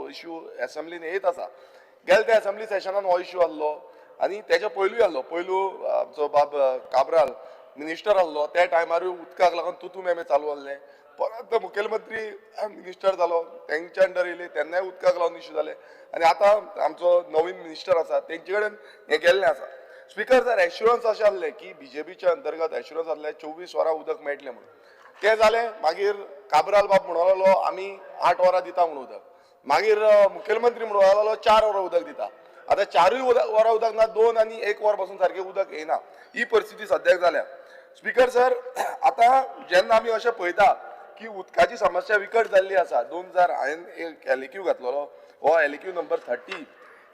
Issue एसेंब्लीन येत आसा. गेले त्या एसेंब्ली सेशनान हो इश्यू आहलो आनी तेच्या पयलूय आहलो. पयलू आमचो बाब काब्राल मिनिस्टर आहलो, त्या टायमारूय उदकाक लागून तुतू मेमे चालू आहलें. परत मुखेलमंत्री मिनिस्टर जालो, तेंच्या अंडर येयले तेन्नाय उदकाक लागून इश्यू जाले आनी आतां आमचो नवीन मिनिस्टर आसा, तेंचे कडेन हें गेल्लें आसा. स्पीकर सर, एश्युरन्स अशें आहलें की बीजेपीच्या अंतर्गत एश्युरन्स आहलें 24 वरां उदक मेळटलें म्हणून. तें जालें. मागीर काब्राल बाब म्हणूंक लागलो, आमी 8 वरां दिता म्हणून उदक. मागीर मुखेलमंत्री म्हणूंक लागलो, 4 वरां उदक दिता. आतां चारूय वरां उदक ना, 2 आनी एक वर पासून सारकें उदक येना. ही परिस्थिती सद्याक जाल्या. स्पीकर सर, आतां जेन्ना आमी अशें पळयता की उदकाची समस्या विकट जाल्ली आसा, 2000 हांवें एक एलएक्यू घातलेलो, हो एलएक्यू नंबर 30.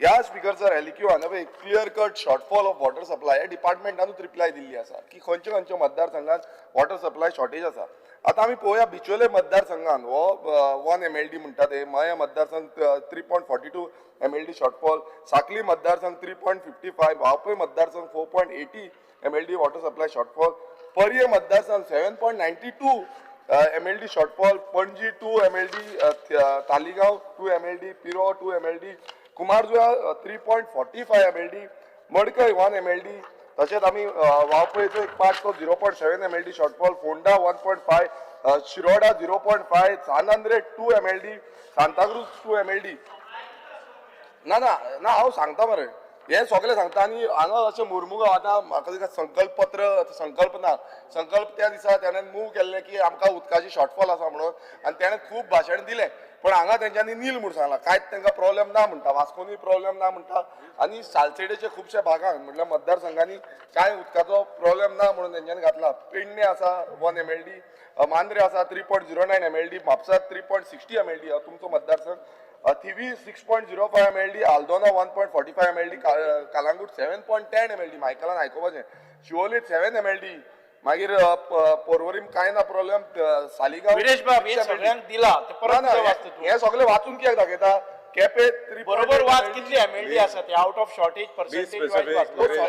ह्या स्पीकर सर एलएक्यू हांवें clear cut shortfall of water supply ह्या डिपार्टमेंटानूच रिप्लाय दिल्ली आसा की खंयच्या खंयच्या मतदारसंघात वॉटर सप्लाय शॉर्टेज आसा. आतां आमी पळोवया, बिचोले मतदारसंघात हो 1 एमएलडी म्हणटा ते, मया मतदारसंघ 3.42 MLD shortfall, साकली मतदारसंघ 3.55, वाळपय मतदारसंघ 4.80 MLD water supply shortfall, Parye मतदारसंघ 7.92 MLD shortfall, Panaji 2 MLD, Taleigao 2 MLD, Pirao 2 MLD, Cumbarjua 3.45 MLD, Madkai 1 MLD. तशेंच आमी वाळपयचो एक पार्ट तो 0.7 MLD shortfall, Ponda 1.5, Shiroda 0.5, San Andre 2 MLD, Santacruz 2 MLD. ना ना ना, हांव सांगता मरे, हे सगळें सांगता. आनी हांगा अशें मुर्मुगांव, आतां म्हाका दिसता संकल्प पत्र, संकल्प ना, संकल्प त्या दिसा तेणें मूव केल्लें की आमकां उदकाची शॉर्टफॉल आसा म्हणून आनी तेणें खूब भाशण दिलें, पण हांगा तेंच्यांनी नील म्हूण सांगलां. कांयच तांकां प्रॉब्लेम ना म्हणटा, वास्कोनूय प्रॉब्लेम ना म्हणटा आनी सालसेडेच्या खुबश्या भागांक, म्हटल्यार मतदारसंघांनी कांय उदकाचो प्रॉब्लेम ना म्हणून तेंच्यांनी घातला. पेडणे आसा 1 एमएलडी, मांद्रे आसा 3.09 MLD, Mapusa 3.60 MLD, तुमचो मतदारसंघ, थिवी 6.05 MLD, Aldona 1.45 MLD, Calangute 7.10 MLD, मायकलान आयकुपाचें, शिवोली 7 एमएलडी, मागीर पोरवरीम कांय ना प्रॉब्लेम, सालिगांव विरेश बाब, हे 6 MLD. सगळ्यांक दिला ते परत ना, ना, कितें वाचता तूं? हे सगळे वाचून कित्याक दाखयता? केपे 3 बरोबर वाच, कितली एमएलडी आसा ते, out of shortage percentage wise. Specific. वाच.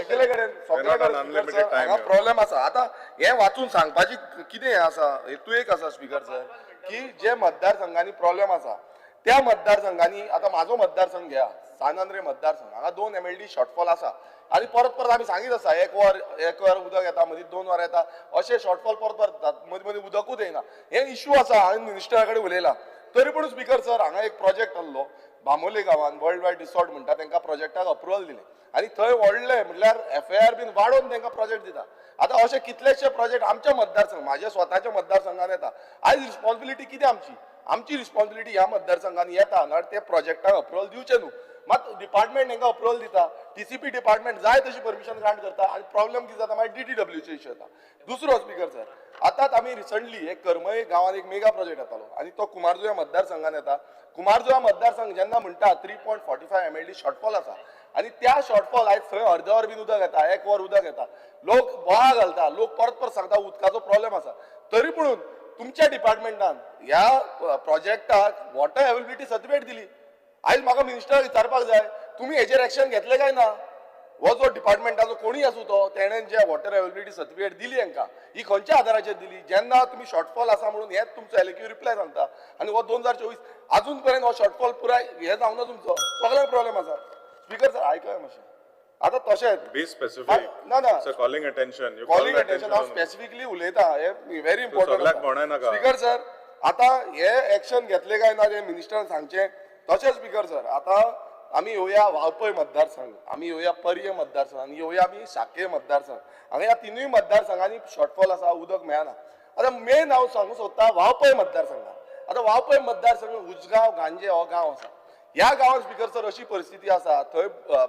सगळे कडेन, सगळे We're not on unlimited time कडेन here. Problem आसा. आतां हे वाचून सांगपाची कितें हें आसा, हेतू एक आसा स्पीकर सर, की जे मतदारसंघांनी प्रॉब्लेम आसा त्या मतदारसंघांनी, आतां म्हाजो मतदारसंघ घ्या, सान आंद्रे मतदारसंघ, हांगा 2 एमएलडी शॉर्टफॉल आसा आनी परत परत आमी सांगीत आसा, एक वर, एक वर उदक येता, मदीं 2 वरां येता, अशे शॉर्टफॉल परत परत येतात, मदीं मदीं उदकूच येयना. हे इश्यू आसा, हांवें मिनिस्टरा कडेन उलयलां. तरी पूण स्पीकर सर, हांगा एक प्रोजेक्ट आहलो बांबोले गांवान, वर्ल्ड वायड रिसॉर्ट म्हणटा, तांकां प्रोजेक्टाक अप्रुवल दिलें आनी थंय व्हडले म्हटल्यार एफआयआर बीन वाडोवन तांकां प्रोजेक्ट दिता. आतां अशे कितलेशे प्रोजेक्ट आमच्या मतदारसंघ, माझ्या स्वताच्या मतदारसंघात येता. आयज रिस्पॉन्सिबिलिटी कितें आमची? आमची रिस्पॉन्सिबिलिटी ह्या मतदारसंघान येता नाल्यार ते प्रोजेक्टाक अप्रुवल दिवचें न्हू. मात डिपार्टमेंट तांकां अप्रुवल दिता, टीसीपी डिपार्टमेंट जाय तशी परमिशन ग्रांट करता आनी प्रॉब्लेम कितें जाता मागीर, डीडीडब्ल्यूचे इश्यू येता. दुसरो स्पीकर सर, आतांच आमी रिसंटली एक करमय गांवांत एक मेगा प्रोजेक्ट येतालो आनी तो कुमारजुव्या मतदारसंघात येता. कुमारजुव्या मतदारसंघ जेन्ना म्हणटा, 3.45 MLD shortfall आसा आनी त्या शॉर्टफॉल आयज थंय अर्द वर बीन उदक येता, एक वर उदक येता, लोक बोवाळ घालता, लोक परत परत सांगता उदकाचो प्रॉब्लेम आसा. तरी पुणून तुमच्या डिपार्टमेंटान ह्या प्रोजेक्टाक वॉटर अवेलेबिलिटी सर्टिफिकेट दिली. आयज म्हाका मिनिस्टराक विचारपाक जाय, तुमी हेजेर एक्शन घेतले काय ना? हो जो डिपार्टमेंटाचो कोणूय आसूं तो, तेणें जे वॉटर अवेलेबिलिटी सर्टिफिकेट दिली हांकां, ही खंयच्या आधाराचेर दिली, जेन्ना तुमी शॉर्टफॉल आसा म्हणून हेच तुमचो एलएक्यू रिप्लाय सांगता आनी हो 2024 अजून पर्यंत हो शॉर्टफॉल पुराय हे जावना. तुमचो सगळ्यांक प्रॉब्लेम आसा. स्पीकर सर, आयकय मातशें. आतां तशेंच Be specific. ना ना. It's a calling attention. You calling call attention, हांव on- specifically उलयता, हे व्हेरी इम्पॉर्टंट. सगळ्याक म्हणय नाका. स्पीकर सर, आतां हे एक्शन घेतले काय ना ते मिनिस्टरान सांगचें. तशेंच स्पीकर सर, आतां आमी येवया वाळपय मतदारसंघ, आमी येवया पर्ये मतदारसंघ आनी येवया आमी साखळे मतदारसंघ. हांगा ह्या तिनूय मतदारसंघांनी शॉर्टफॉल आसा, उदक मेळना. आतां मेन हांव सांगूंक सोदता वाळपय मतदारसंघात. आतां वाळपय मतदारसंघ, उजगांव गांजे हो गांव आसा. ह्या गांवांत स्पीकर सर अशी परिस्थिती आसा, थंय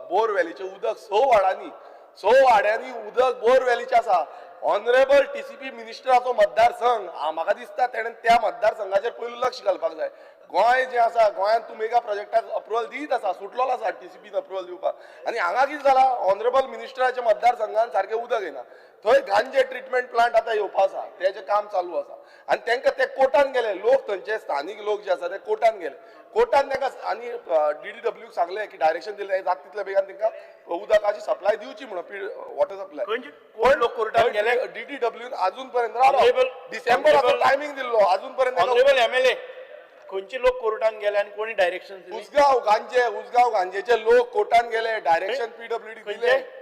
बोर वेलीचें उदक स वाड्यांनी, स वाड्यांनी उदक बोर वेलीचें आसा. ऑनरेबल टीसीपी मिनिस्टराचो मतदारसंघ, म्हाका दिसता तेणें त्या मतदारसंघाचेर पयलू लक्ष घालपाक जाय. गोंय जें आसा, गोंयांत तूं मेगा प्रोजेक्टाक अप्रुवल दीत आसा, सुटलोलो आसा टीसीपीन अप्रुवल दिवपाक आनी हांगा कितें जालां, ऑनरेबल मिनिस्टराच्या मतदारसंघान सारकें उदक येना. थंय गांजे ट्रिटमेंट प्लांट आतां येवपा आसा, तेजें काम चालू आसा आनी तांकां ते कोर्टान गेले. लोक, थंयचे स्थानीक लोक जे आसा ते कोर्टान गेले. कोर्टान तांकां आनी डीडीडब्ल्यू सांगलें की डायरेक्शन दिलें, जाता तितल्या बेगान तांकां उदकाची सप्लाय दिवची म्हणून, वॉटर सप्लाय. खंयचे कोण लोक कोर्टान गेले? डीडीडब्ल्यू अजून पर्यंत Honorable- डिसेंबराचो Honorable- timing दिल्लो, अजून पर्यंत ऑनरेबल एमएलए, खंयचे लोक कोर्टान गेले आनी कोणी डायरेक्शन दिली? उसगांव गांजे, उसगांव गांजेचे लोक कोर्टान गेले, डायरेक्शन पीडब्ल्यूडी दिले. खंयचे?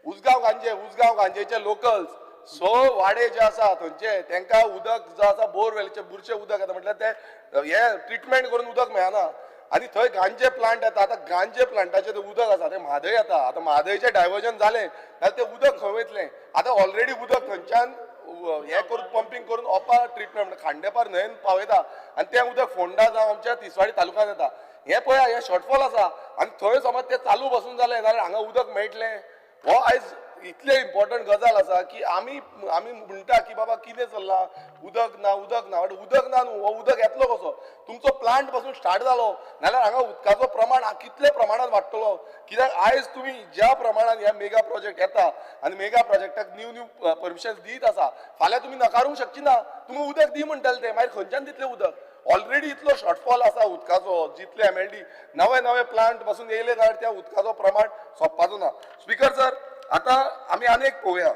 उसगांव गांजे, उसगांव गांजेचे लोकल्स स वाडे जे आसा थंयचे, तांकां उदक जो आसा बोरवेलचे बुरशें उदक येता, म्हटल्यार ते हे ट्रिटमेंट करून उदक मेळना आनी थंय गांजे प्लांट येता. आतां गांजे प्लांटाचें तें उदक आसा तें म्हादय येता. आतां म्हादयचें डायवर्जन जालें जाल्यार तें उदक खंय वयतलें? आतां ऑलरेडी उदक थंयच्यान हें करून पंपींग करून ओपा ट्रिटमेंट खांडेपार न्हंयेन पावयता आनी तें उदक फोंडा जावं आमच्या तिसवाडी तालुक्यांत येता. हें पळया, हें शॉर्टफॉल आसा आनी थंय समज तें चालू बसून जालें जाल्यार हांगा उदक मेळटलें? हो आयज इतले इम्पॉर्टंट गजाल आसा की आमी आमी म्हणटा की बाबा कितें चल्लां, उदक ना, उदक ना, बट उदक ना न्हू, हो उदक येतलो कसो? तुमचो प्लांट पासून स्टार्ट जालो नाल्यार हांगा उदकाचो प्रमाण कितले प्रमाणात वाडटलो? कित्याक आयज तुमी ज्या प्रमाणान ह्या मेगा प्रोजेक्ट येता आनी मेगा प्रोजेक्टाक न्यू न्यू परमिशन दीत आसा, फाल्यां तुमी नकारूंक शकची ना. तुमी उदक दी म्हणटले ते, मागीर खंयच्यान दितले उदक? ऑलरेडी इतलो शॉर्टफॉल आसा उदकाचो, जितले एमएलडी नवे नवे प्लांट पासून येयले जाल्यार त्या उदकाचो प्रमाण सोंपपाचो ना. स्पीकर सर, आतां आमी आनी एक पळोवया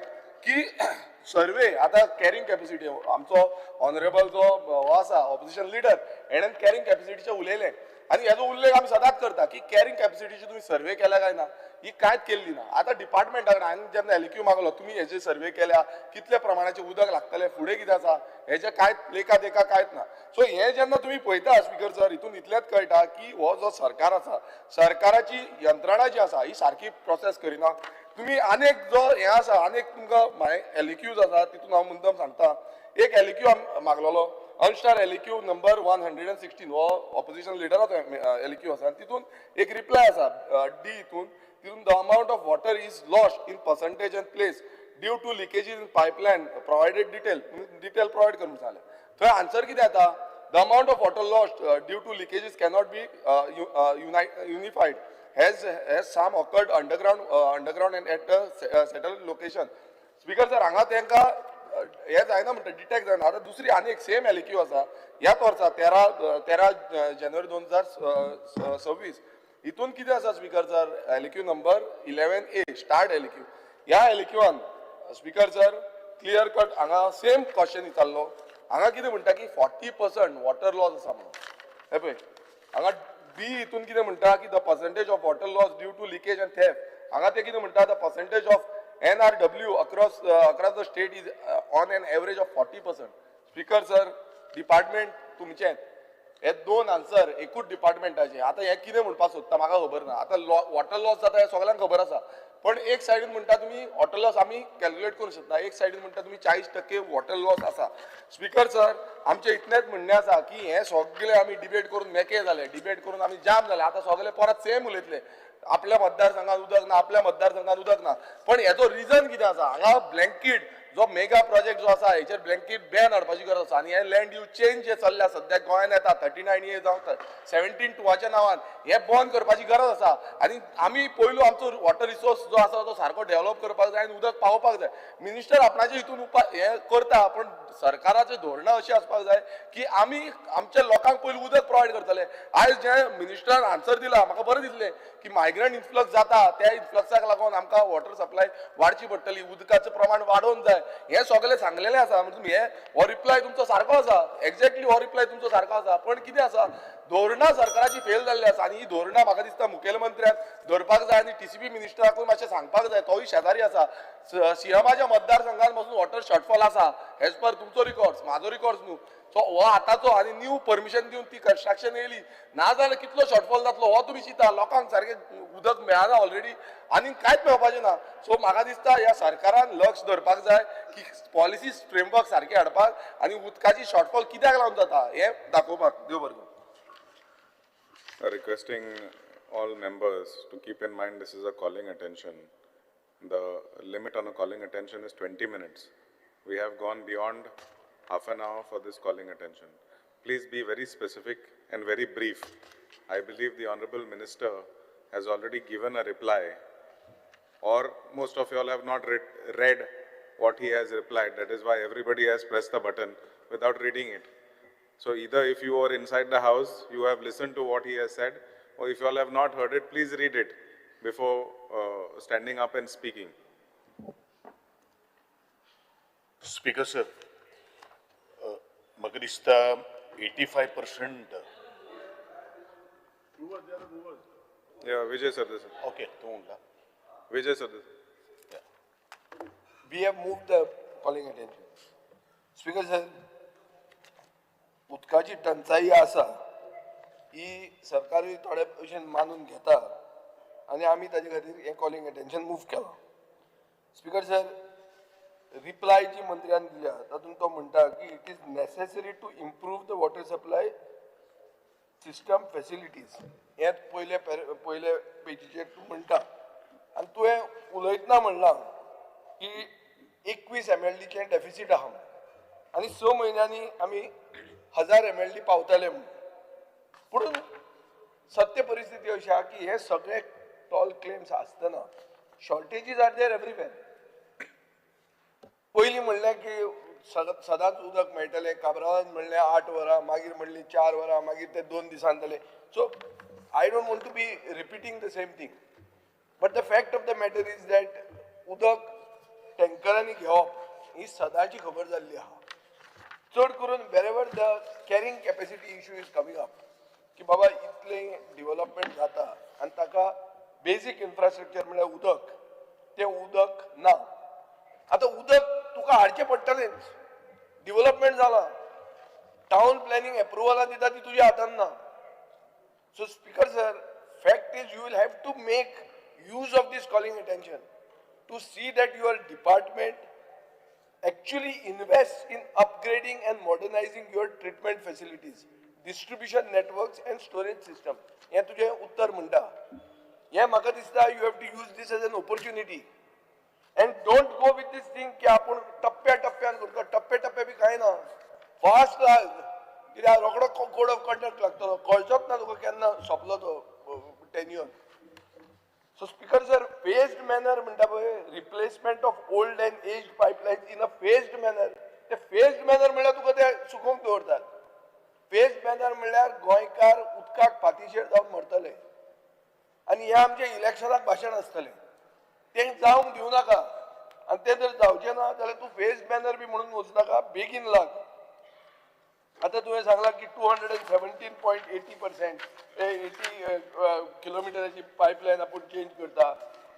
की सर्वे आतां कॅरिंग कॅपॅसिटी, आमचो ऑनरेबल जो हो आसा ऑपोजिशन लिडर, हेणेन कॅरिंग कॅपॅसिटीचें उलयलें आनी हेजो उल्लेख आमी सदांच करता की कॅरिंग कॅपॅसिटीची तुमी सर्वे केल्या काय ना? ही कांयच केल्ली ना. आतां डिपार्टमेंटा कडेन हांवें जेन्ना एलक्यू मागलो, तुमी हेजे सर्वे केल्या, कितले प्रमाणाचें उदक लागतलें, फुडें कितें आसा, हेजें कांयच लेखा देखा कांयच ना. सो हें जेन्ना तुमी पळयता स्पीकर सर, हितून इतलेंच कळटा की हो जो सरकार आसा, सरकाराची यंत्रणा जी आसा ही सारकी प्रोसेस करिना. तुमी आनेक जो हें आसा, आनेक तुमकां माय एलक्यूज आसा, तितून हांव मुद्दम सांगता. एक एलक्यू मागलेलो, unstarred LAQ number 116, हो ऑपोजिशन लिडराचो एलक्यू आसा आनी तितून एक रिप्लाय आसा डी हितून, तितून the amount of water is lost in percentage and place due to leakages in pipeline provided detail, detail provide करून सांगलें. थंय आन्सर कितें येता? The amount of water lost due to leakages cannot be unified has some occurred underground and at settle location. Speaker sir, हांगा तांकां हें जायना म्हणटा, डिटेक्ट जायना. आतां दुसरी आनी एक सेम एलक्यू आसा ह्याच वर्सा 13 जानेवारी 2026, हितून कितें आसा speaker sir, LAQ number 11A, starred LAQ. ह्या एलक्यूआन स्पीकर सर क्लियर कट हांगा सेम क्वेश्चन विचारलो. हांगा कितें म्हणटा की 40% वॉटर लॉस आसा म्हणून. हे पळय, हांगा बी हितून कितें म्हणटा की the percentage of water loss due to leakage and theft. हांगा ते कितें म्हणटा, the percentage of NRW across the state is on an average of 40%. Speaker sir, department तुमचें, हे दोन आन्सर एकूच डिपार्टमेंटाचे. आतां हें कितें म्हणपाक सोदता म्हाका खबर ना. आतां वॉटर लॉस जाता हें सगल्यांक खबर आसा, पण एक सायडीन म्हणटा तुमी वॉटर लॉस आमी कॅल्क्युलेट करूंक शकता, एक सायडीन म्हणटा तुमी 40% वॉटर लॉस आसा. स्पीकर सर, आमचें इतलेंच म्हणणें आसा की हें सगळें आमी डिबेट करून मेके जाले, डिबेट करून आमी जाम जाले. आतां सगळे परत सेम उलयतले, आपल्या मतदारसंघात उदक ना, आपल्या मतदारसंघात उदक ना. पण हेजो रिजन कितें आसा? हांगा ब्लँकीट जो मेगा प्रोजेक्ट जो आसा हेचेर ब्लँकीट बॅन हाडपाची गरज आसा आनी हे लँड यूज चेंज जे चल्ल्या सद्याक गोंयांत येता 39A जावं 17(2) नांवान, हे बंद करपाची गरज आसा. आनी आमी पयलू आमचो वॉटर रिसोर्स जो आसा तो सारको डेव्हलप करपाक जाय आनी उदक पावोवपाक जाय. मिनिस्टर आपणाचे हितून उपाय हे करता, पण सरकाराची धोरणां अशी आसपाक जाय की आमी आमच्या लोकांक पयलू उदक प्रोवायड करतले. आयज जे मिनिस्टरान आन्सर दिला म्हाका बरें दिसलें की मायग्रंट इन्फ्लक्स जाता, त्या इन्फ्लक्साक लागून आमकां वॉटर सप्लाय वाडची पडटली, उदकाचें प्रमाण वाडोवंक जाय, हें सगळें सांगलेलें आसा. म्हणजे तुमी हे हो रिप्लाय तुमचो सारको आसा, एक्झॅक्टली हो रिप्लाय तुमचो सारको आसा, पण कितें आसा, धोरणां सरकाराची फेल जाल्ली आसा आनी ही धोरणां म्हाका दिसता मुखेलमंत्र्यान धरपाक जाय आनी टीसीपी मिनिस्टराकूय मातशें सांगपाक जाय. तोय शेजारी आसा. सीएमाच्या मतदारसंघात पासून वॉटर शॉर्टफॉल आसा एज पर तुमचो रिकॉर्ड्स, म्हाजो रिकॉर्ड्स न्हू. सो हो आतांचो आनी न्यू परमिशन दिवन ती कन्स्ट्रक्शन येयली ना जाल्यार कितलो शॉर्टफॉल जातलो हो तुमी चिंता. लोकांक सारकें उदक मेळना ऑलरेडी आनी कांयच मेळपाचें ना. सो म्हाका दिसता ह्या सरकारान लक्ष दवरपाक जाय की पॉलिसी फ्रेमवर्क सारकें हाडपाक आनी उदकाची शॉर्टफॉल कित्याक लागून जाता हें दाखोवपाक. देव बरें करूं. Requesting all members to keep in mind this is a calling attention. The limit on a calling attention is 20 minutes. We have gone beyond half an hour for this calling attention. Please be very specific and very brief. I believe the Honorable Minister has already given a reply, or most of you all have not read what he has replied. That is why everybody has pressed the button without reading it. So either if you are inside the house, you have listened to what he has said, or if you all have not heard it, please read it before standing up and speaking. Speaker sir, म्हाका दिसता 85% Yeah, Vijay Sardesai. Okay, तूं म्हणला. Vijay Sardesai. We have moved the calling attention. Speaker sir, उदकाची टंचाई आसा ही सरकारूय थोडे भशेन मानून घेता आनी आमी ताजे खातीर हें कॉलिंग अटेन्शन मूव केलां. स्पीकर सर, रिप्लाय जी मंत्र्यान दिल्या तातूंत तो म्हणटा की it is necessary to improve the water supply system facilities. हें पयले पयले पेजीचेर तूं म्हणटा आनी तुवें उलयतना म्हणलां की 21 एमएलडीचें डेफिसीट आहा म्हणून आनी 6 म्हयन्यांनी आमी 1000 एमएलडी पावतले म्हणून. पूण सत्य परिस्थिती अशी आहा की हे सगळे टॉल क्लेम्स आसतना shortages are there everywhere. पयलीं म्हणलें की सदांच उदक मेळटलें, काब्रालान म्हणलें 8 वरां, मागीर म्हणलीं 4 वरां, मागीर ते 2 दिसान जालें. So I don't want to be repeating the same thing, but the fact of the matter is that उदक टँकरांनी घेवप ही सदांची खबर जाल्ली आहा. चड करून wherever the carrying capacity issue is coming up की बाबा इतलें डिवलपमेंट जाता आनी ताका बेजीक इन्फ्रास्ट्रक्चर म्हळ्यार उदक, तें उदक ना. आतां उदक तुका हाडचें पडटलेंच, डिवलपमेंट जालां, टावन प्लॅनिंग एप्रुवलां दिता ती तुज्या हातान ना. So speaker sir, fact is you will have to make use of this calling attention to see that your department actually invests in upgrading and modernizing your treatment facilities, distribution networks and storage system. हें तुजें उत्तर म्हणटा. हें म्हाका दिसता you have to use this as an opportunity and don't go with this thing की आपूण टप्प्या टप्प्यान करता. टप्पे टप्पे बी कांय ना, फास्ट लाग, कित्याक रोकडो कोड ऑफ कंडक्ट लागतलो, कळचोच ना तुका केन्ना सोंपलो तो tenure. So speaker sir, phased manner म्हणटा पळय, replacement of old and aged pipeline in a phased manner. ते फेज्ड मॅनर म्हणल्यार तुका ते सुकोवंक दवरतात. फेज्ड मॅनर म्हणल्यार गोंयकार उदकाक पातिशेर जावन मरतले आनी हें आमचें इलेक्शनाक भाशण आसतलें, तें जावंक दिवं नाका. आनी तें जर जावचें ना जाल्यार तूं फेज्ड मॅनर बी म्हणून वचनाका, बेगीन लाग. आतां तुवें सांगलां की 217.80% 80 किलोमिटराची पायपलायन आपूण चेंज करता,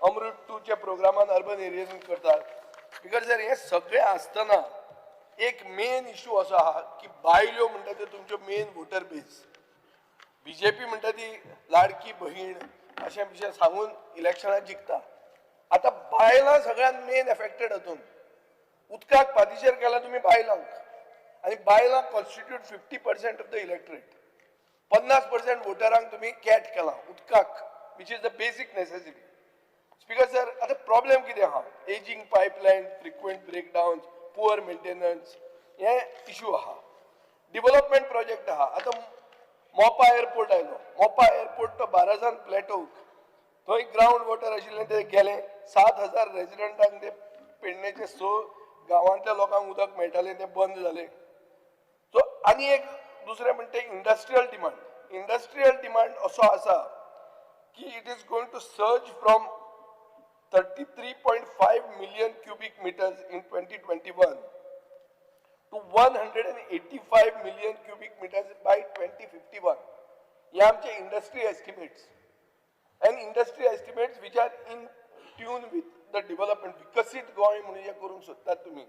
अमृत 2च्या प्रोग्रामान अर्बन एरियाजून करता. Because sir, हें सगळें आसतना एक मेन इशू असो आहा की बायल्यो म्हणटा त्यो तुमच्यो मेन वोटर बेज. बीजेपी म्हणटा ती लाडकी बहीण अशें बिशें सांगून इलेक्शनां जिखता. आतां बायलां सगळ्यांत मेन एफेक्टेड हातून. उदकाक पातिशेर केला तुमी बायलांक आनी बायलां constitute 50% of the electorate. 50% वोटरांक तुमी कॅट केलां उदकाक, which is the basic necessity. Speaker sir, आतां प्रॉब्लेम कितें आहा? Ageing pipeline, frequent breakdown, poor maintenance, हे इशू आहा. डिवलपमेंट प्रोजेक्ट आहा. आतां मोपा एअरपोर्ट आयलो, मोपा एअरपोर्ट तो बारासान प्लेटोक, थंय ग्रावंड वॉटर आशिल्लें तें गेलें. 7000 रेजिडंटांक ते पेडणेचे 6 गांवांतल्या लोकांक उदक मेळटालें तें बंद जालें. सो आनी एक दुसरें म्हणटा इंडस्ट्रियल डिमांड. इंडस्ट्रियल डिमांड असो आसा की it is going to surge from 33.5 million cubic meters in 2021 to 185 million cubic meters by 2051. हे आमचे industry estimates and industry estimates which are in tune with the development. विकसीत गोंय म्हणून जें करूंक सोदतात तुमी,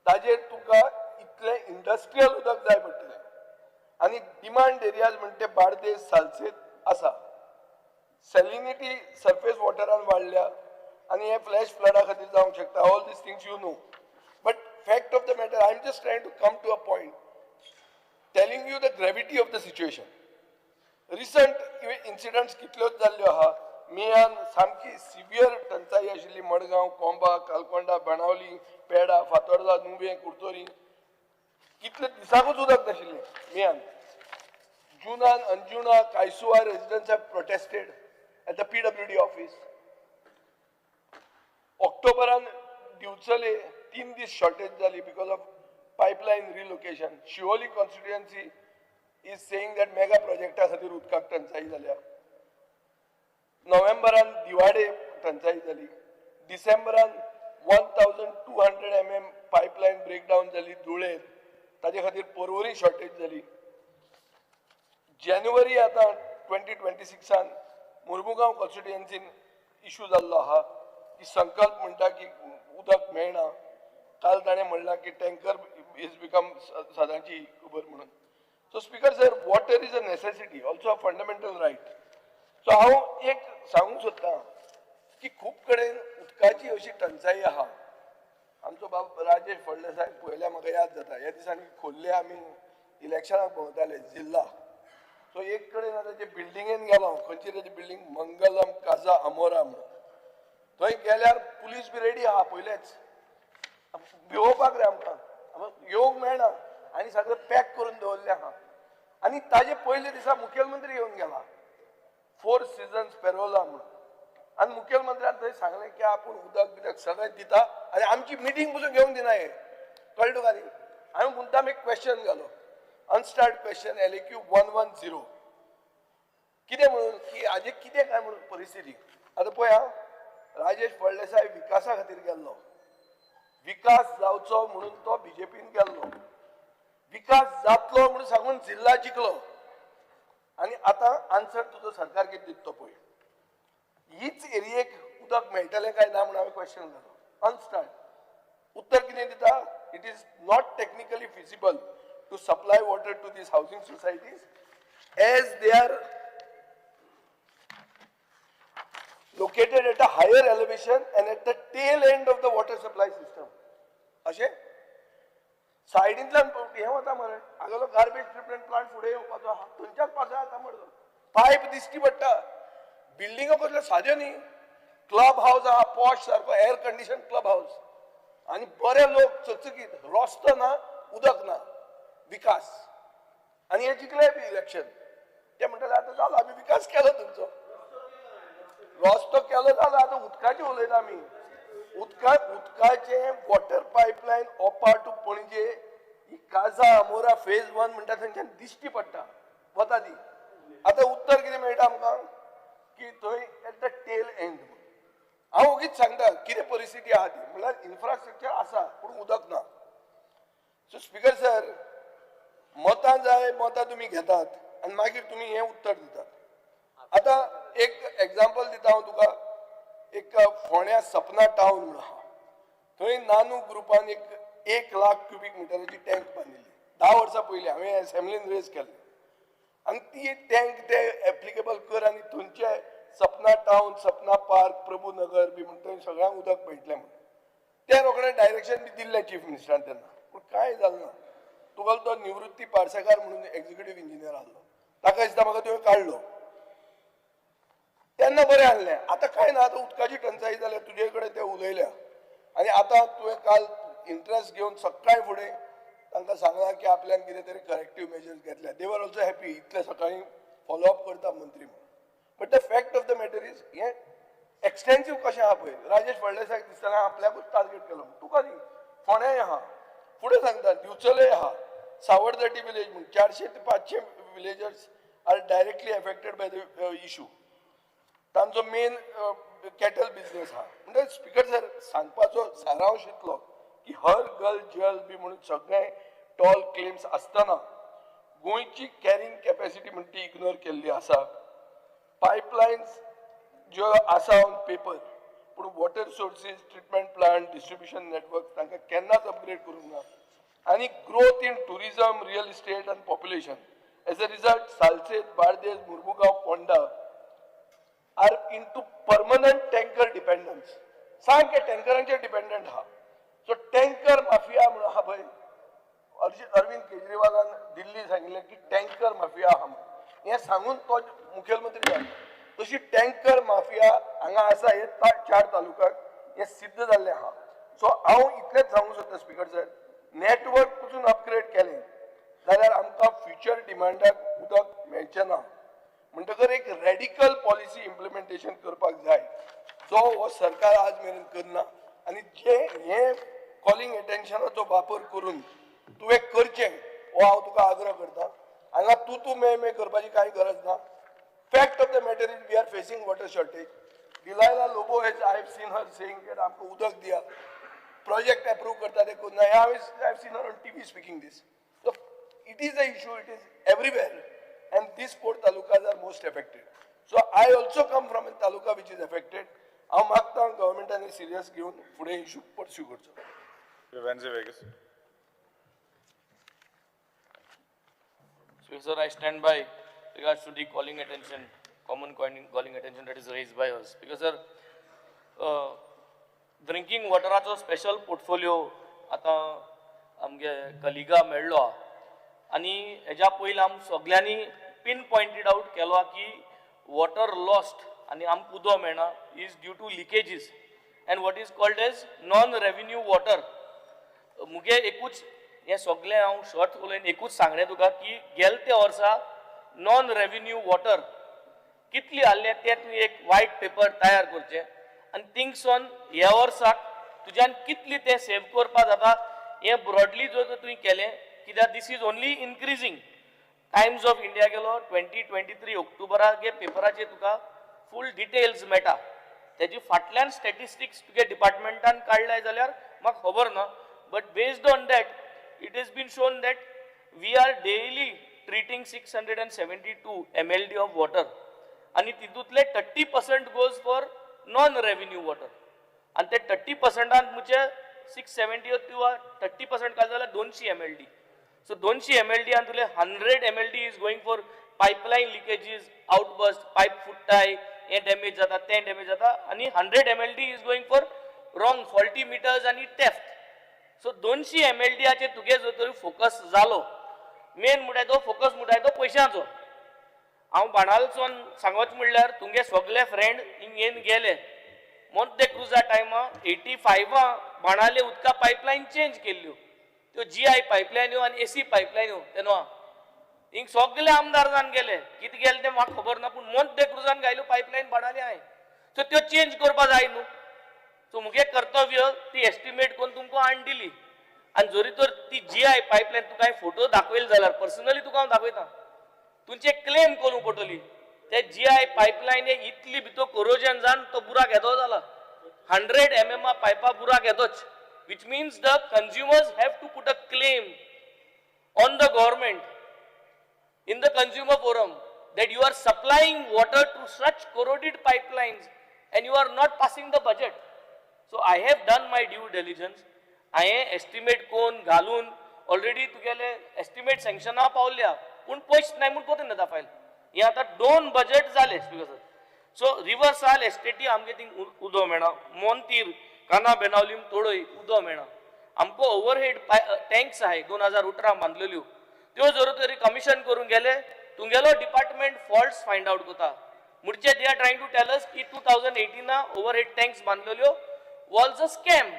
ताजेर तुका इतलें इंडस्ट्रियल उदक जाय पडटलें. आनी डिमांड एरियाज म्हणटे बार्देस, सालसेत आसा. सॅलिनिटी सरफेस वॉटरान वाडल्या आनी हे फ्लॅश फ्लडा खातीर जावंक शकता. All these things you know, but fact of the matter, I am just trying to come to a point telling you the gravity of the situation. Recent incidents कितल्योच जाल्ल्यो आहा. मेयान सामकी सिवियर टंचाई आशिल्ली मडगांव, कोंबा, कालकोंडा, बाणावली, पेडा, फातोर्डा, नुवें, कुडतोरी, कितले दिसाकूच उदक नाशिल्लें मेयान. जुनान Anjuna, कायसुवा residents have protested at the PWD office. ऑक्टोबरान दिवचले 3 दीस shortage जाली because of pipeline relocation. Siolim constituency is saying that mega प्रोजेक्टा खातीर उदकाक टंचाई जाल्या. नोव्हेंबरान दिवाडे टंचाई जाली. डिसेंबरान 1200 mm pipeline breakdown जाली धुळेर, ताजे खातीर पर्वरी शॉर्टेज जाली. जानेवारी आतां 2026 मुर्मुगांव कॉन्स्टिट्युएन्सीन इशू जाल्लो आहा की संकल्प म्हणटा की उदक मेळना. काल ताणें म्हणलां की टँकर is become सदांची खबर म्हणून. So speaker sir, water is a necessity, also a fundamental right. So हांव एक सांगूंक सोदतां की खूब कडेन उदकाची अशी टंचाई आहा. आमचो बाब राजेश फळदेसाय पळयल्यार म्हाका याद जाता, ह्या दिसांनी खोर्ले आमी इलेक्शनाक भोंवताले जिल्ला. सो एक कडेन आतां जे बिल्डिंगेन गेलो, खंयची ताची बिल्डींग, मंगलम काजा अमोरा म्हणून, थंय गेल्यार पुलीस बी रेडी आहा पयलेच भिवोवपाक रे आमकां, येवंक मेळना आनी सगळें पॅक करून दवरलें आहा. आनी ताजे पयले दिसा मुखेलमंत्री येवन गेला, फोर सिजन्स पेरोला म्हणून. आनी मुखेलमंत्र्यान थंय सांगलें की आपूण उदक बिदक सगळें दिता आनी आमची मिटींग पसून घेवंक दिना हे, कळ्ळें तुका न्ही. हांवें मुद्दाम एक क्वेश्चन घालो, अनस्टार्ड क्वेश्चन, LAQ 110, कितें म्हणून की हाजें कितें काय म्हणून परिस्थिती. आतां पळय आं, राजेश फळदेसाय विकासा खातीर गेल्लो, विकास जावचो म्हणून तो बीजेपीन गेल्लो, विकास जातलो म्हणून सांगून जिल्ला जिखलो आनी आतां आन्सर तुजो सरकार कितें दिता तो पळय. हीच एरियेक उदक मेळटलें काय ना म्हणून हांवें क्वेश्चन घालो, अनस्टार्ड. उत्तर कितें दिता, it is not technically feasible to supply water to these housing societies as they are located at a higher elevation and at the tail end of the water supply system. अशें सायडींतल्यान हें वता मरे, हांगालो garbage treatment plant फुडें येवपाचो आहा, थंयच्यान pass जाता मरे, पायप दिश्टी पडटा. बिल्डिंगो कसल्यो साद्यो न्ही, क्लब हावज आहा पॉश सारको, एयर कंडिशन क्लब हावज, आनी बरे लोक चकचकीत, रस्तो ना, उदक ना, विकास. आनी हे जिखले बी इलेक्शन, ते म्हणटाले आतां जालो आमी विकास केलो तुमचो, रस्तो केलो जालो. आतां उदकाचें उलयता आमी, उदकाचें water pipeline Opa to Panaji, ही काजा आमोरा फेज 1 म्हणटा थंयच्यान दिश्टी पडटा वता ती. आतां उत्तर कितें मेळटा आमकां की थंय एट the tail and. हांव ओगीच सांगता कितें परिस्थिती आहा ती, म्हणल्यार इन्फ्रास्ट्रक्चर आसा पूण उदक ना. सो स्पीकर सर, मतां जाय, मतां तुमी घेतात आनी मागीर तुमी हें उत्तर दितात. आतां एक एग्जाम्पल दिता हांव तुका, एक फोंड्या सपना टावन म्हणून आहा, थंय नानू ग्रुपान एक लाख क्युबीक मिटराची टँक बांदिल्ली 10 वर्सां पयलीं, हांवें एसेंब्लीन रेज केल्लें. आनी ती टँक ते एप्लिकेबल कर आनी थंयचे सपना टावन, सपना पार्क, प्रभू नगर बी म्हण थंय सगळ्यांक उदक मेळटलें म्हणून ते रोखडें डायरेक्शन बी दिल्लें चीफ मिनिस्टरान तेन्ना, पूण कांय जालें ना. तुगेलो तो निवृत्ती पार्सेकार म्हणून एक्झिक्युटीव इंजिनियर आहलो, ताका दिसता म्हाका तुवें काडलो तेन्ना बरें आहलें, आतां कांय ना, आतां उदकाची टंचाई जाल्या, तुजे कडेन ते उलयल्या. आनी आतां तुवें काल इंट्रस्ट घेवन सकाळी फुडें तांकां सांगलां की आपल्यान कितें तरी करेक्टीव मेजर्स घेतल्या, दे वर ऑल्सो हॅपी, इतले सकाळीं फॉलोअप करता मंत्री म्हणून. But the fact of the matter is, हें एक्सटेन्सीव कशें आहा पळय, राजेश फळदेसायक दिसतना आपल्याकूच टार्गेट केलो, तुका न्ही. फोंड्याय आहा, फुडें सांगता दिवचलय आहा, सावडदटी विलेज म्हूण 400 ते 500 villagers are directly affected by the issue, तांचो मेन कॅटल बिजनेस आहा. म्हणजे स्पीकर सर, सांगपाचो सारांश इतलो की हर घर जल बी म्हणून सगळे टॉल क्लेम्स आसतना गोंयची कॅरिंग कॅपॅसिटी म्हणटा ती इग्नोर केल्ली आसा. पायपलायन्स ज्यो आसा ऑन पेपर, पूण water sources, treatment plant, distribution network तांकां केन्नाच अपग्रेड करूंक ना. आनी growth in tourism, real estate आनी population, as a result Salcete, Bardez, Mormugao, Ponda are into permanent tanker dependence. सामके टँकरांचेर डिपेंडंट आहा. सो टँकर माफिया म्हणून आहा पळय, अरविंद केजरीवालान दिल्ली सांगिल्लें की टँकर माफिया आहा म्हणून, हें सांगून तो मुखेलमंत्री जालो. तशी टँकर माफिया हांगा आसा, हे 4 तालुक्याक हें सिद्ध जाल्लें आहा. सो हांव इतलेंच सांगूंक सोदता स्पीकर सर, नेटवर्क पसून अपग्रेड केलें जाल्यार आमकां फ्युचर डिमांडाक उदक मेळचें ना. म्हणटकर एक रेडिकल पॉलिसी इम्प्लिमेंटेशन करपाक जाय, जो हो सरकार आज मेरेन करना. आनी जे हे कॉलिंग एटेन्शनाचो वापर करून तुवें करचें हो हांव तुका आग्रह करता. हांगा तूं तूं मे मे करपाची कांय गरज ना. Fact of the matter is we are facing water shortage. Delilah Lobo has, I have seen her saying that आमकां उदक दिया, प्रोजेक्ट एप्रूव करता ते करूं ना. I have seen her on TV speaking this. So it is a issue, it is everywhere. And these four talukas are most affected. So I also come from a taluka which is affected. हांव मागता गव्हर्मेंटान serious घेवन फुडें issue pursue करचो. Venzy Vegas. So, sir, I stand by regards to the calling attention, common calling attention that is raised by us. Because, sir, drinking वॉटराचो special portfolio आतां आमगे कलिगा मेळ्ळो आहा. आनी हेज्या पयलीं आम सगल्यांनी पिन पॉयंटेड आउट केलो आहा की वॉटर लॉस्ट आनी आमकां उदक मेळना is due to leakages and what is called as non revenue water. मुगे एकूच हें सगळें हांव शॉर्ट उलयन, एकूच सांगणें तुका की गेल त्या वर्सा नॉन रेविन्यू वॉटर कितली आहलें तें तुवें एक वायट पेपर तयार करचें आनी थिंगसून ह्या वर्साक तुज्यान कितली तें सेव करपा जाता हें ब्रॉडली जर तर तुवें केलें, कित्याक this is only increasing. Times of India गेलो 2023 ऑक्टोबराक पेपराचेर तुका फूल डिटेल्स मेळटा. तेजी फाटल्यान स्टॅटिस्टिक्स तुगे डिपार्टमेंटान काडले जाल्यार म्हाका खबर ना, but based on that it is been shown that we are daily treating 672 MLD of water आनी तितूंतले 30% goes for non revenue water. आनी ते 30%न म्हणजे 670 किंवा 30% काडले जाल्यार 200 MLD. सो 200 MLD आनी तुले 100 MLD is going for pipeline leakages, outburst, pipe फुट्टाय, हें डॅमेज जाता, तें डॅमेज जाता, आनी 100 MLD is going for wrong faulty meters आनी थेफ्ट. सो 200 MLDाचेर तुगे जर तरी फोकस जालो, मेन म्हणटाय तो फोकस म्हणटाय तो पयशांचो. हांव बाणालसून सांगत म्हणल्यार तुमगे सगले फ्रेंड हिंग येवन गेले मोंते क्रुजा टायमा 85आ बाणाले उदका पायपलायन चेंज केल्ल्यो, त्यो GI पायपलायन्यो आनी AC पायपलायन्यो तेन्ना हिंग सगले आमदार जावन गेले. कितें गेले तें म्हाका खबर ना, पूण मोंते क्रुजान घायल्यो पायपलायन बाणाले हांवें, सो त्यो चेंज करपा जाय न्हू. सो मुगे कर्तव्य ती एस्टिमेट करून तुमकां हाडून दिली. आनी जरी तर ती GI pipeline तुका हांवें फोटो दाखयले जाल्यार पर्सनली तुका हांव दाखयता, तुमचे क्लेम करूंक पडटली. ते GI pipeline इतली भितर कोरोजन जावन तो बुराक येदो जाला, 100 mm पायपा बुराक येदोच, which means the consumers have to put a claim on the government in the consumer forum that you are supplying water to such corroded pipelines and you are not passing the budget. So I have done my due diligence. हांवें estimate कोन घालून already तुगेले estimate सँक्शना पावल्या, पूण पयशे नाय म्हूण परतून येता फायल. हे आतां दोन बजेट जाले स्पिकर सर. सो रिवर साल एस्टेटी आमगे थिंग उदो मेळना, मोंतीर काना बेनावलीम तोडय उदो मेळना. आमकां ओवरहेड टँक्स आहाय 2018 बांदलेल्यो, त्यो जर तरी कमिशन करूंक गेले तुमगेलो डिपार्टमेंट फॉल्ट्स फायंड आउट करता. म्हणजे they are trying to tell us की 2018 ओवरहेड टँक्स बांदलेल्यो was a scam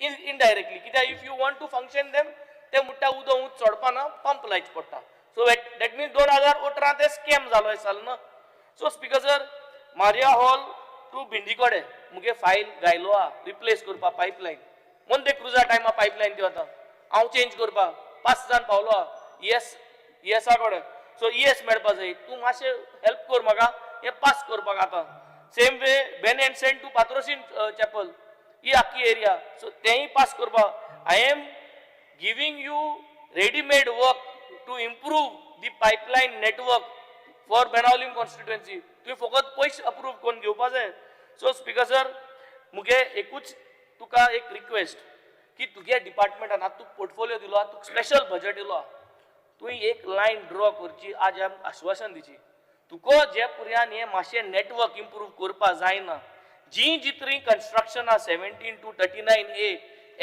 indirectly, कित्याक if you want to function them ते म्हणटा उदक उंच चडपा ना, पंप लायचे पडटा. सो that means 2018 ते स्कॅम जालो आसा न्हू. So speaker sir, Maria hall to भिंडी कडेन मुगे फायल घायलो आहा रिप्लेस करपा पायपलायन. मोंते क्रुजा टायमा पायपलायन त्यो आतां हांव चेंज करपा पांच जाण पावलो आहा ES ESA कडेन. सो ES मेळपा जाय, तूं मातशें हेल्प कर म्हाका हें पास करपाक. आतां same way Ben and Saint to Patrosin chapel ही आख्खी एरिया, सो तेंय पास करपाक. I am giving you ready-made work to improve the pipeline network for Benaulim constituency. तुवें फकत पयशे अप्रूव करून घेवपा जाय. सो स्पिकर सर, मुगे एकूच तुका एक रिक्वेस्ट की तुगे डिपार्टमेंटान आतां तुका पोर्टफोलियो दिलो आहा, तुका स्पेशल बजेट दिलो आहा, तुवें एक लायन ड्रॉ करची. आज आमकां आश्वासन दिची तुका जे पुर्यान हें मातशें नेटवर्क इम्प्रूव करपा जायना. जी जितली कन्स्ट्रक्शन आहा 17 to 39A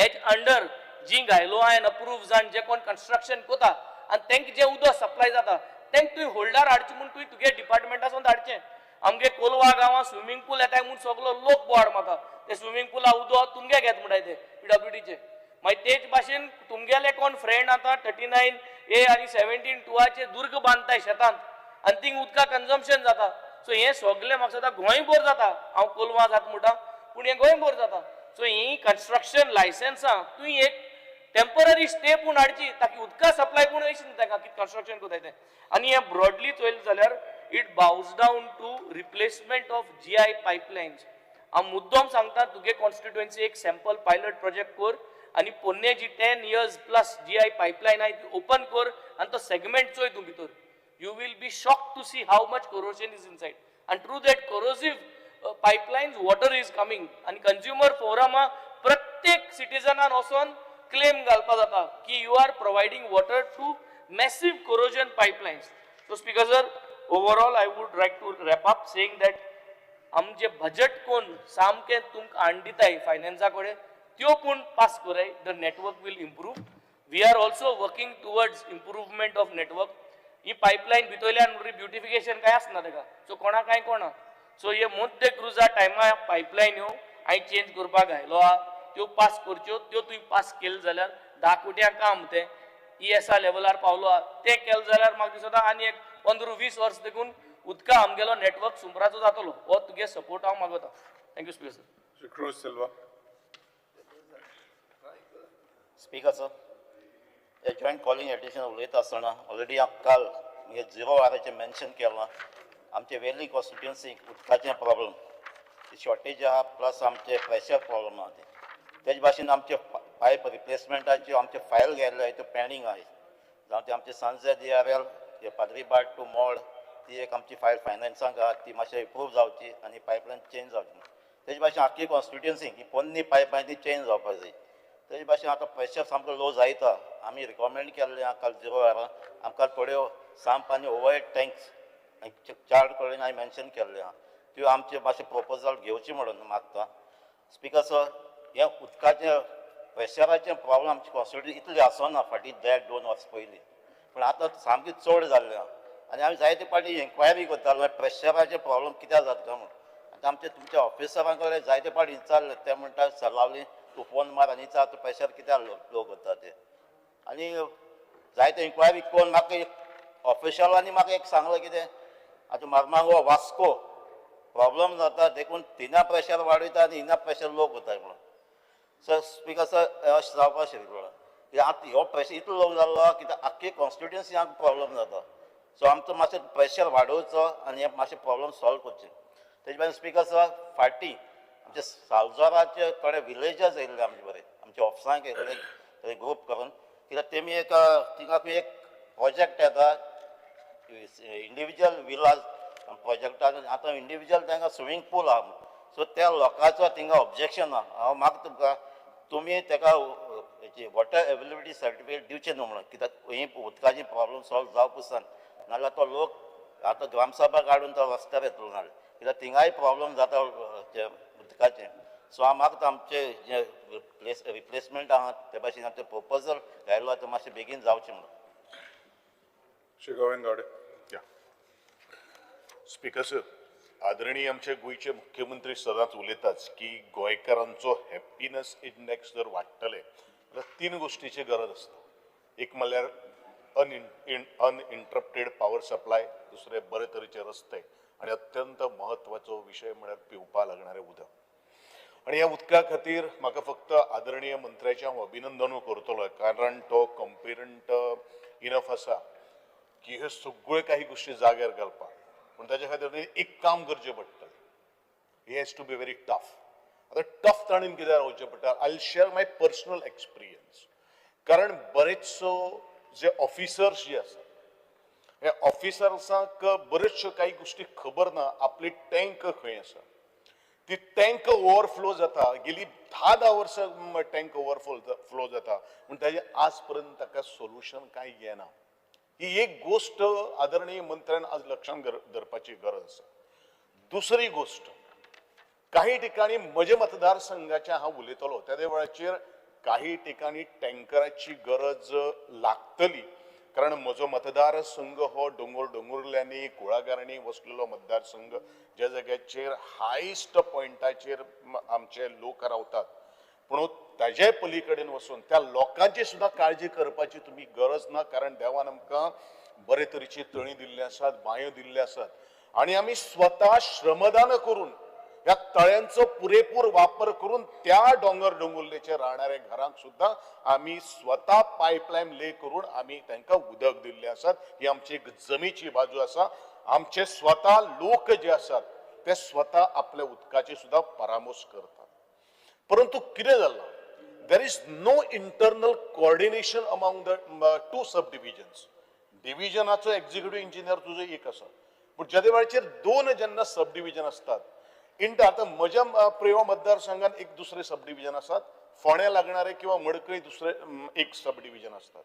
H under जी घायलो आहा अप्रूव जावन जे कोण कन्स्ट्रक्शन कोता आनी तांकां जें उदक सप्लाय जाता तांकां तुवें होल्डार हाडचें म्हूण तुवें तुगे डिपार्टमेंटासून धाडचें. आमगे कोलवा गांवां स्विमींग पूल येताय म्हूण सगलो लोक बोवाळ मारता, ते स्विमींग पुला उदक तुमगे घेत म्हणटाय ते PWDचे. मागीर तेच भाशेन तुमगेले कोण फ्रेंड आतां 39A आनी 17(2) दुर्ग बांदताय शेतांत आनी थिंग उदका कन्जम्पशन जाता. सो हें सगलें म्हाका दिसता गोंयभर जाता. हांव कोलवा जाता म्हणटा, पूण हें गोंयभर जाता. सो ही कन्स्ट्रक्शन लायसन्सां तुवें एक टेम्पररी स्टे पूण हाडची ताकी उदका सप्लाय पूण अशी न्हू तांकां कितें कन्स्ट्रक्शन करताय तें. आनी हें ब्रॉडली चोयलें जाल्यार it boils down to replacement of GI pipelines. हांव मुद्दम सांगता, तुगे कॉन्स्टिट्युएन्सी एक सॅम्पल पायलट प्रोजेक्ट कर आनी पोन्ने जी 10 years plus GI pipeline आहाय ती ओपन कर आनी तो सेगमेंट चोय तूं भितर. You will be shocked to see how much corrosion is inside, and through that corrosive pipelines water is coming. आनी कंज्युमर फोरमा प्रत्येक सिटीजनान वचोन क्लेम घालपा जाता की you are providing water to massive corrosion pipelines. So speaker sir, overall I would like to wrap up saying that आमचे budget कोण सामकें तुमकां हाडून दिताय फायनान्सा कडेन, त्यो पूण पास कराय, the network will improve. We are also working towards improvement of network. He pipeline भितरल्यान ब्युटिफिकेशन काय आसना तेका, सो कोणा काय कोणा. सो हे मोंते क्रुजा टायमा पायपलायन ह्यो हांवें चेंज करपाक घायलो आहा, त्यो पास करच्यो. त्यो तुवें पास केले जाल्यार 10 कोट्यां काम तें ईएसआय लेवलार पावलो आहा. तें केलें जाल्यार म्हाका दिसता आनी एक 15-20 वर्स देखून उदका आमगेलो नेटवर्क सुमराचो जातलो. हो तुगे सपोर्ट हांव मागता. Thank you, speaker sir. Shri Cruz Silva. Speaker sir, हे जॉयंट कॉलिंग एटेन्शन उलयता आसतना ऑलरेडी हांव काल म्हणजे झिरो आवराचें मेन्शन केलां. आमचे वेर्ली कॉन्स्टिट्युन्सीक उदकाचें प्रॉब्लम शॉर्टेज आहा, प्लस आमचे प्रेशर प्रॉब्लम आहा. ते तेज भाशेन आमचे पायप रिप्लेसमेंटाच्यो आमचे फायल गेल्ले आहाय, त्यो पेंडींग आहाय. जावं ते आमचे सनसेट डीआरएल पाद्रीबाट टू मोड, ती एक आमची फायल फायनान्सांक आहा, ती मातशी इम्प्रूव जावची आनी पायपलायन चेंज जावची. तेज भाशेन आख्खी कॉन्स्टिट्युन्सी ही पोन्नी पायप आहा ती चेंज जावपाक जाय. तेज भाशेन आतां प्रेशर सामको लो जायता. आमी रिकमेंड केल्लें आहा काल झिरो आवरार, आमकां थोड्यो संप आनी ओवरहेड टँक्स चार कडेन हांवें मेन्शन केल्लें आहा, त्यो आमचे मातशें प्रपोजल घेवचें म्हणून मागता. स्पिकर सर, हें उदकाचें प्रेशराचें प्रॉब्लम आमचे कॉन्स्टिट्युन्सी इतलें आसना फाटीं देड दोन वर्स पयलीं, पूण आतां सामकें चड जाल्लें आहा. आनी आमी जायते फावटी एन्क्वायरी करताले प्रेशराचें प्रॉब्लम कित्याक जाता म्हूण. आतां आमचे तुमच्या ऑफिसरां कडेन जायते फावटी विचारलें, ते म्हणटा सलावली तूं फोन मार आनी विचार तूं प्रेशर कित्याक लो करता ते. आनी जायते इन्क्वायरी करून म्हाका एक ऑफिशलांनी म्हाका एक सांगलें, कितें आतां मारमागो वास्को प्रॉब्लम जाता देखून थिंगा प्रेशर वाडयता आनी हिंगा प्रेशर लो करता म्हणून. सर, स्पिकर सर, अशें जावपाक शकना कित्याक आतां हो प्रेशर इतलो लो जाल्लो कित्याक आख्खी कॉन्स्टिट्युन्सी आमकां प्रॉब्लम जाता. सो आमचो मातसो प्रेशर वाडोवचो आनी हे मातशें प्रॉब्लम सॉल्व करचें. तेजे भायर स्पिकर सर, फाटीं आमचे सालजोराचे थोडे विलेजर्स येयल्ले आमचे बरे आमच्या ऑफिसांक येयल्ले ग्रूप करून, कित्याक तेमी एक थिंगा एक प्रोजेक्ट येता इंडिविज्युअल विलाज प्रोजेक्टान, आतां इंडिविज्युअल तांकां स्विमींग पूल आहा. सो त्या लोकांचो थिंगा ऑब्जेक्शन आहा. हांव मागता तुमकां, तुमी तेका वॉटर एवेलेबिलिटी सर्टिफिकेट दिवचें न्हू म्हणून, कित्याक ही उदकाची प्रॉब्लम सॉल्व जावपाक जाय. नाजाल्यार तो लोक आतां ग्रामसभा काडून तो रस्त्यार येतलो नाल्यार, कित्याक थिंगाय प्रॉब्लम जाता ते उदकाचें. सो हांव मागता आमचे जे रिप्लेसमेंट आहा ते भाशेन आमचें प्रपोजल घायलो ते मातशें बेगीन जावचें म्हणून. श्री गोविंद गावडे. या स्पीकर सर, आदरणीय आमचे गोंयचे मुख्यमंत्री सदांच उलयताच की गोंयकारांचो हॅप्पीनस इंडेक्स जर वाडटले जाल्यार तीन गोश्टीची गरज आसता. एक म्हणल्यार अनइंटरप्टेड पावर सप्लाय, दुसरे बरे तरेचे रस्ते आनी अत्यंत महत्वाचो विशय म्हळ्यार पिवपा लागणारें उदक. आनी ह्या उदका खातीर म्हाका फक्त आदरणीय मंत्र्याचें हांव अभिनंदनूय करतलो, कारण तो कॉम्पिटंट इनफ आसा की ह्यो सगळ्यो काही गोश्टी जाग्यार घालपाक. पूण ताच्या खातीर तेणी एक काम करचें पडटलें, he has to be very tough. आतां टफ ताणें कित्याक रावचें पडटा? I share my personal experience, कारण बरेचसो जे ऑफिसर्स जे आसात, हे ऑफिसर्सांक बऱ्योचश्यो काही गोश्टी खबर ना. आपली टँक खंय आसा, ती टँक ओवरफ्लो जाता. गेली 10-10 वर्सां टँक ओवरफ्लो फ्लो जाता, पूण ताजें आज पर्यंत ताका सोल्युशन कांय येना. ही एक गोश्ट आदरणीय मंत्र्यान आज लक्षांत धरपाची गरज आसा. दुसरी गोश्ट, काही ठिकाणी म्हज्या मतदारसंघाच्या हांव उलयतलो, त्या वेळाचेर काही ठिकाणी टँकराची गरज लागतली, कारण म्हजो मतदारसंघ हो दोंगर दोंगुर्ल्यांनी कुळागरांनी वसलेलो मतदारसंघ, ज्या जाग्याचेर हायस्ट पॉयंटाचेर आमचे लोक रावतात. पूण ताजे पली कडेन वचून त्या लोकांची सुद्दां काळजी करपाची तुमी गरज ना, कारण देवान आमकां बरे तरेची तळी दिल्ली आसात, बांयो दिल्ल्यो आसात आनी आमी स्वता श्रमदान करून ह्या तळ्यांचो पुरेपूर वापर करून त्या दोंगर दोंगुल्लेचेर रावणाऱ्या घरांक सुद्दां आमी स्वता पायपलायन ले करून आमी तांकां उदक दिल्लें आसात. ही आमची एक जमीची बाजू आसा. आमचे स्वता लोक जे आसात ते स्वता आपल्या उदकाची सुद्दां परामोस करतात. परंतु कितें जालां, there is no internal coordination among the two sub divisions. डिविजनाचो एक्झिक्युटीव इंजिनियर तुजो एक आसा, पूण जेदे वेळाचेर दोन जेन्ना सब डिविजन आसतात इंट आतां म्हज्या प्रेवा मतदारसंघात एक दुसरे सब डिविजन आसात, फोंड्या लागणारे किंवा मडकय दुसरे एक सब डिविजन आसतात.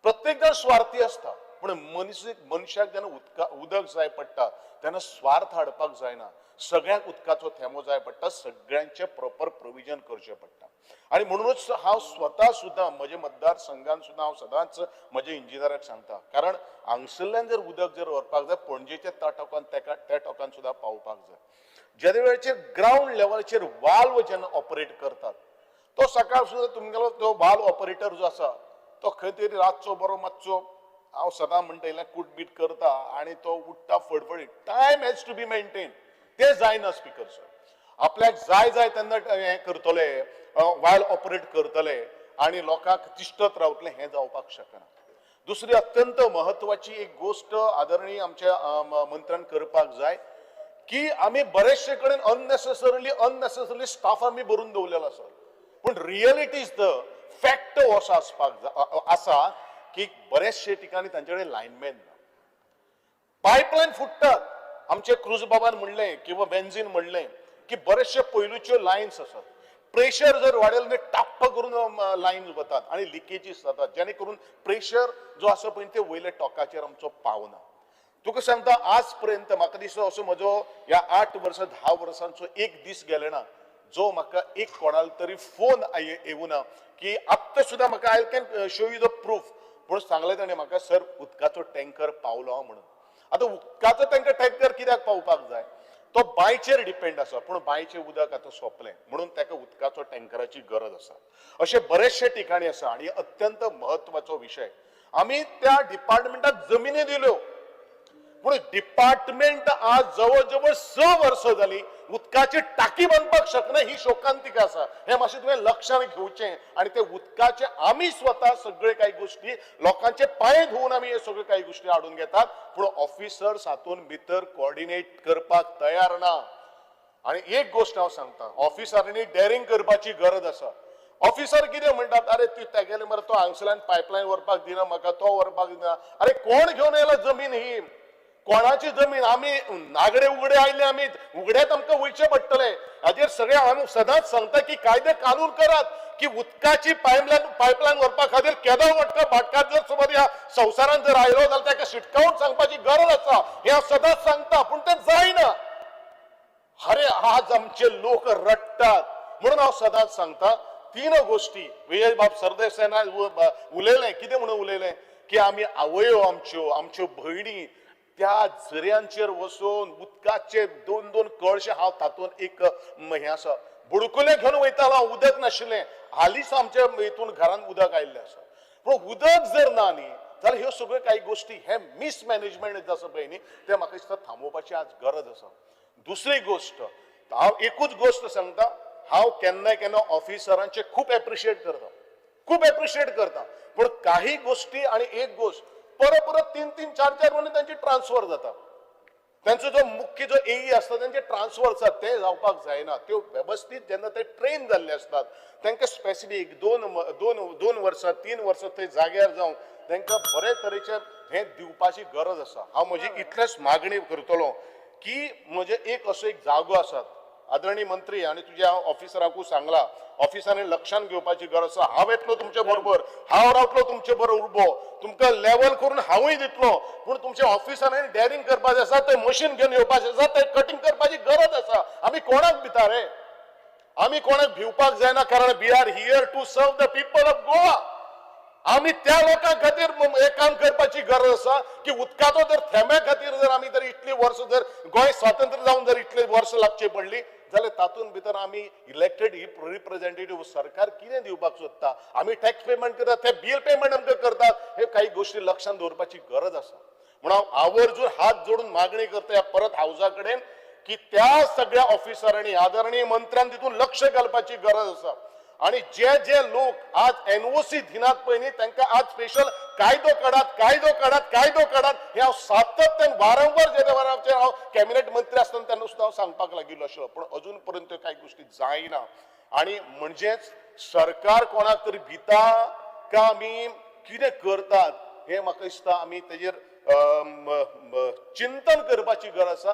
प्रत्येक जाण स्वार्थी आसता, पूण मनशाक जेन्ना उदक जाय पडटा तेन्ना स्वार्थ हाडपाक जायना. सगळ्यांक उदकाचो थेंबो जाय पडटा, सगळ्यांचें प्रॉपर प्रोविजन करचें पडटा. आनी म्हणूनच हांव स्वता सुद्दां म्हज्या मतदारसंघान सुद्दां हांव सदांच म्हज्या इंजिनियराक सांगता, कारण हांगसरल्यान जर उदक जर व्हरपाक जाय पणजेच्या त्या टोकान त्या टोकान सुद्दां पावपाक जाय. जेदे वेळाचेर ग्रावंड लेवलाचेर वाल्व जेन्ना ऑपरेट करतात तो सकाळ सुद्दां तुमगेलो तो वाल्व ऑपरेटर जो आसा तो खंय तरी रातचो बरो मातसो हांव सदां म्हणटा इल्लें कुटबीट करता आनी तो उठ्ठा फडफडीत. Time has to be maintain, ते जायना स्पिकर सर. आपल्याक जाय जाय तेन्ना हें करतले, वायल ऑपरेट करतले आनी लोकांक तिश्टत रावतले, हें जावपाक शकना. दुसरी अत्यंत महत्वाची एक गोश्ट आदरणीय आमच्या मंत्र्यान करपाक जाय की आमी बरेचशे कडेन अननेसेसरली स्टाफ आमी भरून दवरलेलो आसा, पूण रियलिटी is the fact असो आसपाक आसा की बरेचशे ठिकाणी तांचे कडेन लायनमॅन ना, पायपलायन फुट्टात. आमचे क्रुज बाबान म्हणलें किंवा बेन्झीन म्हणलें की बरेचशे पयलूच्यो लायन्स आसात, प्रेशर जर वाडयलें न्ही टप्प करून लायन वतात आनी लिकेजीस जातात, जेणे करून प्रेशर जो आसा पळय ते वयल्या टोकाचेर आमचो पावना. तुका सांगता आज पर्यंत म्हाका दिसता असो म्हजो ह्या 8 वर्सां 10 वर्सांचो एक दीस गेले ना जो म्हाका एक कोणाल तरी फोन येवना की आत्तां सुद्दां म्हाका I can show you the proof म्हणून सांगलें ताणें म्हाका, सर उदकाचो टँकर पावलो म्हणून. आतां उदकाचो तांकां टँकर कित्याक पावपाक जाय? तो बांयचेर डिपेंड आसा, पूण बांयचें उदक आतां सोंपलें म्हणून ताका उदकाचो टँकराची गरज आसा. अशें बरेचशे ठिकाणी आसा आनी अत्यंत महत्वाचो विशय. आमी त्या डिपार्टमेंटाक जमिनी दिल्यो, पूण डिपार्टमेंट आज जवळ जवळ 6 वर्सां जाली उदकाची टाकी बांदपाक शकना, ही शोकांतिका आसा. हें मातशें तुवें लक्षांत घेवचें आनी ते उदकाचे आमी स्वता सगळे काही गोष्टी लोकांचे पांय धुवन आमी हे सगळे काही गोष्टी हाडून घेतात, पूण ऑफिसर्स हातून भितर कोऑर्डिनेट करपाक तयार ना. आनी एक गोश्ट हांव सांगता, ऑफिसरांनी डेरिंग करपाची गरज आसा. ऑफिसर कितें म्हणटात, अरे ती तेगेले मरे तो हांगसरल्यान पायपलायन व्हरपाक दिना म्हाका, तो व्हरपाक दिना. अरे कोण घेवन येयला जमीन ही? कोणाची जमीन? आमी नागडे उगडे आयले, आमी उगड्यात आमकां वयचें पडटलें. हाजेर सगळें हांव सदांच सांगता की कायदे कानून करात की उदकाची पायपलायन व्हरपा खातीर केदो व्हडलो भाटकार जर समज ह्या संवसारांत जर आयलो जाल्यार ताका शिटकावन सांगपाची गरज आसा, हें हांव सदांच सांगता, पूण तें जायना. अरे आज आमचे लोक रडटात. म्हणून हांव सदांच सांगता 3 गोष्टी. विजय बाब सरदेसायान उलयलें, कितें म्हणून उलयलें की आमी आवयो आमच्यो, आमच्यो भयणी त्या झऱ्यांचेर वचून उदकाचे 2-2 कळशे, हांव तातूंत एक हें आसा बुडकुले घेवन वयतालो, उदक नाशिल्लें. हालींच आमच्या हितून घरान उदक आयिल्लें आसा, पूण उदक जर ना न्ही जाल्यार ह्यो सगळ्यो कांय गोश्टी हे मिसमॅनेजमेंट आसा पळय न्ही तें म्हाका दिसता थांबोवपाची आज गरज आसा. दुसरी गोश्ट, हांव एकूच गोश्ट सांगता, हांव केन्ना केन्ना ऑफिसरांचे खूब एप्रिशिएट करता, खूब एप्रिशिएट करता, पूण काही गोश्टी आनी एक गोश्ट परत परत 3-3, 4-4 म्हयने तांची ट्रान्सफर जाता. तांचो जो मुख्य जो एई आसता तांचे ट्रान्सफर आसता, ते जावपाक जायना. त्यो वेवस्थीत जेन्ना ते ट्रेन जाल्ले आसतात तांकां स्पेसिफीक 2 वर्सां 3 वर्सां थंय जाग्यार जावन तांकां बरे तरेचे हें दिवपाची गरज आसा. हांव म्हजी इतलेच मागणी करतलो की म्हजे एक असो एक जागो आसात, आदरणीय मंत्री आनी तुज्या ऑफिसराकूय सांगला, ऑफिसरांनी लक्षांत घेवपाची गरज आसा. हांव येतलो तुमचे बरोबर, हांव रावतलो तुमचे बरोबर उबो, तुमकां लेवल करून हांवूय दितलो, पूण तुमच्या ऑफिसरांनी डेरिंग करपाचें आसा, तें मशीन घेवन येवपाचें आसा, तें कटींग करपाची गरज आसा. आमी कोणाक भिता रे? आमी कोणाक भिवपाक जायना, कारण we are here to serve the people of Goa. आमी त्या लोकां खातीर हें काम करपाची गरज आसा की उदकाचो जर थेंब्या खातीर जर आमी जर इतली वर्सां जर गोंय स्वातंत्र्य जावन जर इतली वर्सां लागची पडली जाल्यार तातूंत भितर आमी इलेक्टेड रिप्रेझेंटेटिव्ह सरकार कितें दिवपाक सोदता? आमी टॅक्स पेमेंट करतात, ते बील पेमेंट आमकां करतात. हे काही गोश्टी लक्षांत दवरपाची गरज आसा. म्हणून हांव आवर्जून हात जोडून मागणी करता ह्या परत हावजा कडेन की त्या सगळ्या ऑफिसरांनी आदरणीय मंत्र्यान तितून लक्ष घालपाची गरज आसा. आणि जे जे लोक आज एनओसी दिनात पळय न्ही तांकां आज स्पेशल कायदो काडात, कायदो काडात, कायदो काडात हे हांव सातत्यान वारंवार जेन्ना वारांचेर हांव कॅबिनेट मंत्री आसतना तेन्ना सुद्दां हांव सांगपाक लागिल्लो आशिल्लो, पूण अजून पर्यंत कांय गोश्टी जायना. आनी म्हणजेच सरकार कोणाक तरी भिता का आमी कितें करतात हें म्हाका दिसता आमी तेजेर चिंतन करपाची गरज आसा,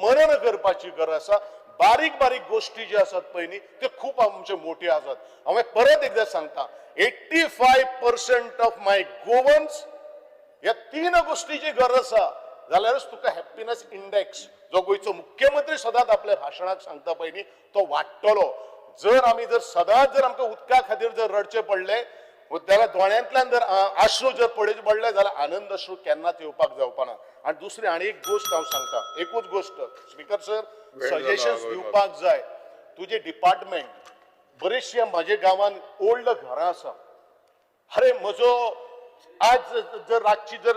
मनन करपाची गरज आसा. बारीक बारीक गोश्टी ज्यो आसात पळय न्ही त्यो खूब आमच्यो मोट्यो आसात. हांवें परत एकदां सांगता, 85% ऑफ my Goans ह्या तीन गोश्टीची गरज आसा जाल्यारच तुका हॅप्पीनस इंडेक्स जो गोंयचो मुख्यमंत्री सदांच आपल्या भाशणाक सांगता पळय न्ही तो वाडटलो. जर आमी जर सदांच जर आमकां उदका खातीर जर रडचें पडलें जाल्यार दोळ्यांतल्यान जर आश्रू जर पडचे पडले जाल्यार आनंद अश्रू केन्नाच येवपाक जावपा ना. आनी दुसरी आनी एक गोश्ट हांव सांगता, एकूच गोश्ट स्पिकर सर, सजेशन्स दिवपाक जाय. तुजें डिपार्टमेंट बरेचशे म्हजे गांवांत ओल्ड घरां आसा. अरे म्हजो आज जर रातची जर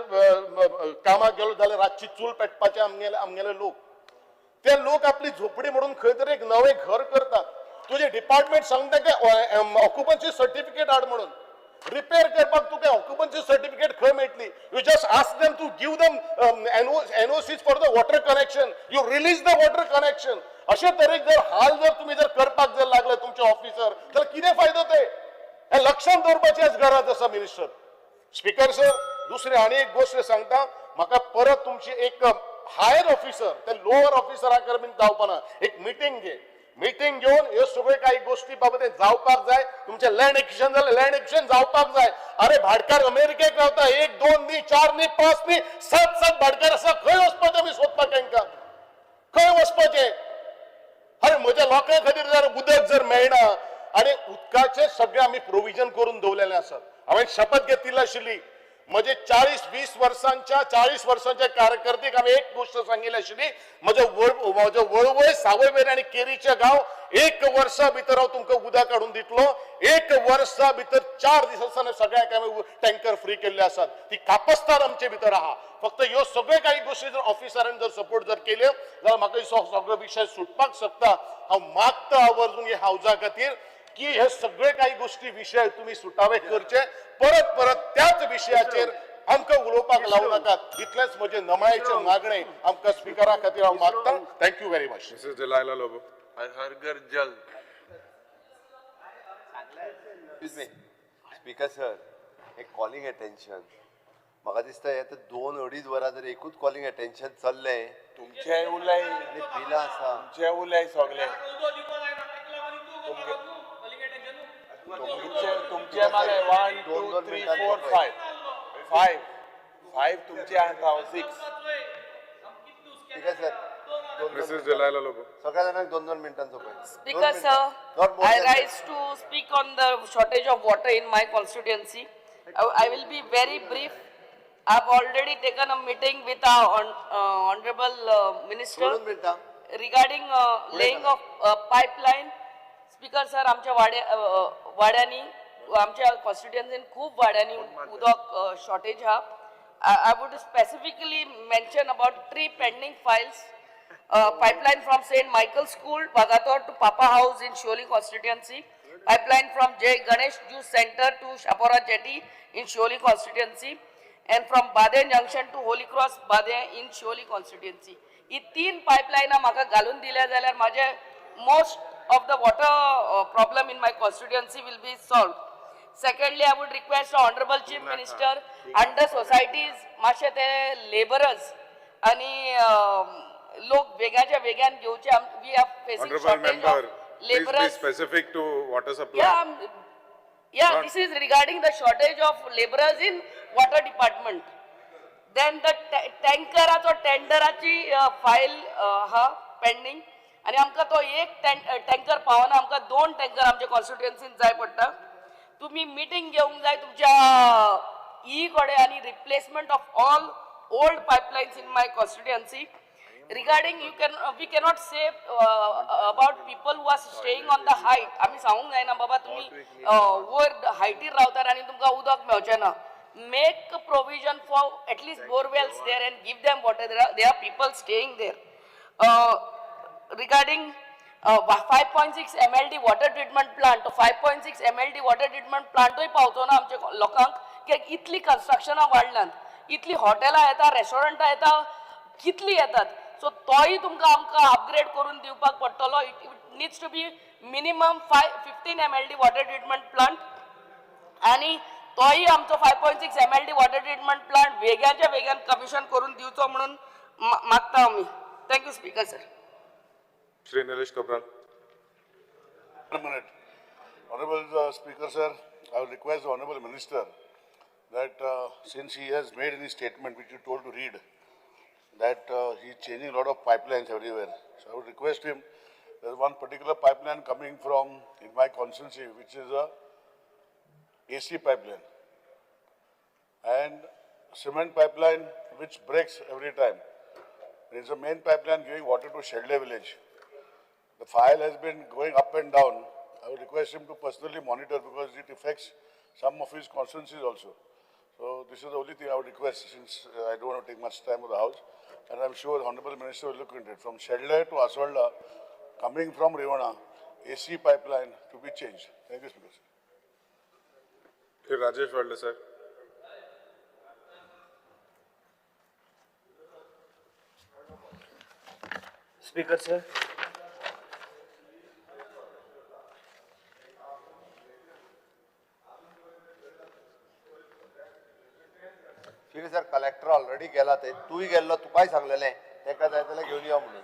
कामाक गेलो जाल्यार रातची चूल पेटपाचे आमगेले आमगेले लोक, ते लोक आपली झोपडी म्हणून खंय तरी एक नवें घर करतात. तुजें डिपार्टमेंट सांगता की ऑक्युपन्सी सर्टिफिकेट हाड म्हणून, रिपेर करपाक तुका ऑक्युपन्सी सर्टिफिकेट खंय मेळटली? You just ask them to give them NOCs for the water connection, you release the water connection. अशे तरेक जर हाल जर तुमी जर करपाक जर लागले तुमचे ऑफिसर जाल्यार कितें फायदो ते? हें लक्षांत दवरपाची आज गरज आसा मिनिस्टर. स्पिकर सर, दुसरी आनी एक गोश्ट सांगता, म्हाका परत तुमची एक हायर ऑफिसर ते लोअर ऑफिसरा कडेन जावपाना, एक मिटींग घे. मिटींग घेवन ह्यो सगळ्यो काही गोश्टी बाबा ते जावपाक जाय. तुमचें लँड एक्विशन जालें, लँड एक्विशन जावपाक जाय. अरे भाटकार अमेरिकेक रावता, 1 2 न्ही 4 न्ही 5 न्ही 7 7 भाटकार आसा. खंय वचपाचें आमी सोदपाक तांकां? खंय वचपाचें? अरे म्हज्या लोकां खातीर जर उदक जर मेळना आनी उदकाचें सगळें आमी प्रोविजन करून दवरलेलें आसा. हांवें शपथ घेतिल्ली आशिल्ली म्हजे 40-20 वर्सांच्या 40 वर्सांच्या कारकिर्दीक हांवें एक गोश्ट सांगिल्ली आशिल्ली, म्हजो वळवय सावयवेरें आनी केरीचे गांव 1 वर्सा भितर हांव तुमकां उदक हाडून दितलो. 1 वर्सा भितर 4 दीस आसतना सगळ्यांक हांवें टँकर फ्री केल्ले आसात. ती कापस्तार आमचे भितर आहा. फक्त ह्यो सगळ्यो काही गोश्टी जर ऑफिसरान जर सपोर्ट जर केल्यो जाल्यार म्हाका सगळो विशय सुटपाक शकता. हांव मागता आवर्जून हे हावजा खातीर की हे सगळे काही गोष्टी विशय तुम्ही सुटावे करचे. परत परत त्याच विशयाचेर आमकां उलोवपाक लावू नाकात. इतलेंच म्हजें नमळायेचें मागणें आमकां स्पिकरा खातीर हांव मागता. Thank you very much. Mrs Delilah Lobo. हर घर जल. स्पीकर सर, एक कॉलिंग अटेन्शन म्हाका दिसता हे आतां 2-2.5 वरां जर एकूच कॉलिंग अटेन्शन चल्लें. तुमचें उलय आनी बिलां आसा. तुमचें उलय सगळें. तुमचे मागीर 1 2 3 4 5 5 5 तुमचे आहा 6. ठीक आहे सर. Mrs Delilah Lobo. सगळ्या जाणांक 2-2 मिनटांचो पळय. Speaker sir, I rise to speak on the shortage of water in my constituency. I will be very brief. I have already taken a meeting with our honorable minister regarding laying of pipeline. Speaker sir, आमच्या वाड्यांनी, आमच्या कॉन्स्टिट्युएन्सीन खूब वाड्यांनी उदक shortage आहा. I would specifically mention about 3 pending files. Pipeline from St. Michael School, Vagator to Papa House in Siolim constituency. Pipeline from J. Ganesh Juice Center to Chapora Jetty in Siolim constituency. And from Baden Junction to Holy Cross Baden in Siolim constituency. ही 3 पायपलायनां म्हाका घालून दिल्या जाल्यार म्हाजे most of the water problem in my constituency will be solved. Secondly, I would request the Honorable Chief Minister under societies मातशे ते laborers आणि लोक वेगाच्या वेगान घेवचे. We are facing Honorable shortage member, of please be laborers. specific to water supply. Yeah, this is regarding the shortage of laborers in water department. Then the टँकराचो टेंडराची file आहा pending आनी आमकां तो एक टँकर पावना, आमकां 2 टँकर आमच्या कॉन्स्टिट्युएन्सीन जाय पडटा. तुमी मिटींग घेवंक जाय तुमच्या ई कडेन आनी replacement of all old pipelines in my constituency. Regarding you can we cannot say about people who are staying on the height. आमी सांगूंक जायना बाबा तुमी वयर हायटीर रावतात आनी तुमकां उदक मेळचें ना. Make provision for at least borewells there and give them water. There are people staying there. Regarding 5.6 MLD water treatment plant, 5.6 MLD water treatment प्लांटूय पावचो ना आमच्या लोकांक, कित्याक इतली कन्स्ट्रक्शनां वाडल्यांत, इतली हॉटेलां येता, रेस्टॉरंटां येता, कितली येतात. सो तोय तुमकां आमकां अपग्रेड करून दिवपाक पडटलो. It needs to be minimum 15 MLD water treatment plant. आनी तोय आमचो 5.6 MLD water treatment plant वेगाच्या वेगान कमिशन करून दिवचो म्हणून मागता आमी. Thank you speaker sir. Shri Nilesh Cabral. 1 minute. Honorable Speaker, sir, I will request the Honorable Minister that since he has made any statement which you told to read, that he is changing a lot of pipelines everywhere. So I would request him, there is one particular pipeline coming from in my constituency, which is a AC pipeline and cement pipeline which breaks every time. There is a main pipeline giving water to Shedle village. The file has been going up and down. I would request him to personally monitor because it affects some of his constituencies also. So this is the only thing I would request, since I don't want to take much time of the house. And I'm sure the Honorable Minister will look into it. From Shedle to Aswalda, coming from Rivana, AC pipeline to be changed. Thank you, Speaker. Shri Rajesh Faldesai. Speaker sir. Speaker sir, collector already गेला, ते तूंय गेल्लो, तुकाय सांगलेलें ताका जाय जाल्यार घेवन यो म्हणून.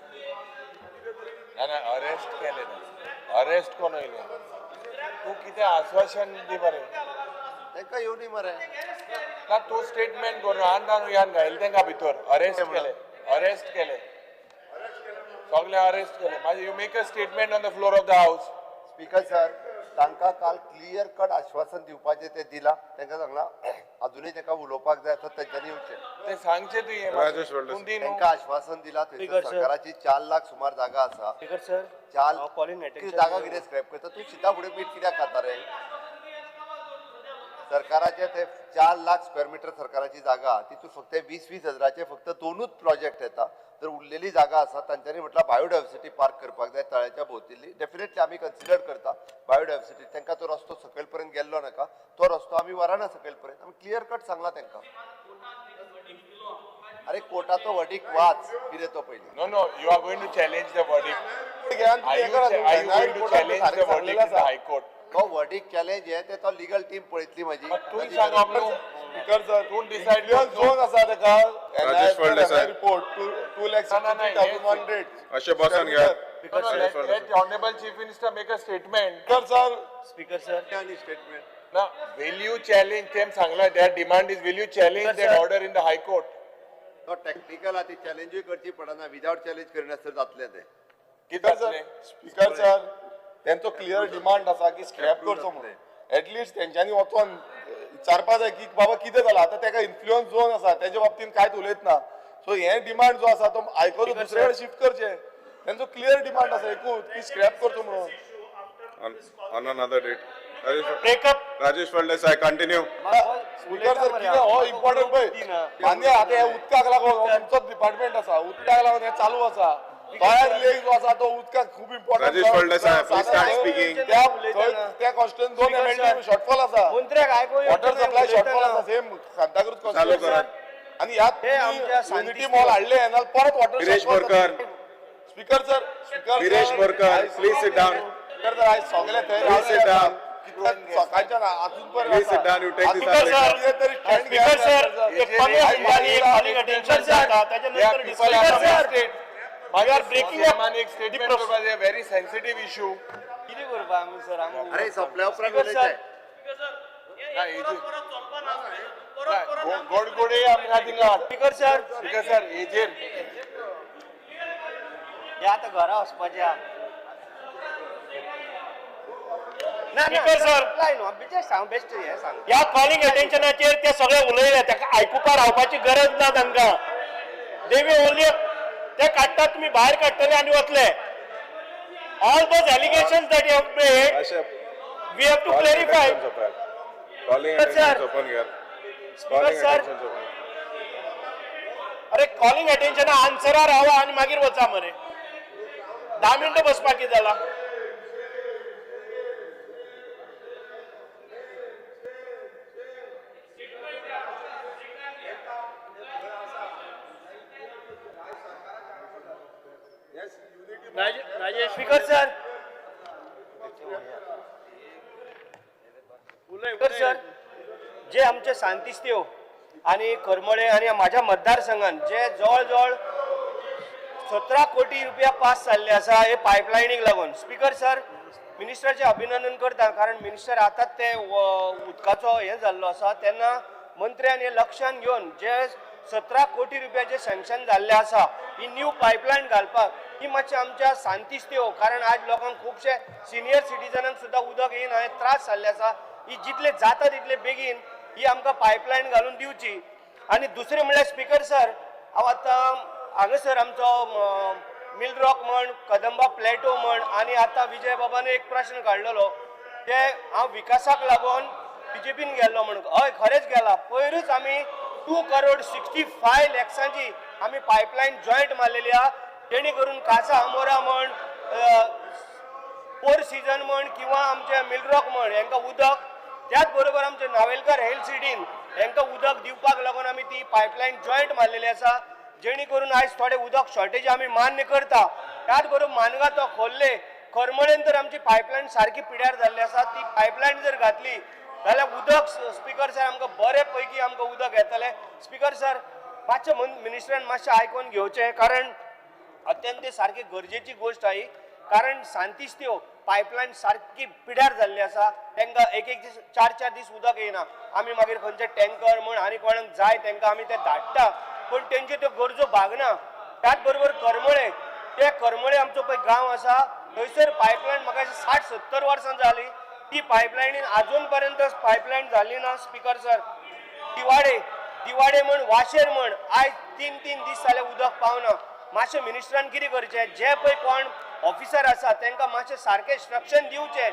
ना ना, अरेस्ट केले ना, अरेस्ट कोण येयले? तूं कितें आश्वासन दी मरे तांकां येवनी मरे. ना, तूं स्टेटमेंट करून आंदान यान घायल तांकां भितर. अरेस्ट केले, अरेस्ट केले, सगळे अरेस्ट केले. मागीर you make a statement on the floor of the house. Speaker sir, तांकां काल क्लियर कट आश्वासन दिवपाचें तें दिलां. तांकां सांगलां अजुनूय तांकां उलोवपाक जाय आसा तेंच्यांनी येवचें. ते सांगचें तुवें. राजेश फळदेसाय. तांकां आश्वासन दिलां थंयसर सरकाराची 4 लाख सुमार जागा आसा. स्पीकर सर, 4 जागा कितें स्क्रॅप करता तूं? शिता फुडें मीठ कित्याक खाता रे? सरकाराचे ते 4 लाख स्क्वेअर मिटर सरकाराची जागा, तितून फक्त 20-20 हजाराचे फक्त 2 प्रोजेक्ट येता. जर उरलेली जागा आसा तांच्यांनी म्हटल्यार बायोडायवर्सिटी पार्क करपाक जाय तळ्याच्या भोंवतणी. डेफिनेटली आमी कन्सिडर करता बायोडायवर्सिटी. तांकां तो रस्तो सकयल पर्यंत गेल्लो नाका, तो रस्तो आमी व्हरना सकयल पर्यंत. आमी क्लियर कट सांगला तांकां. अरे कोर्टाचो वर्डीक वाच कितें तो पयलीं. No no, you are going to challenge the verdict. Are you going to challenge the verdict in the high court? तो वर्डीक चॅलेंज हे ते तो लिगल टीम पळयतली म्हाजी. तूं सांगप न्हू. स्पीकर सर, तूं डिसायड झोन आसा ताका. राजेश फळदेसाय. रिपोर्ट 2,63,100. अशें बसन घेयात. Let the Honorable Chief Minister make a statement. Speaker sir. Speaker sir. आनी स्टेटमेंट ना, will you challenge तेम सांगला, their demand is will you challenge that order in the high court? तो टॅक्निकल आहा, ती चॅलेंजूय करची पडना. विदावट चॅलेंज करिनासतना जातलें तें. कितें जातलें? स्पीकर सर, तेंचो क्लियर डिमांड आसा की स्क्रॅप करचो म्हणून. एटलिस्ट तेंच्यांनी वचोन विचारपा जाय की बाबा कितें जालां. आतां तेका इन्फ्लुयन्स झोन आसा तेजे बाबतीन कांयच उलयतना. सो हें डिमांड जो आसा तो आयकून दुसरे कडेन शिफ्ट करचें. तेंचो क्लियर डिमांड आसा एकूच की स्क्रॅप करचो म्हणून. On another date. Breakup. Rajesh Faldesai, continue. Speaker sir, कितें हो इम्पॉर्टंट पळय मान्य. आतां हे उदकाक लागून हो तुमचोच डिपार्टमेंट आसा, उदकाक लागून हें चालू आसा. तळ्यार लेक जो आसा तो उदकाक खूब important. Rajesh Phaldesai, please start speaking. त्या कॉन्स्टिट्युएन्सी 2 MLD shortfall आसा. वॉटर सप्लाय शॉर्टफॉल आसा सेम सांताक्रूज कॉन्स्टिट्युएन्सी. आनी ह्यात युनिटी मॉल हाडले नाल्यार परत water. Viresh Borkar. Speaker sir, speaker Viresh Borkar, please sit down. Speaker sir, आयज सगळे थंय Please sit down. सकाळच्यान अजून पर्यंत. Please sit down, you take this Speaker sir, speaker sir, एक 15 मिनटांनी कॉलिंग अटेन्शन जाता, ताच्या नंतर Speaker sir, We are breaking up एक स्टेटमेंट करपाचें, व्हेरी सेन्सिटीव इशू. कितें करपा आमी सर? अरे सोंपल्या उपरांत उलयताय. गोडगोडे आमकां थिंगा. स्पीकर सर, स्पीकर सर, हेजेर हे आतां घरा वचपाचें. स्पीकर सर, ह्या कॉलिंग अटेन्शनाचेर ते सगळे उलयले, ताका आयकुपा रावपाची गरज ना तांकां. देवी ओनली ते काडटात, तुमी भायर काडटले आनी वतले. All those allegations that you have made, we have to clarify. Calling attention open घेयात. Calling attention open. अरे कॉलिंग अटेन्शन आन्सरा रावा आनी मागीर वचा मरे. 10 मिनटां बसपाक कितें जाला? Rajesh speaker sir, speaker sir, जे आमचे सांतिस्तेव आनी करमळे आनी म्हाज्या मतदारसंघान जे जवळ जवळ 17 कोटी रुपया पास जाल्ले आसा हे पायपलायनीक लागून. स्पीकर सर, मिनिस्टराचें अभिनंदन करता, कारण मिनिस्टर आतांच ते उदकाचो हें जाल्लो आसा तेन्ना मंत्र्यान हें लक्षान घेवन जे 17 कोटी रुपयाचे सँक्शन जाल्ले आसा ही न्यू पायपलायन घालपाक, ही मातशी आमच्या सांतिस्तेव, कारण आज लोकांक खुबशे सिनियर सिटीजनांक सुद्दां उदक येना, हे त्रास जाल्ले आसा. ही जितले जाता तितले बेगीन ही आमकां पायपलायन घालून दिवची. आनी दुसरें म्हणल्यार स्पीकर सर, हांव आतां हांगासर आमचो मिलरॉक म्हण, कदंबा प्लॅटो म्हण, आनी आतां विजय बाबान एक प्रश्न काडलेलो ते हांव विकासाक लागून बीजेपीन गेल्लो म्हणून. हय, खरेंच गेला. पयरूच आमी 2 करोड 65 लॅक्सांची आमी पायपलायन जॉयंट मारलेली आहा, जेणे करून कासा आमोरा म्हण, फोर सिजन म्हण किंवा आमचे मिलरॉक म्हण हेंकां उदक, त्याच बरोबर आमचे नावेलकर हेल्थ सिटीन हेंकां उदक दिवपाक लागून आमी ती पायपलायन जॉयंट मारलेली आसा, जेणे करून आयज थोडे उदक शॉर्टेज आमी मान्य करता. त्याच बरोबर मानगांव, खोर्ले, करमळेन तर आमची पायपलायन सारकी पिड्यार जाल्ली आसा. ती पायपलायन जर घातली जाल्यार उदक स्पीकर सर आमकां बरे पैकी आमकां उदक येतलें. स्पीकर सर, मातशें मिनिस्टरान मातशें आयकून घेवचें, कारण अत्यंत सारकी गरजेची गोश्ट आहा ही. कारण सांतिस्त्यो पायपलायन सारकी पिड्यार जाल्ली आसा, तांकां एक एक दीस, 4 4 दीस उदक येयना. आमी मागीर खंयचे टँकर म्हण आनी कोणाक जाय तांकां आमी ते धाडटा, पूण तेंच्यो त्यो गरजो भागना. त्याच बरोबर करमळे, ते करमळे आमचो पळय गांव आसा थंयसर पायपलायन म्हाका 60-70 वर्सां जाली, ती पायपलायनीन आजून पर्यंत पायपलायन जाली ना. स्पीकर सर, दिवाडे, दिवाडे म्हण, वाशेर म्हण, आयज 3 3 दीस जाले उदक पावना. मातशें मिनिस्टरान कितें करचें, जे पळय कोण ऑफिसर आसा तांकां मातशें सारकें इन्स्ट्रक्शन दिवचें,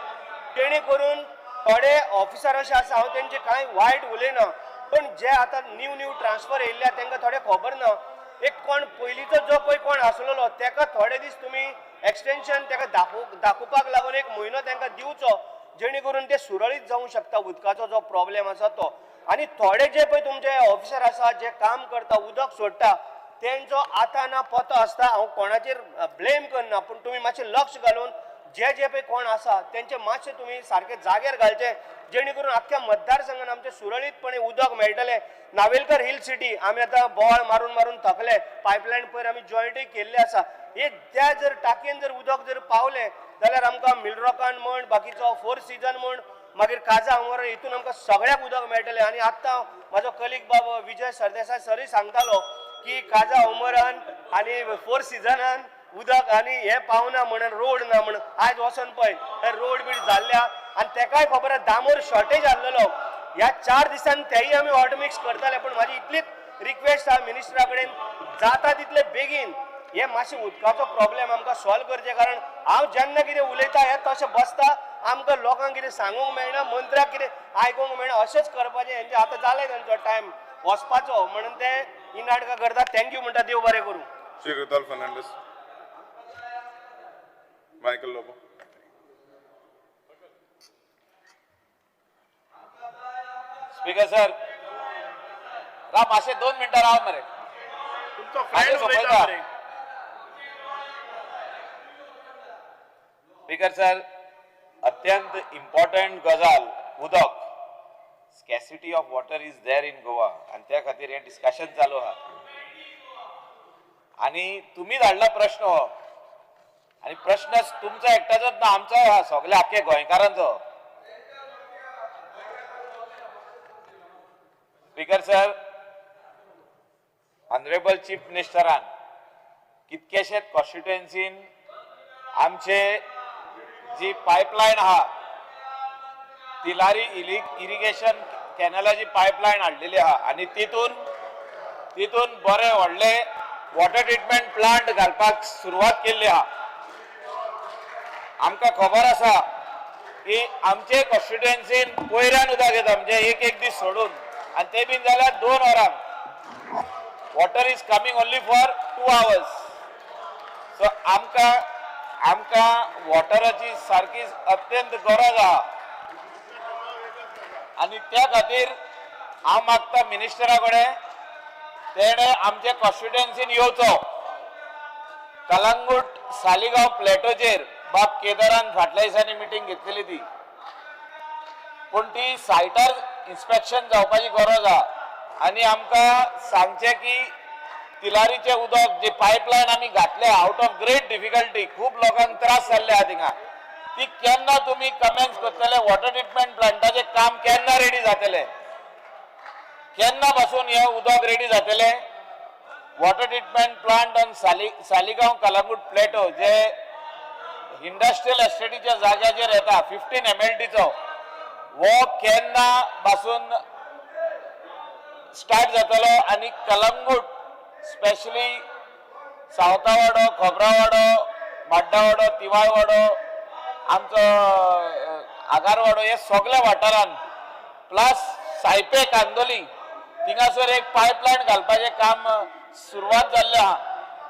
तेणे करून थोडे ऑफिसर अशे आसा, हांव तेंचे कांय वायट उलयना, पण जे आतां न्यू न्यू ट्रान्सफर येयल्ले तांकां थोडें खबर ना. एक कोण पयलींचो जो पळय कोण आसलेलो ताका थोडे दीस तुमी एक्सटेंशन ताका दाखोवपाक लागून 1 म्हयनो तांकां दिवचो, जेणे करून ते सुरळीत जावंक शकता उदकाचो जो प्रॉब्लेम आसा तो. आनी थोडे जे पळय तुमचे ऑफिसर आसा जे काम करता, उदक सोडटा, तेंचो आतां ना पतो आसता. हांव कोणाचेर ब्लेम करना, पूण तुमी मातशें लक्ष घालून जे जे पळय कोण आसा तेंचे मातशें तुमी सारके जाग्यार घालचे, जेणे करून आख्ख्या मतदारसंघान आमचें सुरळीतपणे उदक मेळटलें. नावेलकर हिल सिटी आमी आतां बोवाळ मारून मारून थकले, पायपलायन पयर आमी जॉयंटूय केल्ले आसा. हे त्या जर टाकयेन जर उदक जर पावलें जाल्यार आमकां मिलरॉकान म्हण, बाकीचो फोर सिजन म्हण, मागीर काजा आमोरा, हितून आमकां सगळ्याक उदक मेळटलें. आनी आतां म्हाजो कलीग बाब विजय सरदेसाय सरय सांगतालो की काजा उमरान आनी फोर सिजनान उदक आनी हें पावना म्हणून, रोड ना म्हणून. आयज वचोन पळय हे रोड बीड जाल्ल्या, आनी तेकाय खबर आहा दामोर शॉर्टेज आसलेलो. ह्या 4 दिसांनी तेय आमी हॉट मिक्स करताले. पूण म्हाजी इतलीच रिक्वेस्ट आहा मिनिस्टरा कडेन, जाता तितले बेगीन हे मातशें उदकाचो प्रॉब्लेम आमकां सॉल्व करचें. कारण हांव जेन्ना कितें उलयता हें तशें बसता, आमकां लोकांक कितें सांगूंक मेळना, मंत्र्याक कितें आयकूंक मेळना, अशेंच करपाचें. हेंचें आतां जालें तेंचो टायम वचपाचो, म्हणून ते ही नाटकां करता. Thank you म्हणटा, देव बरें करूं. Shri Rudolph Fernandes. Michael Lobo. Speaker sir, राव मातशें 2 मिनटां राव मरे. तुमचो फ्रेंड उलयता मरे. स्पीकर सर, अत्यंत इम्पॉर्टंट गजाल उदक. Scarcity of water is there in Goa, आनी त्या खातीर हें डिस्कशन चालू आहा. आनी तुमी धाडला प्रश्न हो, आनी प्रश्न तुमचो एकट्याचोच ना, आमचोय आहा, सगल्या आख्खे गोंयकारांचो. स्पीकर सर, ऑनरेबल चीफ मिनिस्टरान कितकेशेच कॉन्स्टिट्युएन्सीन आमचे जी पायपलायन आहा, तिलारी इरिगेशन कॅनलाची पायपलायन हाडलेली आहा, आनी तितून बरे व्हडले वॉटर ट्रिटमेंट प्लांट घालपाक सुरवात केल्ली आहा. आमकां खबर आसा की आमचे कॉन्स्टिट्युएन्सीन पयऱ्यान उदक येता, म्हणजे एक एक दीस सोडून, आनी ते बीन जाल्यार 2 वरांक. Water is coming only for 2 hours. So आमकां आमकां वॉटराची सारकी अत्यंत गरज आहा, आनी त्या खातीर हांव मागता मिनिस्टरा कडेन, तेणें आमच्या कॉन्स्टिट्युएन्सीन येवचो. कलंगूट सालिगांव प्लॅटोचेर बाब केदारान फाटल्या दिसांनी मिटींग घेतलेली ती, पूण ती सायटार इन्स्पेक्शन जावपाची गरज आहा आनी आमकां सांगचें की तिलारीचें उदक जी पायपलायन आमी घातल्या आउट ऑफ ग्रेट डिफिकल्टी, खूब लोकांक त्रास जाल्ले आहा थिंगा, ती केन्ना तुमी कमेन्स करतले? वॉटर ट्रिटमेंट प्लांटाचें काम केन्ना रेडी जातलें? केन्ना पासून हें उदक रेडी जातलें? Water treatment plant on Saligao Calangute plateau J industrial एस्टेटीच्या जाग्याचेर येता, 15 एमएलडीचो, हो केन्ना पासून स्टार्ट जातलो? आनी कलंगूट, स्पेशली सावतावाडो, खोबरावाडो, माड्डावाडो, तिवाळवाडो, आमचो आगारवाडो, हे सगल्या वाठारान प्लस सायपे कांदोली थिंगासर एक पायपलायन घालपाचें काम सुरवात जाल्लें आहा,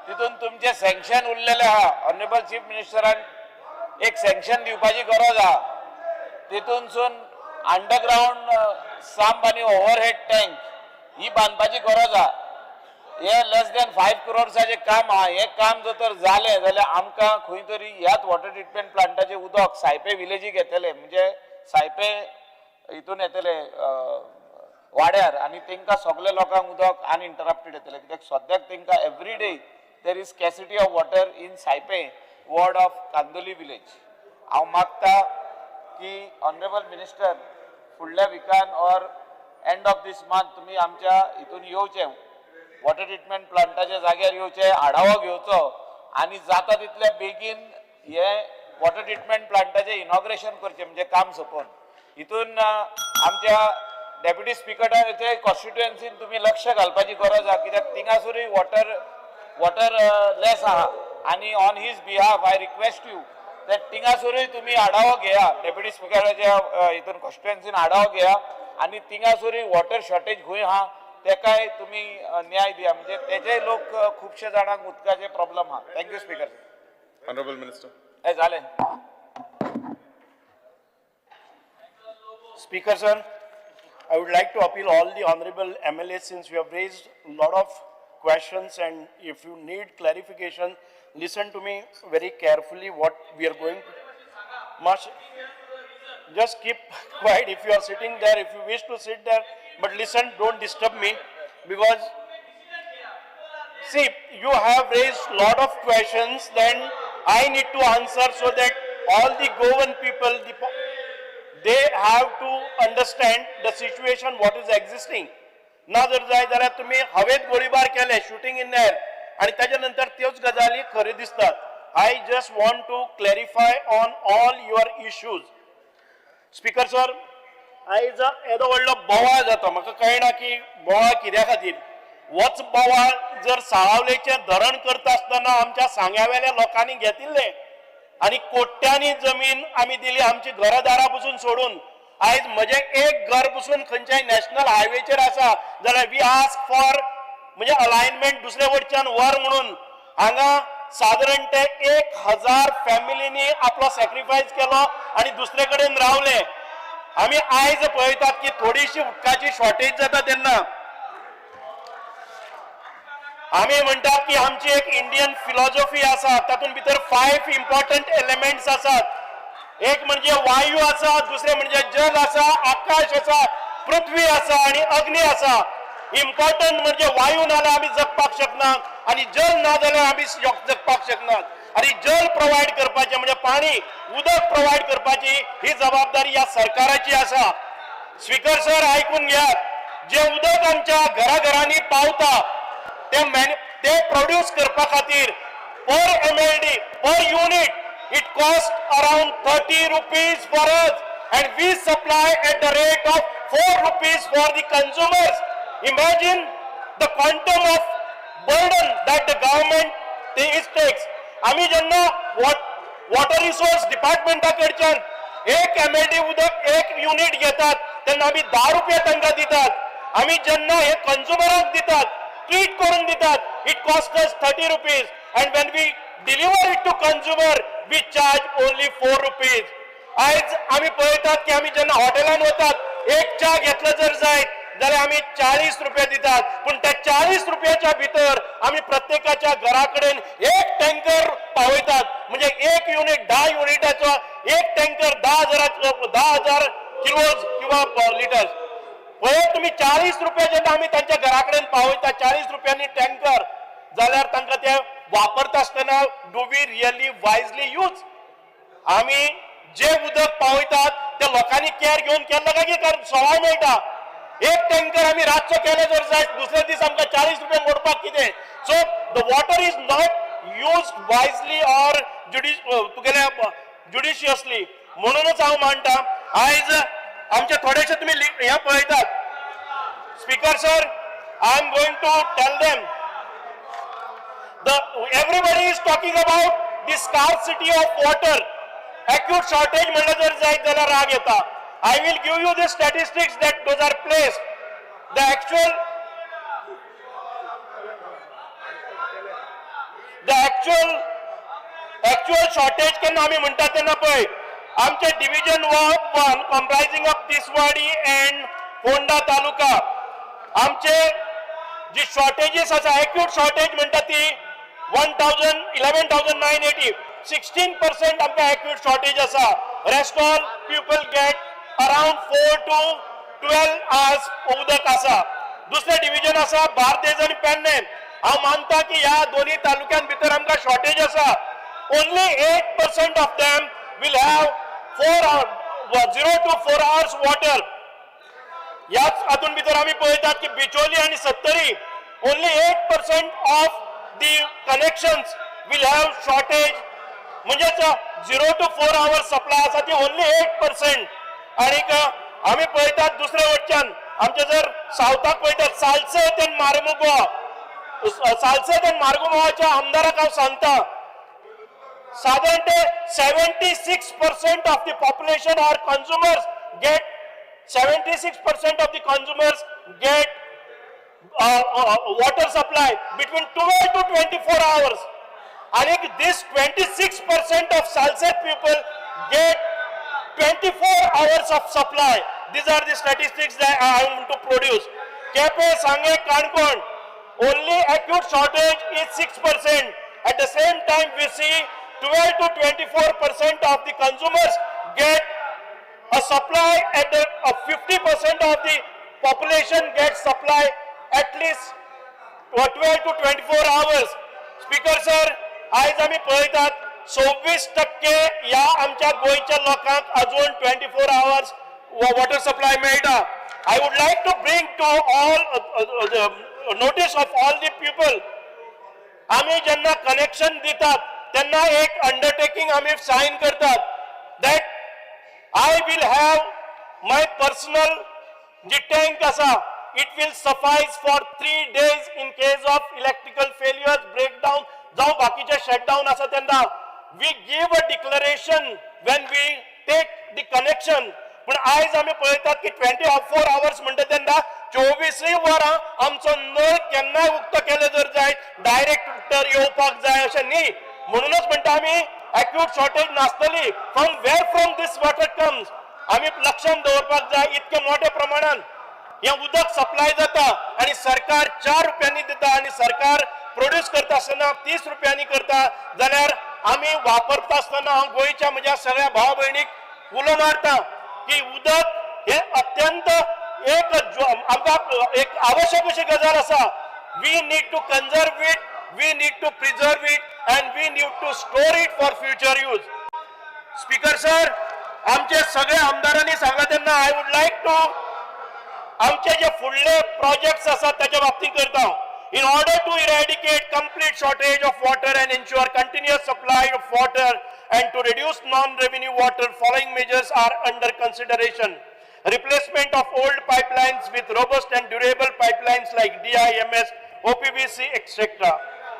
तितून तुमचें सँक्शन उरलेलें आहा. ऑनरेबल चीफ मिनिस्टरान एक सँक्शन दिवपाची गरज आहा. तितूनसून अंडरग्रावंड संप आनी ओवरहेड टँक ही बांदपाची गरज आहा. हे लेस दॅन 5 क्रोर्साचें काम आहा. हें काम जर तर जालें जाल्यार आमकां खंय तरी ह्याच वॉटर ट्रिटमेंट प्लांटाचें उदक सायपे विलेजीक येतलें, म्हणजे सायपे हितून येतलें वाड्यार आनी तांकां सगल्या लोकांक उदक अनइंटरप्टेड येतलें, कित्याक सद्याक तांकां every day there is scarcity of water in Saipe ward of Candolim village. हांव मागता की ऑनरेबल मिनिस्टर फुडल्या विकान or end of this month तुमी आमच्या हितून येवचें, वॉटर ट्रिटमेंट प्लांटाच्या जाग्यार येवचें, आढावो घेवचो आनी जाता तितले बेगीन हे वॉटर ट्रिटमेंट प्लांटाचें इनॉग्रेशन करचें, म्हणजे काम सोंपोवन. हितून आमच्या डेप्युटी स्पिकराचे कॉन्स्टिट्युएन्सीन तुमी लक्ष घालपाची गरज आहा, कित्याक थिंगासरूय वॉटर लेस आहा आनी on his behalf I request you that थिंगासरूय तुमी आढावो घेया, डेप्युटी स्पिकराच्या हितून कॉन्स्टिट्युएन्सीन आढावो घेया आनी थिंगासरूय वॉटर शॉर्टेज खंय आहा तेकाय तुमी न्याय दिया, म्हणजे तेजेय लोक खुबशे जाणांक उदकाचे प्रॉब्लम आहा. Thank you speaker. Honorable Minister. हे जालें. Speaker sir, I would like to appeal all the honorable MLAs, since you have raised a lot of questions and if you need clarification, listen to me very carefully what we are going to. Must just keep quiet if you are sitting there, if you wish to sit there, but listen, don't disturb me, because see, you have raised lot of questions, then I need to answer so that all the Goan people, they have to understand the situation what is existing. ना जर जाय जाल्यार तुमी हवेत गोळीबार केले, shooting in air, आनी ताच्या नंतर त्योच गजाली खऱ्यो दिसतात. I just want to clarify on all your issues. Speaker sir, आयज येदो व्हडलो बोवाळ जाता, म्हाका कळना की बोवाळ कित्या खातीर. होच बोवाळ जर साळावलेचें धरण करता आसतना आमच्या सांग्यावेल्या लोकांनी घेतिल्लें आनी कोट्यांनी जमीन आमी दिली, आमची घरां दारां पसून सोडून. आयज म्हजें एक घर पसून खंयच्याय नॅशनल हायवेचेर आसा जाल्यार we ask for म्हणजे अलायनमेंट दुसरे वटच्यान व्हर म्हणून. हांगा सादारण ते 1000 फॅमिलीनी आपलो सॅक्रिफायस केलो आनी दुसरे कडेन रावले. आमी आयज पळयतात की थोडीशी उदकाची शॉर्टेज जाता तेन्ना आमी म्हणटात की आमची एक इंडियन फिलॉसॉफी आसा, तातूंत भितर 5 इम्पॉर्टंट एलिमेंट्स आसात. एक म्हणजे वायू आसा, दुसरें म्हणजे जल आसा, आकाश आसा, पृथ्वी आसा आनी अग्नी आसा. इम्पॉर्टंट म्हणजे वायू ना जाल्यार आमी जगपाक शकनात आनी जल ना जाल्यार आमी जगपाक शकनात. आनी जल प्रोवायड करपाचें म्हणजे पाणी, उदक प्रोवायड करपाची ही जबाबदारी ह्या सरकाराची आसा. स्पीकर सर, आयकून घेयात, जे उदक आमच्या घराघरांनी पावता ते प्रोड्यूस करपा खातीर per MLD, per unit, it cost around 30 rupees for us and we supply at the rate of 4 rupees for the consumers. Imagine the quantum of burden that the government is takes. आमी जेन्ना water resource डिपार्टमेंटा कडच्यान एक MLD उदक एक unit घेतात तेन्ना आमी 10 रुपया तांकां दितात. आमी जेन्ना हे कंज्युमराक दितात, ट्रीट करून दितात, it cost us 30 rupees, and when we deliver it to consumer we charge only 4 rupees. आयज आमी पळयतात की आमी जेन्ना हॉटेलान वतात, एक च्या घेतलो जर जायत जाल्यार आमी 40 रुपया दितात, पूण त्या 40 रुपयाच्या भितर आमी प्रत्येकाच्या घरा कडेन एक टँकर पावयतात. म्हणजे एक युनिट 10 युनिटाचो एक टँकर 10,000 किलोज किंवा लिटर्स. पळयात तुमी, 40 रुपया जेन्ना आमी तांच्या घरा कडेन पावयता, 40 रुपयांनी टँकर, जाल्यार तांकां ते वापरता आसतना do we really wisely use? आमी जे उदक पावयतात ते लोकांनी केअर घेवन केल्लो काय की सवाय मेळटा? एक टँकर आमी रातचो केले जर जायत, दुसरे दीस आमकां 40 रुपया मोडपाक कितें? So the water is not use wisely or तुगेले ज्युडिशियसली. म्हणूनच हांव मानता, आयज आमचे थोडेशे तुमी हें पळयतात. Speaker sir, I am going to tell them, the everybody is talking about the scarcity of water. Acute shortage म्हणलं जर जायत जाल्यार राग येता. I will give you the statistics that those are placed, the actual shortage केन्ना आमी म्हणटात तेन्ना पळय, आमचे division 1 comprising of Tiswadi and Ponda taluka, आमचे जी शॉर्टेजीस आसा, एक्यूट शॉर्टेज म्हणटा ती 11,980, 16% आमकां एक्यूट शॉर्टेज आसा. Rest all people get around 4 to 12 hours उदक आसा. दुसरें डिविजन आसा बार्देज आनी पेडणें. हांव मानता की ह्या दोन्ही तालुक्यां भितर आमकां शॉर्टेज आसा. Only 8% of them will have 0 to 4 hours water. ह्याच हातून भितर आमी पळयतात की बिचोली आनी Sattari, only 8% of the connections will have shortage, म्हणजेच 0 to 4 hours supply आसा ती ओन्ली 8%. आणीक आमी पळयतात दुसरे वटच्यान आमचे जर सावथाक पळयतात, सालसेत आनी मार्मुगो, सालसेत आनी मार्मुगोवाच्या आमदाराक हांव सांगता, साधारण ते 76% of the population or consumers get, 76% of the consumers get water supply between 12 to 24 hours. And this 26% of Salcete people get 24 hours of supply. These are the statistics that I want to produce. Quepem, Sanguem, Canacona, only acute shortage is 6%. At the same time, we see 12 to 24% of the consumers get a supply at the 50% of the population gets supply at least 12 to 24 hours. Speaker sir, आयज आमी पळयतात, 26% ह्या आमच्या गोंयच्या लोकांक अजून 24 hours water supply मेळटा. I would like to bring to all notice of all the people, आमी जेन्ना कनेक्शन दितात तेन्ना एक अंडरटेकिंग आमी सायन करतात that I will have my personal ji tank आसा, it will suffice for 3 days in case of electrical failures, breakdown जावं बाकीचे शटडाऊन आसा तेन्ना. We give a declaration when we take the connection. पूण आयज आमी पळयतात की 24 आवर्स म्हणटा तेन्ना 24य वरां आमचो नळ केन्नाय उक्तो केले जर जायत, डायरेक्ट उदक येवपाक जाय अशें न्ही. म्हणूनच म्हणटा आमी एक्यूट शॉर्टेज नासतली. From where from this water comes, आमी लक्षात दवरपाक जाय. इतके मोठ्या प्रमाणात हें उदक सप्लाय जाता आनी सरकार 4 रुपयांनी दिता आनी सरकार प्रोड्यूस करता आसतना 30 रुपयांनी करता, जाल्यार आमी वापरता आसतना हांव गोंयच्या म्हज्या सगळ्या भाव भयणीक उलो मारता की उदक हे अत्यंत एक आमकां एक आवश्यक अशी गजाल आसा. We need to conserve it, we need to preserve it and we need to store it for future use. Speaker sir, आमचे सगळे आमदारांनी सांगला तेन्ना I would like to आमचे जे फुडले प्रोजेक्ट्स आसात त्याच्या बाबतीत करता. In order to eradicate complete shortage of water and ensure continuous supply of water and to reduce non revenue water, following measures are under consideration: Replacement of old pipelines with robust and durable pipelines like DIMS, OPVC, etc.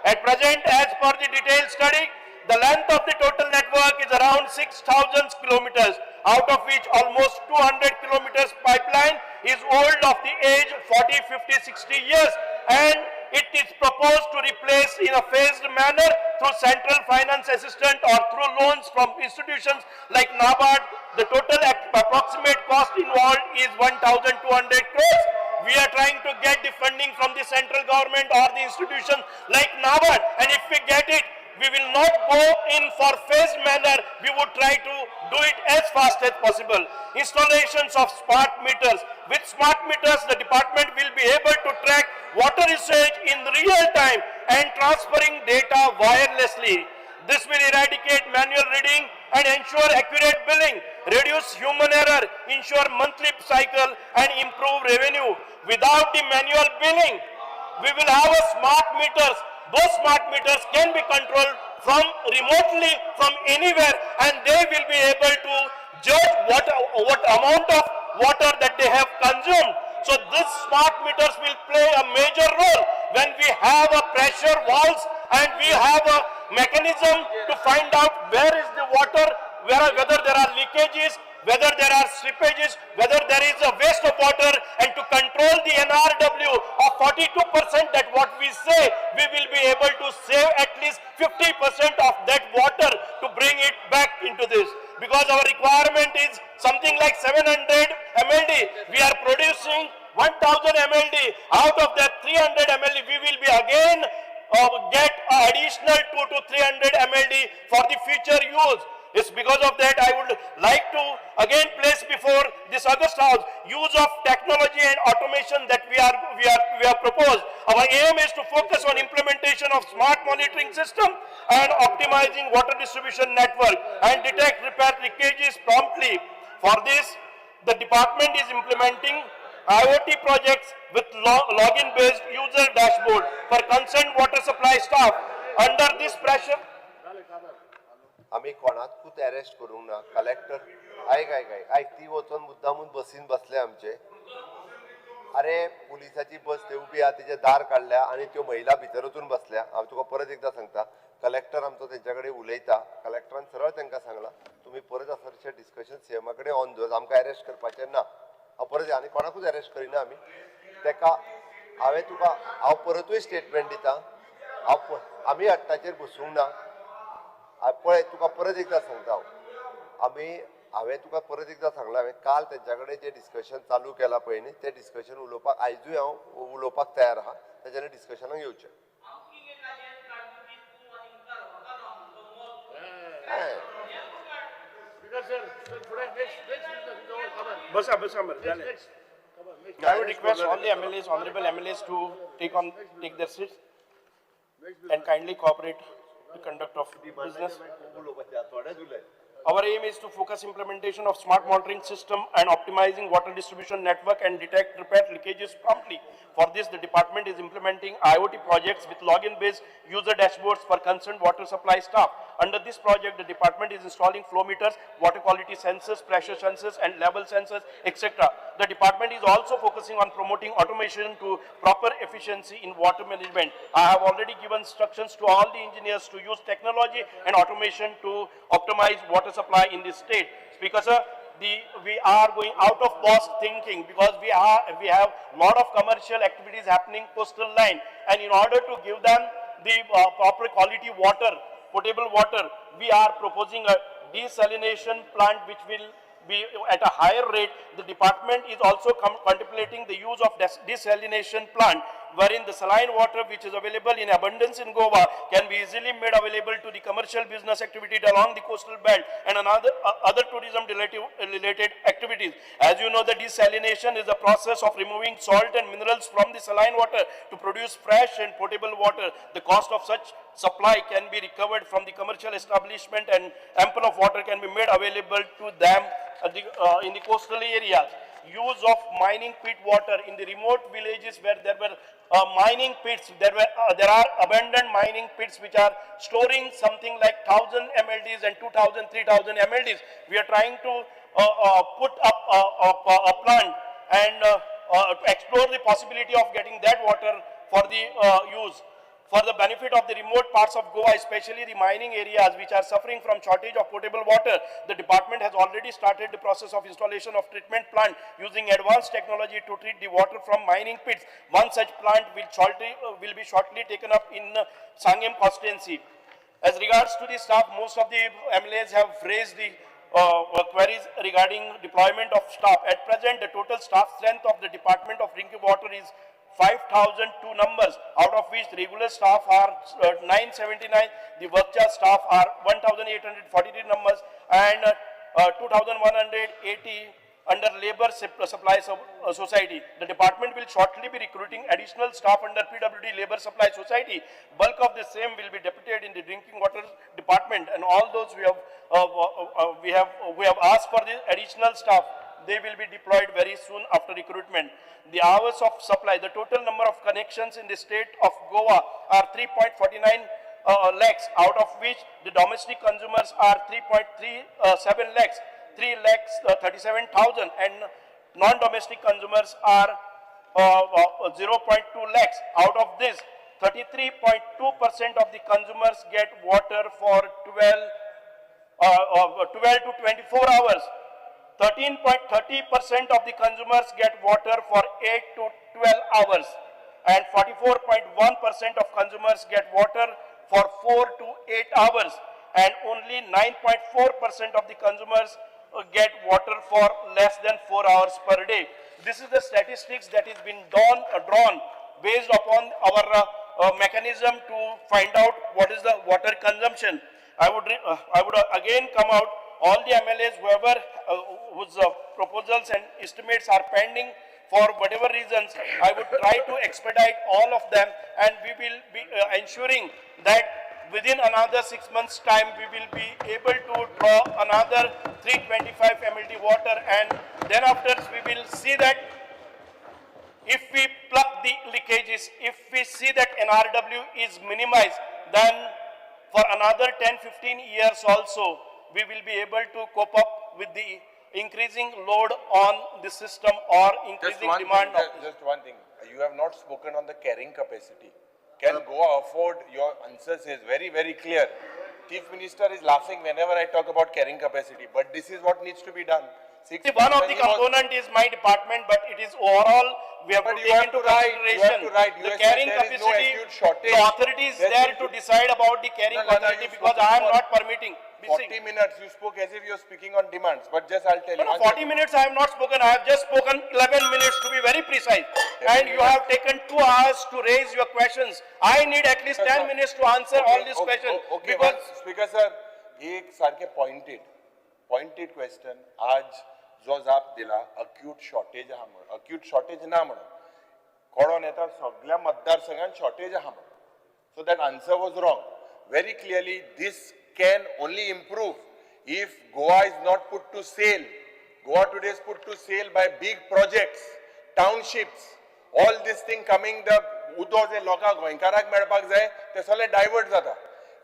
At present, as per the detailed study, the length of the total network is around 6,000 kilometers, out of which almost 200 kilometers pipeline is old of the age 40, 50, 60 years, and it is proposed to replace in a phased manner through central finance assistance or through loans from institutions like NABARD. The total approximate cost involved is 1,200 crores. We are trying to get the funding from the central government or the institutions like NABARD, and if we get it, we will not go in for phased manner. We would try to do it as fast as possible. Installations of smart meters. With smart meters, the department will be able to track water usage in real time and transferring data wirelessly. This will eradicate manual reading and ensure accurate billing, reduce human error, ensure monthly cycle and improve revenue. Without the manual billing, we will have a smart meters. Those smart meters can be controlled from remotely from anywhere, and they will be able to judge what amount of water that they have consumed. So this smart meters will play a major role when we have a pressure valves and we have a mechanism to find out where is the water, whether there are leakages, whether there are slippages, whether there is a waste of water, and to control the NRW of 42% that what we say, we will be able to save at least 50% of that water to bring it back into this. Because our requirement is something like 700 MLD. We are producing 1000 MLD. Out of that 300 MLD, we will be again get additional 2 to 300 MLD for the future use. It's because of that I would like to again place before this august house use of technology and automation that we have proposed. Our aim is to focus on implementation of smart monitoring system and optimizing water distribution network and detect repair leakages promptly. For this, the department is implementing IoT projects with login-based user dashboard for concerned water supply staff. Under this pressure, आमी कोणाकूच arrest करूंक ना. Collector आयक आयक आयक आयक ती वचोन मुद्दामून बसीन बसले आमचे. अरे पुलिसाची बस थंय उबी आहा, तेजे दार काडल्या आनी त्यो महिला भितर वचून बसल्या. हांव तुका परत एकदां सांगता, कलेक्टर आमचो तेंच्या कडेन उलयता. कलेक्टरान सरळ तांकां सांगलां तुमी परत आसरचें डिस्कशन सीएमा कडेन ऑन दवर, आमकां अरेस्ट करपाचें ना. हांव परत आनी कोणाकूच अरेस्ट करिना आमी. तेका हांवें तुका हांव परतूय स्टेटमेंट दिता. हांव आमी हट्टाचेर बसूंक ना. पळय तुका परत एकदां सांगता हांव, आमी हांवें तुका परत एकदां सांगलां, हांवें काल तेंच्या कडेन जें डिस्कशन चालू केलां पळय न्ही, तें डिस्कशन उलोवपाक आयजूय हांव उलोवपाक तयार आहा. तेज्यानी डिस्कशनाक येवचें. बसा बसा मरे. I would request all the MLAs, honorable MLAs to take their seats and kindly cooperate the conduct of business. Our aim is to focus implementation of smart monitoring system and optimizing water distribution network and detect repair leakages promptly. For this, the department is implementing IoT projects with login-based user dashboards for concerned water supply staff. Under this project, the department is installing flow meters, water quality sensors, pressure sensors, and level sensors, etc. The department is also focusing on promoting automation to proper efficiency in water management. I have already given instructions to all the engineers to use technology and automation to optimize water supply in this state. Speaker sir, we are going out of box thinking because we have lot of commercial activities happening coastal line, and in order to give them the proper quality water, potable water, we are proposing a desalination plant which will be at a higher rate. The department is also contemplating the use of desalination plant, wherein the saline water which is available in abundance in Goa can be easily made available to the commercial business activity along the coastal belt and another other tourism related activities. As you know, the desalination is a process of removing salt and minerals from the saline water to produce fresh and potable water. The cost of such supply can be recovered from the commercial establishment and ample of water can be made available to them in the coastal areas. Use of mining pit water in the remote villages where there were mining pits, there are abandoned mining pits which are storing something like 1000 MLDs and 2000, 3000 MLDs. We are trying to put up a plant and explore the possibility of getting that water for the use. For the benefit of the remote parts of Goa, especially the mining areas which are suffering from shortage of potable water, the department has already started the process of installation of treatment plant using advanced technology to treat the water from mining pits. One such plant will be shortly taken up in Sanguem constituency. As regards to the staff, most of the MLAs have raised the queries regarding deployment of staff. At present, the total staff strength of the Department of Drinking Water is 5,002 numbers, out of which regular staff are 979, the work charge staff are 1,843 numbers, and 2,180 under Labor Supply Society. The department will shortly be recruiting additional staff under PWD Labor Supply Society. Bulk of the same will be deputed in the drinking water department, and all those we have asked for the additional staff. They will be deployed very soon after recruitment. The hours of supply, the total number of connections in the state of Goa are 3.49 lakhs, out of which the domestic consumers are 3.37 lakhs, 3 lakhs 37,000, and non-domestic consumers are 0.2 lakhs. Out of this, 33.2% of the consumers get water for 12 to 24 hours. 13.30% of the consumers get water for 8 to 12 hours, and 44.1% of consumers get water for 4 to 8 hours, and only 9.4% of the consumers get water for less than 4 hours per day. This is the statistics that has been drawn based upon our mechanism to find out what is the water consumption. I would again come out, all the MLAs, whoever whose proposals and estimates are pending for whatever reasons, I would try to expedite all of them, and we will be ensuring that within another 6 months' time, we will be able to draw another 325 MLD water, and then afterwards we will see that if we plug the leakages, if we see that NRW is minimized, then for another 10-15 years also, we will be able to cope up with the increasing load on the system or increasing demand. Just one thing, you have not spoken on the carrying capacity. Can Goa afford? Your answer is very, very clear. Chief Minister is laughing whenever I talk about carrying capacity, but this is what needs to be done. See, one of the component is my department, but it is overall we have to take into consideration the carrying capacity. The authority is there to decide about the carrying capacity, because I am not permitting. 40 minutes you spoke as if you are speaking on demands, but just I'll tell you. No, 40 minutes I have not spoken. I have just spoken 11 minutes to be very precise. And you have taken 2 hours to raise your questions. I need at least 10 minutes to answer all these questions. Okay, because Speaker sir, एक सारखे pointed question आज जो जाप दिला acute shortage आहा म्हणून, acute shortage ना म्हणून कोणोन येता सगळ्या मतदारसंघान शॉर्टेज आहा म्हणून. So that answer was wrong. Very clearly this can only improve if Goa is not put to sale. Goa today is put to sale by big projects, townships, all this thing coming, the उदो जे लोकांक गोंयकाराक मेळपाक जाय ते सगळे divert जाता.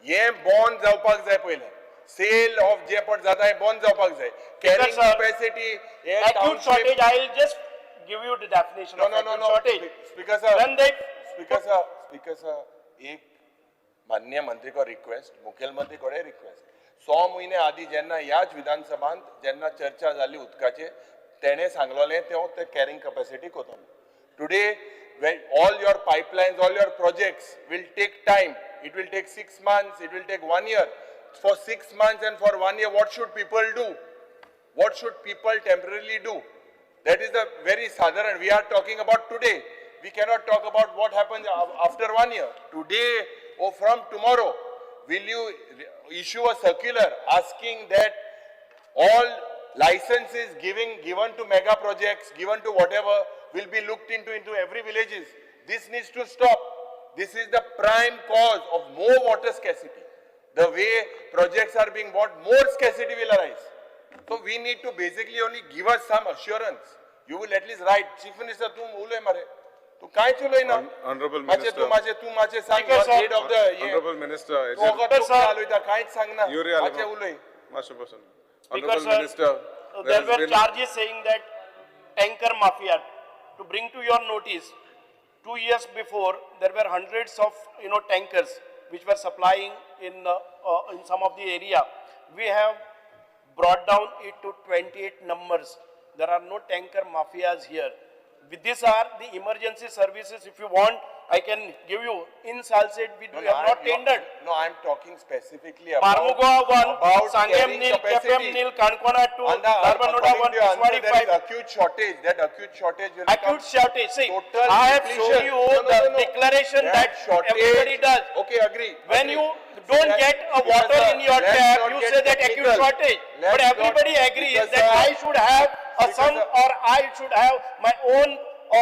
हे bond जावपाक जाय पयलें. सेल ऑफ जे पण जाता हे बॉन्ड जावपाक जाय. Carrying capacity, acute shortage, I will just give you the definition of acute shortage. Speaker sir, Speaker sir, Speaker sir, एक माननीय मंत्री को रिक्वेस्ट, मुखेलमंत्री कडे रिक्वेस्ट, 100 म्हयने आदी जेन्ना ह्याच विधानसभांत जेन्ना चर्चा जाली उदकाचे, तेणे सांगलोलें ते कॅरिंग कपॅसिटी कोतोलो. Today when all your pipelines, all your projects will take time. It will take 6 months, it will take 1 year. For 6 months and for 1 year, what should people do? What should people temporarily do? That is the very sadharan. We are talking about today. We cannot talk about what happens after 1 year. Today or from tomorrow, will you issue a circular asking that all licenses given to mega projects, given to whatever, will be looked into every villages? This needs to stop. This is the prime cause of more water scarcity. The way projects are being bought, more scarcity will arise. So we need to basically only give us some assurance. You will at least write, Chief Minister, tu ulay mare. Tu kaich ulay na. Honorable Minister. Tu mache sang, head of the... Honorable Minister. Tu kaich sang na. Mache ulay. Honorable Minister. There were charges saying that tanker mafia. To bring to your notice, 2 years before, there were hundreds of tankers which were supplying in some of the area. We have brought down it to 28 numbers. There are no tanker mafias here. With these are the emergency services. If you want, I can give you. In Salcete, we have not tendered. No, I am talking specifically about Marmugao 1, Sangem nil, Kepem nil, Kankona 2, Darbanoda 1, Tiswadi 5. Acute shortage. That acute shortage will acute shortage. See, I have shown you the declaration that everybody does. Okay, agree. When you don't get a water in your tap, you say that acute shortage. But everybody agrees that I should have a sump or I should have my own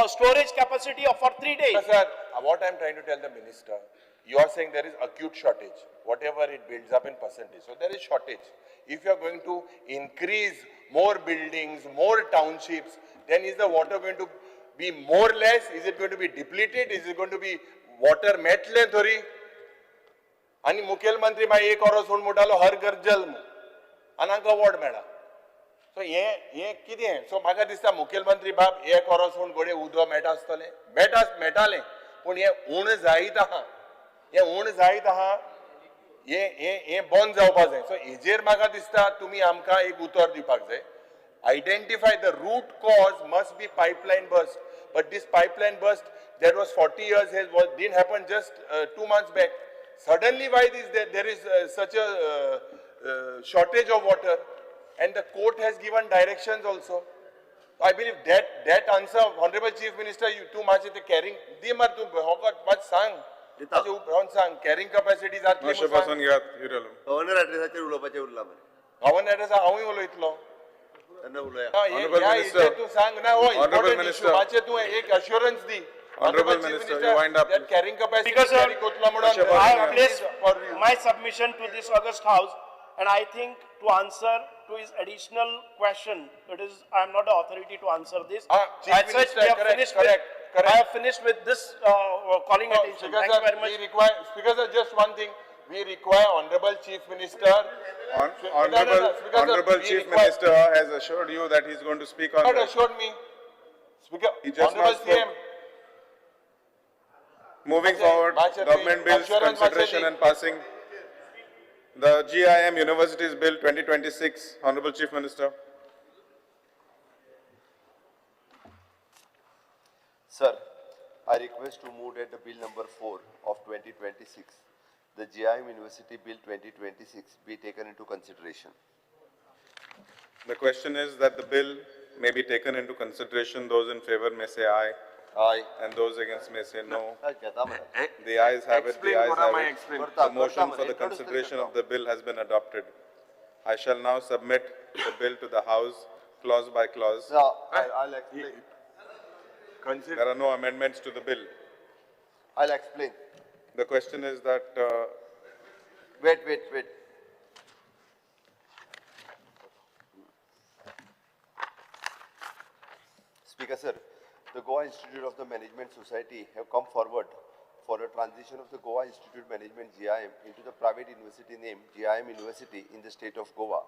storage capacity of for 3 days. Sir, what I'm trying to tell the minister, you are saying there is acute shortage, whatever it builds up in percentage. So there is shortage. If you are going to increase more buildings, more townships, then is the water going to be more less? Is it going to be depleted? Is it going to be water मेटलें थोरी? आनी मुखेलमंत्री मागीर एक वरो सोड म्हणटालो हर घर जल म्हूण आनी हांकां अवॉर्ड मेळ्ळा. सो हें हें कितें? सो म्हाका दिसता मुखेलमंत्री बाब एक वरो सोड घडये उदक मेळटा आसतलें, मेळटा मेळटालें, पूण हें उण जायत आहा, हें उण जायत आहा, हें हें हें बंद जावपा जाय. सो हेजेर म्हाका दिसता तुमी आमकां एक उतर दिवपाक जाय. Identify the root cause must be pipeline burst, but this pipeline burst that was 40 years has was didn't happen just 2 months back. Suddenly why this there is such a shortage of water, and the court has given directions also. I believe that answer, Honorable Chief Minister, you too much the carrying दी मार तूं होकट मात सांग, सांग carrying capacity जातली. Governor ऍड्रेसाचेर उलोवपाचें उरलां मरे. Governor address हांवूय उलयतलो. तूं सांग ना, हो तूं एक assurance the. Honorable Minister, you wind up. That carrying capacity Because, carry kotla म्हणून I have placed my submission to this august house, and I think to answer to his additional question, it is, I am not the authority to answer this. Chief As such, Minister, we have correct, finished correct, with, correct. I have finished with this calling No, attention. Speaker Thank sir, you very much. We require, Speaker sir, just one thing. We require Honorable Chief Minister. Honorable Chief Minister has assured you that he is going to speak on Not that. assured me. Speaker, He just Honorable now spoke. CM. Moving forward, government bills consideration and passing. The GIM Universities Bill 2026, Honorable Chief Minister. Sir, I request to move that the bill number 4 of 2026, the GIM University Bill 2026, be taken into consideration. The question is that the bill may be taken into consideration. Those in favor may say aye. Aye. And those against may say no. The ayes have it. The ayes have it. The motion for the consideration of the bill has been adopted. I shall now submit the bill to the House clause by clause. No, I'll explain. There are no amendments to the bill. I'll explain. The question is that... Wait. Speaker sir, the Goa Institute of the Management Society have come forward for a transition of the Goa Institute Management GIM into the private university name GIM University in the state of Goa.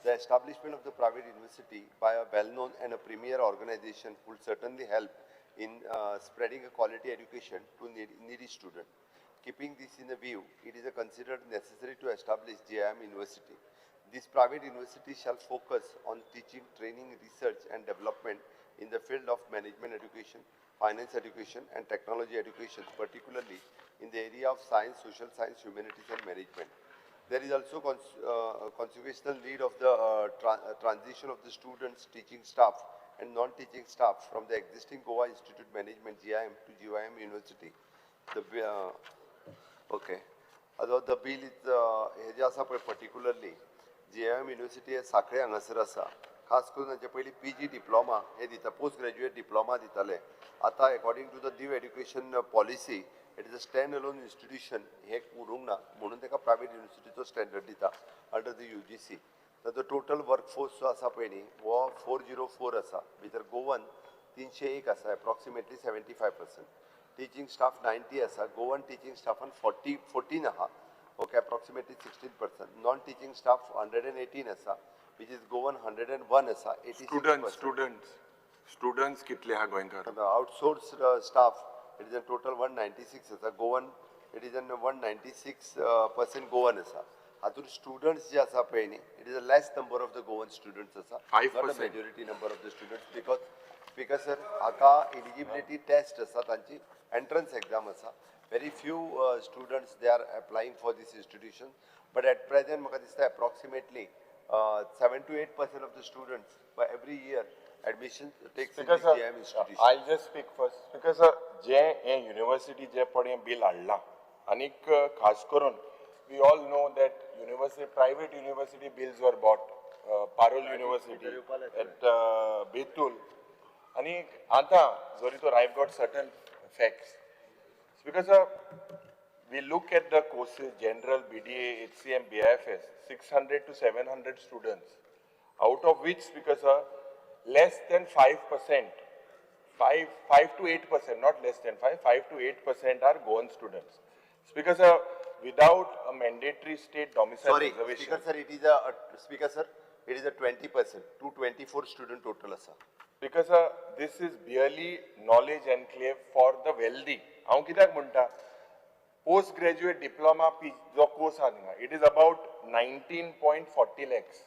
The establishment of the private university by a well-known and a premier organization will certainly help in spreading a quality education to needy students. Keeping this in the view, it is considered necessary to establish GIM University. This private university shall focus on teaching, training, research and development in the field of management education, finance education and technology education, particularly in the area of science, social science, humanities and management. There is also consequential need of the transition of the students, teaching staff and non-teaching staff from the existing Goa Institute Management GIM to GIM University. The okay. Although the bill is हे जे आसा पळय particularly GIM University हे साखळे हांगासर आसा. खास करून तांचे पयलीं PG diploma हे दिता, पोस्ट ग्रॅज्युएट डिप्लोमा दिताले. आतां according to the new education policy it is a stand alone institution हें उरूंक ना म्हणून ताका प्रायवेट युनिवर्सिटीचो स्टँडर्ड दिता अंडर the UGC. ताचो टोटल वर्कफोर्स जो आसा पळय न्ही हो 404 आसा, भितर गोवन 301 आसा, एप्रोक्सिमेटली 75%. टिचींग स्टाफ 90 आसा, गोवन टिचींग स्टाफान 14 आहा, okay, approximately 16%. Non teaching staff 118 आसा, which is Goan 101 आसा, 86%. Students कितले आहा गोंयकार? Outsourced staff, it is a total 196 आसा, Goan, it is an 196% Goan आसा. हातूंत स्टुडंट्स जे आसा पळय न्ही, it is a less number of the Goan students आसा, not a majority number of the students, because sir हाका एलिजिबिलिटी टेस्ट आसा, तांची एंट्रन्स एक्झाम आसा. Very few students they are applying for this institution, but at present म्हाका दिसता approximately 7 to 8% of the students by every year admission takes in the GIM institution. I'll just speak first. Because sir, जे हे university जे पळय bill हाडलां आनीक खास करून we all know that university, private university bills were brought Parul University at Betul. आनी आतां जरी तर I got certain facts because we look at the courses general, BDA, HCM, BIFS, 600 to 700 students, out of which, because less than 5%, 5 to 8%, not less than 5, 5 to 8% are Goan students. It's because without a mandatory state domicile Sorry, reservation. Speaker sir, it is a Speaker sir, it is a 20%, 224 student total आसा. Because this is barely knowledge enclave for the wealthy. हांव कित्याक म्हणटा, post graduate diploma P जो course आहा थिंगा, it is about 19.40 lakhs,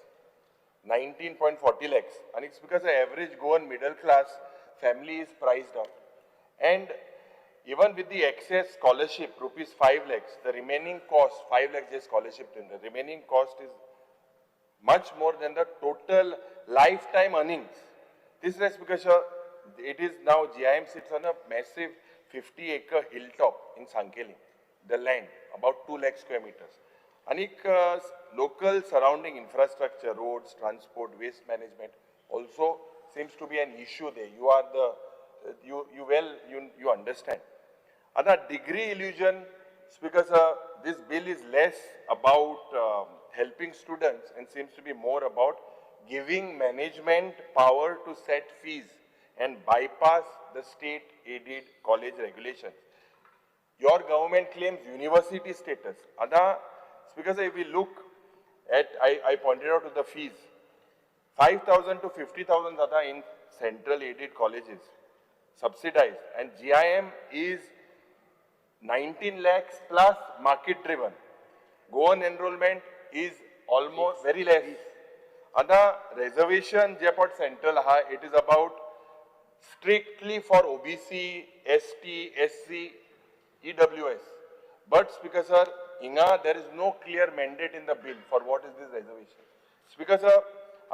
19.40 lakhs, आनी it's because average Goan middle class family is priced out. And even with the excess scholarship, rupees 5 lakhs, the remaining cost, 5 lakhs J scholarship, the remaining cost is much more than the total lifetime earnings. This is because it is now GIM sits on a massive 50-acre hilltop in Sankelim, the land, about 2 lakh square meters. Anik local surrounding infrastructure, roads, transport, waste management also seems to be an issue there. You are the, you, you well, you, you understand. Other degree illusion, because this bill is less about helping students and seems to be more about giving management power to set fees and bypass the state-aided college regulations. Your government claims university status. Ada, because if we look at, I pointed out to the fees, 5,000 to 50,000 Ada in central aided colleges, subsidized, and GIM is 19 lakhs plus market driven. Goan enrollment is almost very less. Ada reservation जे पट central आहा, it is about strictly for OBC, ST, SC, EWS. But Speaker sir, hinga there is no clear mandate in the bill for what is this reservation. Speaker sir,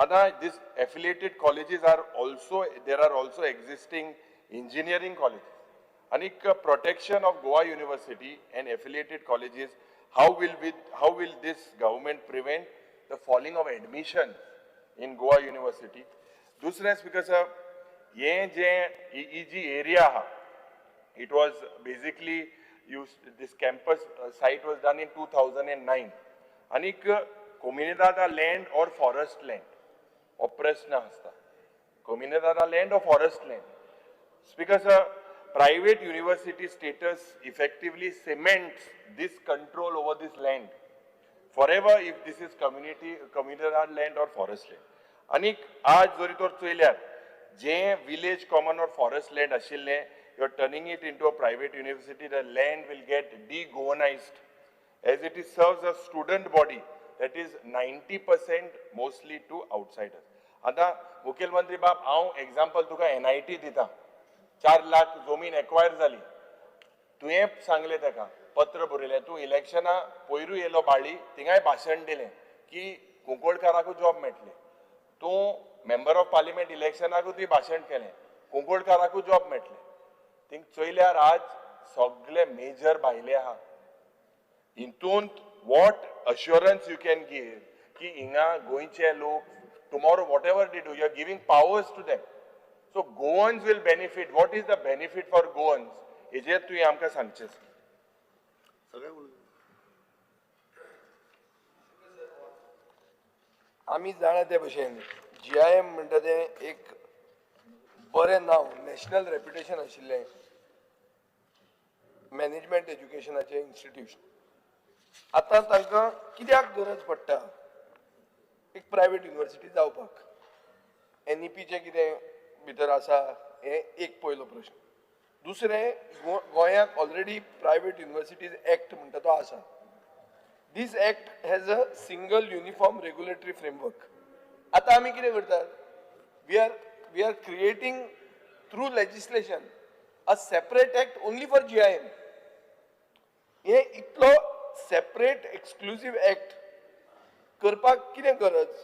ada this affiliated colleges are also, there are also existing engineering colleges. Anik protection of Goa University and affiliated colleges, how will this government prevent the falling of admission in Goa University? Dusre, Speaker sir, ye je EG area ha, it was basically used, this campus site was done in 2009. Anik Comunidade land or forest land, or prashna hasta. Comunidade land or forest land. Speaker sir, private university status effectively cements this control over this land forever if this is community land or forest land. Anik aaj jori tor choyल्यार J village common or forest land ashille, you are turning it into a private university, the land will get de-Goanized as it is serves a student body that is 90% mostly to outsiders. Ata मुख्यमंत्री बाब हांव example तुका NIT दिता, 4 लाख जमीन acquire जाली, तुवें सांगलें ताका, पत्र बरयलें, तूं इलेक्शना पयरूय येयलो बाळी, थिंगाय भाशण दिलें की कुंकळकाराकूय जॉब मेळटले, तूं मेंबर ऑफ पार्लिमेंट इलेक्शनाकूय तुवें भाशण केलें, कुंकळकाराकूय जॉब मेळटले. थिंग चोयल्यार आज सगळे मेजर भायले आहा. हितूंत what assurance you can give की हिंगा गोंयचे लोक tomorrow whatever they do, you are giving powers to them. So Goans will benefit. What is the benefit for Goans? हेजेर तुवें आमकां सांगचें. आमी जाणा ते भशेन GIM म्हणटा तें एक बरें नांव, नॅशनल रेप्युटेशन आशिल्लें मॅनेजमेंट एज्युकेशनाचें इन्स्टिट्यूशन. आतां तांकां कित्याक गरज पडटा एक प्रायवेट युनिवर्सिटी जावपाक? NEPचें कितें भितर आसा हें एक पयलो प्रश्न. दुसरें, गोंयाक ऑलरेडी प्रायवेट युनिवर्सिटीज एक्ट म्हणटा तो आसा. This act has a single uniform regulatory framework. आतां आमी कितें करतात, we are creating through legislation a separate act only for GIM. हे इतलो सेपरेट एक्सक्लुजीव एक्ट करपाक कितें गरज?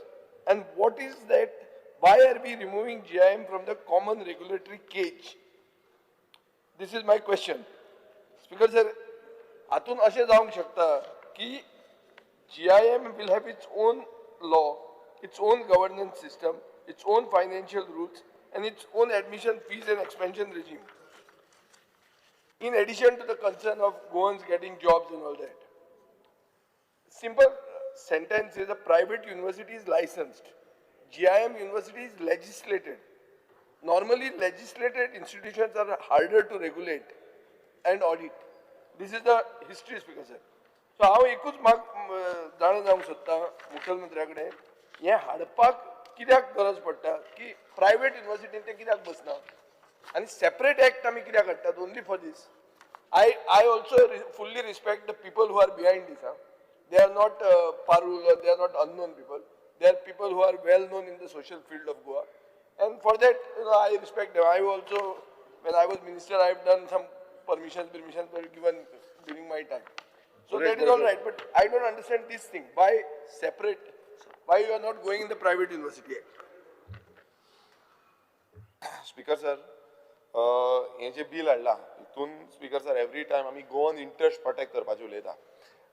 And what is that? Why are we removing GIM from the common regulatory cage? This is my question. Speaker sir, हातून अशें जावंक शकता की GIM will have its own law, its its own governance system, its own financial rules, and its own admission fees and expansion regime. In addition to the concern of Goans getting jobs and all that. Simple sentence is a private university is licensed. GIM university is legislated. Normally, legislated institutions are harder to regulate and audit. This is the history, Speaker sir. So हांव एकूच म्हाका जाणा जावंक सोदता मुखेलमंत्र्या कडेन, हें हाडपाक कित्याक गरज पडटा की प्रायवेट युनिवर्सिटीन तें कित्याक बसना आनी सेपरेट एक्ट आमी कित्याक हाडटात only for this? I also fully respect the people who are behind this. They are not Parul or they are not unknown people. They are people who are well known in the social field of Goa. And for that, you know, I respect them. I also, when I was minister, I have done some permissions were given during my time. So that is all right, but I don't understand this thing. Why separate? Why you are not going in the Private University Act? Speaker sir, हे जे bill हाडला हितून speaker sir every time आमी Goan interest protect करपाची उलयता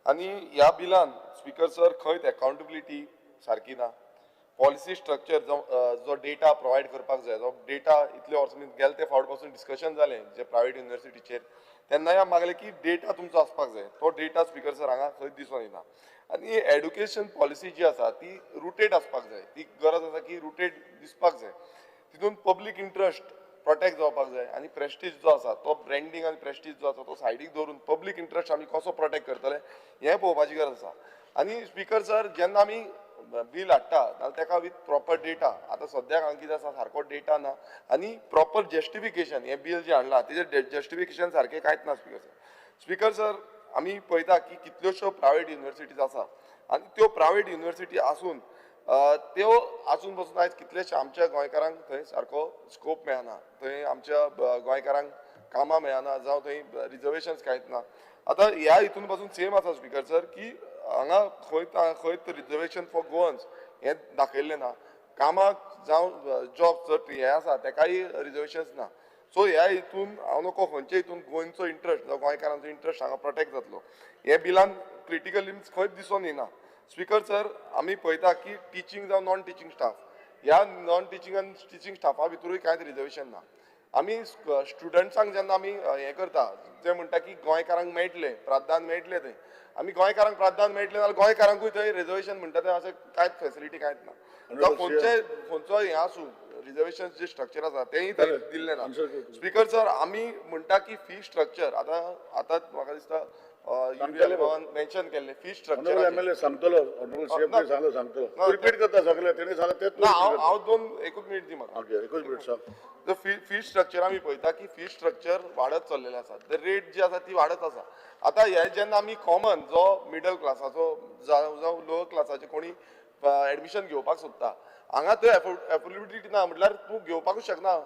आनी ह्या बिलान speaker sir खंयच accountability सारकी ना. पॉलिसी स्ट्रक्चर जो डेटा प्रोवायड करपाक जाय, जो डेटा इतले वर्सां गेले ते फावट पासून डिस्कशन जालें जे प्रायवेट युनिवर्सिटीचेर, तेन्नाय आमी मागलें की डेटा तुमचो आसपाक जाय. तो डेटा स्पीकर सर हांगा खंयच दिसून येना. आनी एड्युकेशन पॉलिसी जी आसा ती रुटेड आसपाक जाय, ती गरज आसा की रुटेड दिसपाक जाय. तितून पब्लीक इंट्रस्ट प्रोटेक्ट जावपाक जाय आनी प्रेस्टीज जो आसा तो ब्रँडींग आनी प्रेस्टीज जो आसा तो सायडीक दवरून पब्लीक इंट्रस्ट आमी कसो प्रोटेक्ट करतले हें पळोवपाची गरज आसा. आनी स्पीकर सर जेन्ना आमी बील हाडटा जाल्यार ताका विथ प्रॉपर डेटा, आतां सद्याक हांगा कितें आसा सारको डेटा ना आनी प्रॉपर जस्टिफिकेशन, हें बील जें हाडलां तेजें जस्टिफिकेशन सारकें कांयच ना स्पीकर सर. स्पीकर सर आमी पळयता की कितल्योश्यो प्रायवेट युनिवर्सिटीज आसा आनी त्यो प्रायवेट युनिवर्सिटी आसून त्यो आसून पसून आयज कितलेशे आमच्या गोंयकारांक थंय सारको स्कोप मेळना, थंय आमच्या गोंयकारांक कामां मेळना जावं थंय रिजर्वेशन्स कांयच ना. आतां ह्या हितून पासून सेम आसा स्पीकर सर की हांगा खंयच रिजर्वेशन फॉर गोवन्स हें दाखयल्लें ना, कामाक जावं जॉब चड हें आसा तेकाय रिजर्वेशन्स ना. सो ह्या हितून हांव नको खंयच्या हितून गोंयचो इंट्रस्ट जावं गोंयकारांचो इंट्रस्ट हांगा प्रोटेक्ट जातलो हें बिलान क्रिटिकली खंयच दिसून येना. स्पीकर सर आमी पळयता की टिचींग जावं नॉन टिचींग स्टाफ, ह्या नॉन टिचींग आनी टिचींग स्टाफा भितरूय कांयच रिजर्वेशन ना. आमी स्टुडंट्सांक जेन्ना आमी हें करता ते म्हणटा की गोंयकारांक मेळटलें प्राधान्य मेळटलें, थंय आमी गोंयकारांक प्राधान्य मेळटलें जाल्यार गोंयकारांकूय थंय रिजर्वेशन म्हणटा तें अशें कांयच फेसिलिटी कांयच ना. जावं खंयचो हें आसूं रिजर्वेशन जे स्ट्रक्चर आसा तेंय थंय दिल्लें ना. स्पीकर सर आमी म्हणटा की फी स्ट्रक्चर आतां आतां म्हाका दिसता मेन्शन केल्लें फी स्ट्रक्चर एमएलए सांगतलो, सांगतलो रिपीट करता सगळे तेणी सांगला तेच. हांव दोन एकूच मिनट दी म्हाका, एकूच मिनट सांग. फी स्ट्रक्चर आमी पळयता की फी स्ट्रक्चर वाडत चल्लेलें आसा, रेट जी आसा ती वाडत आसा. आतां हे जेन्ना आमी कॉमन जो मिडल क्लासाचो जावं लोअर क्लासाचे कोणी एडमिशन घेवपाक सोदता हांगा थंय एफोर्डेबिलिटी ना, म्हटल्यार तूं घेवपाकूच शकना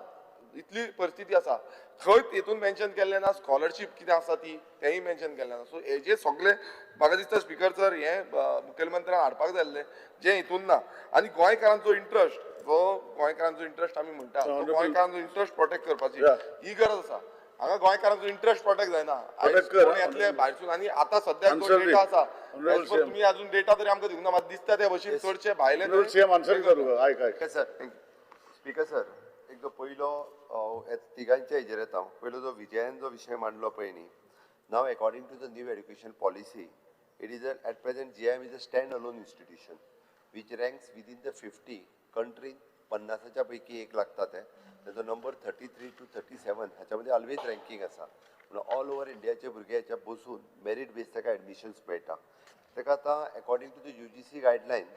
इतली परिस्थिती आसा. खंयच हितून मेन्शन केल्लें ना स्कॉलरशीप कितें आसा ती तेंय मेन्शन केल्लें ना. सो हेजे सगळे म्हाका दिसता स्पीकर सर हें मुखेलमंत्र्यान हाडपाक जाय आसलें जें हितून ना. आनी गोंयकारांचो इंट्रस्ट जो गोंयकारांचो इंट्रस्ट आमी म्हणटा तो गोंयकारांचो इंट्रस्ट प्रोटेक्ट करपाची ही गरज आसा. हांगा गोंयकारांचो इंट्रस्ट प्रोटेक्ट जायना, कोण येतले भायरसून. आनी आतां सद्याक जो डेटा आसा तुमी अजून डेटा तरी आमकां दिवंक ना, म्हाका दिसता ते भशेन चडशे भायले. स्पीकर सर एक जो पयलो तिगांच्या हेजेर येता, पयलो जो विजयान जो विशय मांडलो पळय न्ही, now according to the new education policy it is at present GIM is a stand alone institution which ranks within the 50 कंट्रीन 50 पैकी एक लागता ते, तेजो नंबर 33 to 37 हाच्या मदीं ऑलवेज रँकींग आसा. म्हणून ऑल ओवर इंडियाचे भुरगे हेच्या बसून मेरीट बेज ताका एडमिशन्स मेळटा. ताका आतां according to the UGC guideline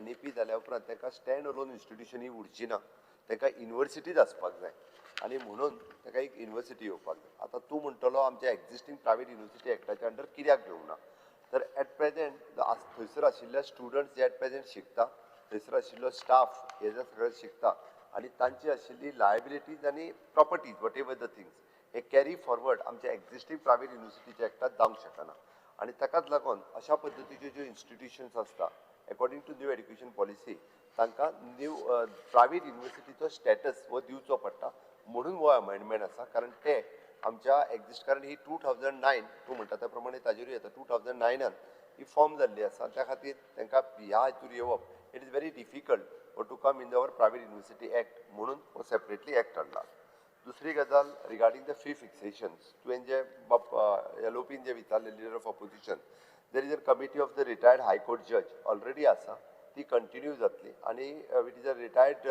NEP जाल्या उपरांत ताका स्टँड अलोन इन्स्टिट्यूशन ही उरची ना, ताका युनिवर्सिटीज आसपाक जाय आनी म्हणून ताका एक युनिवर्सिटी येवपाक जाय. आतां तूं म्हणटलो आमच्या एक्झिस्टींग प्रायवेट युनिवर्सिटी एक्टाच्या अंडर कित्याक घेवंक ना, तर एट प्रेजेंट थंयसर आशिल्ले स्टुडंट्स जे एट प्रेजेंट शिकता, थंयसर आशिल्लो स्टाफ हे जे सगळे शिकता आनी तांची आशिल्ली लायबिलिटीज आनी properties whatever the things hey carry forward आमच्या एक्झिस्टींग प्रायवेट युनिवर्सिटीच्या एक्टात जावंक शकना. आनी ताकाच लागून अशा पद्दतीच्यो ज्यो इन्स्टिट्युशन्स आसता according to new education policy तांकां न्यू प्रायवेट युनिवर्सिटीचो स्टेटस हो दिवचो पडटा, म्हणून हो अमेंडमेंट आसा. कारण ते आमच्या एक्झिस्ट, कारण ही 2009 तूं म्हणटा त्या प्रमाणे ताजेरूय येता, 2009 ही फॉर्म जाल्ली आसा, त्या खातीर तांकां ह्या हितूर येवप it is very difficult to come in our private university act म्हणून हो सेपरेटली एक्ट हाडला. दुसरी गजाल रिगार्डींग the fee फिक्सेशन्स, तुवें जे एल ओ पीन जे विचारले leader of opposition, there is a committee of the retired high court जज already आसा, ती कंटिन्यू जातली आनी it is a retired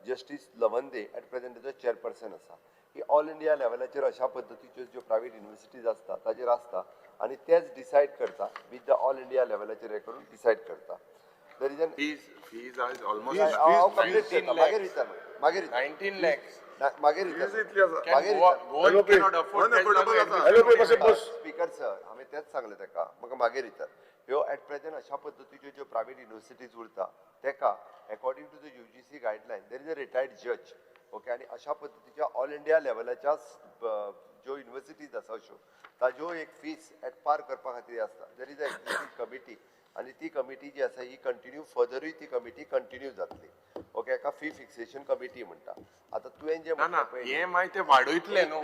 justice Lawande at present ताचो चेअरपर्सन आसा. ही ऑल इंडिया लेवलाचेर अशा पद्दतीच्यो ज्यो प्रायवेट युनिवर्सिटीज आसता ताजेर आसता आनी तेच डिसायड करता विथ the all India लेवलाचेर हें करून डिसायड करता. There is an Fees are almost हांव कंप्लीट करता, मागीर विचार, मागीर 19 lakhs. मागीर स्पीकर सर हांवें तेंच सांगलें ताका, म्हाका मागीर विचार. ह्यो एट प्रेझेंट अशा पद्दतीच्यो ज्यो प्रायवेट युनिवर्सिटीज उरता ताका according to the UGC guideline there is a retired जज, ओके, आनी अशा पद्दतीच्या ऑल इंडिया लेवलाच्या ज्यो युनिवर्सिटीज आसा अश्यो ताज्यो एक फीस एट पार करपा खातीर आसता. There is a executive committee आनी ती कमिटी जी आसा ही कंटिन्यू फर्दरूय ती कमिटी कंटिन्यू जातली, ओके. एका फी फिक्सेशन कमिटी म्हणटा. आतां तुवें जें ना ना हे मागीर ते वाडयतले न्हू,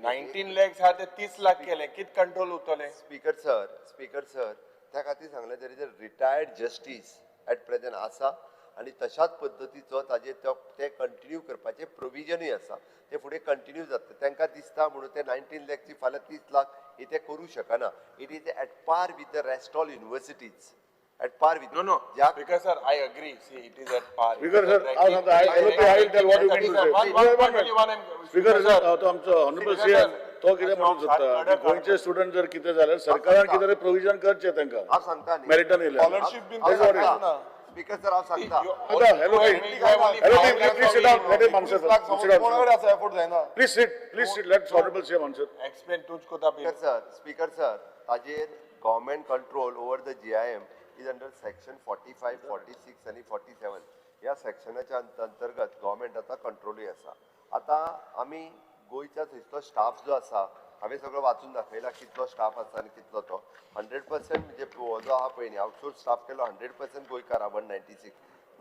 19 लॅक्स आहा ते 30 लाख केले, कित कंट्रोल उरतले? स्पीकर सर, स्पीकर सर त्या खातीर सांगलें there is a retired justice at present आसा आनी तशाच पद्दतीचो ताजेर ते कंटिन्यू करपाचें प्रोविजनूय आसा, ते फुडें कंटिन्यू जातले. तांकां दिसता म्हणून ते 19 लॅक्सची फाल्यां 30 लाख हे ते करूं शकना. It is at par with the rest all universities, at par with. No no speaker sir, I agree, see it is at par. Speaker sir, हांव सांगता, I will tell what you mean to say. Speaker sir, तो आमचो honourable CM तो कितें म्हणूंक सोदता, गोंयचे student जर कितें जाल्यार सरकारान कितें तरी प्रोविजन करचें तांकां, हांव सांगता मेरिटान येयल्यार स्कॉलरशीप बीन. स्पीकर सर हांव सांगता. Hello hello, please sit down, let him answer. Sit down. कोणा कडेन आसा एफोर्ड जायना. Please sit, please sit, let honourable CM answer. Explain तूंच कोता. स्पीकर सर, स्पीकर सर ताजेर government control over the GIM is under section 45, 46 आनी 47 ह्या सेक्शनाच्या अंतर्गत गव्हर्मेंटाचा कंट्रोलूय आसा. आतां आमी गोंयच्या थंयसलो स्टाफ जो आसा हांवें सगळो वाचून दाखयला कितलो स्टाफ आसा आनी कितलो तो 100% म्हणजे हो जो आहा पळय न्ही आउटसोर्स स्टाफ केलो 100% गोंयकार आहा, 196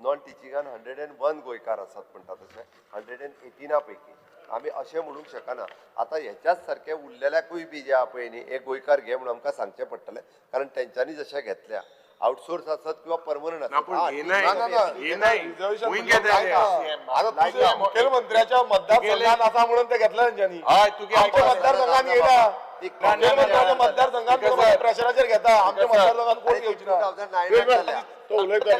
नॉन टिचिंगान 101 गोंयकार आसात म्हणटा तशें 118 पैकी आमी अशें म्हणूंक शकना. आतां हेच्याच सारकें उरलेल्याकूय बी जे आहा पळय न्ही हे गोंयकार घे म्हणून आमकां सांगचें पडटलें, कारण तेंच्यांनी जशें घेतल्या आउटसोर्स आसत किंवा परमनंट आसत. मुखेलमंत्र्याच्या मतदारसंघात आसा म्हणून ते घेतले तेंच्यांनी. आमच्या मतदारसंघात येयला, मुखेलमंत्र्याच्या मतदारसंघात प्रेशराचेर घेता, आमच्या मतदारसंघात कोण घेवची ना. तो उलयता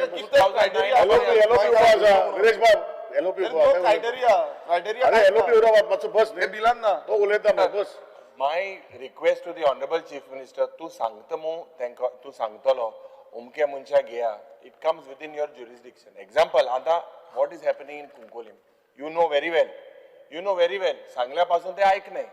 एलओपी क्रायटेरिया, क्रायटेरिया अरे एलओपी उरो मातसो बस न्ही बिलान ना तो उलयता बस. My request to the honourable chief minister, तूं सांगता मू तांकां, तूं सांगतलो अमक्या मनशाक घेया, it comes within your jurisdiction. Example आतां what is happening in Cuncolim you know very well, you know very well. सांगल्या पासून ते आयकनाय,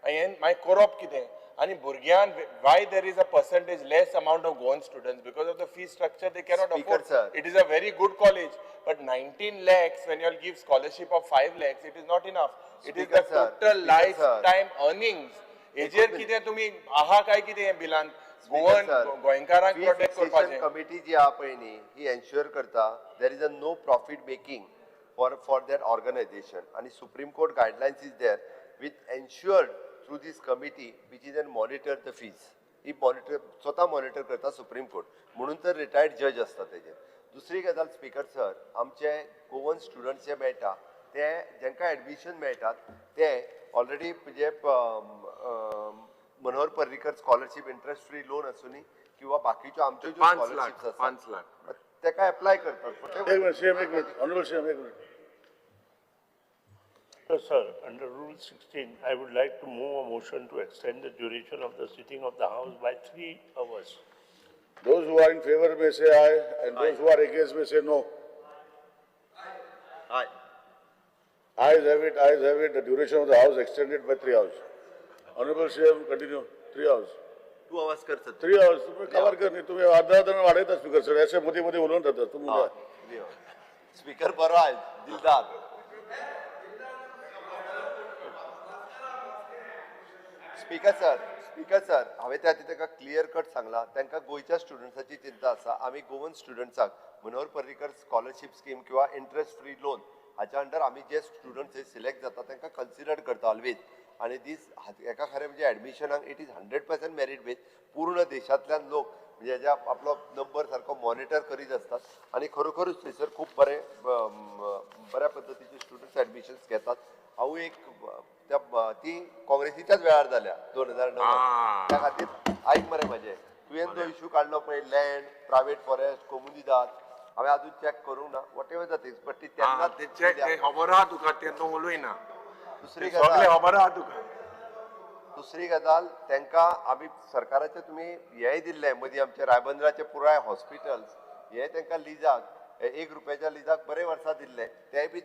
हें मागीर करप कितें? आनी भुरग्यान why there is a percentage less amount of Goan students because of the fee structure they cannot afford. It is a very good college but 19 lakhs when you give scholarship of 5 lakhs it is not enough. It is the total life time earnings. हेजेर कितें तुमी आहा काय कितें हें बिलान Goan गोंयकारांक protect करपाचें? Committee जी आहा पळय न्ही ही एन्श्योर करता there is a no profit making for that organisation आनी supreme court guidelines is there with ensured through this committee which is an monitor the fees. He monitor स्वता monitor करता supreme court, म्हणून तर retired जज आसता तेजेर. दुसरी गजाल स्पीकर सर, आमचे गोवन स्टुडंट्स जे मेळटा ते जेंकां एडमिशन मेळटात ते ऑलरेडी म्हणजे Manohar Parrikar scholarship interest free loan आसूनी किंवा बाकीच्यो आमच्यो ज्यो स्कॉलरशिप्स आसा 5 लाख तेका एप्लाय करतात. एक मिनिट सीएम, एक मिनिट ऑनरेबल सीएम, एक minute. Sir, under Rule 16, I would like to move a motion to extend the duration of the sitting of the House by 3 hours. Those who are in favor may say aye, and those who are against may say no. Aye. Ayes have it, ayes have it. The duration of the House extended by 3 hours. Honorable CM, continue. 3 hours. 2 hours कर sir. 3 hours. तुम्ही cover कर नाही, तुम्ही अर्धा अर्धा वाढयता speaker sir, असे मध्ये मध्ये उलोवन जाता तुम्ही. स्पीकर बरो आहे, दिलदार. स्पीकर सर, स्पीकर सर, हांवें त्या खातीर ताका क्लियर कट सांगलां, तांकां गोंयच्या स्टुडंट्साची चिंता आसा. आमी गोवन स्टुडंट्सांक मनोहर पर्रीकर स्कॉलरशीप स्कीम किंवा इंट्रस्ट फ्री लोन हाच्या अंडर आमी जे स्टुडंट्स हे सिलेक्ट जाता तांकां कन्सिडर करता ऑलवेज. आनी दीस हेका खरें म्हणजे एडमिशनाक it is 100% merit base. पूर्ण देशांतल्यान लोक म्हणजे हेज्या आपलो नंबर सारको मॉनिटर करीत आसतात आनी खरोखरूच थंयसर खूब बरे बऱ्या पद्दतीचे स्टुडंट्स एडमिशन्स घेतात. हांव एक त्या ती काँग्रेसीच्याच वेळार जाल्या 2009. त्या खातीर आयक मरे म्हजें, तुवें जो इशू काडलो पळय लँड, प्रायवेट फॉरेस्ट, कोमुनिदाद, हांवें अजून चॅक करूंक ना, whatever the things, but ती तेन्नाच खबर आहा तुका, तें तूं उलयना. दुसरी गजाल खबर आहा तुका. दुसरी गजाल, तांकां आमी सरकाराचे तुमी हेंय दिल्लें मदीं, आमचे रायबंदराचे पुराय हॉस्पिटल्स हे तांकां लिजाक 1 रुपयाच्या लिजाक बरे वर्सां दिल्ले, ते बी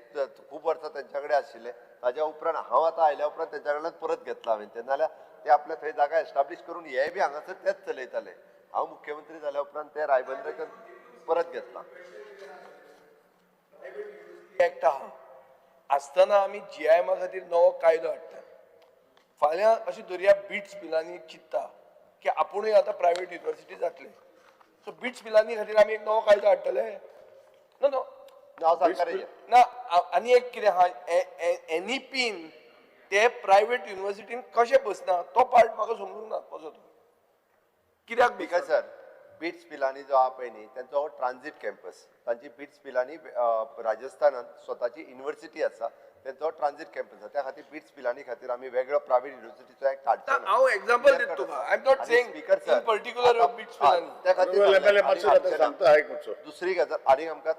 खूब वर्सां तेंच्या कडेन आशिल्ले. ताज्या उपरांत हांव आतां आयल्या उपरांत तेंच्या कडल्यान परत घेतला हांवें, ते नाल्यार ते आपल्या थंय जागा एस्टाब्लीश करून हे बी हांगासर तेच चलयताले. हांव मुख्यमंत्री जाल्या उपरांत ते रायबंदराच्यान परत घेतला. एक्ट आहा आसतना आमी जीआयएमा खातीर नवो कायदो हाडटा. फाल्यां अशी दर्या बिट्स पिलांनी चिंत्ता की आपुणूय आतां प्रायवेट युनिवर्सिटी जातले, सो बिट्स पिलांनी खातीर आमी एक नवो कायदो हाडटले. नो नो ना. आनी एक कितें आहा, एनईपीन ते प्रायवेट युनिवर्सिटीन कशें बसना तो पार्ट म्हाका समजूंक ना कसो तो कित्याक. Because sir, bits Pilani जो आहा पळय न्ही, तेंचो हो ट्रान्झीट कॅम्पस. तांची बिट्स पिलानी राजस्थानात स्वताची युनिवर्सिटी आसा, तेंचो ट्रान्झीट कॅम्पस आसा. त्या खातीर बिट्स पिलानी खातीर आमी वेगळो प्रायवेट युनिवर्सिटीचो एक्ट हाडचो. हांव एक्झाम्पल दिता तुका, I am not saying in particular BITS Pilani. त्या खातीर दुसरी गजाल, आनी आमकां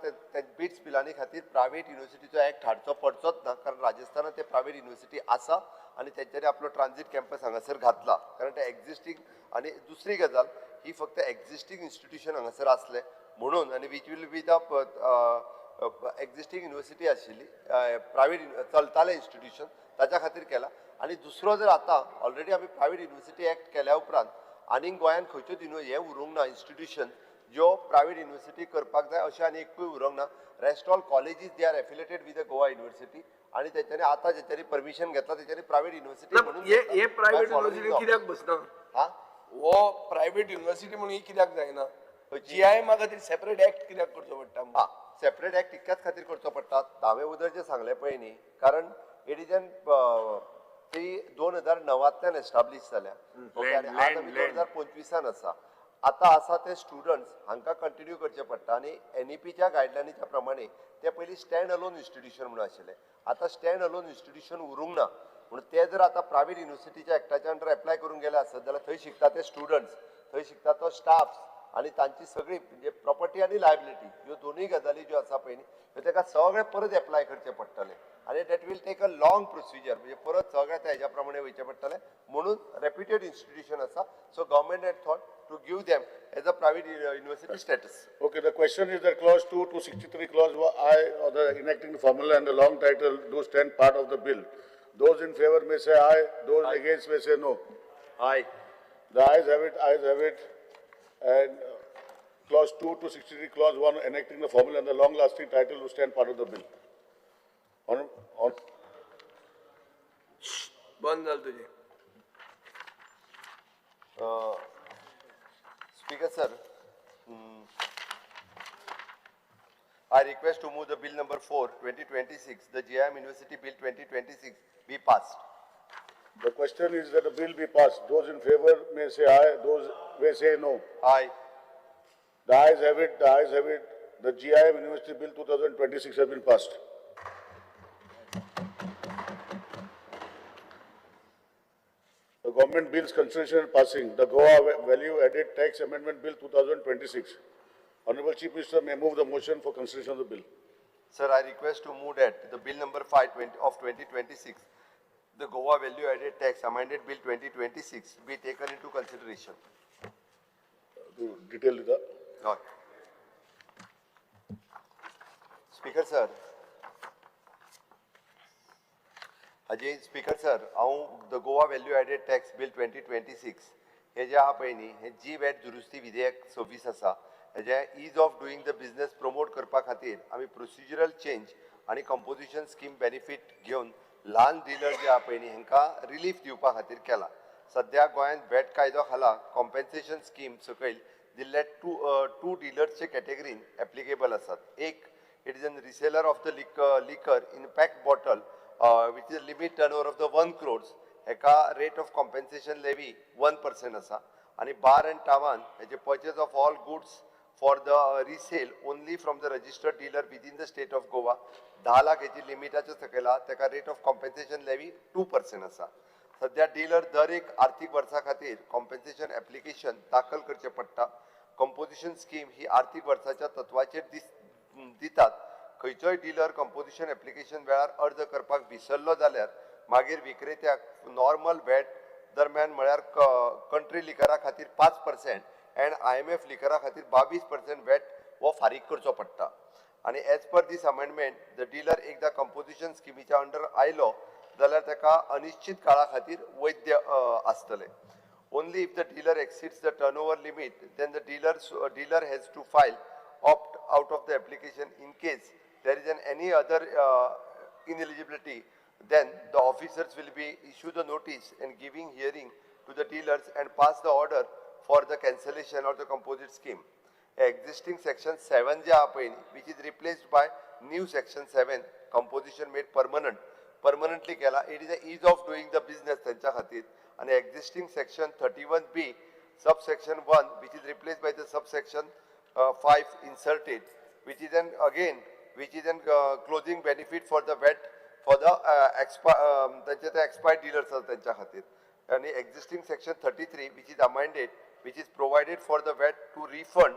बिट्स पिलानी खातीर प्रायवेट युनिवर्सिटीचो एक्ट हाडचो पडचोच ना, कारण राजस्थानात ते प्रायवेट युनिवर्सिटी आसा आनी तेंच्यांनी आपलो ट्रान्झीट कॅम्पस हांगासर घातला, कारण ते एक्झिस्टींग. आनी दुसरी गजाल, ही फक्त एक्झिस्टींग इन्स्टिट्यूशन हांगासर आसलें म्हणून, आनी which will be the existing university आशिल्ली, प्रायवेट चलतालें इन्स्टिट्यूशन, ताच्या खातीर केला. आनी दुसरो, जर आतां ऑलरेडी आमी प्रायवेट युनिवर्सिटी एक्ट केल्या उपरांत आनीक गोंयांत खंयच्योच हें उरूंक ना इन्स्टिट्यूशन ज्यो प्रायवेट युनिवर्सिटी करपाक जाय अशें आनी एकूय उरूंक ना. Rest all colleges they are affiliated with the Goa university, आनी तेंच्यांनी आतां जेंच्यांनी परमिशन घेतला तेंच्यांनी प्रायवेट युनिवर्सिटी म्हणून. हे प्रायवेट युनिवर्सिटी कित्याक बसना? हा, हो प्रायवेट युनिवर्सिटी म्हणून ही कित्याक जायना? जीआयएमा खातीर सेपरेट एक्ट कित्याक करचो पडटा? हा, सेपरेट एक्ट इतक्याच खातीर करचो पडटा. हांवें उदर जें सांगलें पळय न्ही, कारण it is an ती 2009 एस्टाब्लीश जाल्या, ओके, आनी आज आमी 2025 आसा. आतां आसा ते स्टुडंट्स हांकां कंटिन्यू करचें पडटा. आनी एनईपीच्या गायडलायनीच्या प्रमाणे ते पयलीं स्टँड अलोन इन्स्टिट्यूशन म्हणून आशिल्लें, आतां स्टँड अलोन इन्स्टिट्यूशन उरूंक ना. म्हणून ते जर आतां प्रायवेट युनिवर्सिटीच्या एक्टाच्या अंडर एप्लाय करूंक गेले आसत जाल्यार थंय शिकता ते स्टुडंट्स, थंय शिकता तो स्टाफ्स आनी तांची सगळी म्हणजे प्रॉपर्टी आनी लायबिलिटी ह्यो दोनूय गजाली ज्यो आसा पळय न्ही, ह्यो ताका सगळें परत एप्लाय करचें पडटलें. आनी that will take a long procedure, म्हणजे परत सगळें त्या हेज्या प्रमाणे वयचें पडटलें. म्हणून रेप्युटेड इन्स्टिट्यूशन आसा, so government had thought to give them as a private university status. Okay, the question is that clause 2, 263 clause I or the enacting the formula and the long title do stand part of the bill. Those in favor may say aye, those aye. Against may say no. Aye. The ayes have it, ayes have it. And clause 2, 263 clause 1 enacting the formula and the long lasting title do stand part of the bill. On. बंद जाल तुझे. Speaker sir, I request to move the bill number 4, 2026, the GIM University Bill 2026 be passed. The question is that the bill be passed. Those in favor may say aye, those may say no. Aye. The ayes have it, the ayes have it. The GIM University Bill 2026 has been passed. The government bills consideration and passing, the Goa Value Added Tax Amendment Bill 2026. Honorable Chief Minister may move the motion for consideration of the bill. Sir, I request to move that the bill number 5 of 2026, the Goa Value Added Tax Amended Bill 2026 be taken into consideration. To detail the. No. Speaker sir, Ajay Speaker sir, हांव the Goa Value Added Tax Bill 2026 हे जे आहा पळय न्ही, हे जी watt दुरुस्ती विधेयक 26 आसा, हेजे ease of doing the business promote करपा खातीर आमी प्रोसिजरल चेंज आनी कंपोजिशन स्कीम बेनिफीट घेवन ल्हान डिलर जे आहा पळय न्ही हेंकां रिलीफ दिवपा खातीर केला. सद्या गोंयांत वॅट कायदो खाला कॉम्पेन्सेशन स्कीम सकयल दिल्ले टू डिलर्सचे कॅटेगरीन एप्लिकेबल आसात. एक, it is an reseller of the liquor in packed bottle which is limit turnover of the 1 crores, हेका rate of compensation levy 1% आसा. आनी बार अँड टावान हेजे purchase of all goods for the resale only from the registered dealer within the state of Goa 10 lakh हेची लिमिटाच्या सकयल आहा. तेका rate of compensation levy 2% आसा. सध्या डिलर दर एक आर्थीक वर्सा खातीर कॉम्पेन्सेशन एप्लिकेशन दाखल करचें पडटा. कंपोजिशन स्कीम ही आर्थीक वर्साच्या तत्वाचेर दितात. खंयचोय डिलर कंपोजिशन एप्लिकेशन वेळार अर्ज करपाक विसरलो जाल्यार मागीर विक्रेत्याक नॉर्मल व्हॅट दरम्यान म्हळ्यार कंट्री लिकरा खातीर 5% अँड IMF लिकरा खातीर 22% व्हॅट हो फारीक करचो पडटा. आनी as per this amendment the dealer एकदां कंपोजिशन स्किमीच्या अंडर आयलो जाल्यार ताका अनिश्चित काळा खातीर वैद्य आसतलें. Only if the dealer exceeds the turnover limit, then the dealer has to file opt out of the application. In case there is any other ineligibility, then the officers will be issue the notice and giving hearing to the dealers and pass the order for the cancellation of the composite scheme. Existing section 7 जे आहा पळय न्ही, which is replaced by new section 7, composition made permanent, permanently केला. It is a ease of doing the business तेंच्या खातीर. आनी existing section 31B subsection 1, which is replaced by the subsection 5 inserted, which is an again which is an closing benefit for the VAT for the तांचे ते expired dealers आसा तेंच्या खातीर. आनी existing section 33, which is amended, which is provided for the VAT to refund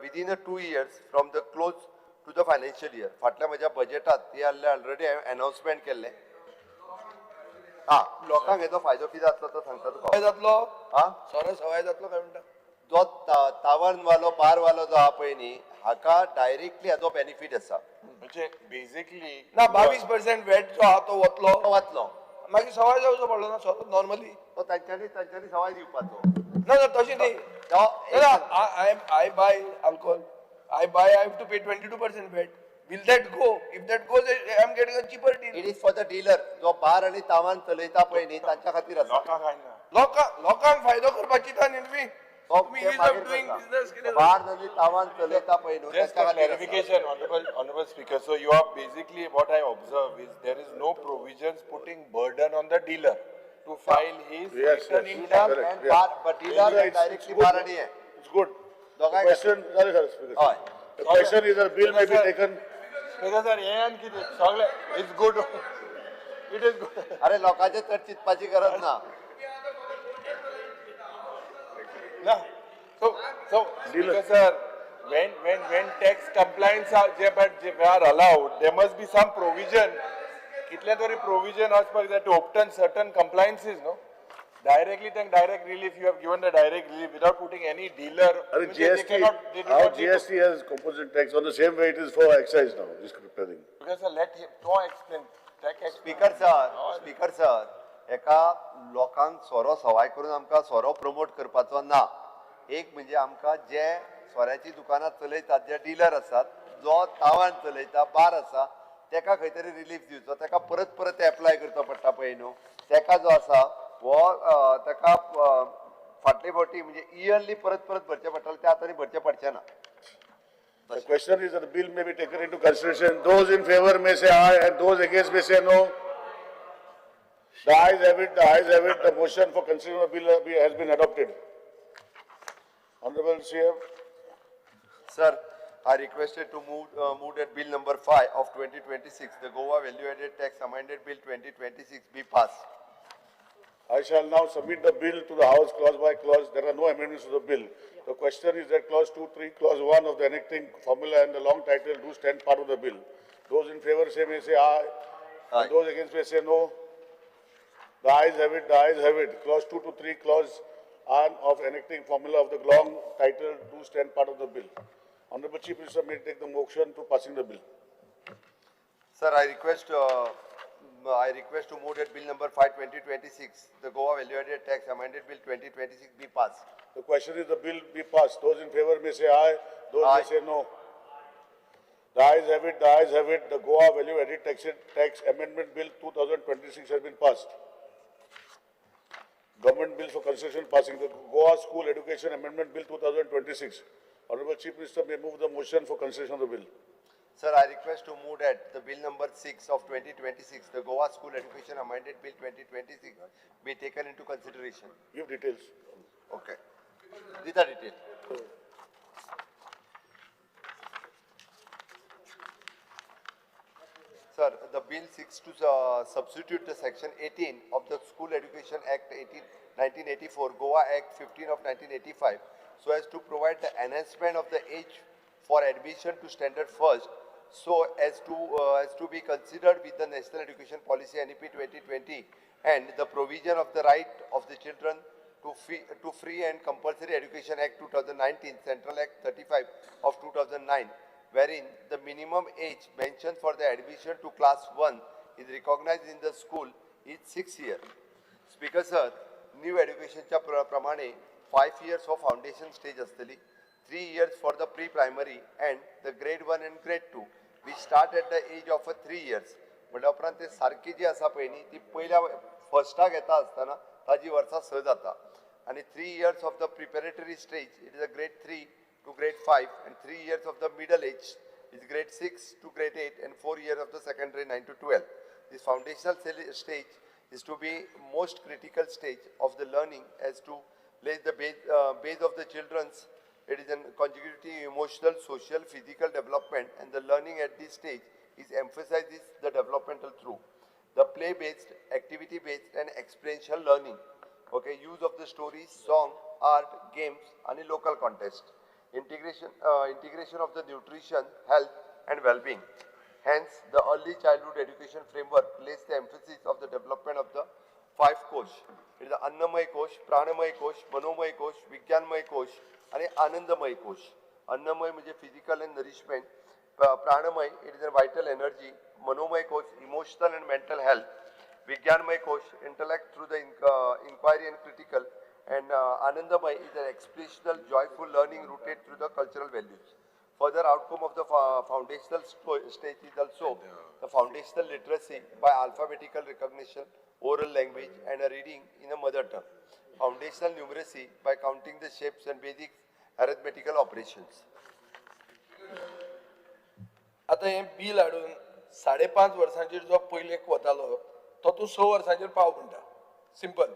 within a 2 years from the close to the financial year. फाटल्या म्हज्या बजेटात ती आहले ऑलरेडी हांवें अनाउन्समेंट केल्लें. आं, लोकांक हेजो फायदो कितें जातलो तो सांगता तुका. सवाय जातलो. आं, सोरो सवाय जातलो काय म्हणटा? जो तावरणवालो बारवालो जो आहा पळय न्ही, हाका डायरेक्टली हाजो बेनिफीट आसा. म्हणजे बेसिकली ना 22% व्हॅट जो आहा तो वतलो, वतलो, मागीर सवाय जावचो पडलो ना सोरो नॉर्मली. तो तांच्यांनी सवाय दिवपाचो. ना ना तशें न्ही. I buy alcohol, I buy, I have to pay 22% VAT. Will that go? If that goes, I am getting a cheaper deal. It is for the dealer जो बार आनी तावान चलयता पळय न्ही तांच्या खातीर आसा. लोकांक काय ना, लोकांक फायदो करपाची चिंता न्ही तुमी. बार आनी तावान चलयता पळय न्हू. Just a clarification, honorable speaker. So you are basically, what I observe is there is no provisions putting burden on the dealer to file his return income. But dealer directly bar आनी हे. It's good. The question, sorry, sir, speaker. The question is a bill may be taken. Speaker sir, हे आनी कितें सगळें it's good. It is good. अरे लोकांचे चड चिंतपाची गरज ना. ना. So Speaker sir, when tax compliance are are allowed, there must be some provision. कितले तरी provision आसपाक जाय to obtain certain compliances, no? Directly, then direct relief, you have given the direct relief without putting any dealer. GST, how GST has composite tax on the same way it is for excise now, this preparing. Because sir, let him to explain. Speaker sir, एका लोकांक सोरो सवाय करून आमकां सोरो promote करपाचो ना. एक म्हणजे आमकां जे सोऱ्याची दुकानां चलयतात, जे डिलर आसात, जो तावान चलयता, बार आसा, तेका खंय तरी रिलीफ दिवचो. तेका परत परत एप्लाय करचो पडटा पळय न्हू. तेका जो आसा हो तेका फाटले फावटी म्हणजे इयरली परत परत भरचें पडटालें, ते आतां भरचें पडचें ना. The question is that the bill may be taken into consideration. Those in favor may say aye and those against may say no. The ayes have it, the ayes have it. The motion for consideration of the bill has been adopted. Honorable CM. Sir, I requested to move that bill number 5 of 2026, the Goa Value Added Tax Amended Bill 2026 be passed. I shall now submit the bill to the House clause by clause. There are no amendments to the bill. The question is that clause 2, 3, clause 1 of the enacting formula and the long title do stand part of the bill. Those in favor may say aye. Aye. And those against may say no. The ayes have it, the ayes have it. Clause 2 to 3, clause 1 of enacting formula of the long title do stand part of the bill. Honorable Chief Minister may take the motion to passing the bill. Sir, I request to move that bill number 5, 2026, the Goa Value Added Tax Amended Bill 2026 be passed. The question is the bill be passed. Those in favor may say aye, those aye. May say no. The ayes have it, the ayes have it. The Goa Value Added Tax Amendment Bill 2026 has been passed. Government Bill for Construction passing the Goa School Education Amendment Bill 2026. Honorable Chief Minister may move the motion for consideration of the bill. Sir, I request to move that the bill number 6 of 2026, the Goa School Education Amended Bill 2026, be taken into consideration. Give details. Okay, दिता detail. Sir, the bill seeks to substitute the section 18 of the School Education Act 1984, Goa Act 15 of 1985, so as to provide the enhancement of the age for admission to standard first, so as to be considered with the National Education Policy NEP 2020 and the provision of the right of the children to free and compulsory education Act 2019, Central Act 35 of 2009, wherein the minimum age mentioned for the admission to class 1 is recognized in the school is 6 years. Speaker sir, new education च्या प्रमाणे 5 years for foundation stage आसतली, 3 years for the pre-primary and the grade 1 and grade 2, which start at the age of 3 years. म्हळ्या उपरांत ते सारकी जी आसा पळय न्ही ती पयल्या फर्स्टाक येता आसतना ताजी वर्सां 6 जाता आनी 3 years of the preparatory stage, it is a grade 3 to grade 5, and 3 years of the middle age is grade 6 to grade 8, and 4 years of the secondary 9 to 12. This foundational stage is to be most critical stage of the learning as to lay the base of the children's, it is an conjugative emotional, social, physical development, and the learning at this stage is emphasizes the developmental through the play-based, activity-based and experiential learning. Okay, use of the stories, song, art, games and local contest. Integration of the nutrition, health and well-being. Hence, the early childhood education framework lays the emphasis of the development of the 5 kosh. It is the Annamay Kosh, Pranamay Kosh, Manomay Kosh, Vigyanmay Kosh and Anandamay Kosh. Annamay म्हणजे physical and nourishment, Pranamay, it is a vital energy, Manomay Kosh, emotional and mental health, Vigyanmay Kosh, intellect through the inquiry and critical, and Anandamay is an expressional, joyful learning rooted through the cultural values. Further outcome of the foundational stage is also the foundational literacy by alphabetical recognition, oral language and a reading in a mother tongue. Foundational numeracy by counting the shapes and basic arithmetical operations. आतां हें bill हाडून 5.5 वर्सांचेर जो पयलेक वतालो तो तूं 6 वर्सांचेर पाव म्हणटा. Simple.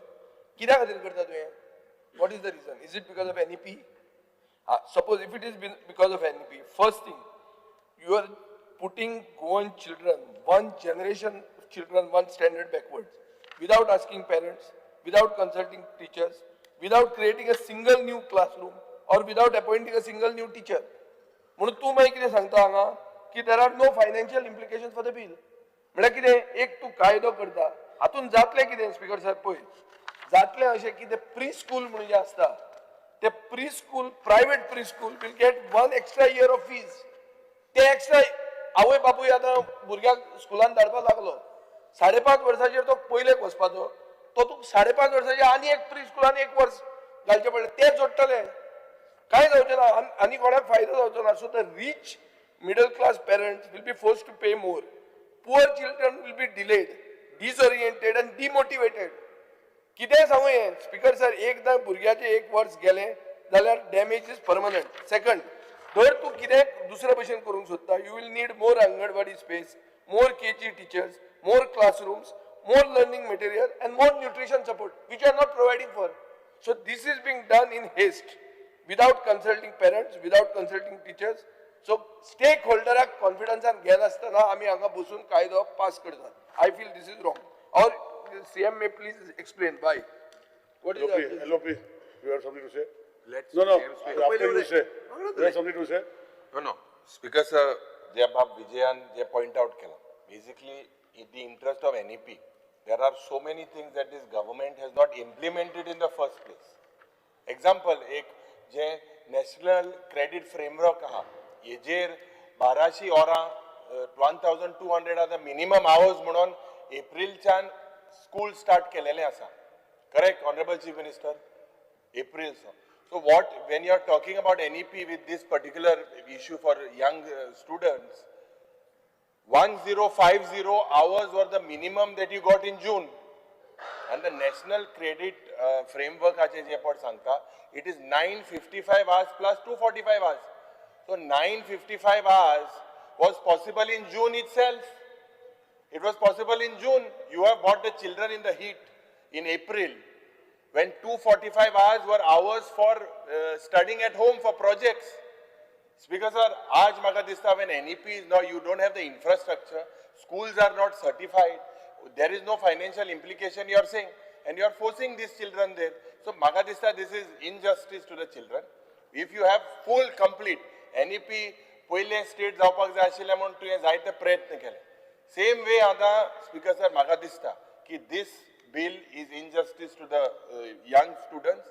कित्या खातीर करता तुवें? What is the reason? Is it because of NEP? Suppose if it is because of NEP, first thing, you are putting Goan children, one generation of children, one standard backwards, without asking parents, without consulting teachers, without creating a single new classroom, or without appointing a single new teacher. म्हणून तूं मागीर कितें सांगता हांगा की there are no financial implications for the bill. म्हळ्यार कितें, एक तूं कायदो करता, हातूंत जातलें कितें स्पीकर साहेब पळय, जातलें अशें की ते प्री स्कूल म्हणून जें आसता ते pre school, private pre school will get 1 extra year of fees. ते एक्स्ट्रा आवय बापूय आतां भुरग्याक स्कुलान धाडपाक लागलो, 5.5 वर्सांचेर तो पयलेक वचपाचो, तो तुका 5.5 वर्सांचेर आनी एक प्री स्कुलान 1 वर्स घालचें पडलें, ते जोडटले, कांय जावचें ना आनी कोणाक फायदो जावचो ना. So the rich middle class parents will be forced to pay more, poor children will be delayed, disoriented and demotivated. कितेंय सांगू हें स्पीकर सर, एकदां भुरग्याचें 1 वर्स गेलें जाल्यार डॅमेज is permanent. Second, जर तूं कितें दुसरे भशेन करूंक सोदता, you will need more anganwadi space, more KG teachers, more classrooms, more learning material and more nutrition support, which you are not providing for. So this is being done in haste, without consulting parents, without consulting teachers. So stakeholder confidence घेनासतना आमी हांगा बसून कायदो pass करतात. I feel this is wrong. Or CM may please explain why. What is the LOP, you have something to say? Let's No, after you say. You have something to say? No. Speaker sir, जे बाब विजयान जे point out केला, basically in the interest of NEP, there are so many things that this government has not implemented in the first place. Example, एक जे national credit framework आहा, हेजेर 1200 वरां, 1200 are the minimum hours म्हणून एप्रिलच्यान school start केलेलें आसा. Correct, Honorable Chief Minister? April, sir. So what, when you are talking about NEP with this particular issue for young students, 1050 hours were the minimum that you got in June. And the national credit framework, it is 955 hours plus 245 hours. So 955 hours was possible in June itself. It was possible in June. You have brought the children in the heat in April. when 245 hours were hours for studying at home for projects. Speaker sir, aaj maka dista when NEP is now, you don't have the infrastructure, schools are not certified, there is no financial implication, you are saying, and you are forcing these children there. So maka dista this is injustice to the children. If you have full complete NEP, पयले state जावपाक जाय आशिल्लें म्हणून तुवें जायते प्रयत्न केले. Same way आतां स्पीकर सर म्हाका दिसता की this bill is injustice to the young students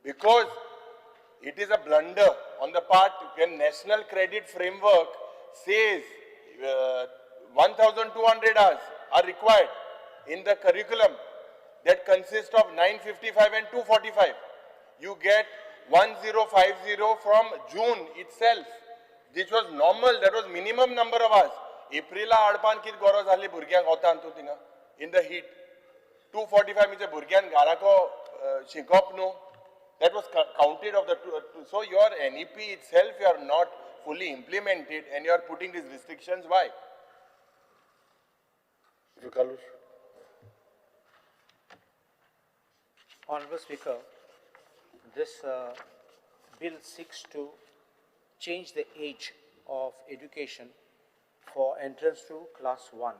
because it is a blunder on the part when national credit framework says 1200 hours are required in the curriculum that consists of 955 and 245. You get 1050 from June itself. This was normal, that was minimum number of hours. Aprila हाडपान कितें गरज आहली भुरग्यांक वतान तूं थिंगा in the heat. 245 म्हणजे भुरग्यांक घराको शिकोवप न्हू. That was counted of the two. So your NEP itself you are not fully implemented and you are putting these restrictions. Why? Mr. Carlos. Honorable Speaker, this bill seeks to change the age of education for entrance to class 1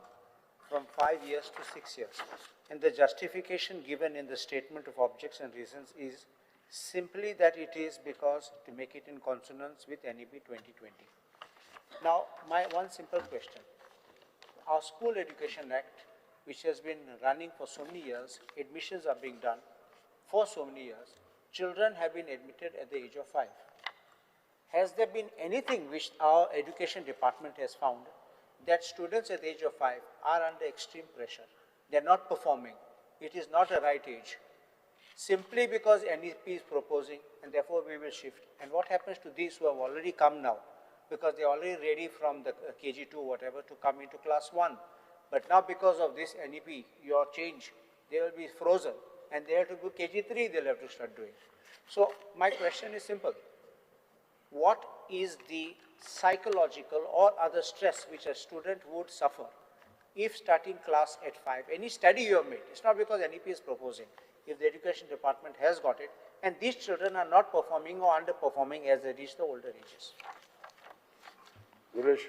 from 5 years to 6 years. And the justification given in the statement of objects and reasons is simply that it is because to make it in consonance with NEP 2020. Now, my one simple question. Our School Education Act, which has been running for so many years, admissions are being done for so many years, children have been admitted at the age of 5. Has there been anything which our education department has found that students at the age of 5 are under extreme pressure? They're not performing. It is not a right age. Simply because NEP is proposing, and therefore we will shift. And what happens to these who have already come now? Because they're already ready from the KG2 whatever to come into class 1. But now because of this NEP, your change, they will be frozen. And they have to do KG3, they'll have to start doing. So my question is simple. What is the psychological or other stress which a student would suffer if starting class at 5? Any study you have made, it's not because NEP is proposing. If the education department has got it, and these children are not performing or underperforming as they reach the older ages. Guresh,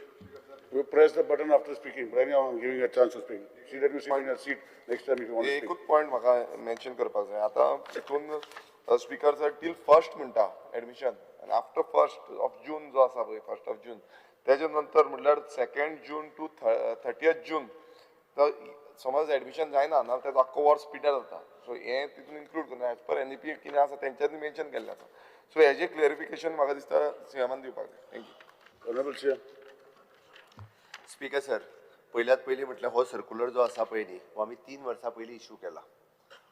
you press the button after speaking. But anyhow, I'm giving you a chance to speak. See that you sit in your seat next time if you want to speak. एकूच point म्हाका mention करपाक जाय. आतां हितून speaker sir till first म्हणटा admission आनी after first of June जो आसा पळय, फर्स्ट ऑफ जून तेजे नंतर म्हणल्यार 2 जून टू 30 जून तर समज एडमिशन जायना ना तेजो आख्खो वर्स पिड्ड्यार जाता. सो हें तितून इन्क्लूड करना एज पर NEP कितें आसा तेंच्यांनी मेन्शन केल्लें आसा. सो हेजें क्लेरिफिकेशन म्हाका दिसता सीएमान दिवपाक जाय. Thank you. Honourable CM. Speaker sir, पयल्यात पयलीं म्हटल्यार हो सर्कुलर जो आसा पळय न्ही हो आमी 3 वर्सां पयलीं इशू केला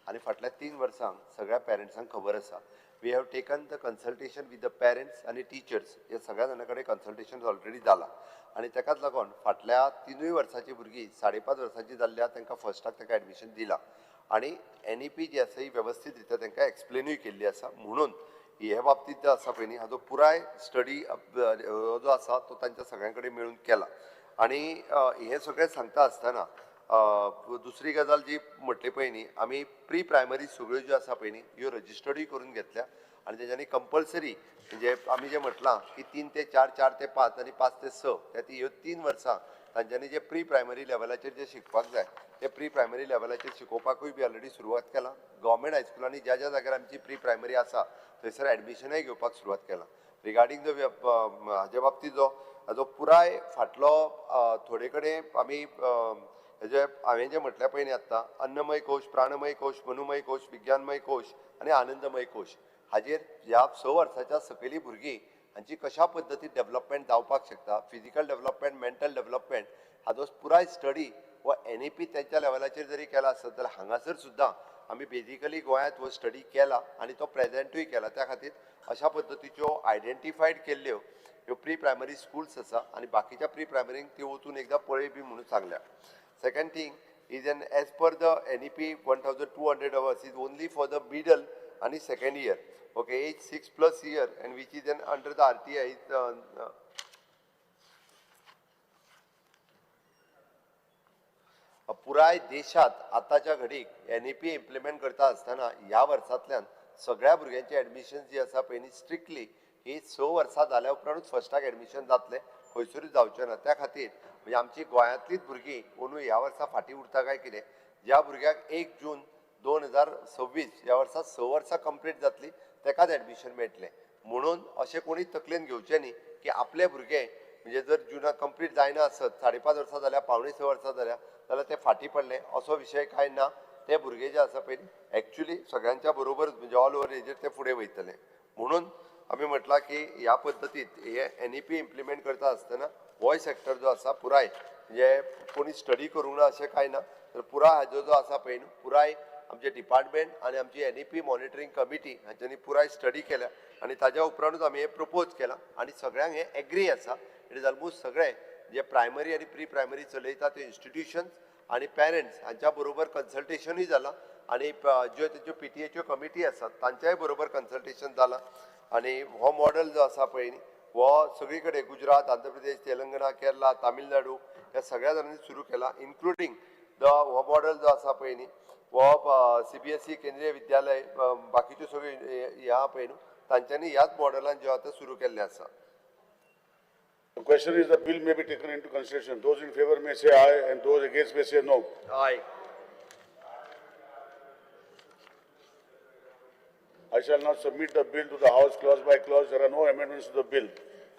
आनी फाटल्या 3 वर्सांक सगळ्या पेरंट्सांक खबर आसा. We have taken the consultation with the parents आनी टिचर्स ह्या सगळ्या जाणां कडेन कन्सल्टेशन ऑलरेडी जालां आनी ताकाच लागून फाटल्या 3 वर्सांची भुरगीं 5.5 वर्सांची जाल्ल्या तांकां फर्स्टाक तांकां एडमिशन दिलां आनी NEP जी आसा ही वेवस्थीत रित्या तांकां एक्सप्लेनूय केल्ली आसा. म्हणून हे बाबतींत जो आसा पळय न्ही हाजो पुराय स्टडी जो आसा तो तांच्या सगळ्यां कडेन मेळून केला. आनी हें सगळें सांगता आसतना दुसरी गजाल जी म्हटली पळय न्ही आमी प्री प्रायमरी सगळ्यो ज्यो आसा पळय न्ही ह्यो रजिस्टर्डूय करून घेतल्या आनी तेज्यांनी कंपल्सरी म्हणजे आमी जें म्हटलां की 3 ते 4, 4 ते 5 आनी 5 ते 6 त्या ह्यो 3 वर्सां तांच्यांनी जे प्री प्रायमरी लेवलाचेर जे शिकपाक जाय ते प्री प्रायमरी लेवलाचेर शिकोवपाकूय बी ऑलरेडी सुरवात केला. गव्हर्मेंट हायस्कुलांनी ज्या ज्या जाग्यार आमची प्री प्रायमरी आसा थंयसर एडमिशनय घेवपाक सुरवात केला. रिगार्डींग the हाजे बाबतींत जो हाजो पुराय फाटलो थोडे कडेन आमी हेजे हांवें जें म्हटलें पळय न्ही आत्तां अन्नमय कोश, प्राणमय कोश, मनोमय कोश, विज्ञानमय कोश आनी आनंदमय कोश हाजेर ह्या 6 वर्साच्या सकयलीं भुरगीं हांची कशा पद्दतीन डेवलपमेंट जावपाक शकता, फिजिकल डेवलपमेंट, मेंटल डेवलपमेंट हाजो पुराय स्टडी हो NEP तेंच्या लेवलाचेर जरी केला आसत जाल्यार हांगासर सुद्दां आमी बेजिकली गोंयांत हो स्टडी केला आनी तो प्रेजेंटूय केला. त्या खातीर अशा पद्दतीच्यो आयडेंटिफायड केल्ल्यो ह्यो प्री प्रायमरी स्कुल्स आसा आनी बाकीच्या प्री प्रायमरींक त्यो वचून एकदां पळय बी म्हणून सांगल्या. Second thing is an as per the NEP 1200 hours is only for the middle आनी second year. Okay, age 6+ year and which is an under the RTI पुराय देशात आतांच्या घडीक एनईपी इम्प्लिमेंट करता आसतना ह्या वर्सांतल्यान सगळ्या भुरग्यांची एडमिशन जी आसा पळय न्ही स्ट्रिक्टली ही 6 वर्सां जाल्या उपरांतूच फर्स्टाक एडमिशन जातलें, खंयसरूच जावचें ना. त्या खातीर म्हणजे आमची गोंयांतलीच भुरगीं अंदू ह्या वर्सा फाटीं उरता काय कितें, ज्या भुरग्याक 1 जून 2026 ह्या वर्सा 6 वर्सां कंप्लीट जातली तेकाच एडमिशन मेळटलें. म्हणून अशें कोणी तकलेन घेवचें न्ही की आपले भुरगे म्हणजे जर जुनाक कंप्लीट जायना आसत, 5.5 वर्सां जाल्या, 5.75 वर्सां जाल्या जाल्यार ते फाटीं पडले असो विशय कांय ना. ते भुरगे जे आसा पळय एक्चुली सगळ्यांच्या बरोबर म्हणजे ऑल ओवर हेजेर ते फुडें वयतले. म्हणून आमी म्हटलां की ह्या पद्दतीत हे एनईपी इम्प्लिमेंट करता आसतना होय सेक्टर जो आसा पुराय म्हणजे कोणी स्टडी करूंक ना अशें कांय ना, तर पुराय हाजो जो आसा पळय न्हू पुराय आमचे डिपार्टमेंट आनी आमची एनईपी मॉनिटरींग कमिटी हांच्यांनी पुराय स्टडी केल्या आनी ताज्या उपरांतूच आमी हें प्रपोज केलां आनी सगळ्यांक हें एग्री आसा. It is almost सगळे जे प्रायमरी आनी प्री प्रायमरी चलयता ते इन्स्टिट्युशन्स आनी पेरंट्स हांच्या बरोबर कन्सल्टेशनूय जालां आनी ज्यो तेंच्यो पीटीएच्यो कमिटी आसात तांच्याय बरोबर कन्सल्टेशन जालां. आनी हो मॉडल जो आसा पळय न्ही हो सगळी कडेन गुजरात, आंध्र प्रदेश, तेलंगणा, केरला, तामिळनाडू ह्या सगळ्या जाणांनी सुरू केला, इन्क्लुडींग the हो मॉडल जो आसा पळय न्ही हो सीबीएसई, केंद्रीय विद्यालय, बाकीच्यो सगळ्यो ह्या पळय न्हू तांच्यांनी ह्याच मॉडलान जें आतां सुरू केल्लें आसा. The question is the bill may be taken into consideration. Those in favor may say aye and those against may say no. Aye. I shall now submit the bill to the House clause by clause. There are no amendments to the bill.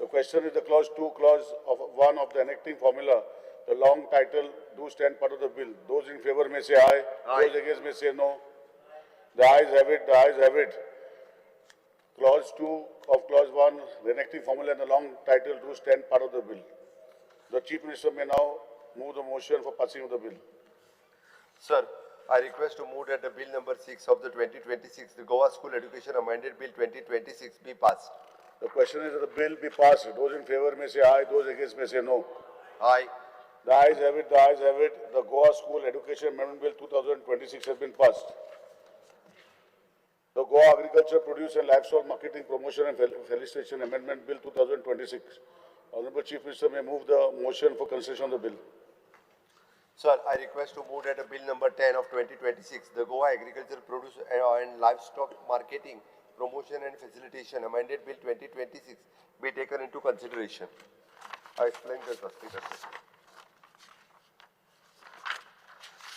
The question is the clause 2, clause of 1 of the enacting formula. The long title do stand part of the bill. Those in favor may say aye. Aye. Those against may say no. The ayes have it. The ayes have it. Clause 2 of clause 1, the enacting formula and the long title do stand part of the bill. The Chief Minister may now move the motion for passing of the bill. Sir, I request to move that the bill number 6 of the 2026, the Goa School Education Amended Bill 2026 be passed. The question is that the bill be passed. Those in favor may say aye, those against may say no. Aye. The ayes have it, the ayes have it. The Goa School Education Amendment Bill 2026 has been passed. The Goa Agriculture Produce and Livestock Marketing Promotion and Facilitation Amendment Bill 2026. Honorable Chief Minister may move the motion for consideration of the bill. Sir, I request to move that bill number 10 of 2026, the Goa Agriculture Produce and Livestock Marketing Promotion and Facilitation Amended Bill 2026 be taken into consideration. I explain this, Speaker sir.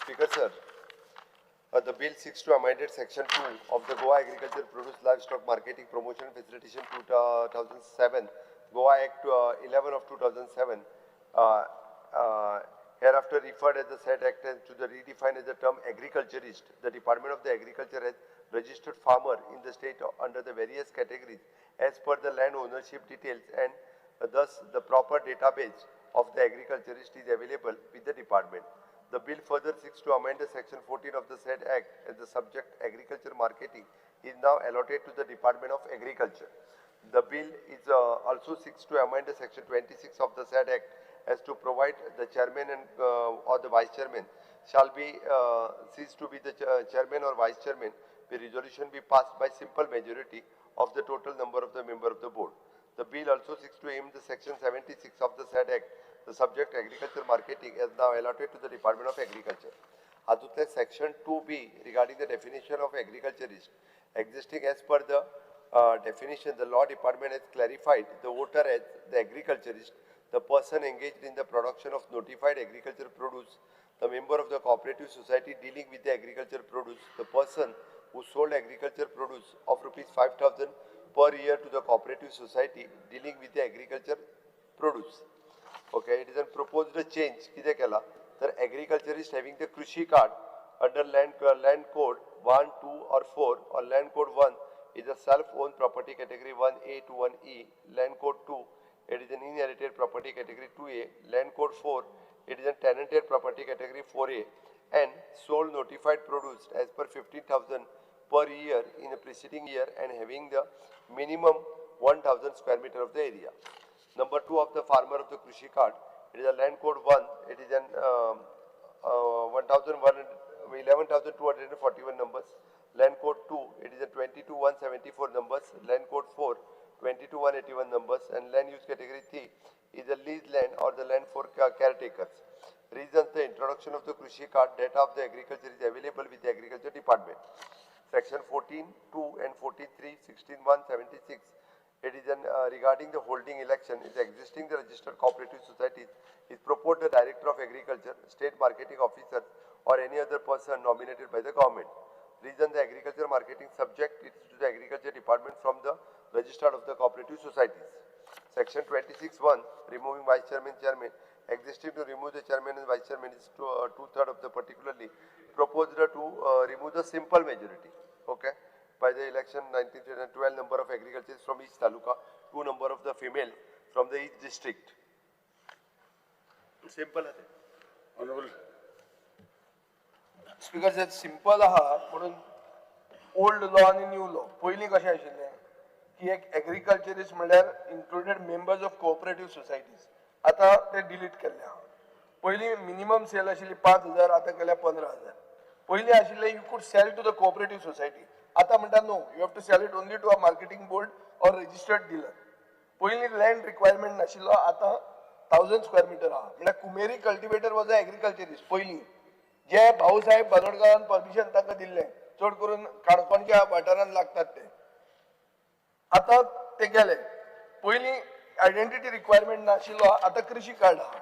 Speaker sir, the bill seeks to amend Section 2 of the Goa Agriculture Produce Livestock Marketing Promotion and Facilitation 2007, Goa Act 11 of 2007, hereafter referred as the said act and to the redefined as the term agriculturist. The Department of the Agriculture has registered farmer in the state under the various categories as per the land ownership details, and thus the proper database of the agriculturist is available with the department. The bill further seeks to amend the Section 14 of the said act as the subject agriculture marketing is now allotted to the Department of Agriculture. The bill is also seeks to amend the Section 26 of the said act as to provide the chairman and or the vice chairman shall be cease to be the chairman or vice chairman. The resolution be passed by simple majority of the total number of the member of the board. The bill also seeks to amend the Section 76 of the said act. The subject agriculture marketing is now allotted to the Department of Agriculture. Hatuntle Section 2B regarding the definition of agriculturist existing as per the definition, the law department has clarified the voter as the agriculturist, the person engaged in the production of notified agriculture produce, the member of the cooperative society dealing with the agriculture produce, the person who sold agriculture produce of rupees 5,000 per year to the cooperative society dealing with the agriculture produce. Okay, it is a proposed change. कितें केला तर agriculturist having the Krishi card under land code 1, 2 or 4 or land code 1 is a self-owned property category 1A to 1E, land code 2, it is an inherited property category 2A, land code 4, it is a tenanted property category 4A, and sold notified produce as per 15,000 per year in the preceding year and having the minimum 1,000 square meter of the area. Number 2 of the farmer of the Krishi card, it is a land code 1, it is an 11,241 numbers. Land code 2, it is a 22,174 numbers. Land code 4, 22,181 numbers. And land use category 3 is a lease land or the land for caretakers. Reasons the introduction of the Krishi card, data of the agriculture is available with the agriculture department. Section 14(2) and 14(3), 16(1), 76. It is an, regarding the holding election is existing the registered cooperative societies is proposed the director of agriculture, state marketing officer or any other person nominated by the government. Reason the agriculture marketing subject is to the agriculture department from the registrar of the cooperative societies. Section 26(1), removing vice chairman, chairman, existing to remove the chairman and vice chairman is to, 2/3 of the particularly proposed to remove the simple majority. Okay, by the election 1912 number of agriculturists from each taluka, 2 number of the female from the each district. Simple आहे. Honorable speaker sir, simple आहा म्हणून old law आनी new law. पयलीं कशें आशिल्लें की एक agriculturist म्हणल्यार included members of cooperative societies, आतां ते डिलीट केल्ले आहा. पयलीं मिनिमम सेल आशिल्ली 5,000, आतां केल्या 15,000. पयलीं आशिल्लें you could sell to the cooperative society, आतां म्हणटा no, you have to sell it only to a marketing board or registered dealer. पयलीं लँड रिक्वायरमेंट नाशिल्लो, आतां 1,000 स्क्वेअर मिटर आहा. म्हणल्यार कुमेरी कल्टिवेटर वॉज अ एग्रीकल्चरिस्ट पयलीं, जे भाऊसाहेब बांदोडकारान परमिशन तांकां दिल्लें, चड करून काणकोणच्या वाठारांत लागतात ते, आतां ते गेले. पयलीं आयडेंटिटी रिक्वायरमेंट नाशिल्लो, आतां कृषी कार्ड आहा.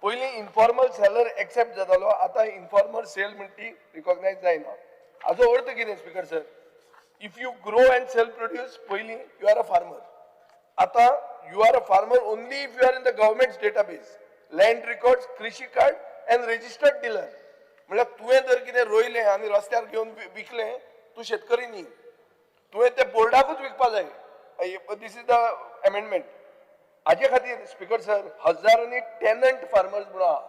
पयलीं इनफॉर्मल सेलर एक्सेप्ट जातालो, आतां इनफॉर्मल सेल म्हणटी ती रिकॉग्नायज जायना. हाजो अर्थ कितें speaker sir, if you grow and sell produce, पयलीं you are a farmer, आतां you are a farmer only if you are in the government's database, land records, Krishi card and registered dealer. म्हणल्यार तुवें जर कितें रोयलें आनी रस्त्यार घेवन विकलें, तूं शेतकरी न्ही, तुवें तें बोर्डाकूच विकपा जाय. This is the amendment. हाजे खातीर स्पीकर सर, हजारांनी टेनंट फार्मर्स म्हणून आहा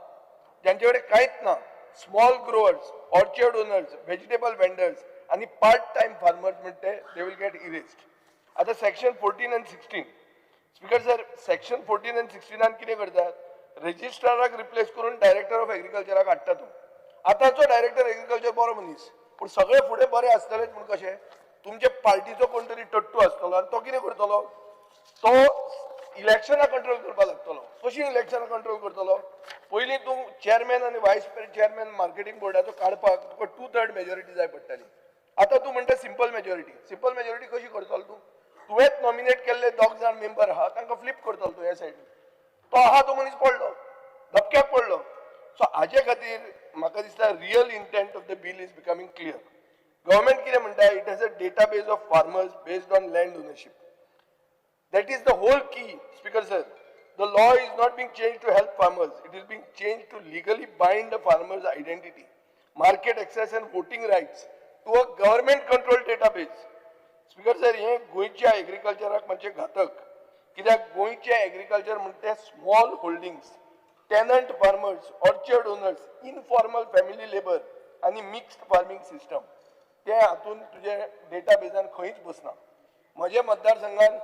ज्यांचे कडेन कांयच ना, small growers, orchard owners, vegetable vendors आनी पार्ट टायम फार्मर्स म्हणटे they will get erased. आतां section 14 and 16 speaker sir, section 14 and 16 कितें करतात, रजिस्ट्राराक रिप्लेस करून डायरेक्टर ऑफ एग्रीकल्चराक हाडटा तूं. आतांचो डायरेक्टर एग्रीकल्चर बरो मनीस, पूण सगळे फुडें बरे आसतलेच म्हूण कशें, तुमचे पार्टीचो कोण तरी टट्टू आसतलो आनी तो कितें करतलो, तो इलेक्शनां कंट्रोल करपाक लागतलो. कशीं इलेक्शनां कंट्रोल करतलो, पयलीं तूं चेअरमॅन आनी वायस चेअरमॅन मार्केटींग बोर्डाचो काडपाक तुका 2/3 मेजॉरिटी जाय पडटाली, आतां तूं म्हणटा सिंपल मेजॉरिटी. सिंपल मेजॉरिटी कशी करतलो तूं, तुवेंच नॉमिनेट केल्ले 2 जाण मेंबर आहा तांकां फ्लिप करतलो तूं ह्या सायडीन, तो आहा तो मनीस पडलो, धपक्याक पडलो. सो हाजे खातीर म्हाका दिसता real intent of the bill is becoming clear. Government कितें म्हणटा, it has a database of farmers based on land ownership. That is the whole key, speaker sir. The law is not being changed to help farmers, it is being changed to legally bind the farmers' identity, market access and voting rights to a government controlled database. Speaker sir, हें गोंयच्या एग्रीकल्चराक मातशें घातक, कित्याक गोंयचें agriculture म्हणटा तें small holdings, tenant farmers, orchard owners, informal family labour आनी mixed farming system, तें हातून तुजे डेटाबेजान खंयच बसना. म्हज्या मतदारसंघान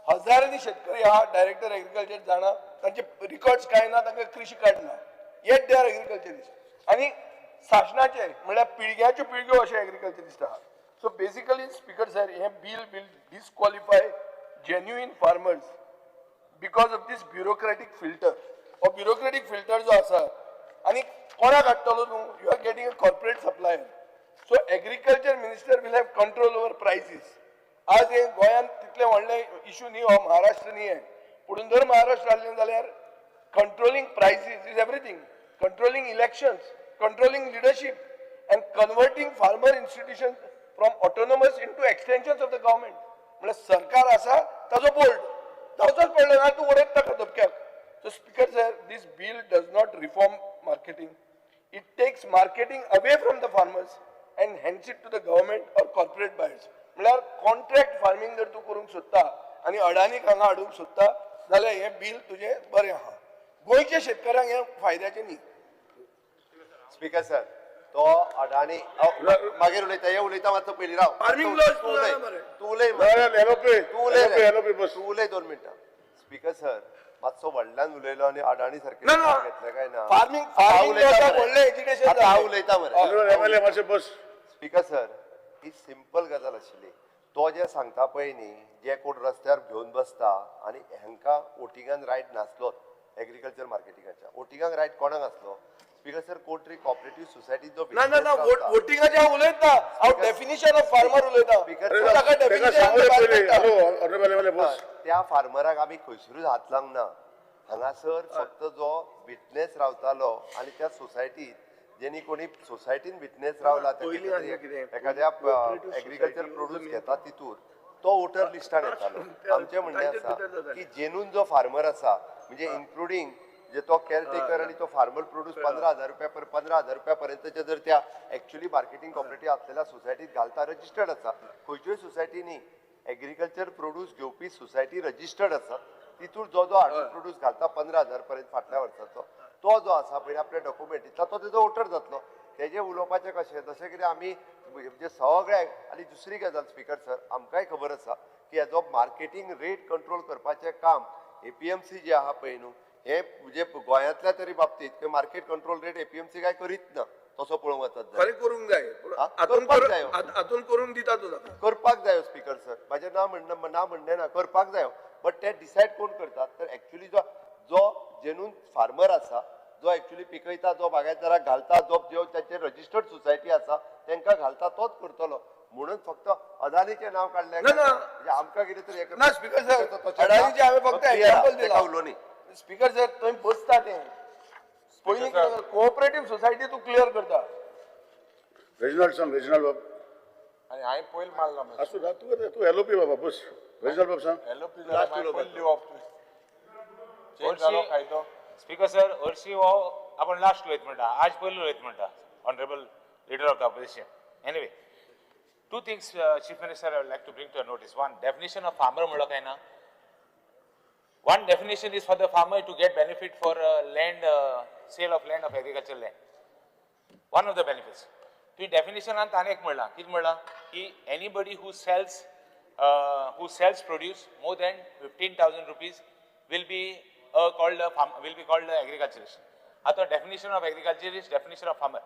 हजारांनी शेतकरी आहा, डायरेक्टर एग्रीकल्चर जाणा, तांचे रिकॉर्ड्स कांय ना, तांकां कृषी कार्ड ना, येट they are agriculturist. आनी सासणाचे म्हणल्यार पिळग्याच्यो पिळग्यो अशे एग्रीकल्चरिस्ट आहा. सो बेसिकली स्पीकर सर, हें bill will disqualify genuine farmers because of this bureaucratic filter. हो ब्युरोक्रेटीक फिल्टर जो आसा, आनी कोणाक हाडटलो तूं, you are getting a corporate supplier. So agriculture minister will have control over prices. आज हे गोंयांत तितलें व्हडलें इशू न्ही, हो महाराष्ट्र न्ही हें, पूण जर महाराष्ट्र आहलें जाल्यार controlling prices is everything, controlling elections, controlling leadership and converting farmer institution from autonomous into extensions of the government. म्हणल्यार सरकार आसा ताजो बोर्ड जावचोच पडलो ना, तूं उडयत ताका धपक्याक. So speaker sir, this bill does not reform marketing, it takes marketing away from the farmers and hands it to the government or corporate buyers. म्हणल्यार contract farming जर तूं करूंक सोदता आनी अडानीक हांगा हाडूंक सोदता जाल्यार हें बील तुजें बरें आहा. गोंयच्या शेतकऱ्यांक हें फायद्याचें न्ही. स्पीकर सर, तो अडाणी मागीर उलयता, हे उलयता मातसो पयलीं राव. फार्मींग लॉज तूं जाणा मरे. तूं उलय, तूं उलय, तूं उलय 2 मिनटां. स्पीकर सर, मातसो व्हडल्यान उलयलो आनी अडाणी सारकें घेतलें काय ना. फार्मींग व्हडलें एजिटेशन. हांव उलयता मरे. स्पीकर सर, ही सिंपल गजाल आशिल्ली. तो जे सांगता पळय न्ही, जे कोण रस्त्यार घेवन बसता आनी हांकां वोटिंगान रायट नासलोच, एग्रीकल्चर मार्केटिंगाच्या वोटिंगाक रायट कोणाक आसलो? स्पीकर सर, कोण तरी कॉपरेटिव्ह सोसायटीत जो ना ना ना, witness रावता. वोटिंगाचे हांव उलयत ना, हांव डेफिनिशन ऑफ फार्मर उलयता. स्पीकर ताका ताका डेफिनिशन सांगू रे पयलीं. हॅलो ऑनरेबल एमएलए, बस. त्या फार्मराक आमी खंयसरूच हात लावंक ना. हांगासर फक्त जो विटनेस रावतालो आनी त्या सोसायटीत जेणी कोणी सोसायटीन विटनेस रावला, त्या पयलीं आसलें कितें? एखाद्या Cooperative agriculture society produce जमीन. घेता तितूर तो वोटर लिस्टान येतालो. आमचें म्हणणें तांचे आसा भितर जातालें. की जेन्यून जो फार्मर आसा, म्हणजे इन्क्लुडींग जे तो केअरटेकर आनी तो फार्मर प्रोड्यूस 15,000 रुपया पर 15,000 रुपया पर्यंतचे जर त्या एक्च्युअली मार्केटिंग कॉपरेटिव्ह असलेल्या सोसायटीत घालता, रजिस्टर्ड आसा. खंयच्योय सोसायटी न्ही, एग्रीकल्चर प्रोड्यूस घेवपी सोसायटी रजिस्टर्ड आसा, तितूर जो जो हाडून प्रोड्यूस घालता 15,000 पर्यंत फाटल्या वर्साचो तो जो आसा पळय आपल्या डॉक्युमेंटींतलो तो तेजो वोटर जातलो. तेजें उलोवपाचें कशें तशें कितें आमी म्हणजे सगळे. आनी दुसरी गजाल स्पीकर सर, आमकांय खबर आसा की हेजो मार्केटींग रेट कंट्रोल करपाचें काम एपीएमसी जे आहा पळय न्हू, हे म्हणजे गोंयांतल्या तरी बाबतीत market control rate APMC काय करीत ना तसो पळोवंक वचत जाल्यार. खरें करूंक जाय, पूण हा? हातून करपाक जायो. हातून करूंक दिता तूं ताका. करपाक जायो स्पीकर सर, म्हाजें ना म्हणणें ना म्हणणें ना, करपाक जायो. बट ते डिसायड कोण करतात तर एक्च्युअली जो जो जेन्यून फार्मर आसा, जो एक्च्युअली पिकयता, जो बागायतदाराक घालता, जो जो तांचे रजिस्टर्ड सोसायटी आसा तांकां घालता तोच करतलो. म्हणून फक्त अदानीचें नांव काडलें ना, ना. म्हणजे आमकां कितें तरी हें ना स्पीकर सर, तशें ना. अडानीचें हांवें फक्त clear आहा, एक्झाम्पल तेका दिलां. उलोवनी. स्पीकर सर, थंय बसता तें पयलीं कोऑपरेटिव्ह सोसायटी तूं क्लियर करता. रेजिनॉल्ड सांग, रेजिनॉल्ड बाब. आनी हांवें पयलीं मारला. आसूं ना, तूं तूं एलओपी बाबा, बस. रेजिनॉल्ड बाब सांग. एलओपी जाल्यार पयलीं दिवप चेंज जालो कायदो. स्पीकर सर, हरशीं हो आपण लास्ट उलयत म्हणटा, आज पयलीं उलयत म्हणटा honourable leader of the opposition. Anyway, two things, Chief Minister, I would like to bring to your notice. One, definition of farmer म्हणलो काय ना, one definition is for the farmer to get benefit for land, sale of land of agriculture land, one of the benefits. तुवें डेफिनेशनान ताणें एक म्हणलां, कितें म्हणलां की anybody who sells produce more than 15,000 rupees will be called agriculturist. आतां definition of agriculturist, definition of farmer.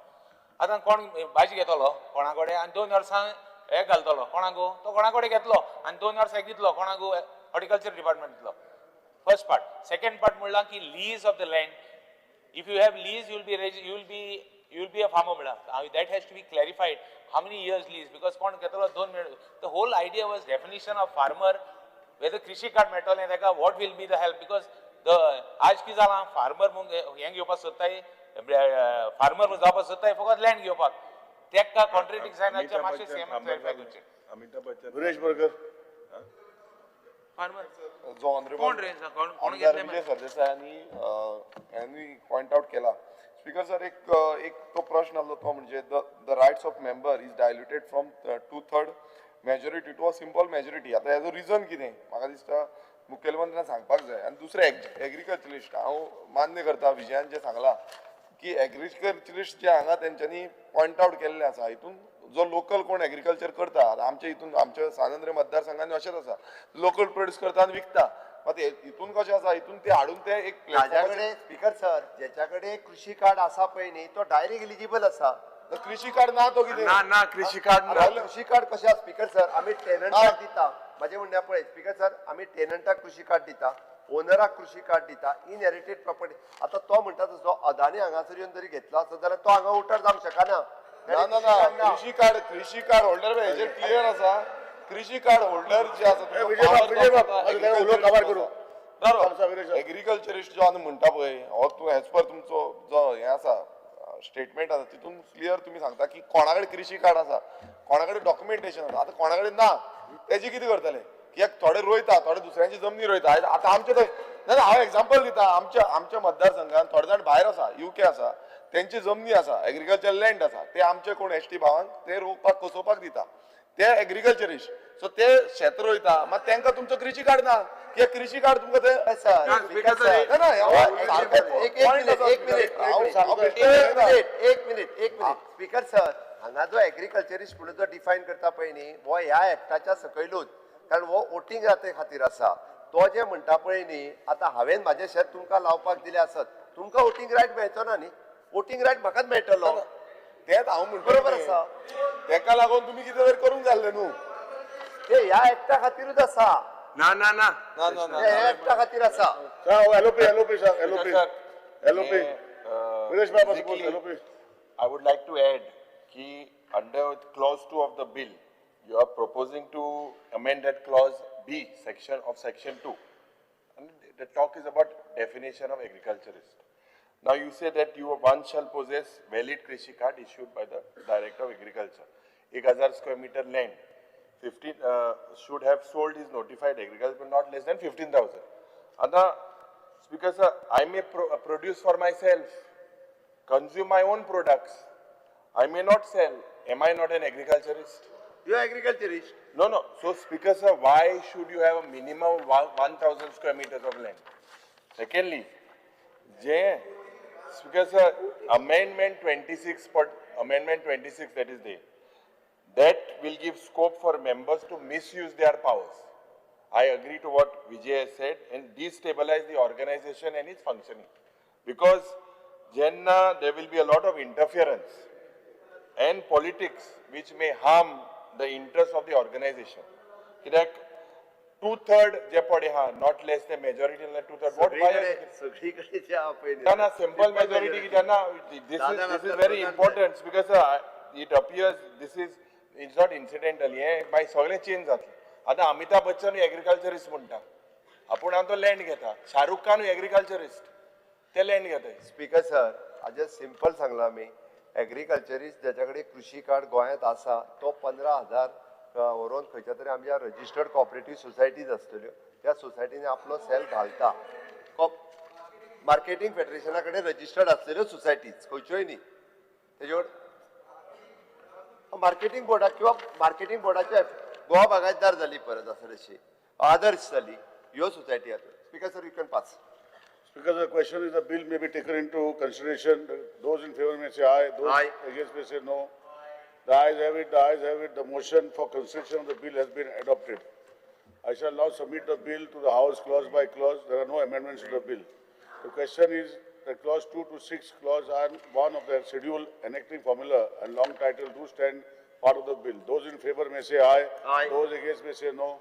आतां कोण भाजी घेतलो कोणा कडेन आनी 2 वर्सां हे घालतलो कोणाक, तो कोणा कडेन घेतलो आनी 2 वर्सां दितलो कोणाक, हॉर्टिकल्चर डिपार्टमेंट दितलो. First part. सेकंड पार्ट म्हणलां की lease of the land, if you have lease, you will be a farmer म्हणला. That has to be clarified, how many years lease, because कोण घेतलो 2 minute. The whole idea was definition of farmer, whether कृषी card मेळटलें ताका, what will be the help, because the आज कितें जालां, farmer म्हूण हें घेवपाक सोदताय, फार्मर म्हूण जावपाक सोदताय फकत लँड घेवपाक. तेका कॉन्ट्रेडिक्ट जायना, मातशें सीएमान क्लॅरिफाय करचें. अमिताभ बच्चन. विरेश बोरकर. फार्मर जो ऑनरेबल कोण रे? कोण कोण आमदार घेतले? विजय सरदेसाय हांणी पॉयंट आउट केला. स्पीकर सर, एक एक तो प्रश्न आसलो तो म्हणजे the rights of member is diluted from two third majority to a simple majority. आतां हेजो रिजन कितें म्हाका दिसता मुखेलमंत्र्यान सांगपाक जाय. आनी दुसरें एग्रीकल्चरिस्ट, हांव मान्य करता विजयान जें सांगलां की एग्रीकल्चरिस्ट जे हांगा तेंच्यांनी पॉयंट आउट केल्ले आसा, हितून जो लोकल कोण एग्रीकल्चर करता, आतां आमच्या हितून आमच्या सांत मतदारसंघांनी अशेंच आसा, लोकल प्रोड्यूस करता आनी विकता. मात हितून कशें आसा, हितून ते हाडून ते एक ताज्या प्लॅटफॉर्माचेर कडेन स्पीकर सर, ज्याच्या कडेन कृषी कार्ड आसा पळय न्ही, तो डायरेक्ट एलिजिबल आसा. कृषी कार्ड ना तो कितें? ना ना, कृषी कार्ड ना. आता कृषी कार्ड कशें आसा स्पीकर सर, आमी टेनंटाक दिता. म्हाजें म्हणणें पळय स्पीकर सर, आमी टेनंटाक कृषी कार्ड दिता, ओनराक कृषी कार्ड दिता, इनहेरिटेड प्रॉपर्टी. आतां तो म्हणटा तसो अदानी हांगासर येवन जरी घेतलो आसत जाल्यार तो हांगा वोटर जावंक शकना. ना ना ना, कृषी कार्ड होल्डर हेजेर क्लियर आसा. कृषी कार्ड होल्डर जे आसा विजय बाब, विजय बाब, ताका उलोवंक काबार करूं. एग्रीकल्चरिस्ट जो आमी म्हणटा पळय, हो तूं एज पर तुमचो जो हें आसा स्टेटमेंट आसा, तितून क्लियर तुमी सांगता की कोणा कडेन कृषी कार्ड आसा, कोणा कडेन डॉक्युमेंटेशन आसा. आतां कोणा कडेन ना तेजी कितें करतले? कित्याक थोडे रोयता, थोडे दुसऱ्यांची जमनी रोयता. आतां आमचे थंय ना, हांव एग्जाम्पल दिता, आमच्या आमच्या मतदारसंघात थोडे जाण भायर आसा, युके आसा, तेंची जमनी आसा, एग्रीकल्चर लँड आसा, ते आमचे कोण एसटी भावांक ते रोवपाक कसोवपाक दिता. ते एग्रीकल्चरिस्ट, सो ते शेत रोयता, मात तेंकां तुमचो कृषी कार्ड ना, कित्याक कृषी कार्ड तुमकां ते ना ना, एक मिनिट, एक मिनिट, एक मिनिट, एक मिनिट, एक मिनिट. स्पीकर सर, हांगा जो एग्रीकल्चरिस्ट म्हणून जो डिफायन करता पळय न्ही, हो ह्या एक्टाच्या सकयलूच, कारण हो वोटींग जाते खातीर आसा. तो जे म्हणटा पळय न्ही, आतां हांवें म्हाजें शेत तुमकां लावपाक दिलें आसत, तुमकां वोटींग रायट मेळचो ना न्ही, वोटींग रायट म्हाकाच मेळटलो. तेच हांव म्हणटा. बरोबर आसा. तेका लागून तुमी कितें तरी करूंक जाय आसलें न्हू. ते ह्या एक्टा खातीरूच आसा. ना ना ना. ना ना ना. ते ह्या एक्टा खातीर आसा. LOP, LOP, LOP, LOP. I would like to add ki under clause 2 of the bill, you are proposing to amend that clause B section of section 2. And the talk is about definition of agriculturist. Now you say that you one shall possess valid Krishi card issued by the Director of Agriculture. 1000 square meter land, 15 should have sold his notified agriculture, but not less than 15,000. Other Speaker sir, I may produce for myself, consume my own products. I may not sell. Am I not an agriculturist? You are agriculturist. No, no. So, Speaker sir, why should you have a minimum 1,000 square meters of land? Secondly, Speaker sir, Amendment 26, Amendment 26 that is there, that will give scope for members to misuse their powers. I agree to what Vijay has said and destabilize the organization and its functioning. Because Jenna, there will be a lot of interference and politics which may harm the interest of the organization. Two-third je pade ha, not less than majority, two-third. What why? Na, simple majority. Na, this is very important because it appears this is, it's not incidental. By सगळे change जातले. आता Amitabh Bachchan agriculturist म्हणता, आपूण तो land घेता. Shahrukh Khan agriculturist, ते land घेता. Speaker sir, आज सिंपल सांगला आमी, एग्रीकल्चरिस्ट ज्याच्या कडेन कृषी कार्ड गोंयांत आसा तो 15,000 व्हरोन खंयच्या तरी आमच्या रजिस्टर्ड कॉपरेटीव सोसायटीज आसतल्यो, त्या सोसायटीनी आपलो सेल घालता. मार्केटींग फेडरेशना कडेन रजिस्टर्ड आसलेल्यो सोसायटीज खंयच्योय न्ही, तेजेवर मार्केटींग बोर्डाक किंवा मार्केटींग बोर्डाच्या गोवा बागायतदार जाली परत आसा तशी आदर्श जाली ह्यो सोसायटी आसा. Speaker sir, you can pass. Speaker, the question is the bill may be taken into consideration. Those in favor may say aye. Those aye. Against may say no. The ayes have it. The ayes have it. The motion for consideration of the bill has been adopted. I shall now submit the bill to the House clause by clause. There are no amendments to the bill. The question is that clause 2 to 6, clause 1 of the schedule enacting formula and long title do stand part of the bill. Those in favor may say aye. Aye. Those against may say no.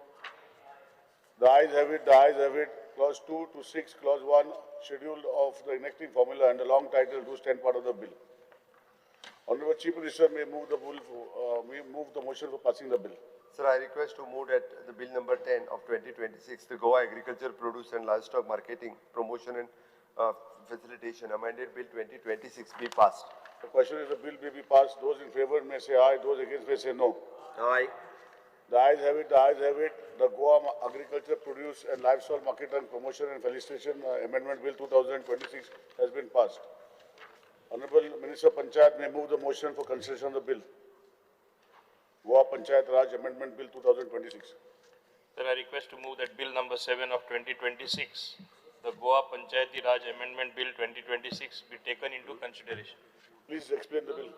The ayes have it. The ayes have it. Clause 2 to 6, clause 1, schedule of the enacting formula and the long title do stand part of the bill. Honorable Chief Minister may move the bill for, may move the motion for passing the bill. Sir, I request to move that the bill number 10 of 2026, the Goa Agriculture Produce and Livestock Marketing Promotion and Facilitation Amended Bill 2026 be passed. The question is the bill may be passed. Those in favor may say aye. Those against may say no. Aye. The ayes have it. The ayes have it. The Goa Agriculture Produce and Livestock Marketing Promotion and Facilitation Amendment Bill 2026 has been passed. Honorable Minister Panchayat may move the motion for consideration of the bill. Goa Panchayat Raj Amendment Bill 2026. Sir, I request to move that bill number 7 of 2026, the Goa Panchayati Raj Amendment Bill 2026 be taken into consideration. Please explain the bill.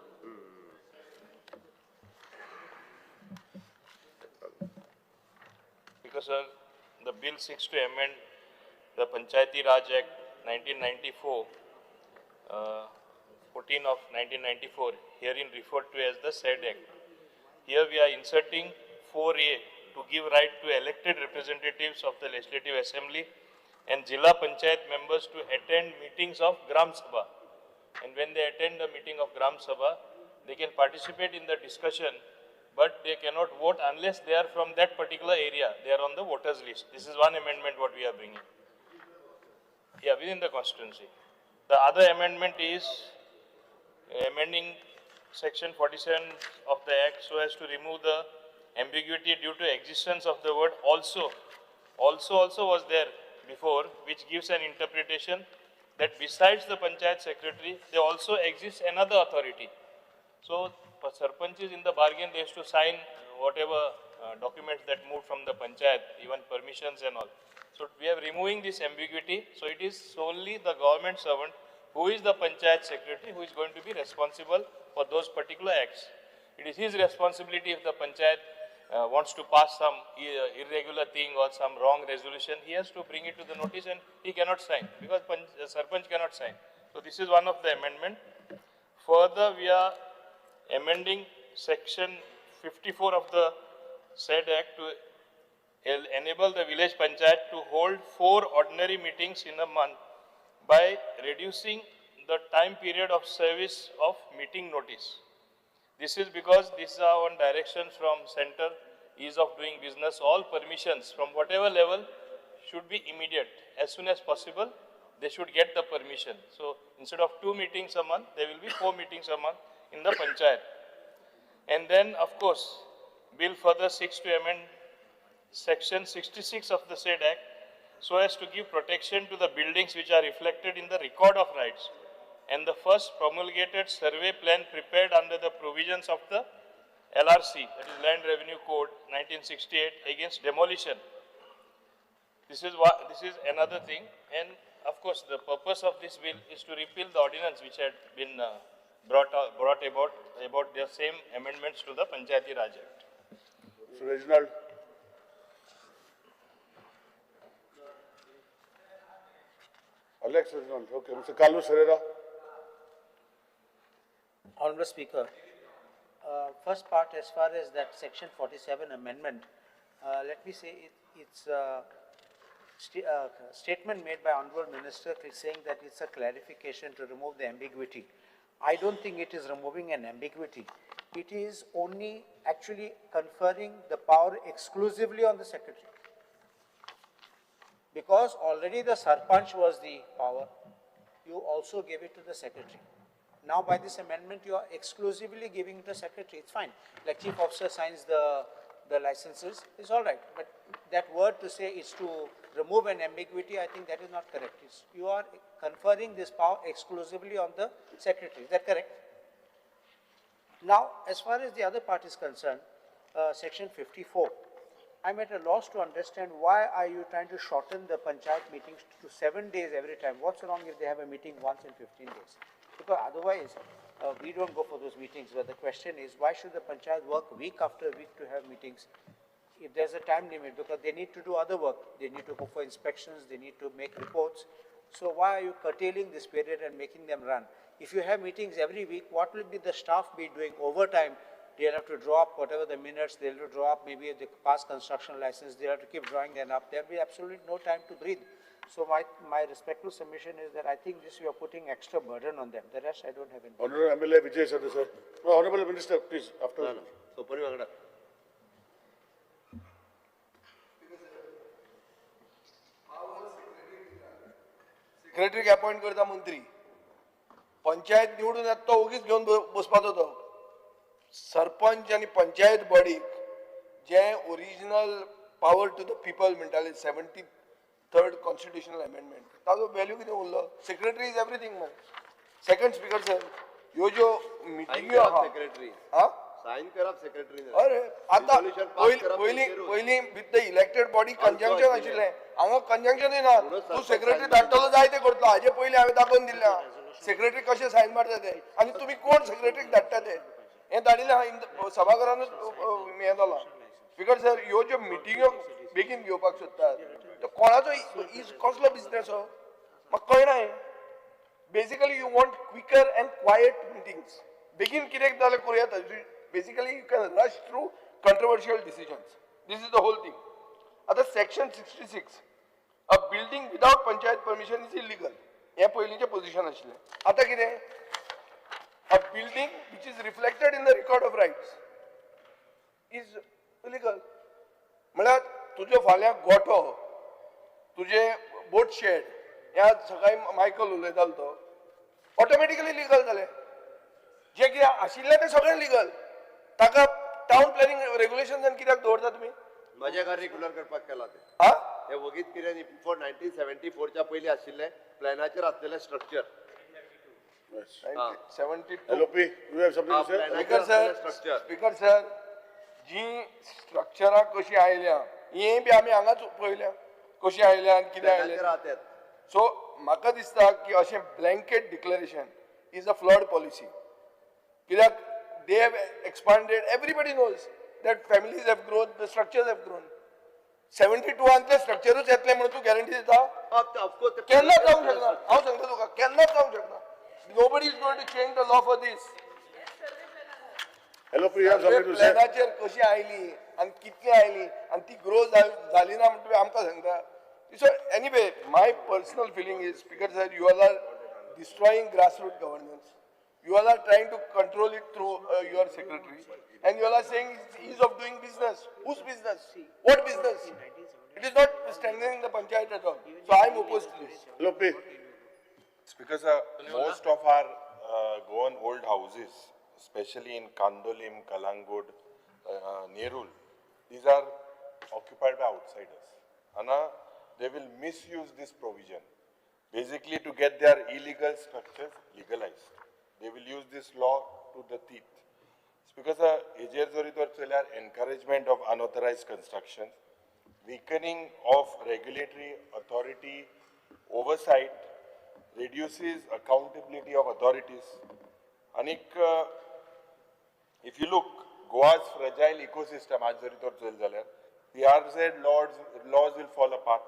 Because, sir, the bill seeks to amend the Panchayati Raj Act 1994, 14 of 1994, herein referred to as the said Act. Here we are inserting 4A to give right to elected representatives of the Legislative Assembly and Jilla Panchayat members to attend meetings of Gram Sabha. And when they attend the meeting of Gram Sabha, they can participate in the discussion, but they cannot vote unless they are from that particular area. They are on the voters list. This is one amendment what we are bringing. Yeah, within the constituency. The other amendment is amending section 47 of the Act so as to remove the ambiguity due to existence of the word also. Also, also was there before, which gives an interpretation that besides the Panchayat Secretary, there also exists another authority. So, sarpanches in the bargain, they used to sign whatever documents that moved from the Panchayat, even permissions and all. So, we are removing this ambiguity. So, it is solely the government servant who is the Panchayat Secretary who is going to be responsible for those particular acts. It is his responsibility if the Panchayat wants to pass some irregular thing or some wrong resolution, he has to bring it to the notice and he cannot sign because Sarpanch cannot sign. So, this is one of the amendment. Further, we are amending section 54 of the said Act to enable the village panchayat to hold 4 ordinary meetings in a month by reducing the time period of service of meeting notice. This is because these are on directions from center, ease of doing business, all permissions from whatever level should be immediate. As soon as possible, they should get the permission. So instead of 2 meetings a month, there will be 4 meetings a month in the panchayat. And then, of course, bill further seeks to amend section 66 of the said act so as to give protection to the buildings which are reflected in the record of rights and the first promulgated survey plan prepared under the provisions of the LRC, that is Land Revenue Code 1968, against demolition. This is another thing, and of course the purpose of this bill is to repeal the ordinance which had been brought about the same amendments to the Panchayati Raj Act. Mr. Reginald. Alex Reginald, okay. Mr. Carlos Herrera. Honorable Speaker, first part, as far as that section 47 amendment, let me say it's a statement made by Honorable Minister saying that it's a clarification to remove the ambiguity. I don't think it is removing an ambiguity. It is only actually conferring the power exclusively on the secretary. Because already the sarpanch was the power, you also gave it to the secretary. Now by this amendment, you are exclusively giving it to the secretary. It's fine. Like chief officer signs the licenses, it's all right. But that word to say is to remove an ambiguity, I think that is not correct. It's, you are conferring this power exclusively on the secretary. Is that correct? Now, as far as the other part is concerned, section 54, I'm at a loss to understand why are you trying to shorten the panchayat meetings to 7 days every time. What's wrong if they have a meeting once in 15 days? Because otherwise, we don't go for those meetings. But the question is, why should the panchayat work week after week to have meetings if there's a time limit? Because they need to do other work. They need to go for inspections. They need to make reports. So why are you curtailing this period and making them run? If you have meetings every week, what will be the staff be doing overtime? They'll have to draw up whatever the minutes, they'll have to draw up maybe the past construction license, they'll have to keep drawing them up. There'll be absolutely no time to breathe. So my respectful submission is that I think this we are putting extra burden on them. The rest I don't have any. Honorable MLA Vijay Sardesai. No, Honorable Minister, please, after. No, no. So, Secretary appoint करता मंत्री. पंचायत निवडून येता तो ओगीच घेवन बसपाचो तो. सरपंच आनी पंचायत बॉडीक जे original power to the people म्हणटाले 73rd constitutional amendment, ताजो व्हॅल्यू कितें उरलो? Secretary is everything man. Second speaker sir, ह्यो ज्यो मिटिंग्यो आहा, सेक्रेटरी सायन करप सेक्रेटरी. अरे आतां पयलीं with the elected body conjunction आशिल्लें, हांगा कंजंक्शनूय ना. तूं सेक्रेटरी धाडटलो जाय तें करतलो. हाजे पयलीं हांवें दाखोवन दिल्लें आहा सेक्रेटरी कशें सायन मारता तें आनी तुमी कोण सेक्रेटरीक धाडटा तें. हें धाडिल्लें आहा सभाघरानूच हें जालां. स्पीकर सर, ह्यो ज्यो मिटिंग्यो बेगीन घेवपाक सोदतात तो कोणाचो is कसलो बिजनेस हो म्हाका कळना. हें basically you want quicker and quiet meetings. बेगीन कितें जाल्यार करूं येता. Basically you can rush through controversial decisions. This is the whole thing. आतां section 66, a building without panchayat permission is illegal. हें पयलींचें पोजिशन आशिल्लें. आतां कितें, a building which is reflected in the record of rights is illegal. म्हळ्यार तुजो फाल्यां गोठो, तुजें बोट शेड, ह्या सकाळी मायकल उलयतालो तो ऑटोमॅटिकली लिगल जालें. जें कितें आशिल्लें तें सगळें लिगल. ताका टावन प्लॅनिंग रेग्युलेशन्सान कित्याक दवरता तुमी? म्हज्या घर रेग्युलर करपाक केलां तें. हें वगीत कितें न्ही, बिफोर 1974च्या पयलीं आशिल्लें प्लॅनाचेर आसलेलें structure. 72. LOP, you have something to say? Speaker sir, Speaker sir, जी स्ट्रक्चरां कशी आयल्या हें बी आमी हांगाच पळयल्या कशी आयल्या आनी कितें आयलें. सो म्हाका दिसता की अशें blanket declaration is a flawed policy. कित्याक they have expanded, everybody knows that families have grown, the structures have grown. 72 स्ट्रक्चरूच येतलें म्हणून तूं गॅरंटी दिता? केन्नाच जावंक शकना. हांव सांगता तुका, केन्नाच जावंक शकना. Nobody is going to change the law for this. Hello, Priya, something to say? प्लॅनाचेर कशी आयली आनी कितली आयली आनी ती ग्रो जाली ना म्हणून तुमी आमकां सांगता. So anyway, my personal feeling is, Speaker sir, you all are destroying grassroots governance. You all are trying to control it through your secretary, and you all are saying it's ease of doing business. Whose business? What business? It is not strengthening the panchayat at all. So I am opposed to this. Lope. Because most of our Goan old houses, especially in Candolim, Calangute, Nerul, these are occupied by outsiders. Anna, they will misuse this provision, basically to get their illegal structures legalized. They will use this law to the teeth. It's because encouragement of unauthorized construction, weakening of regulatory authority oversight, reduces accountability of authorities. Anik, if you look, Goa's fragile ecosystem, the RZ laws will fall apart.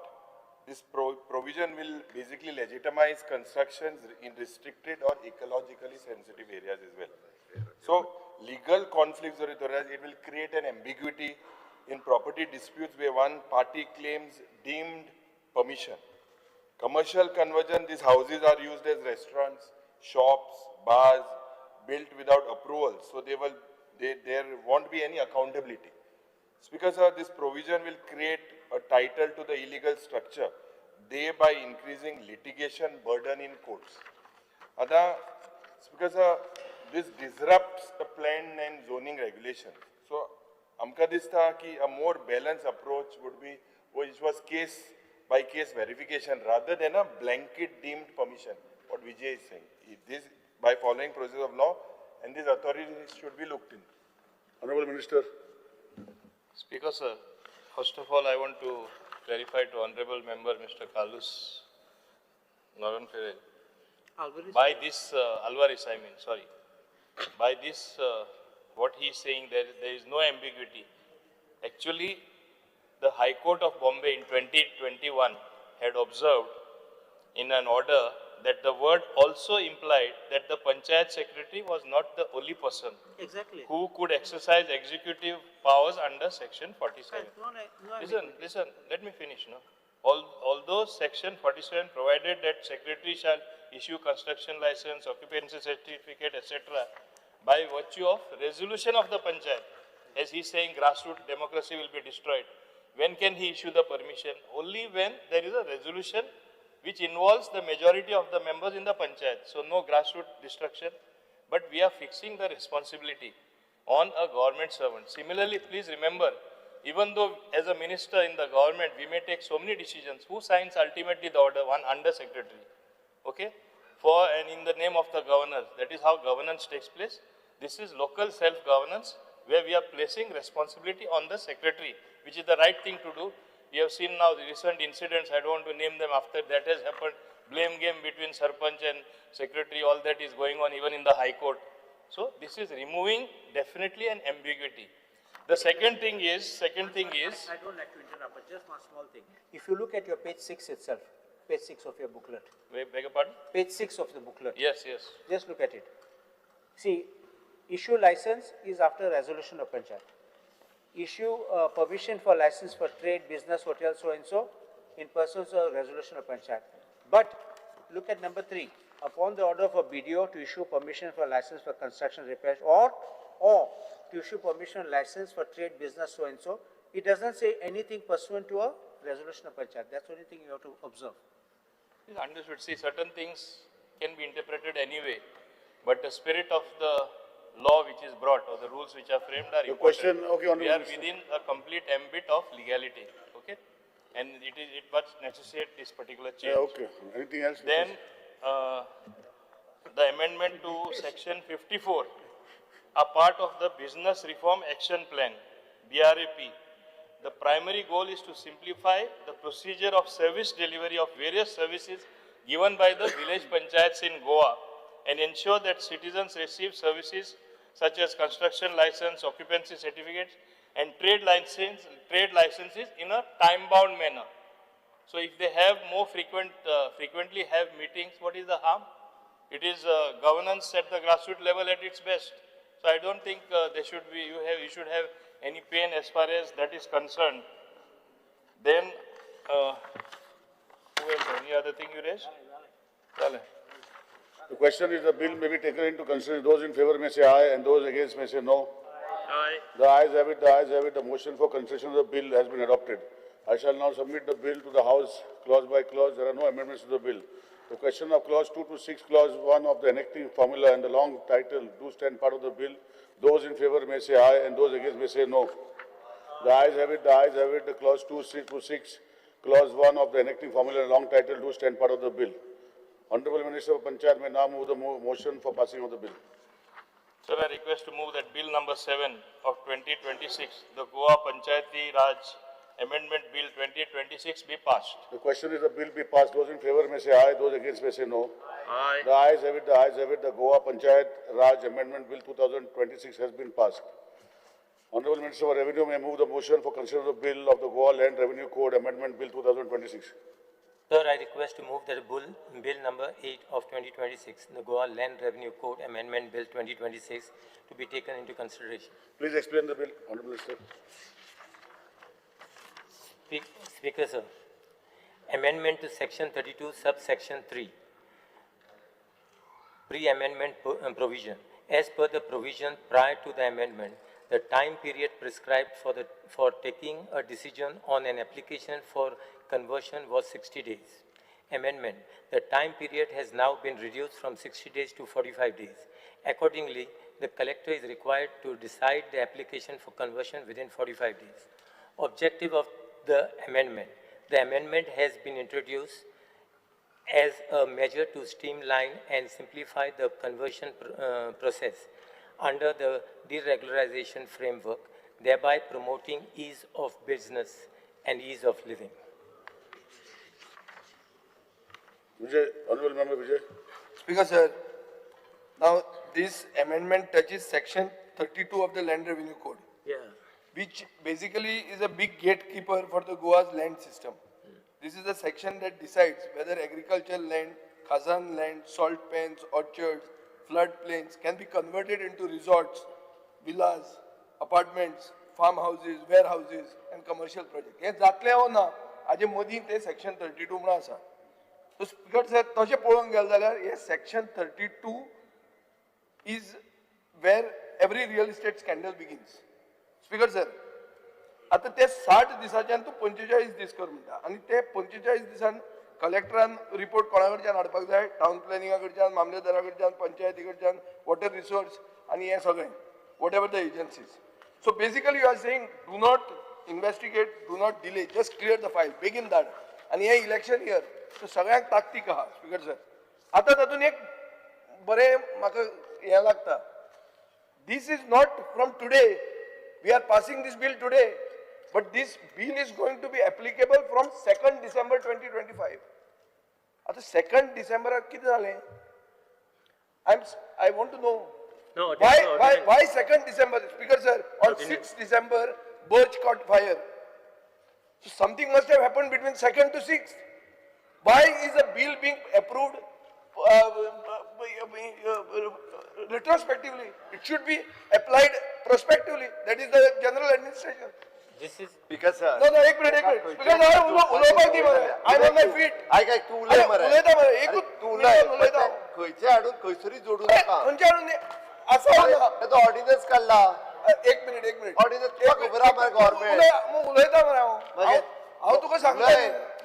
This provision will basically legitimize constructions in restricted or ecologically sensitive areas as well. So, legal conflicts, it will create an ambiguity in property disputes where one party claims deemed permission. Commercial conversion, these houses are used as restaurants, shops, bars, built without approval. So there won't be any accountability. It's because this provision will create a title to the illegal structure, thereby increasing litigation burden in courts. It's because this disrupts the plan and zoning regulation. So, amka dista ki a more balanced approach would be, which was case by case verification rather than a blanket deemed permission, what Vijay is saying. If this, by following process of law, and these authorities should be looked into. Honorable Minister. Speaker, sir, first of all, I want to clarify to Honorable Member Mr. Carlos Noron Ferrer. By this, Alvarez, I mean, sorry. By this, what he is saying, there is no ambiguity. Actually, the High Court of Bombay in 2021 had observed in an order that the word also implied that the Panchayat Secretary was not the only person exactly who could exercise executive powers under Section 47. No, listen, let me finish. No? Although Section 47 provided that Secretary shall issue construction license, occupancy certificate, etc., by virtue of resolution of the Panchayat, as he is saying grassroots democracy will be destroyed. When can he issue the permission? Only when there is a resolution which involves the majority of the members in the panchayat. So no grassroots destruction, but we are fixing the responsibility on a government servant. Similarly, please remember, even though as a minister in the government, we may take so many decisions, who signs ultimately the order? One under secretary, okay? For and in the name of the governor. That is how governance takes place. This is local self-governance where we are placing responsibility on the secretary, which is the right thing to do. We have seen now the recent incidents, I don't want to name them, after that has happened, blame game between Sarpanch and secretary, all that is going on even in the High Court. So this is removing definitely an ambiguity. The second thing is, I don't like to interrupt, but just one small thing. If you look at your page 6 itself, page 6 of your booklet. Wait, beg your pardon? Page 6 of the booklet. Yes, yes. Just look at it. See, issue license is after resolution of Panchayat. Issue permission for license for trade, business, hotel, so and so, in pursuance of resolution of Panchayat. But look at number 3. Upon the order of a BDO to issue permission for license for construction repairs or to issue permission license for trade, business, so and so, it doesn't say anything pursuant to a resolution of Panchayat. That's the only thing you have to observe. Understood. See, certain things can be interpreted anyway, but the spirit of the law which is brought or the rules which are framed are the important. Question, okay, we are within a complete ambit of legality, okay? And it must necessitate this particular change. Yeah, okay. Anything else? Then the amendment to section 54 are part of the Business Reform Action Plan, BRAP. The primary goal is to simplify the procedure of service delivery of various services given by the village panchayats in Goa and ensure that citizens receive services such as construction license, occupancy certificates, and trade licenses in a time-bound manner. So if they have more frequently have meetings, what is the harm? It is governance at the grassroots level at its best. So I don't think there should be, you should have any pain as far as that is concerned. Then, who else? Any other thing you raised? Dale. The question is the bill may be taken into consideration. Those in favor may say aye and those against may say no. Aye. The ayes have it, the ayes have it. The motion for consideration of the bill has been adopted. I shall now submit the bill to the House clause by clause. There are no amendments to the bill. The question of clause 2 to 6, clause 1 of the enacting formula and the long title do stand part of the bill. Those in favor may say aye and those against may say no. The ayes have it, the ayes have it. The clause 2, 6 to 6, clause 1 of the enacting formula and long title do stand part of the bill. Honorable Minister of Panchayat may now move the motion for passing of the bill. Sir, I request to move that Bill number 7 of 2026, the Goa Panchayati Raj Amendment Bill 2026 be passed. The question is the bill be passed. Those in favor may say aye, those against may say no. Aye. The ayes have it, the ayes have it. The Goa Panchayat Raj Amendment Bill 2026 has been passed. Honorable Minister for Revenue may move the motion for consideration of the bill of the Goa Land Revenue Code Amendment Bill 2026. Sir, I request to move that bill number 8 of 2026, the Goa Land Revenue Code Amendment Bill 2026, to be taken into consideration. Please explain the bill, Honorable Minister. Speaker, sir, amendment to Section 32, subsection 3, pre-amendment provision. As per the provision prior to the amendment, the time period prescribed for taking a decision on an application for conversion was 60 days. Amendment. The time period has now been reduced from 60 days to 45 days. Accordingly, the collector is required to decide the application for conversion within 45 days. Objective of the amendment. The amendment has been introduced as a measure to streamline and simplify the conversion process under the deregularization framework, thereby promoting ease of business and ease of living. Vijay, Honorable Member Vijay. Speaker, sir, now this amendment touches Section 32 of the Land Revenue Code, which basically is a big gatekeeper for the Goa's land system. This is a section that decides whether agricultural land, khazan land, salt pans, orchards, flood plains can be converted into resorts, villas, apartments, farmhouses, warehouses, and commercial projects. हे जातलें वो ना, हाजे मदीं ते Section 32 म्हणून आसा. So Speaker sir, तशें पळोवंक गेलें जाल्यार हे Section 32 is where every real estate scandal begins. Speaker sir, आतां ते 60 दिसाच्यान तूं 45 दीस कर म्हणटा आनी ते 45 दिसान कलेक्टरान रिपोर्ट कोणा कडच्यान हाडपाक जाय, टावन प्लॅनिंगा कडच्यान, मामलेदारा कडच्यान, पंचायती कडच्यान, वॉटर रिसोर्स आनी हें सगळें, whatever the agencies. So basically you are saying do not investigate, do not delay, just clear the file, बेगीन धाड. आनी हें इलेक्शन इयर, सो सगळ्यांक ताकतीक आहा. स्पीकर सर, आतां तातूंत एक बरें म्हाका हें लागता, this is not from today, we are passing this bill today, but this bill is going to be applicable from 2nd December 2025. आतां 2nd December कितें जालें? I want to know. No, why 2nd December? Speaker sir, on 6th December, Birch caught fire. So something must have happened between 2nd to 6th. Why is a bill being approved retrospectively? It should be applied prospectively. That is the general administration. This is Speaker sir. No, no, एक minute, एक minute. Speaker sir, उलोवपाक दी मरे. I'm on my feet. आयक आयक, तूं उलय मरे. उलयता मरे, एकूच तूं उलय, उलयता. खंयचे हाडून खंयसरी जोडू नाका. खंयचे हाडून आसा तो ऑर्डिनन्स काडला. एक मिनिट, एक मिनिट. ऑर्डिनन्स तुका खबर आहा मरे गव्हर्नमेंट. उलयता मरे हांव. हांव तुका सांगता.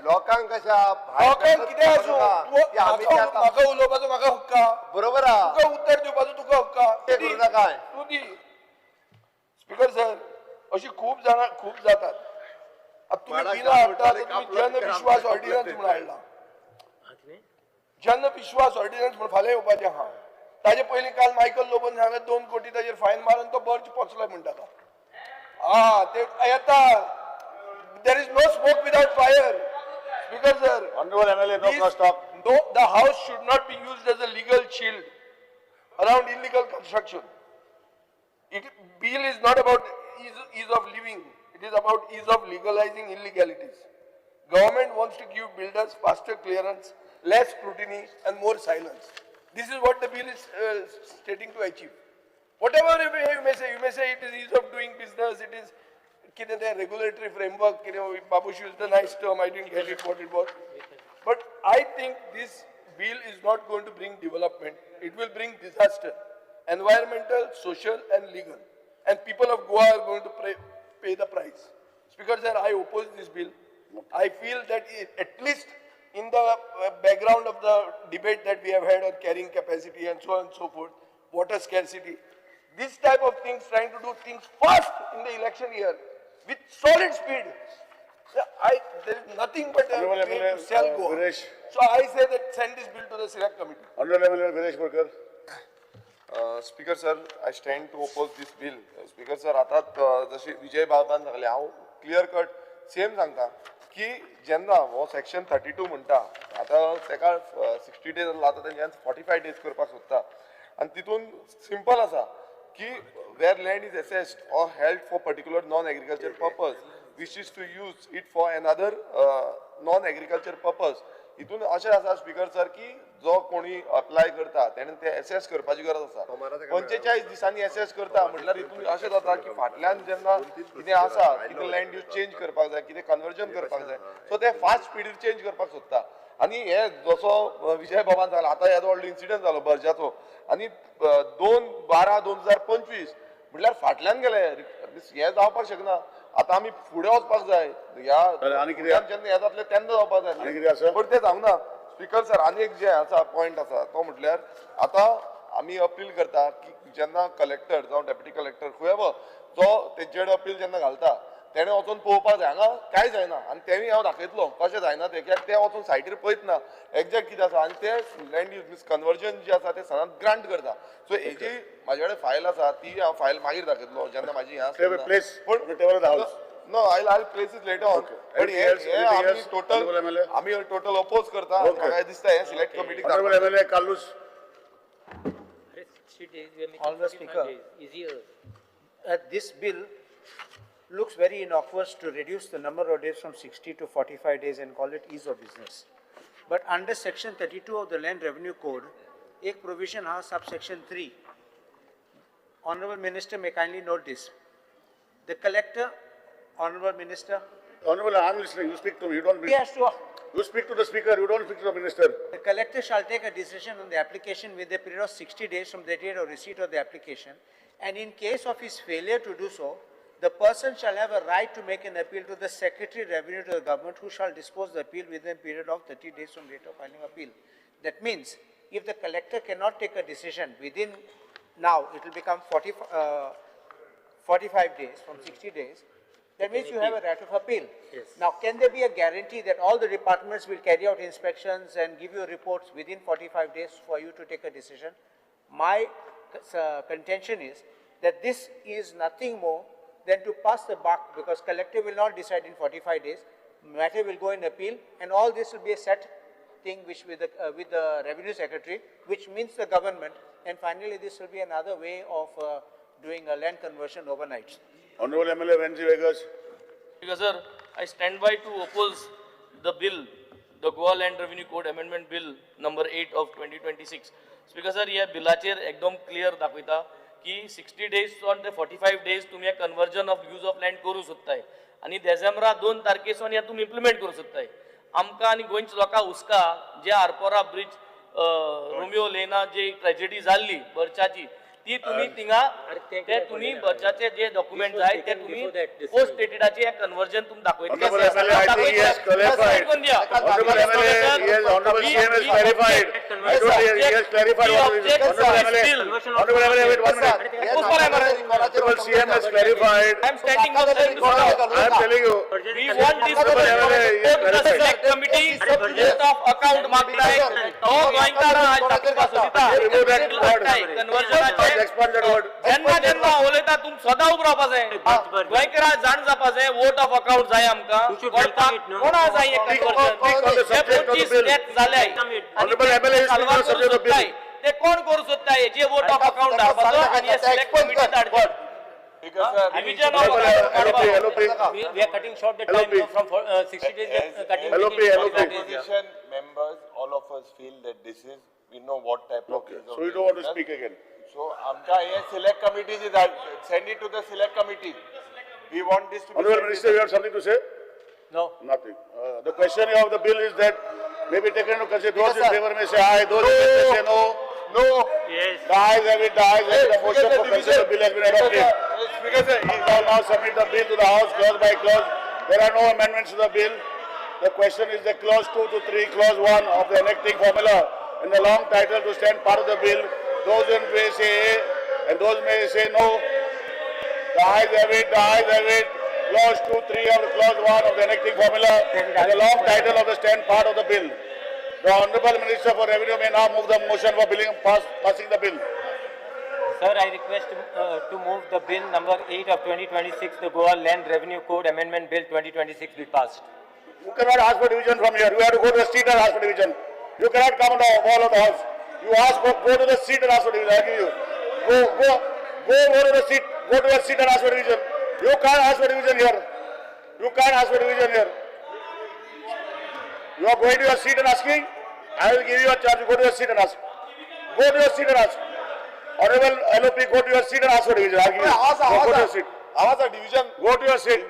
लोकांक कशा लोकांक कितें आसूं, म्हाका उलोवपाचो म्हाका हक्क आहा. बरोबर आहा. तुका उत्तर दिवपाचो तुका हक्क आहा. तें करूं नाका. तूं दी. स्पीकर सर, अशी खूब जाणां खूब जातात. आतां तुमी बिलां हाडटा, तुमी जनविश्वास ऑर्डिनन्स म्हूण हाडला. जनविश्वास ऑर्डिनन्स म्हूण फाल्यां येवपाचें आहा. ताजे पयलीं काल मायकल लोबोन सांगलें 2 कोटी ताजेर फायन मारून तो बर्च पोचलो म्हणटा तो. आं, ते येता. There is no smoke without fire. Speaker sir, Honorable MLA, no cross talk. No, the house should not be used as a legal shield around illegal construction. Bill is not about ease of living. It is about ease of legalizing illegalities. Government wants to give builders faster clearance, less scrutiny, and more silence. This is what the bill is stating to achieve. Whatever you may say it is ease of doing business, it is the regulatory framework. Babush used a nice term, I didn't get it what it was. But I think this bill is not going to bring development. It will bring disaster, environmental, social and legal. And people of Goa are going to pay the price. Speaker sir, I oppose this bill. I feel that at least in the background of the debate that we have had on carrying capacity and so on and so forth, water scarcity, this type of things, trying to do things fast in the election year with solid speed, there is nothing but a way to sell Goa. Viresh. So I say that send this bill to the select committee. Honorable MLA Viresh Borkar. Speaker sir, I stand to oppose this bill. Speaker sir, आता जशी विजय बाबान सांगले, हांव clear cut same सांगता की जेन्ना हो section 32 म्हणटा, आतां तेका 60 डेज आसलो, आतां तेंच्यान 45 डेज करपाक सोदता. आनी तितून सिंपल आसा की where land is assessed or held for particular non agriculture purpose wishes to use it for another non agriculture purpose. हितून अशें आसा स्पीकर सर की जो कोणी अप्लाय करता तेणें ते एसेस करपाची गरज आसा. 45 दिसांनी एसेस करता म्हटल्यार हितून अशें जाता की फाटल्यान जेन्ना कितें आसा, कितें लँड यूज चेंज करपाक जाय, कितें कन्वर्जन करपाक जाय, सो ते फास्ट स्पिडीर चेंज करपाक सोदता. आनी हे जसो विजय बाबान सांगला, आतां येदो व्हडलो इन्सिडंट जालो बर्जाचो, आनी 2/12/2025 म्हटल्यार फाटल्यान गेले, हें जावपाक शकना. आतां आमी फुडें वचपाक जाय, ह्या जेन्ना हें जातलें तेन्ना जावपाक जाय, पण तें जावंक ना. स्पीकर सर, आनी एक जें आसा पॉयंट आसा तो म्हटल्यार आतां आमी अपील करता की जेन्ना कलेक्टर जावं डेप्युटी कलेक्टर हुएवर जो तेजेर अपील जेन्ना घालता तेणें वचून पळोवपाक जाय, हांगा कांय जायना. आनी तेंय हांव दाखयतलो कशें जायना तें, कित्याक ते वचून सायटीर पळयतना एग्जॅक्ट कितें आसा, आनी ते लँड यूज मिन्स कन्वर्जन जें आसा तें सदांच ग्रांट करता. सो हेजी म्हाजे कडेन फायल आसा, ती हांव फायल मागीर दाखयतलो जेन्ना म्हाजी हें आसता. No, I'll place it later on. But हे आमी टोटल आमी टोटल अपोज करता. म्हाका दिसता हे select committee. Honourable MLA Carlos. Honourable Speaker, this bill looks very innocuous to reduce the number of days from 60 to 45 days and call it ease of business. But under section 32 of the Land Revenue Code, ek provision has subsection 3. Honorable Minister may kindly note this. The collector, Honorable Minister. Honorable, I am listening. You speak to me. You don't. He has to. You speak to the speaker. You don't speak to the minister. The collector shall take a decision on the application with a period of 60 days from the date of receipt of the application, and in case of his failure to do so, the person shall have a right to make an appeal to the Secretary Revenue to the government, who shall dispose the appeal within a period of 30 days from date of filing appeal. That means, if the collector cannot take a decision within now, it will become 45 days from 60 days. That means you have a right of appeal. Yes. Now, can there be a guarantee that all the departments will carry out inspections and give you reports within 45 days for you to take a decision? My contention is that this is nothing more than to pass the buck, because collector will not decide in 45 days. Matter will go in appeal, and all this will be a set thing which with the revenue secretary, which means the government, and finally this will be another way of doing a land conversion overnight. Honorable MLA Venzi Vegas. Because sir, I stand by to oppose the bill, the Goa Land Revenue Code Amendment Bill number 8 of 2026. Speaker sir, ह्या बिलाचेर एकदम clear दाखयता की 60 days on ते 45 days तुम्ही conversion of use of land करू शकताय, आनी डिसेंबरा 2 तारखेसून हे तुमी इम्प्लिमेंट करू शकताय. आमकां आनी गोंयच्या लोकांक हुस्का जे आरपोरा ब्रिज रोमियो लेना जी ट्रेजेडी जाल्ली बर्चाची, ती तुम्ही थिंगा ते तुम्ही बर्चाचे जे डॉक्युमेंट जाय ते तुम्ही पोस्ट डेटेडाचे कन्वर्जन तुम्ही दाखयतले. अकाउंट मागताय तो गोंयकारां आज दाखोवपाक सोदिता कन्वर्जनाचे. जेन्ना जेन्ना उलयता तुम सदां उबो रावपा जाय, गोंयकारां जाण जावपा जाय, वोट ऑफ अकाउंट जाय आमकां, कोणा जाय कन्वर्जन. 25 डेथ जाले ते कोण करूं सोदता हेजे वोट ऑफ अकाउंट धाडपाचो आनी सिलेक्ट कमिटी धाडपाचो. Revision of We are cutting short the time from 60 days. Cutting LOP. Opposition members, all of us feel that this is, we know what type of. Okay, so you don't want to speak again. So, amka ye select committee ji send it to the select committee. We want this to be. Honorable Minister, you have something to say? No. Nothing. The question of the bill is that may be taken into consideration. Those in favor may say aye, those in favor may say no. No. Yes. The ayes have it, the ayes have it. The motion for consideration of the bill has been adopted. Speaker sir, We shall now submit the bill to the House clause by clause. There are no amendments to the bill. The question is the clause 2 to 3, clause 1 of the enacting formula and the long title to stand part of the bill. Those in favor say aye and those may say no. The ayes have it, the ayes have it. Clause 2, 3 of the clause 1 of the enacting formula and the long title of the stand part of the bill. The Honorable Minister for Revenue may now move the motion for billing, passing the bill. Sir, I request to move the bill number 8 of 2026, the Goa Land Revenue Code Amendment Bill 2026 be passed. You cannot ask for division from here. You have to go to the seat and ask for division. You cannot come on the wall of the house. You ask, go to the seat and ask for division. I give you. Go to the seat. Go to your seat and ask for division. You can't ask for division here. You can't ask for division here. You are going to your seat and asking? I will give you a chance. You go to your seat and ask. Go to your seat and ask. Honorable LOP, go to your seat and ask for division. I will give you. Go to your seat. आवाज division. Go to your seat.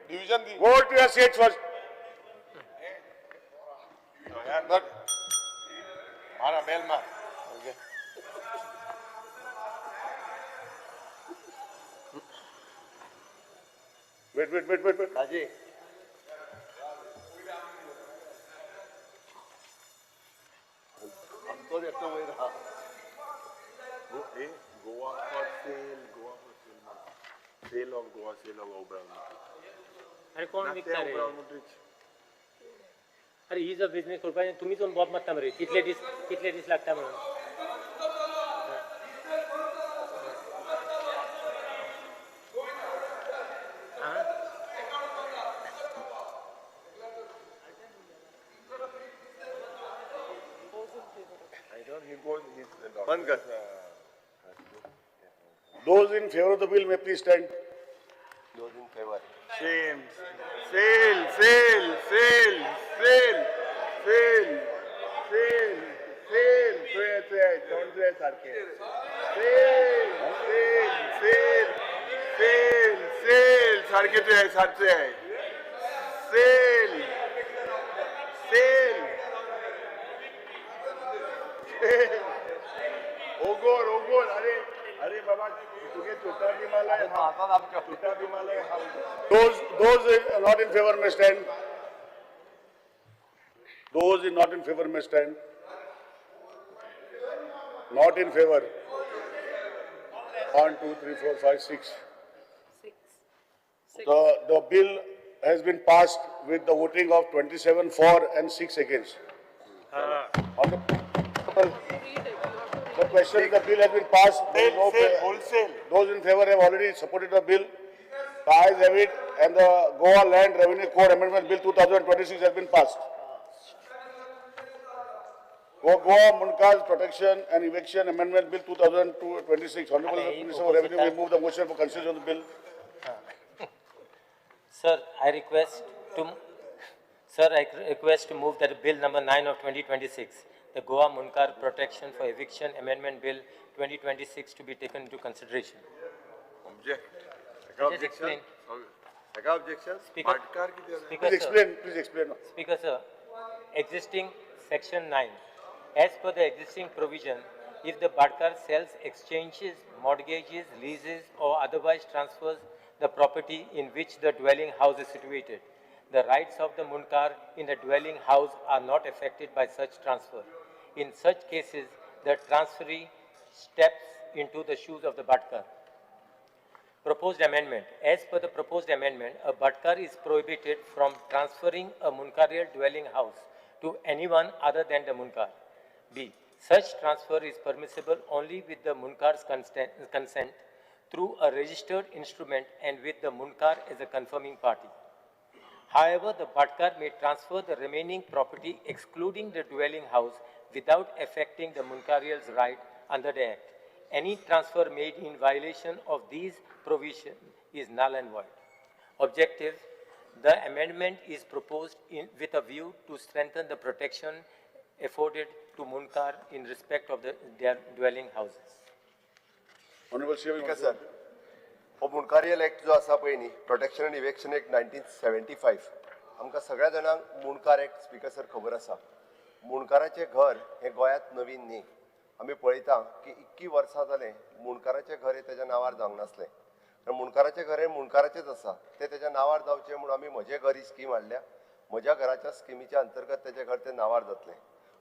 Division. Go to your seat first. Mara, bell mar. Okay. Wait. Raji. Goa for sale, Goa for sale. Sale of Goa, sale of Oberoi. अरे कोण विकता रे? अरे is a business करपाचें तुमीच येवन बोब मारता मरे कितले दीस लागता म्हणून. Those in favor of the bill may please stand. Those in favor. Shame. Sale, sale, sale, sale, sale, sale, sale. Sale, sale, sale, sale, sale. सारखे सारखे. Sale, sale, sale. Ogor, ogor. अरे, अरे बाबा, तुझे छोटा बीमाला है. छोटा बीमाला है. Those not in favor may stand. Those not in favor may stand. Not in favor. 1, 2, 3, 4, 5, 6. Six. The bill has been passed with the voting of 27 for and 6 against. On the question, the bill has been passed. Wholesale. Those in favor have already supported the bill. The ayes have it, and the Goa Land Revenue Code Amendment Bill 2026 has been passed. Goa Mundkars Protection and Eviction Amendment Bill 2026. Honorable Minister of Revenue will move the motion for consideration of the bill. Sir, I request to move that bill number 9 of 2026, the Goa Mundkar Protection for Eviction Amendment Bill 2026 to be taken into consideration. Object. Just explain. Objection. Speaker, please explain. Please explain. Speaker, sir, existing section 9. As per the existing provision, if the Bhatkar sells, exchanges, mortgages, leases, or otherwise transfers the property in which the dwelling house is situated, the rights of the Mundkar in the dwelling house are not affected by such transfer. In such cases, the transferee steps into the shoes of the Bhatkar. Proposed amendment. As per the proposed amendment, a Bhatkar is prohibited from transferring a Mundkarial dwelling house to anyone other than the Mundkar. B. Such transfer is permissible only with the Mundkar's consent through a registered instrument and with the Mundkar as a confirming party. However, the Bhatkar may transfer the remaining property excluding the dwelling house without affecting the Mundkarial's right under the Act. Any transfer made in violation of these provisions is null and void. Objective: the amendment is proposed with a view to strengthen the protection afforded to Mundkar in respect of their dwelling houses. Honorable Speaker, sir, हो मुंडकारियल act जो आसा पळय न्ही, protection and इवेक्शन act 1975, आमकां सगळ्या जाणांक मुंडकार act speaker sir खबर आसा. मुणकाराचें घर हें गोंयांत नवीन न्ही. आमी पळयता की इतकी वर्सां जालें मुणकाराचें घर हें तेज्या नांवार जावंक नासलें. कारण मुणकाराचें घर हें मुणकाराचेंच आसा, तें तेज्या नांवार जावचें म्हणून आमी म्हजें घर ही स्कीम हाडल्या. म्हज्या घराच्या स्किमीच्या अंतर्गत तेजें घर तें नांवार जातलें.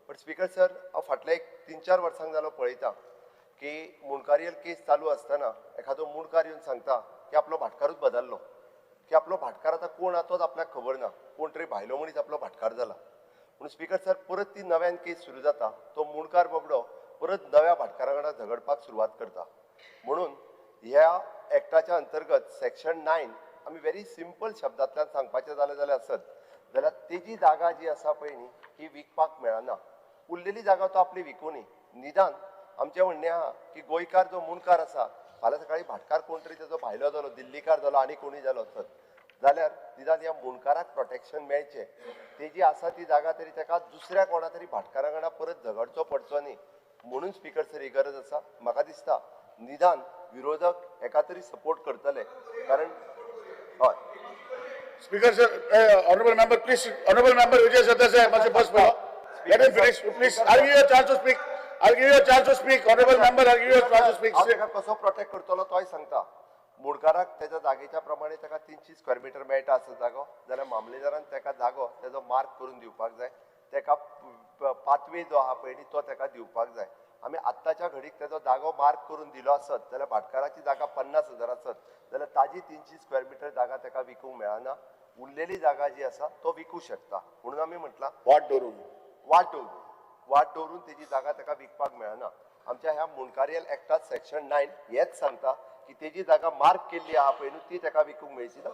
बट स्पीकर सर, हांव फाटल्या एक 3-4 वर्सांक जालो पळयता की मुणकारियल केस चालू आसतना एखादो मुणकार येवन सांगता की आपलो भाटकारूच बदल्लो, की आपलो भाटकार आतां कोण आहा तोच आपल्याक खबर ना, कोण तरी भायलो मनीस आपलो भाटकार जाला. म्हणून स्पीकर सर परत ती नव्यान केस सुरू जाता, तो मुणकार बाबडो परत नव्या भाटकारा वांगडा झगडपाक सुरवात करता. म्हणून ह्या एक्टाच्या अंतर्गत सेक्शन 9 आमी व्हेरी सिंपल शब्दांतल्यान सांगपाचें जालें जाल्यार आसत जाल्यार तेजी जागा जी आसा पळय न्ही ही विकपाक मेळना, उरलेली जागा तो आपली विकूनी. निदान आमचें म्हणणें आहा की गोंयकार जो मुणकार आसा फाल्यां सकाळीं भाटकार कोण तरी तेजो भायलो जालो, दिल्लीकार जालो, आनी कोणूय जालो आसत जाल्यार निदान ह्या मुणकाराक प्रोटेक्शन मेळचें, तेजी आसा ती जागा तरी ताका दुसऱ्या कोणा तरी भाटकारा वांगडा परत झगडचो पडचो न्ही. म्हणून स्पीकर सर ही गरज आसा. म्हाका दिसता निदान विरोधक एका तरी सपोर्ट करतले, कारण हय. Speaker sir, honourable member please, honourable member Vijay Sardesai मातशें बस पळय. Let him finish please. I give you a chance to speak. I give you a chance to speak. Honourable member, I give you a chance to speak. हांव ताका कसो protect करतलो तोय सांगता. मुणकाराक तेज्या जागेच्या प्रमाणे ताका 300 स्क्वेअर मिटर मेळटा आसत जागो जाल्यार मामलेदारान ताका जागो तेजो मार्क करून दिवपाक जाय, ताका पाथवे जो आहा पळय न्ही तो ताका दिवपाक जाय. आमी आत्ताच्या घडीक तेजो जागो मार्क करून दिलो आसत जाल्यार भाटकाराची जागा 50,000 आसत जाल्यार ताजी 300 स्क्वेअर मिटर जागा ताका विकूंक मेळना, उरलेली जागा जी आसा तो विकूं शकता. म्हणून आमी म्हटलां वाट दवरून, वाट दवरून तेजी जागा ताका विकपाक मेळना. आमच्या ह्या मुणकारियल एक्टात सेक्शन 9 हेच सांगता की तेजी जागा मार्क केल्ली आहा पळय न्हू ती ताका विकूंक मेळची ना,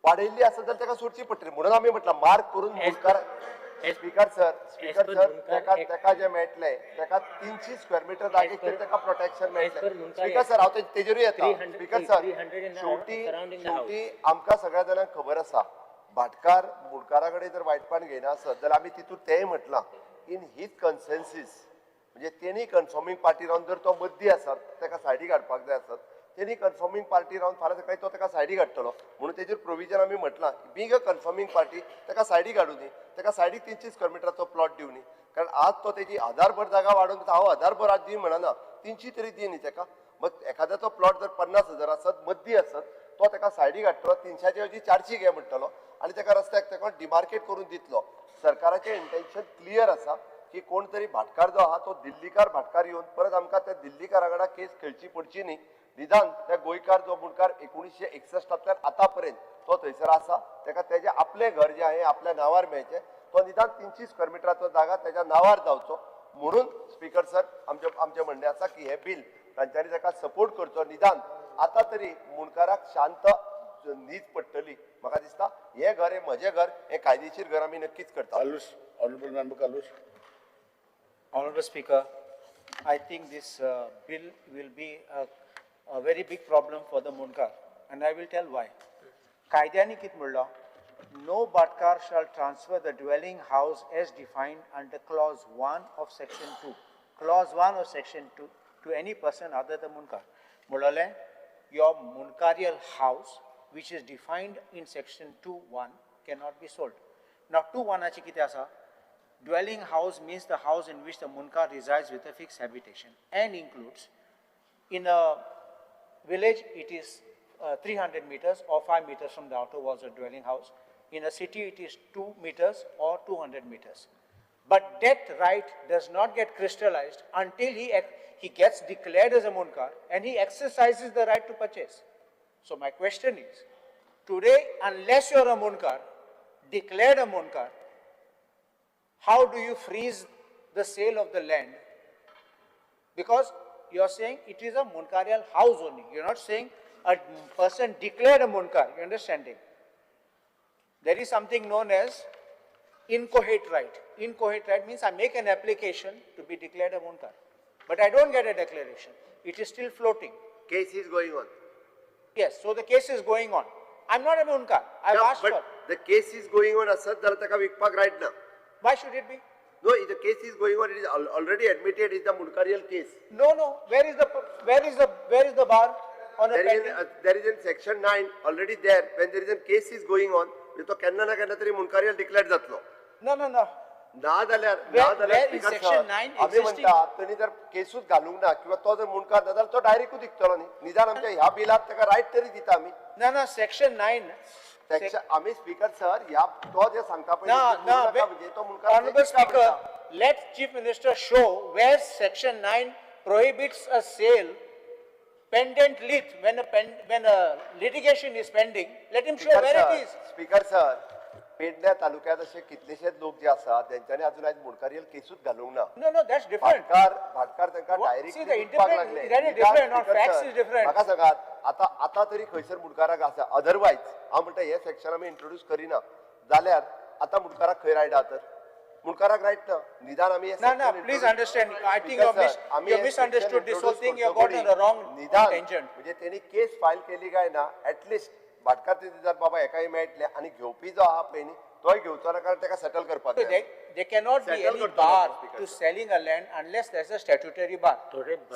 वाडयल्ली आसत जाल्यार ताका सोडची पडटली. म्हणून आमी म्हटलां मार्क करून मुणकार. स्पीकर सर, स्पीकर सर ताका ताका जें मेळटलें ताका 300 स्क्वेअर मिटर जागेक तरी ताका प्रोटेक्शन मेळटलें. स्पीकर सर हांव तेजेरूय येता. स्पीकर सर शेवटी शेवटी आमकां सगळ्या जाणांक खबर आसा भाटकार मुणकारा कडेन जर वायटपण घेयना आसत जाल्यार आमी तितूंत तेंय म्हटलां इन his consensus, म्हणजे तेणी कन्फर्मींग पार्टी रावन जर तो मद्दी आसत ताका सायडीक हाडपाक जाय आसत तेणी कन्फर्मींग पार्टी रावन फाल्यां सकाळीं तो ताका सायडीक हाडटलो. म्हणून तेजेर प्रोविजन आमी म्हटलां बींग अ कन्फर्मींग पार्टी ताका सायडीक हाडूं न्ही, ताका सायडीक 300 स्क्वेअर मिटराचो प्लॉट दिवं न्ही. कारण आज तो तेजी 1000 जागा वाडोवन हांव 1000 आज दी म्हणना, 300 तरी दी न्ही ताका. मग एखाद्याचो प्लॉट जर 50,000 आसत मद्दी आसत तो ताका सायडीक हाडटलो, 300 ऐवजी 400 घे म्हणटलो आनी ताका रस्त्याक ताका डिमार्केट करून दितलो. सरकाराचें इंटेन्शन क्लियर आसा की कोण तरी भाटकार जो आहा तो दिल्लीकार भाटकार येवन परत आमकां त्या दिल्लीकारा वांगडा केस खेळची पडची न्ही. निदान त्या गोंयकार जो मुणकार 1961 आतां पर्यंत तो थंयसर आसा ताका तेजें आपलें घर जें आहे आपल्या नांवार मेळचें, तो निदान 300 स्क्वेअर मिटराचो जागा तेज्या नांवार जावचो. म्हणून स्पीकर सर आमचें आमचें म्हणणें आसा की हें बील तांच्यांनी ताका सपोर्ट करचो, निदान आतां तरी मुणकाराक शांत न्हीद पडटली. म्हाका दिसता हें घर हें म्हजें घर हें कायदेशीर घर आमी नक्कीच करता. Honourable member Carlos. Honorable Speaker, I think this bill will be a very big problem for the Mundkar, and I will tell why. कायद्याने कित म्हणलो, no Bhatkar shall transfer the dwelling house as defined under clause 1 of section 2. Clause 1 of section 2 to any person other than Mundkar. म्हणलें, your Mundkarial house, which is defined in section 2(1), cannot be sold. Now 2(1) कितें आसा? Dwelling house means the house in which the Mundkar resides with a fixed habitation and includes, in a village it is 300 meters or 5 meters from the outer walls of dwelling house. In a city it is 2 meters or 200 meters. But that right does not get crystallized until he gets declared as a Mundkar and he exercises the right to purchase. So my question is, today unless you are a Mundkar, declared a Mundkar, how do you freeze the sale of the land? Because you are saying it is a Mundkarial house only. You are not saying a person declared a Mundkar. You understanding? There is something known as inchoate right. Inchoate right means I make an application to be declared a Mundkar, but I don't get a declaration. It is still floating. Case is going on. Yes, so the case is going on. I'm not a Mundkar. I've asked but for. The case is going on asat जाल्यार ताका विकपाक right ना. Why should it be? No, if the case is going on, it is already admitted is the Mundkarial case. No, no. Where is the bar on a pending? There is in section 9 already there. When there is a case is going on, तो केन्ना ना केन्ना तरी मुणकारियल declare जातलो. No, no, no. ना जाल्यार In section 9 आमी म्हणटा तेणी जर केसूच घालूंक ना किंवा तो जर मुंडकार ना जाल्यार तो डायरेक्टूच विकतलो न्ही. निदान आमच्या ह्या बिलात ताका रायट तरी दिता आमी. ना ना, सेक्शन 9 सेक्शन आमी स्पीकर सर ह्या तो जे सांगता पळय ना, तो मुंडकार. Honourable speaker, let chief minister show where section 9 prohibits a sale pendant lit when a litigation is pending. Let him show where it is. Speaker sir, पेडण्या तालुक्यात अशे कितलेशेच लोक जे आसा तेंच्यांनी अजून आयज मुंडकारीयल केसूच घालूंक ना. No no, that's different. भाटकार तांकां डायरेक्टली विकपाक लागले. म्हाका सांगात आतां आतां तरी खंयसर मुंडकाराक आसा, अदरवायज हांव म्हणटा हे सेक्शन आमी इंट्रोड्यूस करिना जाल्यार आतां मुंडकाराक खंय रायट आहा तर? मुंडकाराक रायट ना. निदान आमी ना ना, please understand, I think you misunderstood this whole thing, you have got on the wrong tangent. म्हणजे तेणी केस फायल केली काय ना, एटलिस्ट भाटकार ते दितात बाबा हेकाय मेळटले आनी घेवपी जो आहा पळय न्ही तोय घेवचो ना, कारण ताका सेटल करपाक जाय. There cannot be any bar to selling a land unless there is a statutory bar.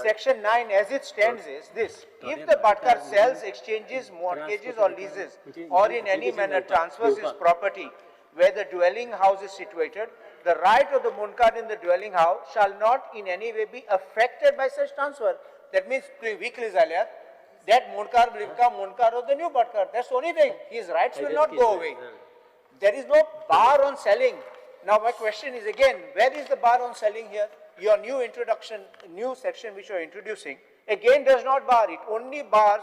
Section 9 as it stands is this: if the Bhatkar sells, exchanges, mortgages or leases or in any manner transfers his property where the dwelling house is situated, the right of the Mundkar in the dwelling house shall not in any way be affected by such transfer. That means तुवें विकली जाल्यार that Mundkar will become Mundkar of the new Bhatkar. That's the only thing. His rights will not go away. There is no bar on selling. Now my question is again, where is the bar on selling here? Your new introduction, new section which you are introducing, again does not bar. It only bars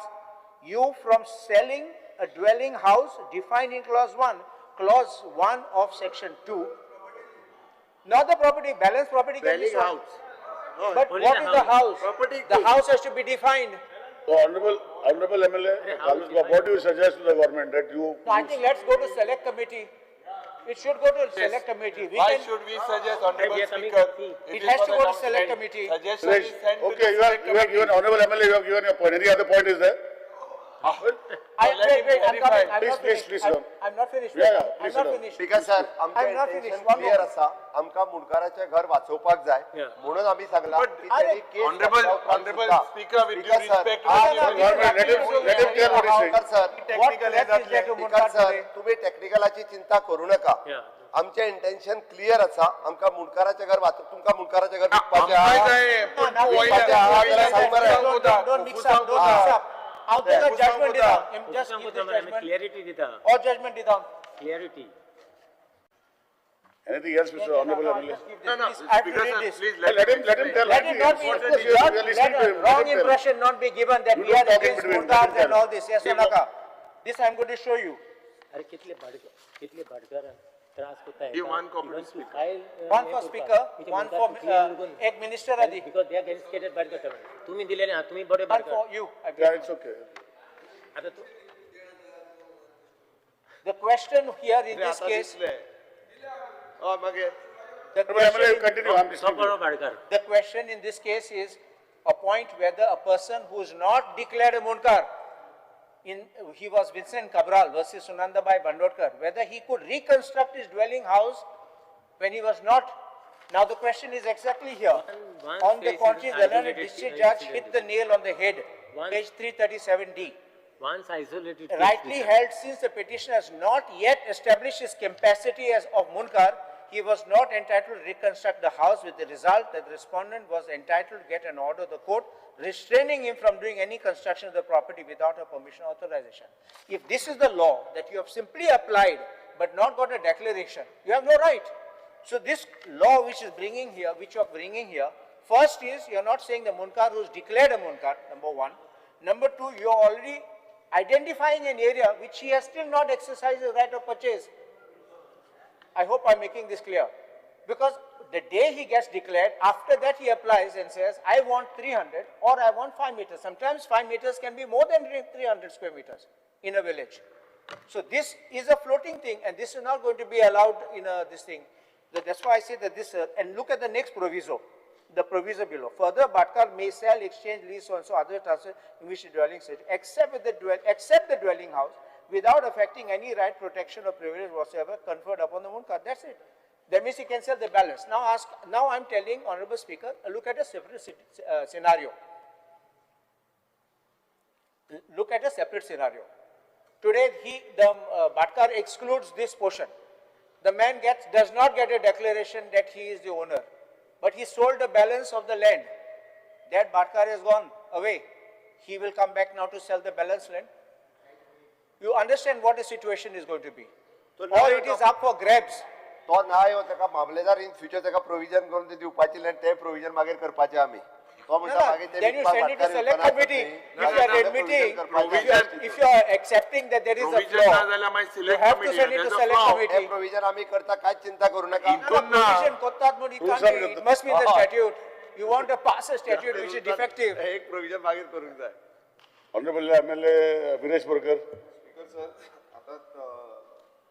you from selling a dwelling house defined in clause 1, clause 1 of section 2. Not the property, balance property can be sold. House. No, but what is the house? Property. The house has to be defined. So, Honorable MLA, what do you suggest to the government that you? No, I think let's go to select committee. It should go to select committee. Why should we suggest, Honorable Speaker? It has to go to select committee. Suggestion is sent to Okay, you have given, Honorable MLA, you have given your point. Any other point is there? Wait, I'm coming. I'm not Please, finished. please, I'm not finished. Yeah, I'm not finished. Speaker sir, आमचें intention clear आसा, आमकां मुंडकाराचें घर वाचोवपाक जाय म्हणून आमी सांगलां की तेणी case. Honorable Speaker, with due respect to speaker sir, तुमी टॅक्निकलाची चिंता करू नका. आमचें इंटेन्शन क्लियर आसा, आमकां मुंडकाराचें घर वाचो, तुमकां मुंडकाराचें घर विकपाचें आहा. I'll take a judgment down. Just give the judgment. Clarity dita. Or judgment down. Clarity. Anything else, Mr. Honorable MLA? No, no. I have to read this. Please let him tell. Let it not be. Let wrong impression not be given that we are against Mundkars and all this. Yes or no? This I am going to show you. अरे कितले भाटकार त्रास होता. Give one copy to speaker. One for speaker, one for एक minister आदी. Because they are getting scattered by the government. तुम्ही दिले ना, तुम्ही बरे One for you. Yeah, it's okay. The question here in this case. The question in this case is a point whether a person who is not declared a Mundkar, he was Vincent Cabral versus Sunandabai Bandodkar, whether he could reconstruct his dwelling house when he was not. Now the question is exactly here. On the contrary, the learned district judge hit the nail on the head, page 337D. Once isolated. Rightly held, since the petitioner has not yet established his capacity as of Mundkar, he was not entitled to reconstruct the house, with the result that the respondent was entitled to get an order of the court restraining him from doing any construction of the property without a permission or authorization. If this is the law that you have simply applied but not got a declaration, you have no right. So this law which is bringing here, which you are bringing here, first is you are not saying the Mundkar who is declared a Mundkar, number one. Number two, you are already identifying an area which he has still not exercised his right of purchase. I hope I'm making this clear. Because the day he gets declared, after that he applies and says, I want 300 or I want 5 meters. Sometimes 5 meters can be more than 300 square meters in a village. So this is a floating thing, and this is not going to be allowed in this thing. That's why I say that this, and look at the next proviso, the proviso below. Further, Bhatkar may sell, exchange, lease, so and so other transfer in which the dwelling is, except the dwelling house, without affecting any right, protection or privilege whatsoever conferred upon the Mundkar. That's it. That means he can sell the balance. Now ask. Now I'm telling Honorable Speaker, look at a separate scenario. Look at a separate scenario. Today, the Bhatkar excludes this portion. The man does not get a declaration that he is the owner, but he sold the balance of the land. That Bhatkar has gone away. He will come back now to sell the balance land. You understand what the situation is going to be. Or it is up for grabs. तो ना यो ताका मामलेदार in future ताका provision करून ते दिवपाचे land ते प्रोविजन मागीर करपाचे आमी. तो म्हणटा मागीर ते Then you send it to select committee. If you are admitting, if you are accepting that there is a flaw, you have to send it to select committee. Provision आमी करता, कांयच चिंता करू नका. प्रोविजन करतात म्हूण it can't be, it must be in the statute. You want to pass a statute which is defective. एक provision मागीर करूंक जाय. Honorable MLA Viresh Borkar. Speaker sir, आतां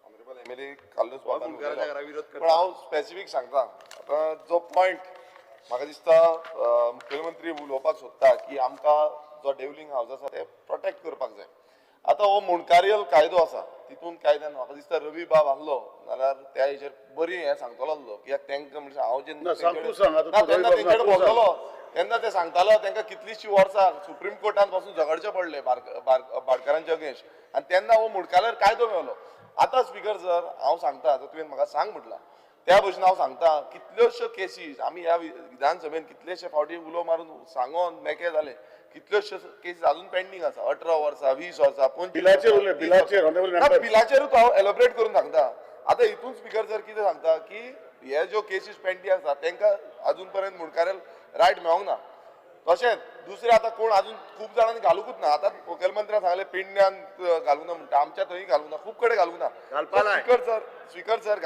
ऑनरेबल MLA Carlos बाबान उलयलो, पण हांव स्पेसिफीक सांगता. आतां जो पॉयंट म्हाका दिसता मुखेलमंत्री उलोवपाक सोदता की आमकां जो डेवलिंग हावज आसा ते प्रोटेक्ट करपाक जाय. आतां हो मुणकारियल कायदो आसा, तितून कायद्यान म्हाका दिसता रवी बाब आहलो जाल्यार त्या हेचेर बरी हें सांगतलो आहलो, कित्याक तांकां म्हणजे हांव जेन्ना तेन्ना तेंचे कडेन भोंवतलो तेन्ना ते सांगतालो तांकां कितलींशीं वर्सां सुप्रीम कोर्टान पासून झगडचें पडलें भाटकारांच्या अगेन्स्ट, आनी तेन्ना हो मुणकारियल कायदो मेवलो. आतां स्पीकर सर हांव सांगता, आतां तुवें म्हाका सांग म्हटलां त्या भशेन हांव सांगता, कितल्योश्यो केसीस आमी ह्या विधानसभेन कितलेशे फावटी उलो मारून सांगोन मेकळे जाले, कितल्योश्यो केसीस अजून पेंडींग आसा, 18 वर्सां 20 वर्सां 25. बिलाचेरूच हांव एलोबरेट करून सांगता. आतां हितून स्पीकर सर कितें सांगता की हे ज्यो केसीस पेंडींग आसा तांकां अजून पर्यंत मुणकारेल रायट मेळोंक ना. तशेंच दुसरें आतां कोण अजून खूब जाणांनी घालूंकूच ना. आतां मुखेलमंत्र्यान सांगलें पेडण्यान घालूंक ना म्हणटा, आमच्या थंय घालूंक ना, खूब कडेन घालूंक ना. स्पीकर सर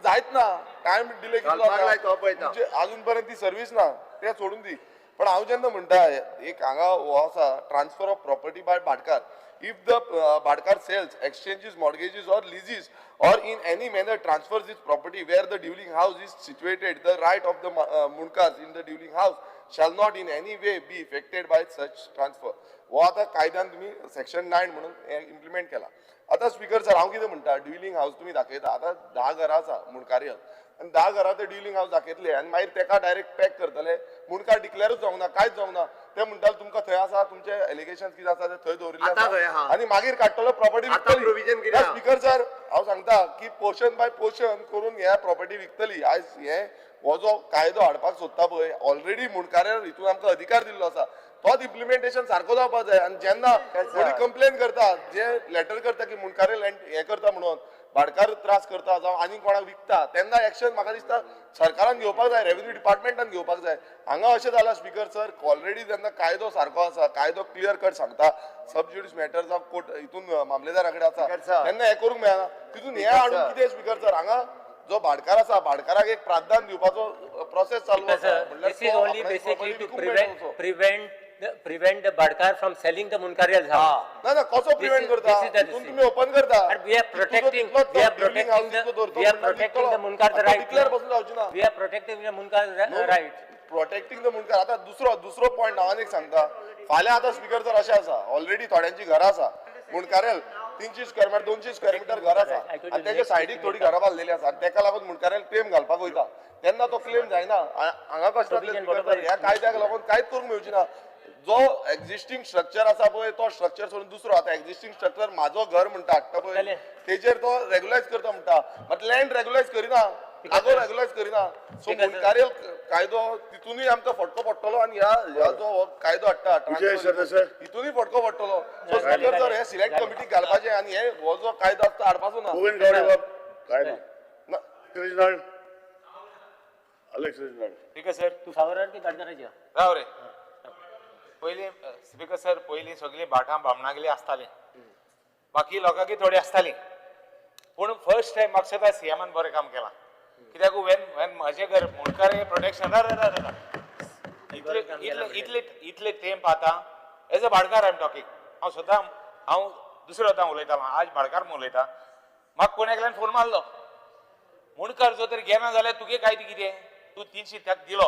जायत ना, टायम डिले कितलो म्हणजे अजून पर्यंत ती सर्वीस ना, ते सोडून दी. पण हांव जेन्ना म्हणटा एक हांगा हो आसा transfer of property by bhatkar. If the bhatkar sells, exchanges, mortgages or leases or in any manner transfers his property where the dwelling house is situated, the right of the mundkars in the dwelling house shall not in any way be affected by such transfer. हो आतां कायद्यान तुमी section 9 म्हणून implement केला. आतां speaker sir हांव कितें म्हणटा, ड्युलिंग हावस तुमी दाखयता, आतां 10 घरां आसा मुणकारियल आनी 10 घरां ते ड्युलिंग हावस दाखयतले आनी मागीर तेका डायरेक्ट पॅक करतले, मुणकार डिक्लेरूच जावंक ना, कांयच जावंक ना. ते म्हणटाले तुमकां थंय आसा तुमचे एलिगेशन कितें आसा ते थंय दवरिल्ले आसा आनी मागीर काडटलो प्रॉपर्टी विकतली. स्पीकर सर हांव सांगता की पोर्शन बाय पोर्शन करून हे प्रॉपर्टी विकतली. आयज हे हो जो कायदो हाडपाक सोदता पळय, ऑलरेडी मुणकारार हितून आमकां अधिकार दिल्लो आसा, तोच इम्प्लिमेंटेशन सारको जावपाक जाय. आनी जेन्ना कोणी कंप्लेन करता, जे लेटर करता की मुणकारे लँड हें करता म्हणून भाटकार त्रास करता जावं आनी कोणाक विकता, तेन्ना एक्शन म्हाका दिसता सरकारान घेवपाक जाय, रेवेन्यू डिपार्टमेंटान घेवपाक जाय. हांगा अशें जालां स्पीकर सर, ऑलरेडी जेन्ना कायदो सारको आसा, कायदो क्लियर कट सांगता, सब ज्युडिस मॅटर जावं कोर्ट हितून मामलेदारा कडेन आसा, तेन्ना हें करूंक मेळना. तितून हें हाडून कितें स्पीकर सर, हांगा जो भाटकार आसा भाटकाराक एक प्रावधान दिवपाचो प्रोसेस चालू आसा. This is only basically to prevent the bhatkar from selling the Mundkarial house. ना ना, कसो प्रिव्हेंट करता? तितून तुमी ओपन करता. We are protecting the Mundkar right. Declare पासून जावची ना. We are protecting the Mundkar right. Protecting the Mundkar. आतां दुसरो पॉयंट हांव आनीक सांगता. फाल्यां आतां स्पीकर सर अशें आसा, ऑलरेडी थोड्यांची घरां आसा मुणकारेल, 300 स्क्वेअर मिटर 200 स्क्वेअर मिटर घर आसा आनी तेच्या सायडीक थोडी घरां बांदलेली आसा आनी तेका लागून मुणकारेल क्लेम घालपाक वयता, तेन्ना तो क्लेम जायना. हांगा कशें जातलें स्पीकर सर, ह्या कायद्याक लागून कांयच करूंक मेळची ना. जो एक्झिस्टींग स्ट्रक्चर आसा पळय तो स्ट्रक्चर सोडून दुसरो आतां एक्झिस्टींग स्ट्रक्चर म्हाजो घर म्हणटा हाडटा पळय तेजेर तो रेगुलायज करता म्हणटा, बट लँड रेगुलायज करिना, जागो रेगुलायज करिना. सो मुणकारेल कायदो तितूनय आमकां फटको पडटलो आनी ह्या जो कायदो हाडटा तितूनय फटको पडटलो. सो स्पीकर सर हे सिलेक्ट कमिटीक घालपाचें आनी हे हो जो कायदो आसता हाडपाचो ना. स्पीकर सर तूं फावरार की भाटकाराच्या? राव रे, पयलीं स्पीकर सर पयलीं सगळीं भाटां बामणागेली आसतालीं, बाकी लोकांकी थोडी आसतालीं, पूण फर्स्ट टायम म्हाका दिसता सीएमान बरें काम केलां. कित्याक when when म्हजें घर मुणकार प्रोटेक्शन इतले इतले इतले इतले तेंप आतां as a bhatkar I am talking, हांव स्वता हांव दुसरो आतां उलयतालो, आज भाटकार म्हूण उलयता. म्हाका कोण एकल्यान फोन मारलो, मुणकार जो तरी घेना जाल्यार तुगे काय ती कितें, तूं 300 ताका दिलो,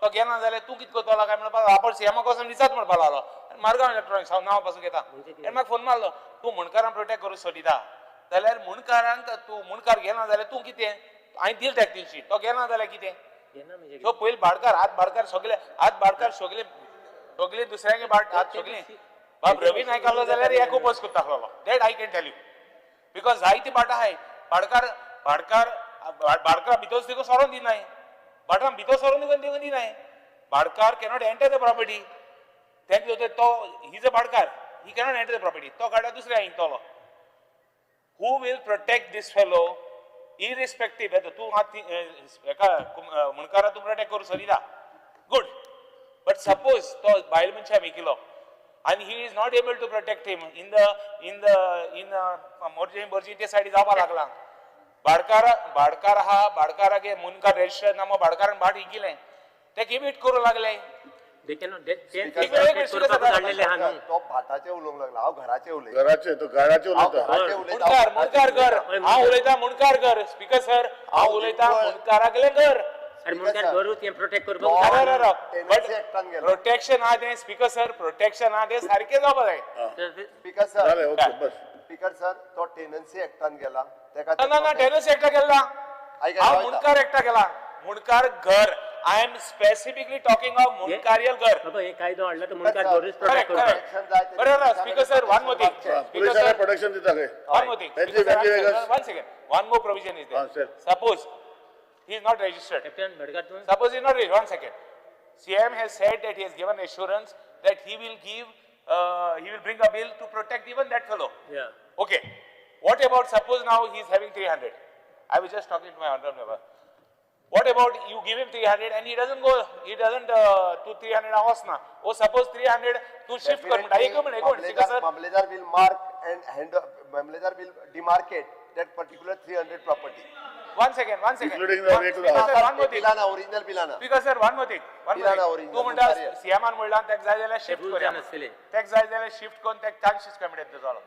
तो घेना जाल्यार तूं कितें करतलो काय म्हणपाक आपण सीएमाक वचून दिसात म्हणपाक लागलो. आनी मारगांव इलेक्ट्रॉनिक्स हांव नांव पासून घेता, आनी म्हाका फोन मारलो, तूं मुणकारांक प्रोटेक्ट करूंक सोदिता जाल्यार मुणकारांक तूं मुणकार घेना जाल्यार तूं कितें, हांवें दिल ताका 300, तो घेना जाल्यार कितें. सो पयलीं भाटकार हात भाटकार सगळे हात भाटकार सगळे सगळे दुसऱ्यांगे भाट हात सगळे बाब रवी नायक आहलो जाल्यार एक ओपोज करता आहलो, that I can tell you, because जायती भाटां आहाय भाटकार भाटकार भाटकार भितर तिका सरोन दिनाय, भाटकारान भितर सरोन दिवंक दिनाय. भाटकार कॅनॉट एंटर the property. तें तो he is a भाटकार, he cannot enter the property. तो काडटा दुसऱ्या हिंगतलो. Who will protect this fellow irrespective? तूं हेका मुणकारा तूं प्रोटेक्ट करूं सरिता, गुड, बट सपोज तो बायल मनशा विकिलो आनी he is not able to protect him in the in the in Morjim Morjim ते सायडी जावपा लागला. भाटकार भाटकार आहा, भाटकारागे मुनकार रजिस्टर ना, भाटकारान भाट इकिलें, ते इमीट करूं लागले. They cannot, तो भाटाचे उलोवंक लागला, हांव घराचे उलयतां. घराचे तो घराचे उलयता. मुणकार मुणकार कर, हांव उलयतां मुणकार कर. स्पीकर सर, हांव उलयतां मुणकारागेलें घर. प्रोटेक्शन आहा तें स्पीकर सर, प्रोटेक्शन आहा तें सारकें जावपा जाय. स्पीकर सर, स्पीकर सर, तो टेनन्सी एक्टान गेला. ना ना, टेनन्सी एक्टा गेला, हांव मुणकार एक्टा गेला. मुणकार घर, I am specifically talking of मुणकारियल घर. बाबा हे कायदो हाडला तो मुणकार घरूच प्रोटेक्ट करता. बरोबर. Speaker sir, one more thing. Speaker sir, protection दिता काय? One more thing. One second. One more provision is there. Suppose he is not registered. Suppose he is not registered. 1 second. CM has said that he has given assurance that he will give, he will bring a bill to protect even that fellow. Yeah. Okay. What about suppose now he is having 300? I was just talking to my honorable member. What about you give him 300 and he doesn't go, he doesn't to 300 hours na. Oh, suppose 300 to shift kar. Ek minute, ek minute. Speaker sir, Mamledar will mark and hand, Mamledar will demarcate that particular 300 property. One second, one second. Including the way to the house. Sir, one more thing. Bilana, original Bilana. Because sir, one more thing. One more thing. तू म्हणता सीएमान म्हणला तेक जाय जाल्यार shift करूया, तेक जाय जाल्यार शिफ्ट करून तेक 400 स्क्वेअर मिटर जालो.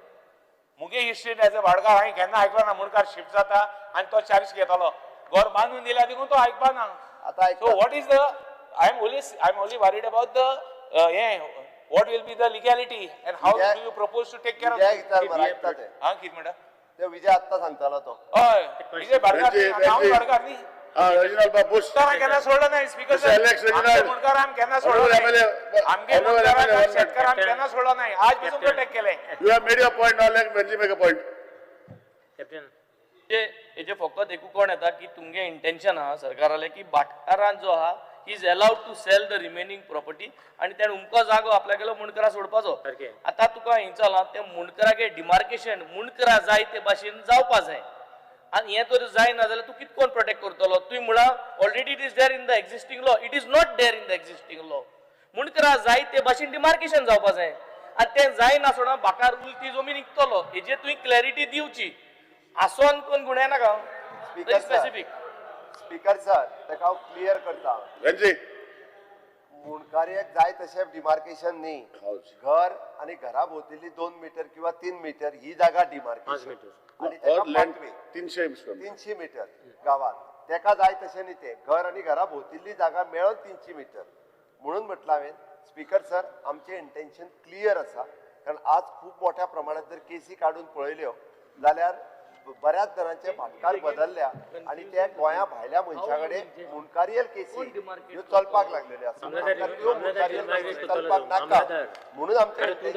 मुगे हिस्ट्री एज अ भाडकार हांवें केन्ना आयकलो ना मुणकार शिफ्ट जाता आनी तो 400 घेतलो. घर बांदून दिल्या देखून तो आयकपा ना. So what is the, I am only worried about the हें, what will be the legality and how do you propose to take care of. हां कितें म्हणटा? ते विजय आत्ता सांगतालो तो. हय, विजय भाटकार, हांव भाटकार न्ही. केन्ना सोडलो नाही स्पीकर सर, मुणकारान केन्ना सोडलो नाही, आमगे मुणकारान शेतकारान केन्ना सोडलो नाही, आज पासून प्रोटेक्ट केले. You have made your point, now let Venzy make a point. Captain, हेजे फकत एकू कोण येता की तुमगे इंटेन्शन आहा सरकाराले की भाटकारान जो आहा he is allowed to sell the remaining property आनी तेणें उमको जागो आपल्यागेलो मुणकरा सोडपाचो. आतां तुका हें चलां तें मुणकरागे डिमार्केशन मुणकरा जाय ते भाशेन जावपा जाय आनी हें जर जायना जाल्यार तूं कितें कोण प्रोटेक्ट करतलो? तुवें म्हळां already it is there in the existing law. It is not there in the existing law. मुणकरा जाय ते भाशेन डिमार्केशन जावपा जाय आनी तें जायना सोडा बाकार उलती जमीन विकतलो. हेजेर तुवें क्लॅरिटी दिवची. आसोन कोण गुण्या नाका स्पेसिफीक. स्पीकर सर, ताका हांव क्लियर करता. मुणकार्याक जाय तशें डिमार्केशन न्ही. घर आनी घरा भोंवतली 2 मिटर किंवा 3 मिटर ही जागा डिमार्केशन आनी ताका पाथवे 300 मिटर गांवांत ताका जाय तशें न्ही. तें घर आनी घरा भोंवतली जागा मेळोन 300 मिटर म्हणून म्हटलां हांवें. स्पीकर सर, आमचें इंटेन्शन क्लियर आसा. कारण आज खूब मोठ्या प्रमाणात जर केसी काडून पळयल्यो जाल्यार बऱ्याच जाणांचे भाटकार बदलल्या आनी ते गोंया भायल्या मनशा कडेन मुणकारियल केसी ह्यो चलपाक लागलेल्यो आसा. त्यो मुणकारियल केसी चलपाक नाका म्हणून आमचें हें बील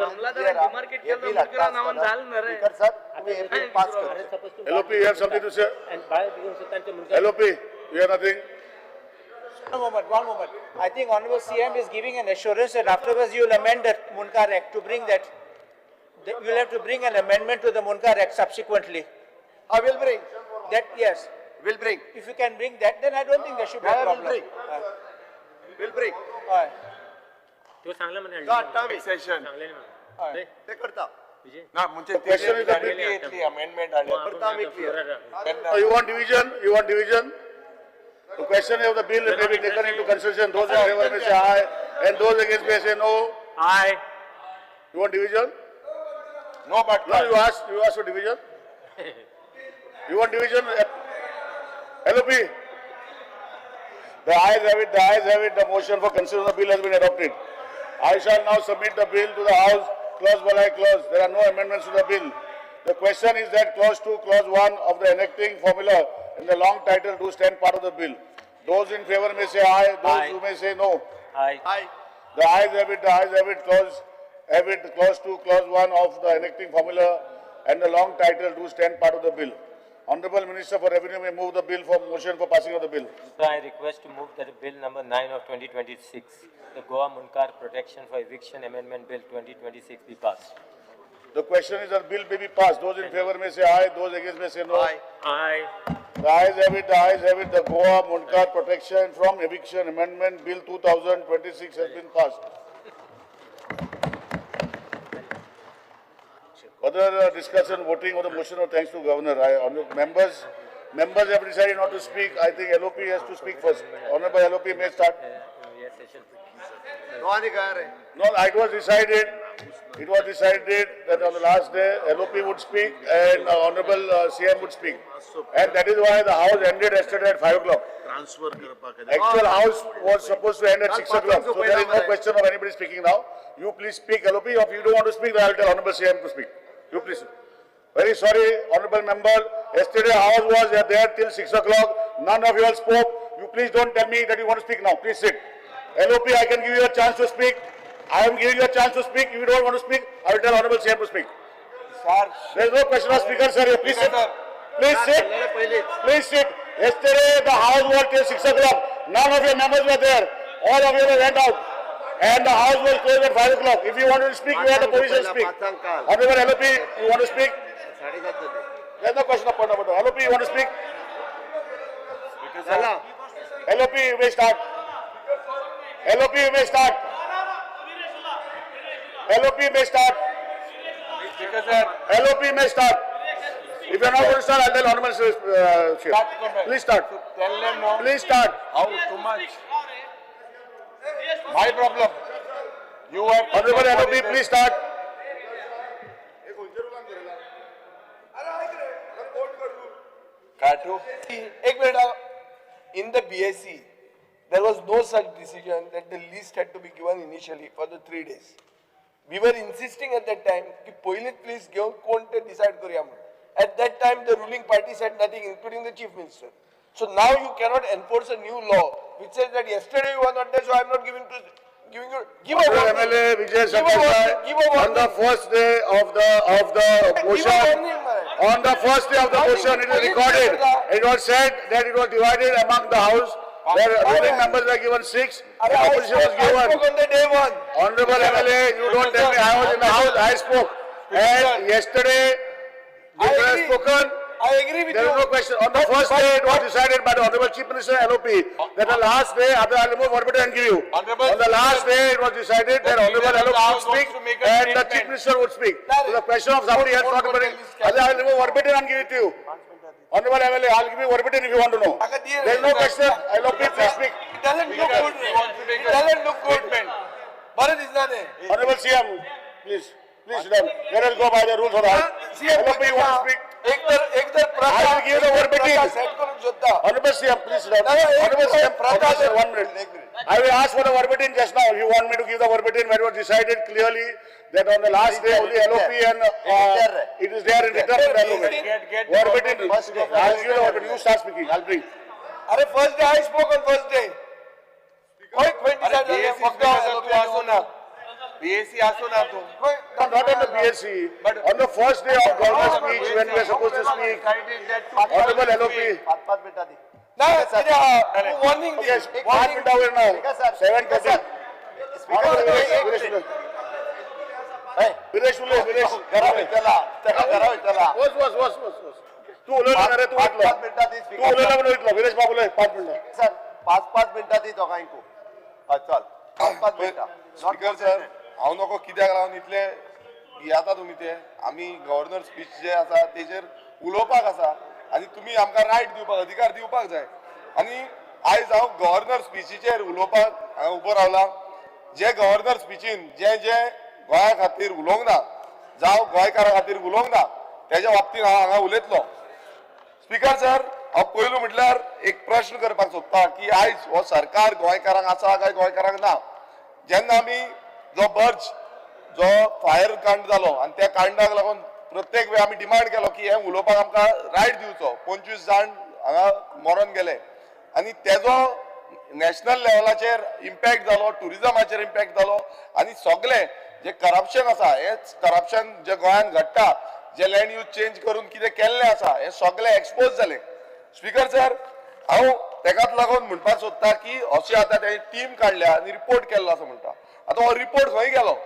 हाडटा आसतना स्पीकर सर, तुमी हें बील पास करचें. LOP, you have something to say? LOP, you have nothing? One moment, one moment. I think Honorable CM is giving an assurance that afterwards you will amend the Mundkar Act to bring that. You will have to bring an amendment to the Mundkar Act subsequently. I will bring. That, yes. Will bring. If you can bring that, then I don't think there should be a problem. Will bring. Will bring. तो सांगला म्हणे. सेशन. ते करता. ना म्हणजे ते amendment आले. करता आमी clear. You want division? You want division? The question of the bill may be taken into consideration. Those in favor may say aye, and those against may say no. Aye. You want division? No, but no. You asked. You asked for division. You want division? LOP. The ayes have it. The ayes have it. The motion for consideration of the bill has been adopted. I shall now submit the bill to the House, clause by clause. There are no amendments to the bill. The question is that clause 2, clause 1 of the enacting formula in the long title do stand part of the bill. Those in favor may say aye. Those who may say no. Aye. Aye. The ayes have it. The ayes have it. Clause have it. Clause 2, clause 1 of the enacting formula and the long title do stand part of the bill. Honorable Minister for Revenue may move the bill for motion for passing of the bill. Sir, I request to move that Bill number 9 of 2026, the Goa Mundkar Protection for Eviction Amendment Bill 2026 be passed. The question is that bill may be passed. Those in favor may say aye, those against may say no. Aye. Aye. The ayes have it, the ayes have it. The Goa Mundkar Protection from Eviction Amendment Bill 2026 has been passed. Further discussion, voting on the motion of thanks to Governor. Members have decided not to speak. I think LOP has to speak first. Honorable LOP may start. No, it was decided. It was decided that on the last day, LOP would speak and Honorable CM would speak. And that is why the house ended yesterday at 5 o'clock. Actual house was supposed to end at 6 o'clock. So there is no question of anybody speaking now. You please speak, LOP. If you don't want to speak, then I will tell Honorable CM to speak. You please. Very sorry, Honorable Member. Yesterday house was there till 6 o'clock. None of you all spoke. You please don't tell me that you want to speak now. Please sit. LOP, I can give you a chance to speak. I am giving you a chance to speak. If you don't want to speak, I will tell Honorable CM to speak. Sir, there is no question of speaker, sir. Please sit. Please sit. Please sit. Yesterday, the house was till 6 o'clock. None of your members were there. All of you went out. And the house was closed at 5 o'clock. If you wanted to speak, you had the permission to speak. Honorable LOP, you want to speak? There is no question of point of order. LOP, you want to speak? LOP, you may start. LOP, you may start. LOP may start. Speaker sir. LOP may start. If you are not going to start, I'll tell Honorable Chief. Please start. Tell them no. Please start. How too much? My problem. You have. Honorable LOP, please start. Katu. Ek minute. In the BSc, there was no such decision that the list had to be given initially for the 3 days. We were insisting at that time ki poilit list घेवन कोण ते decide करूया म्हणून. At that time, the ruling party said nothing, including the chief minister. So now you cannot enforce a new law which says that yesterday you were not there, so I am not giving you. Give a warning. MLA Vijay Sardesai, give a warning. On the first day of the motion, on the first day of the motion, it was recorded. It was said that it was divided among the house. Where ruling members were given 6, the opposition was given. I spoke on the day one. Honorable MLA, you don't tell me I was in the house, I spoke. And yesterday, you have spoken. I agree with you. There is no question. On the first day, it was decided by the Honorable Chief Minister LOP that the last day, I will remove verbatim and give you. On the last day, it was decided that Honorable LOP would speak and the Chief Minister would speak. So the question of somebody else not remembering, I will remove verbatim and give it to you. Honorable MLA, I will give you verbatim if you want to know. There is no question. LOP, please speak. It doesn't look good. It doesn't look good. Bharat is not there. Honorable CM, please. Please sit down. Let us go by the rules of the house. LOP, you want to speak? I will give the verbatim. Honorable CM, please sit down. Honorable CM, 1 minute. I will ask for the verbatim just now. If you want me to give the verbatim, where it was decided clearly that on the last day only LOP and it is there in written. Verbatim. I will give the verbatim. You start speaking. I will bring. Arey, first day I spoke on first day. BSc aso na tu. Not on the BSc. But on the first day of governor's speech, when we were supposed to speak, Honorable LOP. No, warning. Yes, 5 minutes over now. 7:30. Viresh, Viresh. Was. तू उलयलो ना रे, तू उठलो. तू उलयलो म्हणून उठलो. विरेश बाबू उलय, 5 मिनटां. सर, 5-5 मिनटां दी दोगांयकू. चल, 5-5 मिनटां. स्पीकर सर, हांव नको कित्याक लागून इतले भियाता तुमी ते. आमी गव्हर्नर स्पीच जे आसा तेजेर उलोवपाक आसा आनी तुमी आमकां रायट दिवपाक, अधिकार दिवपाक जाय. आनी आयज हांव गव्हर्नर स्पिचीचेर उलोवपाक हांगा उबो रावला. जे गव्हर्नर स्पिचीन जे जे गोंया खातीर उलोवंक ना जावं गोंयकारां खातीर उलोवंक ना तेज्या बाबतीन हांव हांगा उलयतलो. स्पीकर सर, हांव पयलू म्हटल्यार एक प्रश्न करपाक सोदता की आयज हो सरकार गोंयकारांक आसा काय गोंयकारांक ना. जेन्ना आमी जो बर्ज जो फायर कांड जालो आनी त्या कांडाक लागून प्रत्येक वेळ आमी डिमांड केलो की हें उलोवपाक आमकां रायट दिवचो. 25 जाण हांगा मरोन गेले आनी तेजो नॅशनल लेवलाचेर इम्पॅक्ट जालो, ट्युरिजमाचेर इम्पॅक्ट जालो आनी सगळे जे करप्शन आसा हें करप्शन जे गोंयांत घडटा जे लँड यूज चेंज करून कितें केल्लें आसा हें सगळें एक्सपोज जालें. स्पीकर सर, हांव तेकाच लागून म्हणपाक सोदता की अशें आतां तेणी टीम काडल्या आनी रिपोर्ट केल्लो आसा म्हणटा. आतां हो रिपोर्ट खंय गेलो?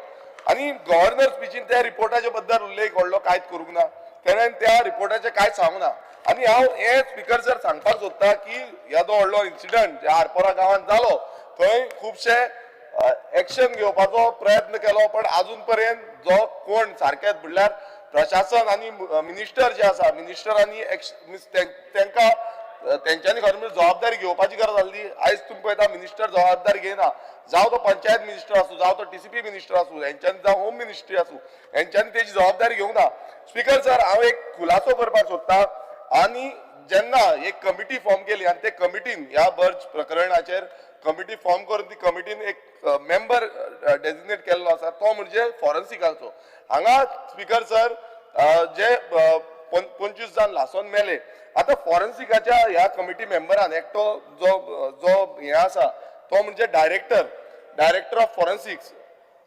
आनी गव्हर्नर स्पिचीन त्या रिपोर्टाच्या बद्दल उल्लेख व्हडलो कांयच करूंक ना, तेणें त्या रिपोर्टाचें कांयच सांगूंक ना. आनी हांव हें स्पीकर सर सांगपाक सोदता की येदो व्हडलो इन्सिडंट जे आरपोरा गांवांत जालो थंय खुबशे एक्शन घेवपाचो प्रयत्न केलो, पण आजून पर्यंत जो कोण सारकेच म्हणल्यार प्रशासन आनी मिनिस्टर जे आसा, मिनिस्टरांनी तेंकां तेंच्यांनी खरें म्हणजे जबाबदारी घेवपाची गरज आसली. आयज तुमी पळयता मिनिस्टर जबाबदारी घेयना, जावं तो पंचायत मिनिस्टर आसूं, जावं तो टीसीपी मिनिस्टर आसूं, हेंच्यांनी जावं होम मिनिस्ट्री आसूं, हेंच्यांनी तेजी जबाबदारी घेवंक ना. स्पीकर सर, हांव एक खुलासो करपाक सोदता. आनी जेन्ना एक कमिटी फॉर्म केली आनी ते कमिटीन ह्या बर्ज प्रकरणाचेर कमिटी फॉर्म करून ती कमिटीन एक मेंबर डेजिग्नेट केल्लो आसा, तो म्हणजे फॉरेन्सिकाचो. हांगा स्पीकर सर जे 25 जाण लासोन मेले, आतां फॉरेन्सिकाच्या ह्या कमिटी मेंबरान एकटो जो जो हें आसा तो म्हणजे director of forensics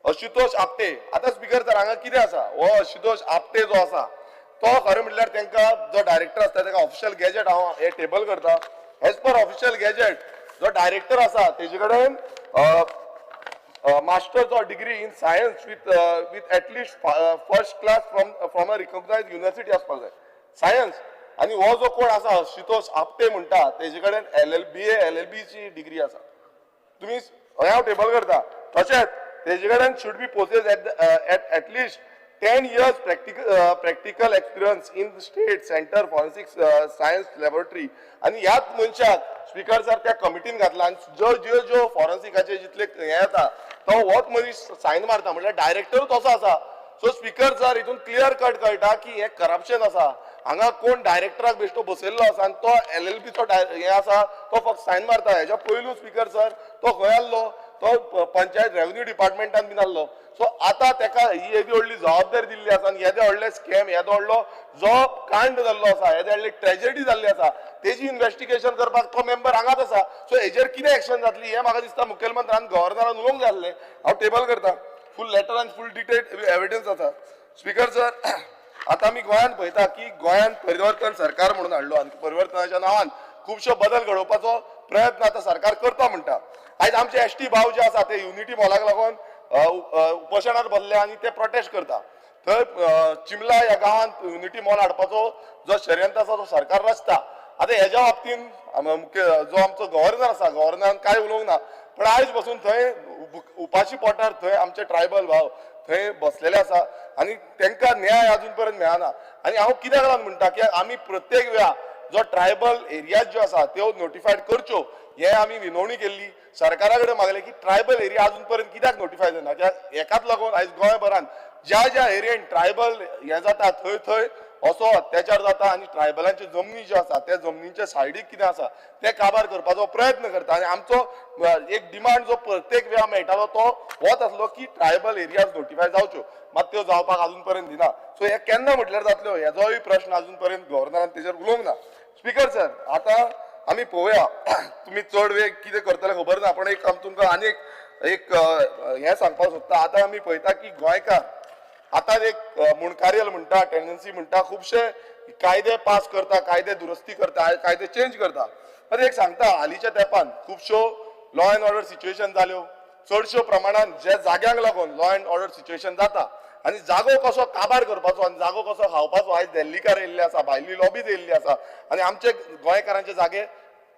Ashutosh Apte. आतां स्पीकर सर हांगा कितें आसा, हो आशुतोष आपटे जो आसा तो खरें म्हणल्यार तांकां जो डायरेक्टर आसता ताका ऑफिशियल गॅजेट हांव हे टेबल करता. एज पर ऑफिशियल गॅजेट जो डायरेक्टर आसा तेजे कडेन masters or degree in science with at least first class from a recognised university आसपाक जाय सायन्स. आनी हो जो कोण आसा आशुतोष आपटे म्हणटा तेजे कडेन एल एल बी ची डिग्री आसा. तुमी हें हांव टेबल करता. तशेंच तेजे कडेन should be possess at at least 10 years practical experience in state centre forensic science laboratory. आनी ह्याच मनशाक स्पीकर सर त्या कमिटीन घातला आनी ज्यो ज्यो ज्यो फॉरेन्सिकाचे जितले हें येता तो होच मनीस सायन मारता, म्हणल्यार डायरेक्टरूच असो आसा. सो स्पीकर सर हितून क्लियर कट कळटा की हें करप्शन आसा. हांगा कोण डायरेक्टराक बेश्टो बसयल्लो आसा आनी तो एल एल बीचो हें आसा तो फक्त सायन मारता. हेज्या पयलू स्पीकर सर तो खंय आसलो, तो पंचायत रेव्हन्यू डिपार्टमेंटान बीन आसलो. सो आतां तेका ही येदी व्हडली जबाबदारी दिल्ली आसा आनी येदे व्हडले स्कॅम, येदो व्हडलो जो कांड जाल्लो आसा, येदे व्हडली ट्रेजडी जाल्ली आसा तेजी इन्वेस्टिगेशन करपाक तो मेंबर हांगाच आसा. सो हेजेर कितें एक्शन जातली हें म्हाका दिसता मुखेलमंत्र्यान गव्हर्नरान उलोवंक जाय आसलें. हांव टेबल करता, फूल लेटर आनी फूल डिटेल्ड एविडन्स आसा. स्पीकर सर, आतां आमी गोंयांत पळयता की गोंयांत परिवर्तन सरकार म्हणून हाडलो आनी परिवर्तनाच्या नांवान खुबशो बदल घडोवपाचो प्रयत्न आतां सरकार करता म्हणटा. आयज आमचे एस टी भाव जे आसा ते युनिटी मॉलाक लागून उपोशणार बसले आनी ते प्रोटेस्ट करता. थंय चिमला ह्या गांवांत युनिटी मॉल हाडपाचो जो षडयंत्र आसा तो सरकार रचता. आतां हेज्या बाबतीन मुख्य जो आमचो गव्हर्नर आसा, गव्हर्नरान कांय उलोवंक ना, पण आयज बसून थंय उपाशी पोटार थंय आमचे ट्रायबल भाव थंय बसलेले आसा आनी तांकां न्याय अजून पर्यंत मेळना. आनी हांव कित्याक लागून म्हणटा की आमी प्रत्येक वेळा जो ट्रायबल एरियाज ज्यो आसा त्यो नोटिफायड करच्यो हे आमी विनवणी केल्ली, सरकारा कडेन मागलें की ट्रायबल एरिया अजून पर्यंत कित्याक नोटिफाय जायना. कित्याक हेकाच लागून आयज गोंयभरान ज्या ज्या एरियेन ट्रायबल हें जाता थंय थंय असो अत्याचार जाता आनी ट्रायबलांच्यो जमनी ज्यो आसा त्या जमनीच्या सायडीक कितें आसा तें काबार करपाचो प्रयत्न करता. आनी आमचो एक डिमांड जो प्रत्येक वेळा मेळटालो तो होच आसलो की ट्रायबल एरियाज नोटिफाय जावच्यो, मात त्यो जावपाक अजून पर्यंत दिना. सो हे केन्ना म्हटल्यार जातल्यो हेजोय प्रश्न अजून पर्यंत गव्हर्नरान तेजेर उलोवंक ना. स्पीकर सर, आतां आमी पळोवया तुमी चड वेळ कितें करतले खबर ना, पण एक तुमकां आनी एक हें सांगपाक सोदता. आतां आमी पळयता की गोंयकार आतां एक मुणकार्यल म्हणटा, टेंडन्सी म्हणटा, खुबशे कायदे पास करता, कायदे दुरुस्ती करता, कायदे चेंज करता. पण एक सांगता, हालींच्या तेंपान खुबश्यो लॉ एंड ऑर्डर सिच्युएशन जाल्यो, चडश्यो प्रमाणान जे जाग्यांक लागून लॉ एंड ऑर्डर सिच्युएशन जाता आनी जागो कसो काबार करपाचो आनी जागो कसो खावपाचो आयज दिल्लीकार येयल्ले आसा, भायली लॉबीज येयल्ली आसा आनी आमचे गोंयकारांचे जागे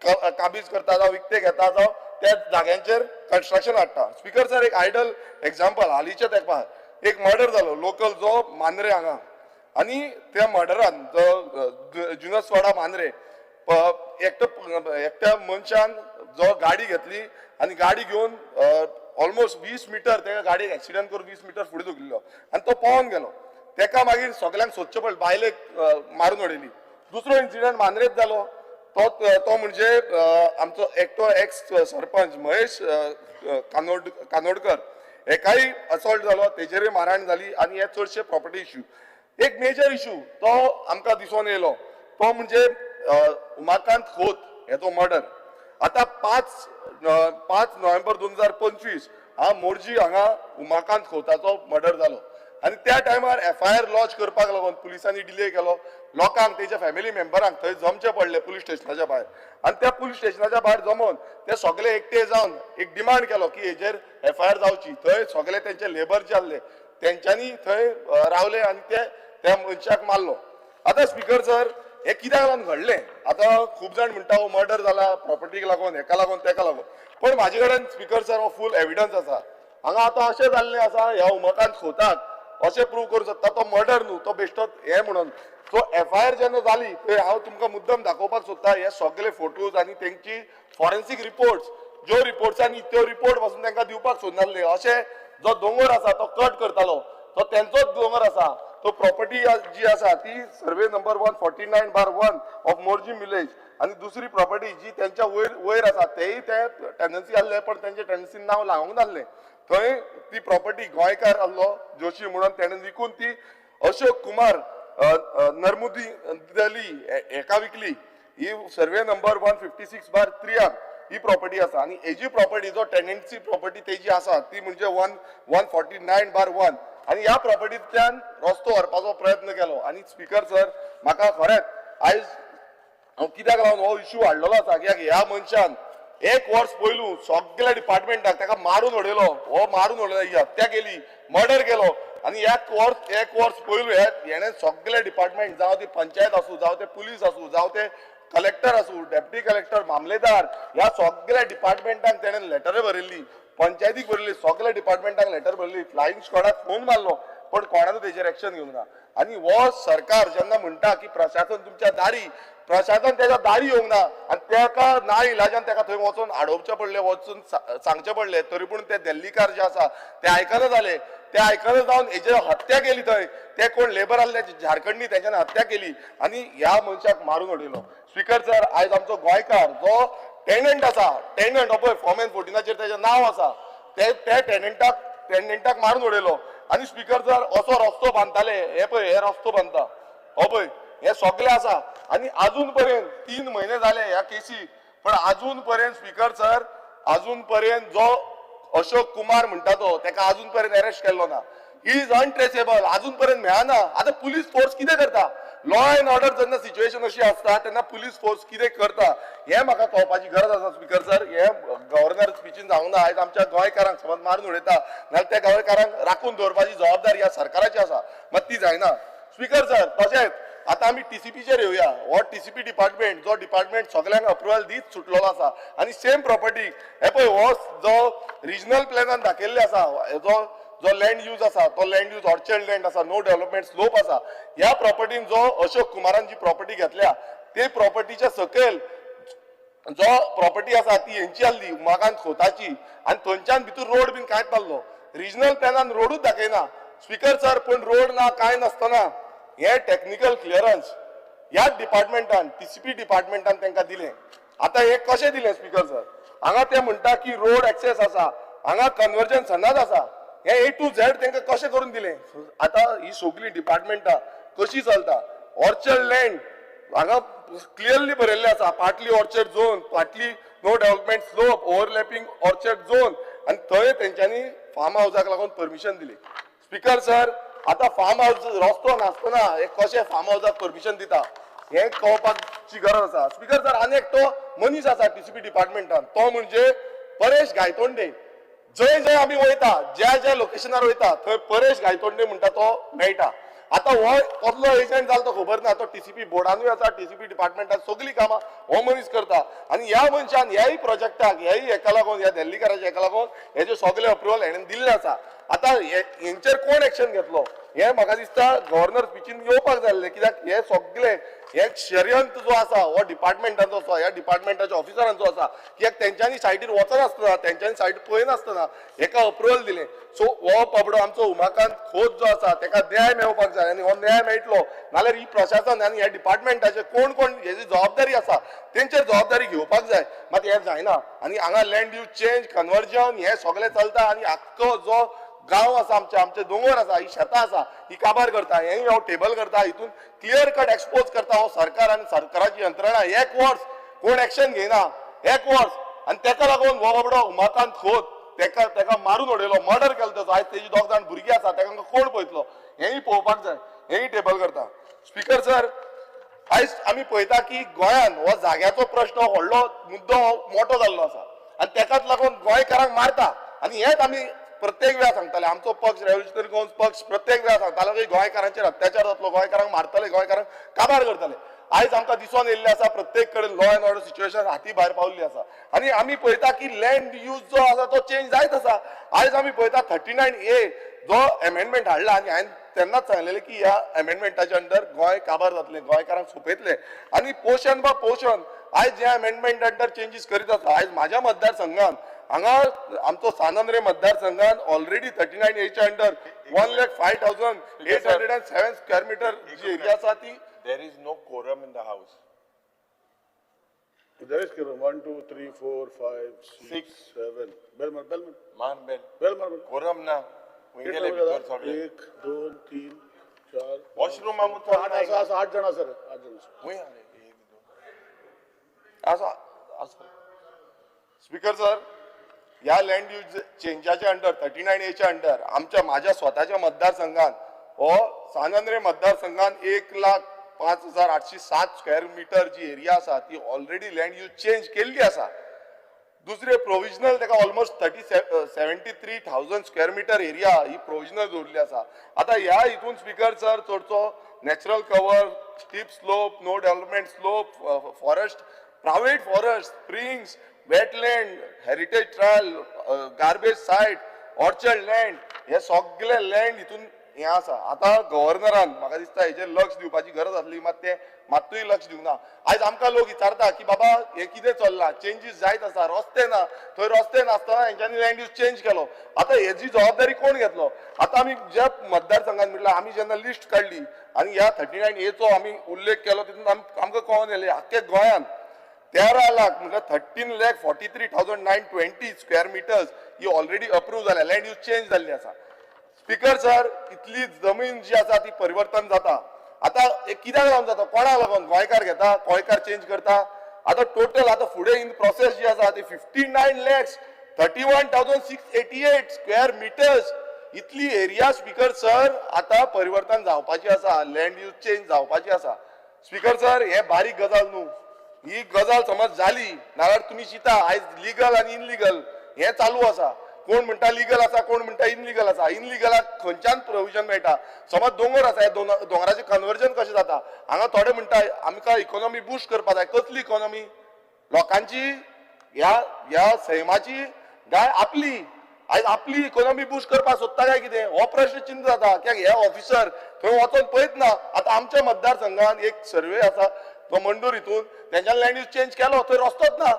काबीज करता, जावं विकते घेता, जावं त्या जाग्यांचेर कन्स्ट्रक्शन हाडटा. स्पीकर सर, एक आयडल एग्जाम्पल, हालींच्या तेंपार एक मर्डर जालो लोकल जो मांद्रे हांगा, आनी त्या मर्डरान जो जुनसवाडा मांद्रे एकट्या मनशान जो गाडी घेतली आनी गाडी घेवन ऑलमोस्ट 20 मिटर तेका गाडयेक एक्सिडंट करून 20 मिटर फुडें धुकल्लो आनी तो पळोवन गेलो. तेका मागीर सगल्यांक सोदचें पडलें, बायलेक मारून उडयली. दुसरो इन्सिडंट मांद्रेच जालो, तो म्हणजे आमचो एकटो एक्स सरपंच महेश कानोडकर हेकाय असॉल्ट जालो, तेजेरूय मारहाण जाली आनी हे चडशे प्रॉपर्टी इश्यू. एक मेजर इश्यू तो आमकां दिसून येयलो तो म्हणजे उमाकांत खोत हेचो मर्डर. आतां 5 नोव्हेंबर 2025 हा मोरजी हांगा उमाकांत खोताचो मर्डर जालो. आनी त्या टायमार एफआयआर लॉज करपाक लागून पुलिसांनी डिले केलो. लोकांक, तेच्या फॅमिली मेंबरांक थंय जमचे पडले पुलीस स्टेशनाच्या भायर आनी त्या पुलीस स्टेशनाच्या भायर जमोवन ते सगळे एकटे जावन एक डिमांड केलो की हेजेर एफआयआर जावची. थंय सगळे तेंचे लेबर जे आसले तेंच्यांनी थंय रावले आनी ते त्या मनशाक मारलो. आतां स्पिकर सर, हें कित्याक लागून घडलें? आतां खूब जाण म्हणटा हो मर्डर जाला प्रॉपर्टीक लागून, हेका लागून, तेका लागून, पण म्हाजे कडेन स्पिकर सर हो फूल एविडन्स आसा. हांगा आतां अशें जाल्लें आसा, ह्या उमाकांत खोताक अशें प्रूव करूं शकता तो मर्डर न्हू, तो बेश्टोच हें म्हणून. सो एफआयआर जेन्ना जाली थंय हांव तुमकां मुद्दम दाखोवपाक सोदता हे सगळे फोटोज आनी तेंची फॉरेन्सीक रिपोर्ट्स, ज्यो रिपोर्ट्सांनी त्यो रिपोर्ट पासून तांकां दिवपाक सोदनासले. अशें जो दोंगर आसा तो कट करतालो, तो तेंचोच दोंगर आसा. तो प्रॉपर्टी जी आसा ती survey number 149/1 of Morjim village आनी दुसरी प्रॉपर्टी जी तेंच्या वयर वयर आसा तेय ते टेंडन्सी आसले, पण तेंचे टेंडन्सी नांव लावंक नासलें. थंय ती प्रॉपर्टी गोंयकार आसलो जोशी म्हणून, तेणें विकून ती अशोक कुमार नर्मुदी दली हेका विकली. ही सर्वे नंबर 156/3 ही प्रॉपर्टी आसा. आनी हेजी प्रॉपर्टी जो टेनन्सी प्रॉपर्टी तेजी आसा ती म्हणजे 149/1 आनी ह्या प्रॉपर्टींतल्यान रस्तो व्हरपाचो प्रयत्न केलो. आनी स्पिकर सर, म्हाका खरेंच आयज हांव कित्याक लागून हो इशू हाडलेलो आसा, कित्याक ह्या मनशान एक वर्स पयलू सगळ्या डिपार्टमेंटाक ताका मारून उडयलो, हो मारून उडयलो, ही हत्या केली, मर्डर केलो. आनी एक वर्स पयलू हेणें सगळे डिपार्टमेंट, जावं ती पंचायत आसूं, जावं ते पुलीस आसूं, जावं ते कलेक्टर आसूं, डेप्टी कलेक्टर, मामलेदार, ह्या सगळ्या डिपार्टमेंटांक तेणें लेटरां बरयल्ली, पंचायतीक बरयली, सगळ्या डिपार्टमेंटांक लेटर बरयली, फ्लायिंग स्क्वॉडाक फोन मारलो, पण कोणानूच तेजेर एक्शन घेवंक ना. आनी हो सरकार जेन्ना म्हणटा की प्रशासन तुमच्या दारी, प्रशासन तेच्या दारी येवंक ना आनी तेका ना इलाजान तेका थंय वचून आडोवचें पडलें, वचून सांगचें पडलें, तरी पूण ते दिल्लीकार जे आसा ते आयकना जाले. ते आयकना जावन हेजे हत्या केली थंय, ते कोण लेबर आसले झारखंडी, तेंच्यान हत्या केली आनी ह्या मनशाक मारून उडयलो. स्पिकर सर, आयज आमचो गोंयकार जो टेनंट आसा, टेनंट हो पळय फॉर्म एन 14चेर तेजें नांव आसा, ते टेनंटाक मारून उडयलो. आनी स्पिकर सर, असो रस्तो बांदताले, हे पळय हे रस्तो बांदता, हो पळय हे सगळे आसा. आनी अजून पर्यंत 3 म्हयने जाले ह्या केसीक, पण अजून पर्यंत स्पिकर सर, अजून पर्यंत जो अशोक कुमार म्हणटा तो तेका अजून पर्यंत अरेस्ट केल्लो ना. He is untraceable, अजून पर्यंत मेळना. आतां पुलीस फोर्स कितें करता? लॉ एंड ऑर्डर जेन्ना सिच्युएशन अशी आसता तेन्ना पुलीस फोर्स कितें करता हें म्हाका कळपाची गरज आसा. स्पिकर सर, हे गव्हर्नर स्पिचीन जावंक ना. आयज आमच्या गोंयकारांक समज मारून उडयता नाल्यार त्या गोंयकारांक राखून दवरपाची जबाबदारी ह्या सरकाराची आसा, मात ती जायना. स्पिकर सर, तशेंच आतां आमी टीसीपीचेर येवया. हो टीसीपी डिपार्टमेंट जो डिपार्टमेंट सगल्यांक अप्रुवल दीत सुटलेलो आसा आनी सेम प्रॉपर्टी हे पळय हो जो रिजनल प्लॅनान दाखयल्ले आसा, जो जो लँड यूज आसा तो लँड यूज ऑर्चर्ड लँड आसा, नो डेव्हलपमेंट स्लोप आसा. ह्या प्रॉपर्टीन जो अशोक कुमारान जी प्रॉपर्टी घेतल्या ते प्रॉपर्टीच्या सकयल जो प्रॉपर्टी आसा ती हेंची आसली उमाकांत खोताची आनी थंयच्यान भितर रोड बीन कांयच नासलो. रिजनल प्लॅनान रोडूच दाखयना स्पिकर सर, पूण रोड ना कांय नासतना हे टॅक्निकल क्लियरन्स ह्याच डिपार्टमेंटान टीसीपी डिपार्टमेंटान तांकां दिलें. आतां हे कशें दिलें स्पिकर सर? हांगा ते म्हणटा की रोड एक्सेस आसा, हांगा कन्वर्जन सनाच आसा, हे ए टू झेड तांकां कशें करून दिलें? आतां ही सगळीं डिपार्टमेंटां कशी चलता? ऑर्चर्ड लँड हांगा क्लियरली बरयल्लें आसा, partly orchard zone, partly no development slope, overlapping orchard zone, आनी थंय तेंच्यांनी फार्म हावजाक लागून परमिशन दिली. स्पिकर सर, आतां फार्म हावज रस्तो नासतना हे कशें फार्म हावजाक परमिशन दिता हें कळपाची गरज आसा. स्पिकर सर, आनी एक तो मनीस आसा टीसीपी डिपार्टमेंटान, तो म्हणजे परेश गायतोंडे. जंय जंय आमी वयता, ज्या ज्या लोकेशनार वयता थंय परेश गायतोंडे म्हणटा तो मेळटा. आतां हो कसलो एजंट जालो तो खबर ना, तो टीसीपी बोर्डानूय आसा, टीसीपी डिपार्टमेंटान सगळीं कामां हो मनीस करता. आनी ह्या मनशान ह्याय प्रोजेक्टाक ह्याय हेका लागून, ह्या दिल्लीकाराच्या हेका लागून हेजे सगळे अप्रुवल हेणें दिल्लें आसा. आतां हेंचेर कोण एक्शन घेतलो हें म्हाका दिसता गव्हर्नर स्पिचीन येवपाक जाय आसलें, कित्याक हे सगळे हे षडयंत्र जो आसा हो डिपार्टमेंटाचो आसा, ह्या डिपार्टमेंटाच्या ऑफिसरांचो आसा, कित्याक तेंच्यांनी सायटीर वचनासतना, तेंच्यांनी सायट पळयनासतना हेका अप्रुवल दिलें. सो हो बाबडो आमचो उमाकांत खोत जो आसा तेका न्याय मेळपाक जाय आनी हो न्याय मेळटलो नाल्यार ही प्रशासन आनी ह्या डिपार्टमेंटाचे कोण कोण हेजी जबाबदारी आसा तेंचेर जबाबदारी घेवपाक जाय, मात हें जायना. आनी हांगा लँड यूज चेंज कन्वर्जन हें सगळें चलता आनी आख्खो जो गांव आसा आमचे, आमचे दोंगर आसा, ही शेतां आसा, ही काबार करता, हें हांव टेबल करता, हितून क्लियर कट एक्सपोज करता हो सरकार आनी सरकाराची यंत्रणा. एक वर्स कोण एक्शन घेयना, एक वर्स, आनी तेका लागून हो बाबडो उमाकांत खोत तेका तेका मारून उडयलो, मर्डर केलो तेजो. आयज तेजी दोग जाण भुरगीं आसा, तेका कोण पळयतलो हेंय पळोवपाक जाय, हेंय टेबल करता. स्पीकर सर, आयज आमी पळयता की गोंयान हो जाग्याचो प्रश्न व्हडलो मुद्दो मोठो जाल्लो आसा आनी तेकाच लागून गोंयकारांक मारता. आनी हेच आमी प्रत्येक वेळा सांगताले, आमचो पक्ष रेव्होल्युशनरी गोवन्स पक्ष प्रत्येक वेळा सांगतालो की गोंयकारांचेर अत्याचार जातलो, गोंयकारांक मारतले, गोंयकारांक काबार करतले. आयज आमकां दिसून येयल्लें आसा प्रत्येक कडेन लॉ एंड ऑर्डर सिच्युएशन हाती भायर पावल्ली आसा. आनी आमी पळयता की लँड यूज जो आसा तो चेंज जायत आसा. आयज आमी पळयता 39A जो एमेंडमेंट हाडला आनी हांवें तेन्नाच सांगलेलें की ह्या एमेंडमेंटाच्या अंडर गोंय काबार जातलें, गोंयकारांक सोंपयतले. आनी पोर्शन बाय पोर्शन आयज ह्या एमेंडमेंट अंडर चेंजीस करीत आसा. आयज म्हाज्या मतदारसंघान हांगा आमचो सानंद रे मतदारसंघान ऑलरेडी 39Aच्या अंडर 1,05,807 स्क्वेअर मिटर जी एरिया आसा ती. There is no quorum in the house. There is quorum. 1, 2, 3, 4, 5, 6, 7. Bell मार, bell मार. मान bell. Bell मार. Quorum ना. गेले भितर सगळे. 1, 2, 3, 4. वॉशरूम आठ आसा, 8 जाण आसा रे, 8 जाण आसा. आसा. स्पीकर सर, ह्या लँड यूज चेंजाच्या अंडर 39Aच्या अंडर आमच्या माझ्या स्वताच्या मतदारसंघान हो सानंद रे मतदारसंघान 1,05,807 स्क्वेअर मिटर जी एरिया आसा ती ऑलरेडी लँड यूज चेंज केल्ली आसा. दुसरे प्रोविजनल ताका ऑलमोस्ट 73,000 स्क्वेअर मिटर एरिया ही प्रोविजनल दवरली आसा. आतां ह्या हितून स्पीकर सर चडसो natural cover, steep slope, no development slope, forest, private forest, springs, wetland, heritage trail, garbage site, orchard land, हे सगळे लँड हितून हें आसा. आतां गव्हर्नरान म्हाका दिसता हेजेर लक्ष दिवपाची गरज आसली, मात ते मात्तूय लक्ष दिवंक ना. आयज आमकां लोक विचारता की बाबा हें कितें चल्लां, चेंजीस जायत आसा, रस्ते ना, थंय रस्ते नासतना हेंच्यांनी लँड यूज चेंज केलो. आतां हेजी जबाबदारी कोण घेतलो? आतां आमी ज्या मतदारसंघान म्हटल्यार आमी जेन्ना लिस्ट काडली आनी ह्या 39Aचो आमी उल्लेख केलो, तितून आमकां कळोन येयलें आख्खे गोंयांत 13 लाख म्हटल्यार 13,43,920 स्क्वेअर मिटर्स ही ऑलरेडी अप्रूव जाल्या, लँड यूज चेंज जाल्ली आसा. स्पीकर सर, इतली जमीन जी आसा ती परिवर्तन जाता. आतां हे कित्याक लागून जाता, कोणाक लागून? गोंयकार घेता, गोंयकार चेंज करता. आतां टोटल आतां फुडें इन प्रोसेस जी आसा ती 59,31,688 स्क्वेअर मिटर्स इतली एरिया स्पीकर सर आतां परिवर्तन जावपाची आसा, लँड यूज चेंज जावपाची आसा. स्पीकर सर, हे बारीक गजाल न्हू, ही गजाल समज जाली नाजाल्यार तुमी चिंता आयज लिगल आनी इनलिगल हें चालू आसा. कोण म्हणटा लिगल आसा, कोण म्हणटा इनलिगल आसा. इनलिगलाक खंयच्यान प्रोविजन मेळटा? समज दोंगर आसा, ह्या दोंगराचें कन्वर्जन कशें जाता? हांगा थोडे म्हणटा आमकां इकॉनॉमी बुस्ट करपाक जाय. कसली इकॉनॉमी? लोकांची, ह्या ह्या सैमाची काय आपली? आयज आपली इकॉनॉमी बुस्ट करपाक सोदता काय कितें, हो प्रश्न चिंता जाता. कित्याक हे ऑफिसर थंय वचोन पळयत ना. आतां आमच्या मतदारसंघान एक सर्वे आसा तो मंडूर हितून तेंच्यान लँड यूज चेंज केलो, थंय रस्तोच ना.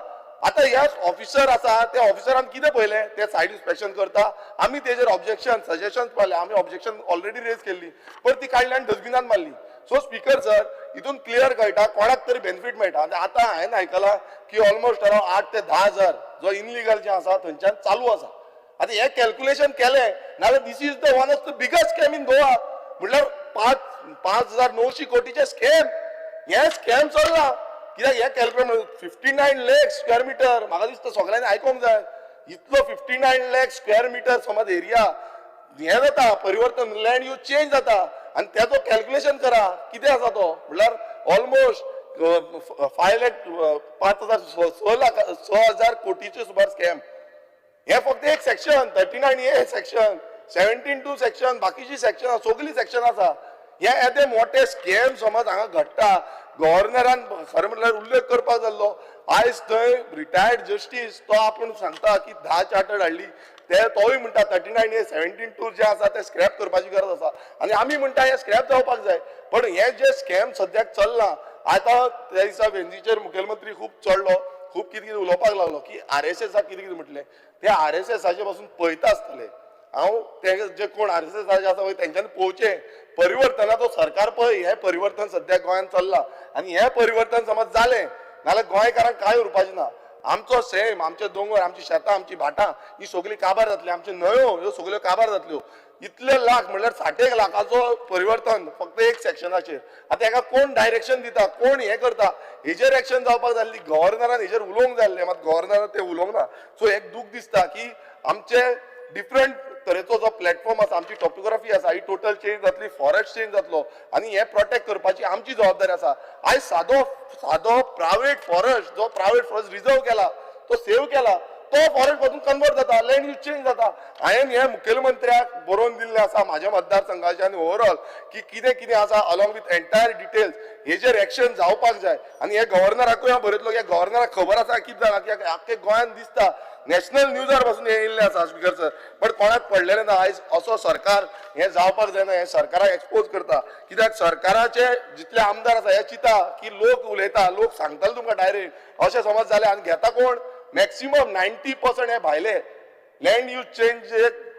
आतां हे ऑफिसर आसा त्या ऑफिसरान कितें पळयलें, ते सायड इन्स्पेक्शन करता. आमी तेजेर ऑब्जेक्शन सजेशन पळयलें, आमी ऑब्जेक्शन ऑलरेडी रेज केल्ली, पर ती काडली आनी डस्टबिनान मारली. सो स्पीकर सर, हितून क्लियर कळटा कोणाक तरी बेनिफीट मेळटा. आनी आतां हांवें आयकलां की ऑलमोस्ट अरावंड 8 ते 10 हजार जो इनलिगल जे आसा थंयच्यान चालू आसा. आतां हें कॅल्कुलेशन केलें नाजाल्यार this is the one of the biggest scam in Goa. म्हणल्यार 5,900 कोटीचें स्कॅम, हें स्कॅम चल्लां. कित्याक हें कॅल्कुलेशन 59 लॅक स्क्वेअर मिटर म्हाका दिसता सगळ्यांनी आयकोंक जाय. इतलो 59 लॅक स्क्वेअर मिटर समज एरिया हें जाता परिवर्तन, लँड यूज चेंज जाता आनी तेजो कॅल्कुलेशन करा कितें आसा तो, म्हणल्यार ऑलमोस्ट 5 लाख 5,000 6 लाख 6,000 कोटीचे सुमार स्कॅम. हे फक्त एक सेक्शन 39A section, 17(2 section, बाकीची सेक्शन सगळी सेक्शन आसा. हे येदे मोठे स्कॅम समज हांगा घडटा. गव्हर्नरान खरें म्हणल्यार उल्लेख करपाक जाल्लो. आयज थंय रिटायर्ड जस्टीस तो आपूण सांगता की 10 चार्टर्ड हाडली, ते तोय म्हणटा 39A 17(2 जे आसा ते स्क्रॅप करपाची गरज आसा. आनी आमी म्हणटा हे स्क्रॅप जावपाक जाय. पण हे जे स्कॅम सद्याक चल्लां, आतां त्या दिसा वेंजीचेर मुखेलमंत्री खूब चडलो, खूब कितें कितें उलोवपाक लागलो की आरएसएसाक कितें कितें म्हटलें. ते आरएसएसाचे पासून पळयता आसतले. हांव ते जे कोण आरएसएसाचे आसा पळय तेंच्यांनी पळोवचें परिवर्तनाचो सरकार पळय, हें परिवर्तन सद्याक गोंयांत चल्लां आनी हें परिवर्तन समज जालें नाजाल्यार गोंयकारांक कांय उरपाचें ना. आमचो सैम, आमचे दोंगर, आमची शेतां, आमची भाटां ही सगळीं काबार जातली, आमच्यो न्हंयो ह्यो सगळ्यो काबार जातल्यो. इतले लाख म्हणल्यार 60 लाखाचो परिवर्तन फक्त एक सेक्शनाचेर. आतां हेका कोण डायरेक्शन दिता, कोण हें करता, हेजेर एक्शन जावपाक जाल्ली. गव्हर्नरान हेजेर उलोवंक जाय आसलें, मात गव्हर्नरान तें उलोवंक ना. सो एक दूख दिसता की आमचे डिफरंट तरेचो जो प्लॅटफॉर्म आसा, आमची टोपोग्राफी आसा, ही टोटल चेंज जातली, फॉरेस्ट चेंज जातलो आनी हें प्रोटेक्ट करपाची आमची जबाबदारी आसा. आयज सादो सादो प्रायवेट फॉरेस्ट, जो प्रायवेट फॉरेस्ट रिजर्व केला, तो सेव केला, तो फॉरेस्ट पासून कन्वर्ट जाता, लँड यूज चेंज जाता. हांवें हें मुखेलमंत्र्याक बरोवन दिल्लें आसा म्हाज्या मतदारसंघाचें आनी ओवरऑल की कितें कितें आसा अलॉंग विथ एंटायर डिटेल्स, हेजेर एक्शन जावपाक जाय. आनी हे गव्हर्नराकूय हांव बरयतलो की गव्हर्नराक खबर आसा कितें जालां, की आख्खे गोंयांत दिसता, नॅशनल न्यूजार पासून हें येयल्लें आसा स्पीकर सर, बट कोणाक पडलेलें ना. आयज असो सरकार हें जावपाक जायना, हें सरकाराक एक्सपोज करता. कित्याक सरकाराचे जितले आमदार आसा हे चिंता की लोक उलयता, लोक सांगतले तुमकां डायरेक्ट, अशें समज जालें. आनी घेता कोण? मॅक्सिमम 90% हे भायले लँड यूज चेंज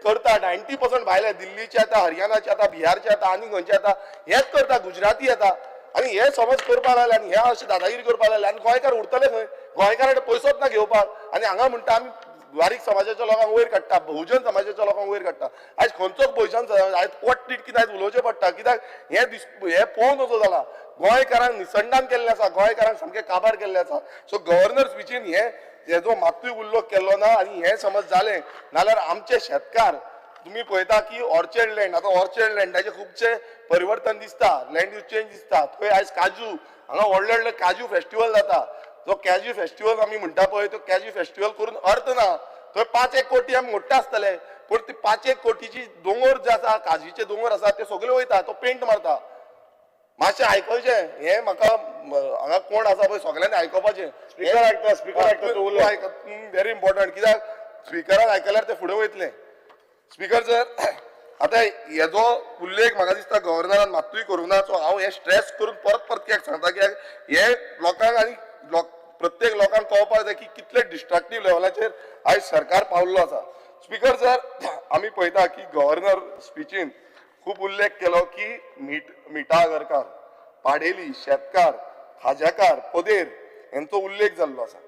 करता, 90% भायले, दिल्लीचे येता, हरियाणाचे येता, बिहारचे येता, आनी खंयचे येता, हेच करता, गुजराती येता. आनी हे समज करपाक लागले आनी हे अशें दादागिरी करपाक लागले आनी गोंयकार उरतले खंय? गोंयकाराक पयसोच ना घेवपाक. आनी हांगा म्हणटा आमी बारीक समाजाच्या लोकांक वयर काडटा, बहुजन समाजाच्या लोकांक वयर काडटा. आयज खंयचोच बहुजन समाज आयज पोट तिडकीन आयज उलोवचें पडटा, कित्याक हें हें पळोवन असो जाला, गोंयकारांक निसंडान केल्लें आसा, गोंयकारांक सामकें काबार केल्लें आसा. सो गव्हर्नर स्पिचीन हें हेजो मात्तूय उल्लेख केल्लो ना आनी हें समज जालें नाल्यार आमचे शेतकार, तुमी पळयता की ऑर्चर्ड लँड, आतां ऑर्चर्ड लँडाचें खुबशें परिवर्तन दिसता, लँड यूज चेंज दिसता. थंय आयज काजू, हांगा व्हडले व्हडले काजू फेस्टिवल जाता. जो कॅज्यू फेस्टिवल आमी म्हणटा पळय, तो कॅज्यू फेस्टिवल करून अर्थ ना. थंय 5-1 कोटी आमी मोडटा आसतले, पूण ती 5-1 कोटीची दोंगर जे आसा, काजीचे दोंगर आसा, ते सगळे वयता, तो पेंट मारता. मातशें आयकोचें हें म्हाका, हांगा कोण आसा पळय सगळ्यांनी आयकोपाचें. स्पीकर आयकता, स्पीकर आयकता, तूं उलय. व्हेरी इम्पॉर्टंट, कित्याक स्पिकरान आयकल्यार ते फुडें वयतले. स्पीकर सर, आतां हेजो उल्लेख म्हाका दिसता गव्हर्नरान मात्तूय करूंक ना. सो हांव हें स्ट्रेस करून परत परत कित्याक सांगता, कित्याक हे लोकांक आनी प्रत्येक लोकांक कळपाक जाय की कितले डिस्ट्रक्टीव लेवलाचेर आयज सरकार पावल्लो आसा. स्पीकर सर, आमी पळयता की गव्हर्नर स्पिचीन खूब उल्लेख केलो की मिठागरकार, पाडेली, शेतकार, खाज्याकार, पदेर हेंचो उल्लेख जाल्लो आसा.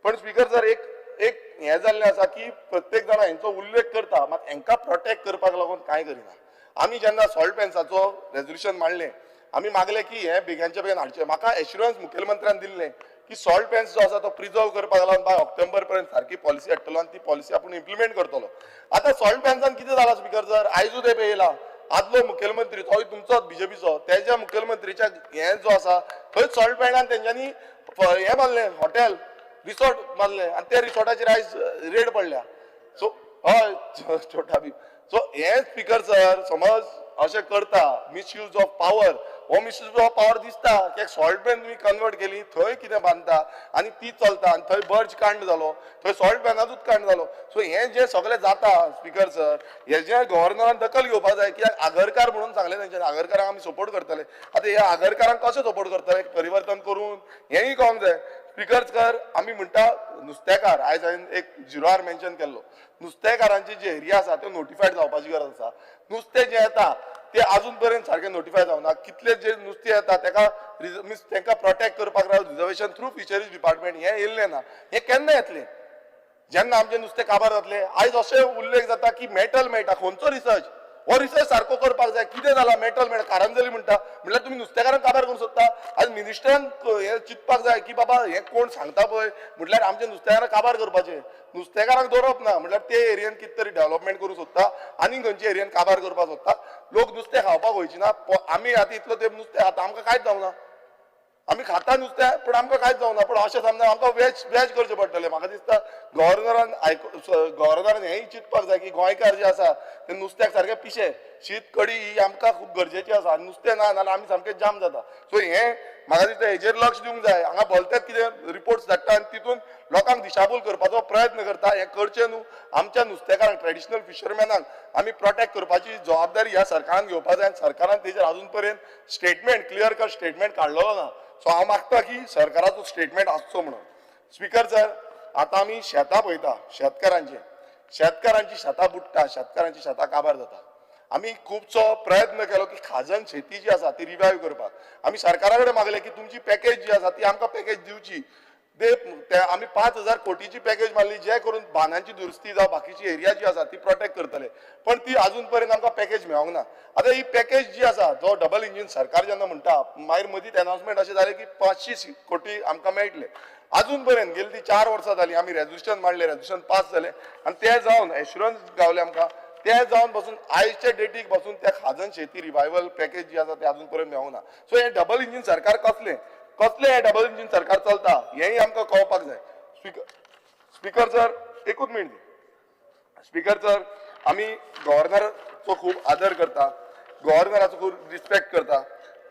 पण स्पीकर सर, एक एक हें जाल्लें आसा की प्रत्येक जाणा हेंचो उल्लेख करता, मात हेंकां प्रोटेक्ट करपाक लागून कांय करिना. आमी जेन्ना सॉल्ट पेन्साचो रेजोल्युशन मांडलें, आमी मागलें की हें बेगीनच्या बेगीन हाडचें. म्हाका एश्युरन्स मुखेलमंत्र्यान दिल्लें की सॉल्ट पेन्स जो आसा तो प्रिजर्व करपाक लागून बाय ऑक्टोबर पर्यंत सारकी पॉलिसी हाडटलो आनी ती पॉलिसी आपूण इम्प्लिमेंट करतलो. आतां सॉल्ट पेन्सान कितें जालां स्पीकर सर, आयजूच तें येयला, आदलो मुखेलमंत्री तोय तुमचोच बीजेपीचो, तेज्या मुखेलमंत्रीच्या हें जो आसा थंय सॉल्ट पेनान तेंच्यांनी हें मारलें, हॉटेल रिसॉर्ट मारलें आनी त्या रिसॉर्टाचेर आयज रेड पडल्या. सो हय छोटा भीम. सो हें स्पीकर सर समज अशें करता, मिसयूज ऑफ पावर, हो मिसयूज ऑफ पावर दिसता की सॉल्ट पेन तुमी कन्वर्ट केली, थंय कितें बांदता आनी ती चलता आनी थंय बर्ज कांड जालो, थंय सॉल्ट पेनाचूच कांड जालो. सो हें जें सगळें जाता स्पीकर सर, हेजें गव्हर्नरान दखल घेवपाक जाय. कित्याक आगरकार म्हणून सांगलें तेंच्यांनी, आगरकारांक आमी सपोर्ट करतले. आतां ह्या आगरकारांक कशें सपोर्ट करतले परिवर्तन करून, हेंय कळोंक जाय. स्पीकर सर, आमी म्हणटा नुस्तेकार, आयज हांवें एक झिरो आर मेन्शन केल्लो, नुस्तेकारांची जी एरिया आसा त्यो नोटिफायड जावपाची गरज आसा. नुस्तें जें येता ते आजून पर्यंत सारकें नोटिफाय जावना. कितले जे नुस्तें येता तेका मिन्स तेंकां प्रोटेक्ट करपाक रिजर्वेशन थ्रू फिशरीज डिपार्टमेंट हें येयल्लें ना. हें केन्ना येतलें? जेन्ना आमचें नुस्तें काबार जातलें. आयज अशें उल्लेख जाता की मेटल मेळटा, खंयचो रिसर्च, हो रिसर्च सारको करपाक जाय. कितें जालां मेटल मेळटा, कारंजली म्हणटा, म्हणल्यार तुमी नुस्तेकारांक काबार करूंक सोदता. आयज मिनिस्टरान हें चिंतपाक जाय की बाबा हें कोण सांगता पळय, म्हटल्यार आमच्या नुस्तेकारांक काबार करपाचें, नुस्तेकारांक दवरप ना, म्हटल्यार ते एरियेन कितें तरी डेव्हलपमेंट करूंक सोदता आनी खंयचे एरियेन काबार करपाक सोदता. लोक नुस्तें खावपाक वयची ना. आमी आतां इतलो तेंप नुस्तें खाता, आमकां कांयच जावना, आमी खाता नुस्तें पूण आमकां कांयच जावना. पूण अशें समजा आमकां वेज वेज करचें पडटलें. म्हाका दिसता गव्हर्नरान गव्हर्नरान हेंय चिंतपाक जाय की गोंयकार जे आसा ते नुस्त्याक सारकें पिशे, शीत कडी ही आमकां खूब गरजेची आसा आनी नुस्तें ना जाल्यार आमी सामकें जाम जाता. सो हें म्हाका दिसता हेजेर लक्ष दिवंक जाय. हांगा भलतेच कितें रिपोर्ट्स धाडटा आनी तितून लोकांक दिशाभूल करपाचो प्रयत्न करता. हें करचें न्हू. आमच्या नुस्तेकारांक, ट्रेडिशनल फिशरमॅनांक आमी प्रोटेक्ट करपाची जबाबदारी ह्या सरकारान घेवपाक जाय आनी सरकारान तेजेर आजून पर्यंत स्टेटमेंट, क्लियर कट स्टेटमेंट काडलेलो ना. सो हांव मागता की सरकाराचो स्टेटमेंट आसचो म्हणून. स्पीकर सर, आतां आमी शेतां पळयता, शेतकारांची, शेतकारांची शेतां बुडटा, शेतकारांची शेतां काबार जाता. आमी खुबसो प्रयत्न केलो की खाजन शेती जी आसा ती रिवायव करपाक. आमी सरकारा कडेन मागलें की तुमची पॅकेज जी आसा ती आमकां पॅकेज दिवची. ते आमी 5,000 कोटीची पॅकेज मारली जे करून बांदांची दुरुस्ती जावं बाकीची एरिया जी आसा ती प्रोटेक्ट करतले, पण ती अजून पर्यंत आमकां पॅकेज मेळोंक ना. आतां ही पॅकेज जी आसा, जो डबल इंजीन सरकार जेन्ना म्हणटा, मागीर मदींच अनाउन्समेंट अशें जालें की 500 कोटी आमकां मेळटले. अजून पर्यंत गेली ती 4 वर्सां जालीं आमी रेजोल्युशन मांडलें, रेजोल्युशन पास जालें आनी ते जावन एश्युरन्स गावले आमकां, ते जावन बसून आयच्या डेटीक बसून त्या खाजन शेती रिवायवल पॅकेज जी आसा ते अजून पर्यंत मेळोंक ना. सो हें डबल इंजीन सरकार कसलें कसलें हें डबल इंजीन सरकार चलता हेंय आमकां कळपाक जाय. स्पीकर सर एकूच मिनट. स्पीकर सर, आमी गव्हर्नराचो खूब आदर करता, गव्हर्नराचो खूब रिस्पेक्ट करता,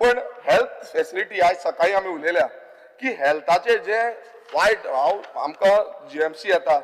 पण हेल्थ फेसिलिटी आयज सकाळी आमी उलयल्या की हेल्थाचे जे वायट, हांव आमकां जीएमसी येता,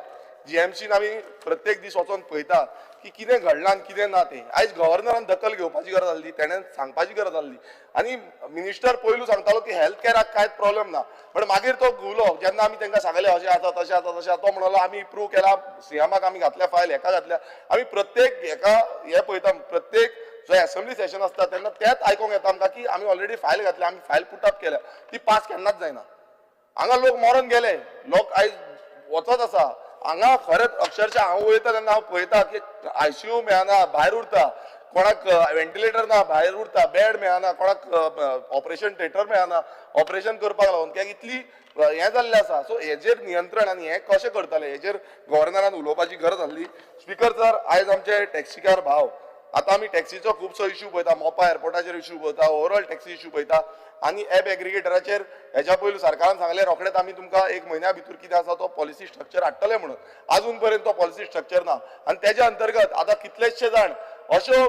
जीएमसीन आमी प्रत्येक दीस वचोन पळयता की कितें घडलां आनी कितें ना तें. आयज गव्हर्नरान दखल घेवपाची गरज आसली, तेणें सांगपाची गरज आसली. आनी मिनिस्टर पयलू सांगतालो की हेल्थ कॅराक कांयच प्रॉब्लेम ना, पण मागीर तो घुलो जेन्ना आमी तांकां सांगलें अशें आसा तशें आसा तशें आसा, तो म्हणलो आमी इप्रूव केला, सीएमाक आमी घातल्या फायल, हेका घातल्या. आमी प्रत्येक हेका हें पळयता, प्रत्येक जो एसेंब्ली सेशन आसता तेन्ना तेंच आयकोंक येता आमकां की आमी ऑलरेडी फायल घातल्या, आमी फायल पुट अप केल्या, ती पास केन्नाच जायना. हांगा लोक मरोन गेले, लोक आयज वचत आसा. हांगा खरेंच अक्षरशः हांव वयता तेन्ना हांव पळयता की आयसीयू मेळना, भायर उरता, कोणाक व्हेंटिलेटर ना, भायर उरता, बेड मेळना, कोणाक ऑपरेशन थिएटर मेळना ऑपरेशन करपाक लागून, कित्याक इतली हें जाल्लें आसा. सो हेजेर नियंत्रण आनी हें कशें करतले हेजेर गव्हर्नरान उलोवपाची गरज आसली. स्पीकर सर, आयज आमचे टॅक्सीकार भाव, आतां आमी टॅक्सीचो खुबसो इशू पळयता, मोपा एअरपोर्टाचेर इशू पळयता, ओवरऑल टॅक्सी इशू पळयता आनी एप एग्रिगेटराचेर हेच्या पयलू सरकारान सांगलें रोखडेच आमी तुमकां 1 म्हयन्या भितर कितें आसा तो पॉलिसी स्ट्रक्चर हाडटले म्हणून, आजून पर्यंत तो पॉलिसी स्ट्रक्चर ना. आनी तेज्या अंतर्गत आतां कितलेशे जाण अश्यो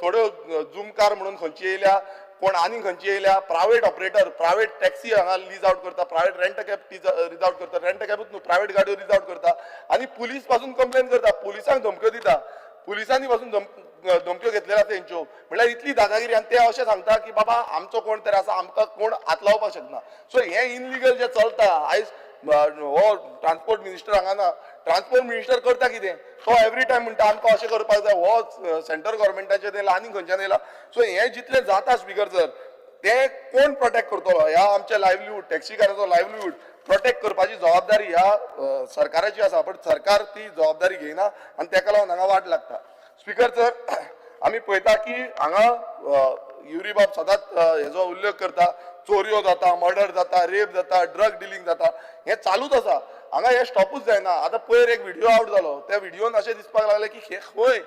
थोड्यो जुमकार म्हणून खंयची येयल्या, कोण आनी खंयची येयल्या, प्रायवेट ऑपरेटर प्रायवेट टॅक्सी हांगा लीज आवट करता, private rent cab lease out करता, रेंट कॅबूच न्हू प्रायवेट गाडयो लीज आवट करता आनी पुलीस पासून कंप्लेन करता, पुलिसांक धमक्यो दिता, पुलिसांनी पासून धमक्यो घेतलेल्यो आसा तेंच्यो. म्हणल्यार इतली दादागिरी. आनी ते अशें सांगता की बाबा आमचो कोण तरी आसा, आमकां कोण हात लावपाक शकना. सो हें इनलिगल जें चलता आयज हो ट्रान्सपोर्ट मिनिस्टर हांगा ना, ट्रान्सपोर्ट मिनिस्टर करता कितें, तो एवरी टायम म्हणटा आमकां अशें करपाक जाय, हो सेंट्रल गव्हर्मेंटाचेर येयला आनी खंयच्यान येयला. सो हें जितलें जाता स्पीकर सर, तें कोण प्रोटेक्ट करतलो? ह्या आमच्या लायवलीहूड, टॅक्सीकाराचो लायवलीहूड प्रोटेक्ट करपाची जबाबदारी ह्या सरकाराची आसा, पण सरकार ती जबाबदारी घेयना आनी तेका लागून हांगा वाट लागता. स्पीकर सर, आमी पळयता की हांगा युरी बाब सदांच हेजो उल्लेख करता, चोरयो जाता, मर्डर जाता, रेप जाता, ड्रग डिलींग जाता, हें चालूच आसा. हांगा हें स्टॉपूच जायना. आतां पयर एक व्हिडियो आवट जालो, त्या व्हिडियोन अशें दिसपाक लागलें की हे खंय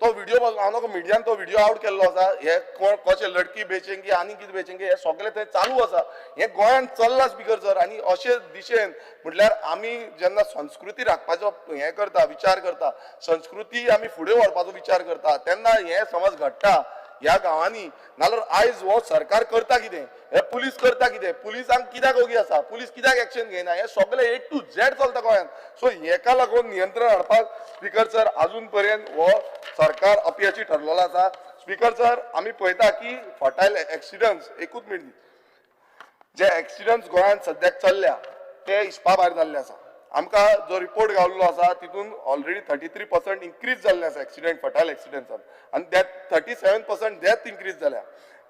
तो व्हिडियो, हांव नको मिडियान तो व्हिडियो आवट केल्लो आसा, हे कोण कशें लडकी बेचेंगे आनी कितें बेचेंगे हे सगळें थंय चालू आसा, हें गोंयांत चल्लां स्पीकर सर. आनी अशे दिशेन म्हटल्यार आमी जेन्ना संस्कृती राखपाचो हें करता, विचार करता, संस्कृती आमी फुडें व्हरपाचो विचार करता, तेन्ना हें समज घडटा ह्या गांवांनी. नाजाल्यार आयज हो सरकार करता कितें, हे पुलीस करता कितें, पुलिसांक कित्याक ओगी आसा, पुलीस कित्याक एक्शन घेयना, हें सगळें ए टू झेड चलता गोंयांत. सो हेका लागून नियंत्रण हाडपाक स्पीकर सर अजून पर्यंत हो सरकार अपयशी ठरलेलो आसा. स्पीकर सर, आमी पळयता की फटायल एक्सिडंट्स, एकूच मिनट, जे एक्सिडंट्स गोंयांत सद्याक चल्ल्या ते हिसपा भायर जाल्ले आसा. आमकां जो रिपोर्ट गावल्लो आसा तितून ऑलरेडी 33% इन्क्रीज जाल्ले आसा एक्सिडंट, फटायल एक्सिडंट्सान, आनी डेथ 37% डेथ इन्क्रीज जाल्या.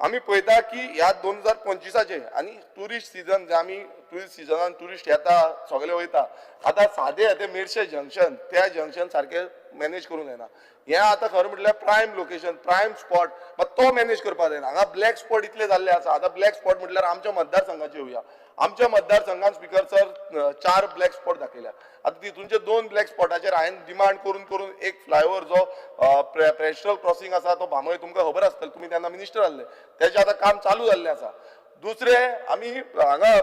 आमी पळयता की ह्या 2025 आनी ट्युरिस्ट सिजन, जे आमी ट्युरिस्ट सिजनान ट्युरिस्ट येता सगळे वयता, आतां सादे ते मेरशे जंक्शन, त्या जंक्शन सारकें मॅनेज करूंक जायना. हें आतां खरें म्हटल्यार प्रायम लोकेशन, प्रायम स्पॉट, मात तो मॅनेज करपाक जायना. हांगा ब्लॅक स्पॉट इतले जाल्ले आसा. आतां ब्लॅक स्पॉट म्हटल्यार आमच्या मतदारसंघाचे येवया, आमच्या मतदारसंघान स्पीकर सर 4 ब्लॅक स्पॉट दाखयल्या. आतां तितूनचे 2 ब्लॅक स्पॉटाचेर हांवें डिमांड करून करून एक फ्लायओवर जो प्रेशरल क्रॉसिंग आसा तो भामय तुमकां खबर आसतलें, तुमी तेन्ना मिनिस्टर आसले, तेजें आतां काम चालू जाल्लें आसा. दुसरें आमी हांगा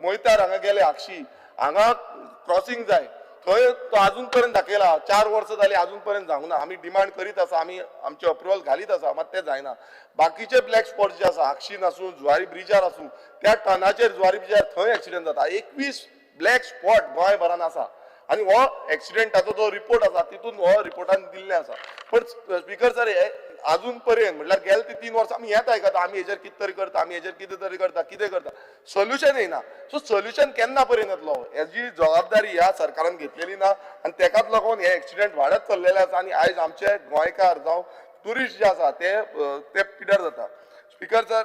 मोयतार हांगा गेले आक्षी, हांगा क्रॉसिंग जाय, थंय तो आजून पर्यंत दाखयला, 4 वर्सां जालीं आजून पर्यंत जावंक ना. आमी डिमांड करीत आसा, आमी आमचे अप्रुवल घालीत आसा, मात तें जायना. बाकीचे ब्लॅक स्पॉट जे आसा, आक्षीन आसूं, जुवारी ब्रिजार आसूं, त्या टनाचेर जुवारी ब्रिजार थंय एक्सिडंट जाता. 21 ब्लॅक स्पॉट गोंयभरान आसा आनी हो एक्सिडंटाचो जो रिपोर्ट आसा तितून हो रिपोर्टान दिल्लें आसा. पण स्पीकर सर, हे आजून पर्यंत म्हटल्यार गेले ती 3 वर्सां आमी हेंच आयकता, आमी हेजेर कितें तरी करता, आमी हेजेर कितें तरी करता, कितें करता, सोल्युशन येयना. सो सोल्युशन केन्ना पर्यंत येतलो हेजी जबाबदारी ह्या सरकारान घेतलेली ना आनी तेकाच लागून हे एक्सिडंट वाडत चल्लेले आसा आनी आयज आमचे गोंयकार जावं ट्युरिस्ट जे आसा ते ते पिड्यार जाता. स्पीकर सर,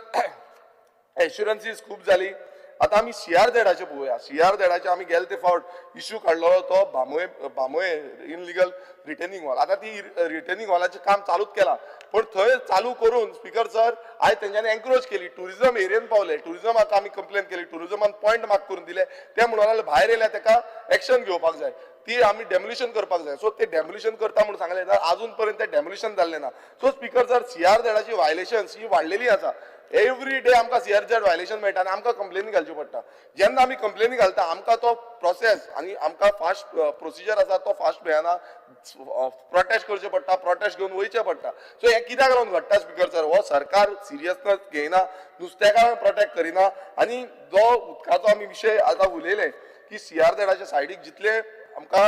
एश्युरन्सीज खूब जाली. आतां आमी सीआरझेडाचें पळोवया. सीआरझेडाचे आमी गेले ते फावट इश्यू काडलेलो तो Bambolim Bambolim illegal retaining wall. आतां ती रिटेनिंग वॉलाचें काम चालूच केलां, पूण थंय चालू करून स्पीकर सर आयज तेंच्यांनी एन्क्रोच केली. ट्युरिजम एरियेन पावले, ट्युरिजमाक आमी कंप्लेन केली, ट्युरिजमान पॉयंट मार्क करून दिले. ते म्हणून लागले भायर येयल्या तेका एक्शन घेवपाक जाय, ती आमी डेमोलिशन करपाक जाय. सो ते डेमोलिशन करता म्हणून सांगलें, जाल्यार अजून पर्यंत ते डेमोलिशन जाल्लें ना. सो स्पीकर सर, सीआरझेडाची व्हायलेशन्स ही वाडलेली आसा. एवरी डे आमकां सीआरझेड व्हायलेशन मेळटा आनी आमकां कंप्लेनी घालच्यो पडटा. जेन्ना आमी कंप्लेनी घालता आमकां तो प्रोसेस आनी आमकां फास्ट प्रोसिजर आसा तो फास्ट मेळना, प्रोटेस्ट करचें पडटा, प्रोटेस्ट घेवन वयचें पडटा. सो हें कित्याक लागून घडटा स्पीकर सर? हो सरकार सिरियसनेस घेयना, नुस्तेकारांक प्रोटेक्ट करिना. आनी जो उदकाचो आमी विशय आतां उलयले की सीआरझेडाच्या सायडीक जितले आमकां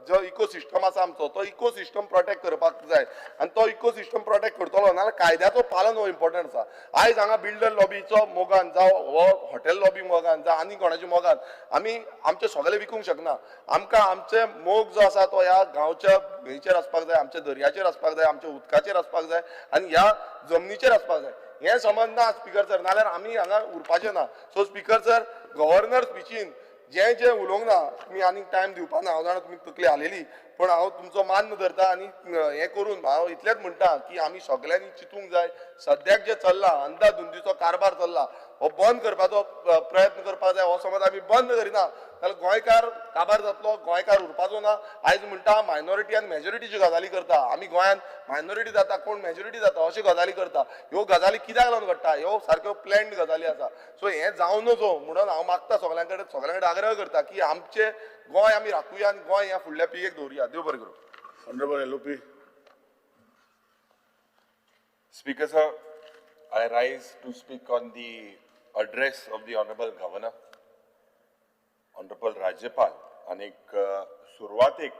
जो इकोसिस्टम आसा आमचो तो इकोसिस्टम प्रोटेक्ट करपाक जाय आनी तो इकोसिस्टम प्रोटेक्ट करतलो नाजाल्यार कायद्याचो पालन हो इम्पॉर्टंट आसा. आयज हांगा बिल्डर लॉबीचो मोगान जावं हो हॉटेल लॉबी मोगान जावं आनी कोणाच्या मोगान आमी आमचे सगळे विकूंक शकना. आमकां आमचे मोग जो आसा तो ह्या गांवच्या न्हंयचेर आसपाक जाय, आमच्या दर्याचेर आसपाक जाय, आमच्या उदकाचेर आसपाक जाय आनी ह्या जमनीचेर आसपाक जाय. हें समज ना स्पीकर सर, नाजाल्यार आमी हांगा उरपाचें ना. सो स्पीकर सर, गव्हर्नर स्पिचीन जें जें उलोवंक ना, तुमी आनीक टायम दिवपा ना, हांव जाणा तुमी तकली हालयली, पूण हांव तुमचो मान्न धरता आनी हें करून हांव इतलेंच म्हणटा की आमी सगल्यांनी चिंतूंक जाय. सद्याक जें चल्लां अंदाधुंदीचो कारभार चल्ला हो बंद करपाचो प्रयत्न करपाक जाय. हो समज आमी बंद करिना जाल्यार गोंयकार काबार जातलो, गोंयकार उरपाचो ना. आयज म्हणटा मायनॉरिटी आनी मेजॉरिटीच्यो गजाली करता, आमी गोंयांत मायनॉरिटी जाता कोण मेजॉरिटी जाता अश्यो गजाली करता. ह्यो गजाली कित्याक लागून घडटा? ह्यो सारक्यो प्लॅन्ड गजाली आसा. सो हें जावं नजो म्हणून हांव मागता सगल्यां कडेन, सगल्यां कडेन आग्रह करता की आमचें गोंय आमी राखुया आनी गोंय ह्या फुडल्या पिळगेक दवरुया. देव बरें करूं. Honorable LOP. Speaker sir, I rise to speak on the address of the Honorable Governor, Honorable Rajyapal. Anik सुरवातेक,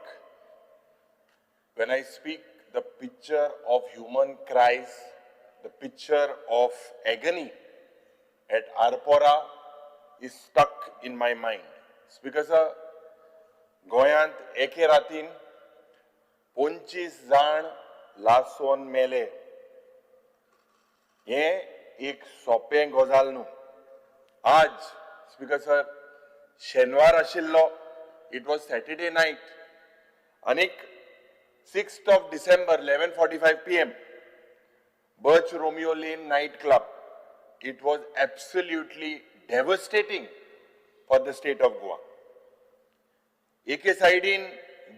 when I speak, the picture of human cries, the picture of agony at Arpora is stuck in my mind. Speaker sir, गोंयांत एके रातीन 25 जाण लासोन मेले, हें एक सोंपें गजाल न्हू. आज स्पीकर सर शेनवार आशिल्लो, it was Saturday night आनीक 6th of December 11:45 PM, Birch Romeo Lane night club. It was absolutely devastating for the state of Goa. एके सायडीन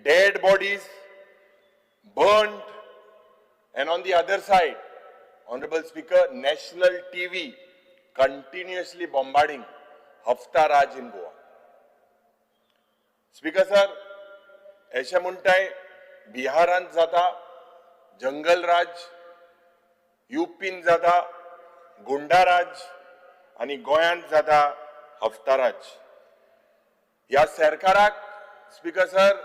dead bodies burnt, and on the other side, Honorable Speaker, national TV continuously bombarding Hafta Raj in Goa. Speaker sir, अशें म्हणटाय बिहारांत जाता जंगल राज, युपीन जाता गुंडा राज आनी गोंयांत जाता हफ्ता राज. ह्या सरकाराक स्पीकर सर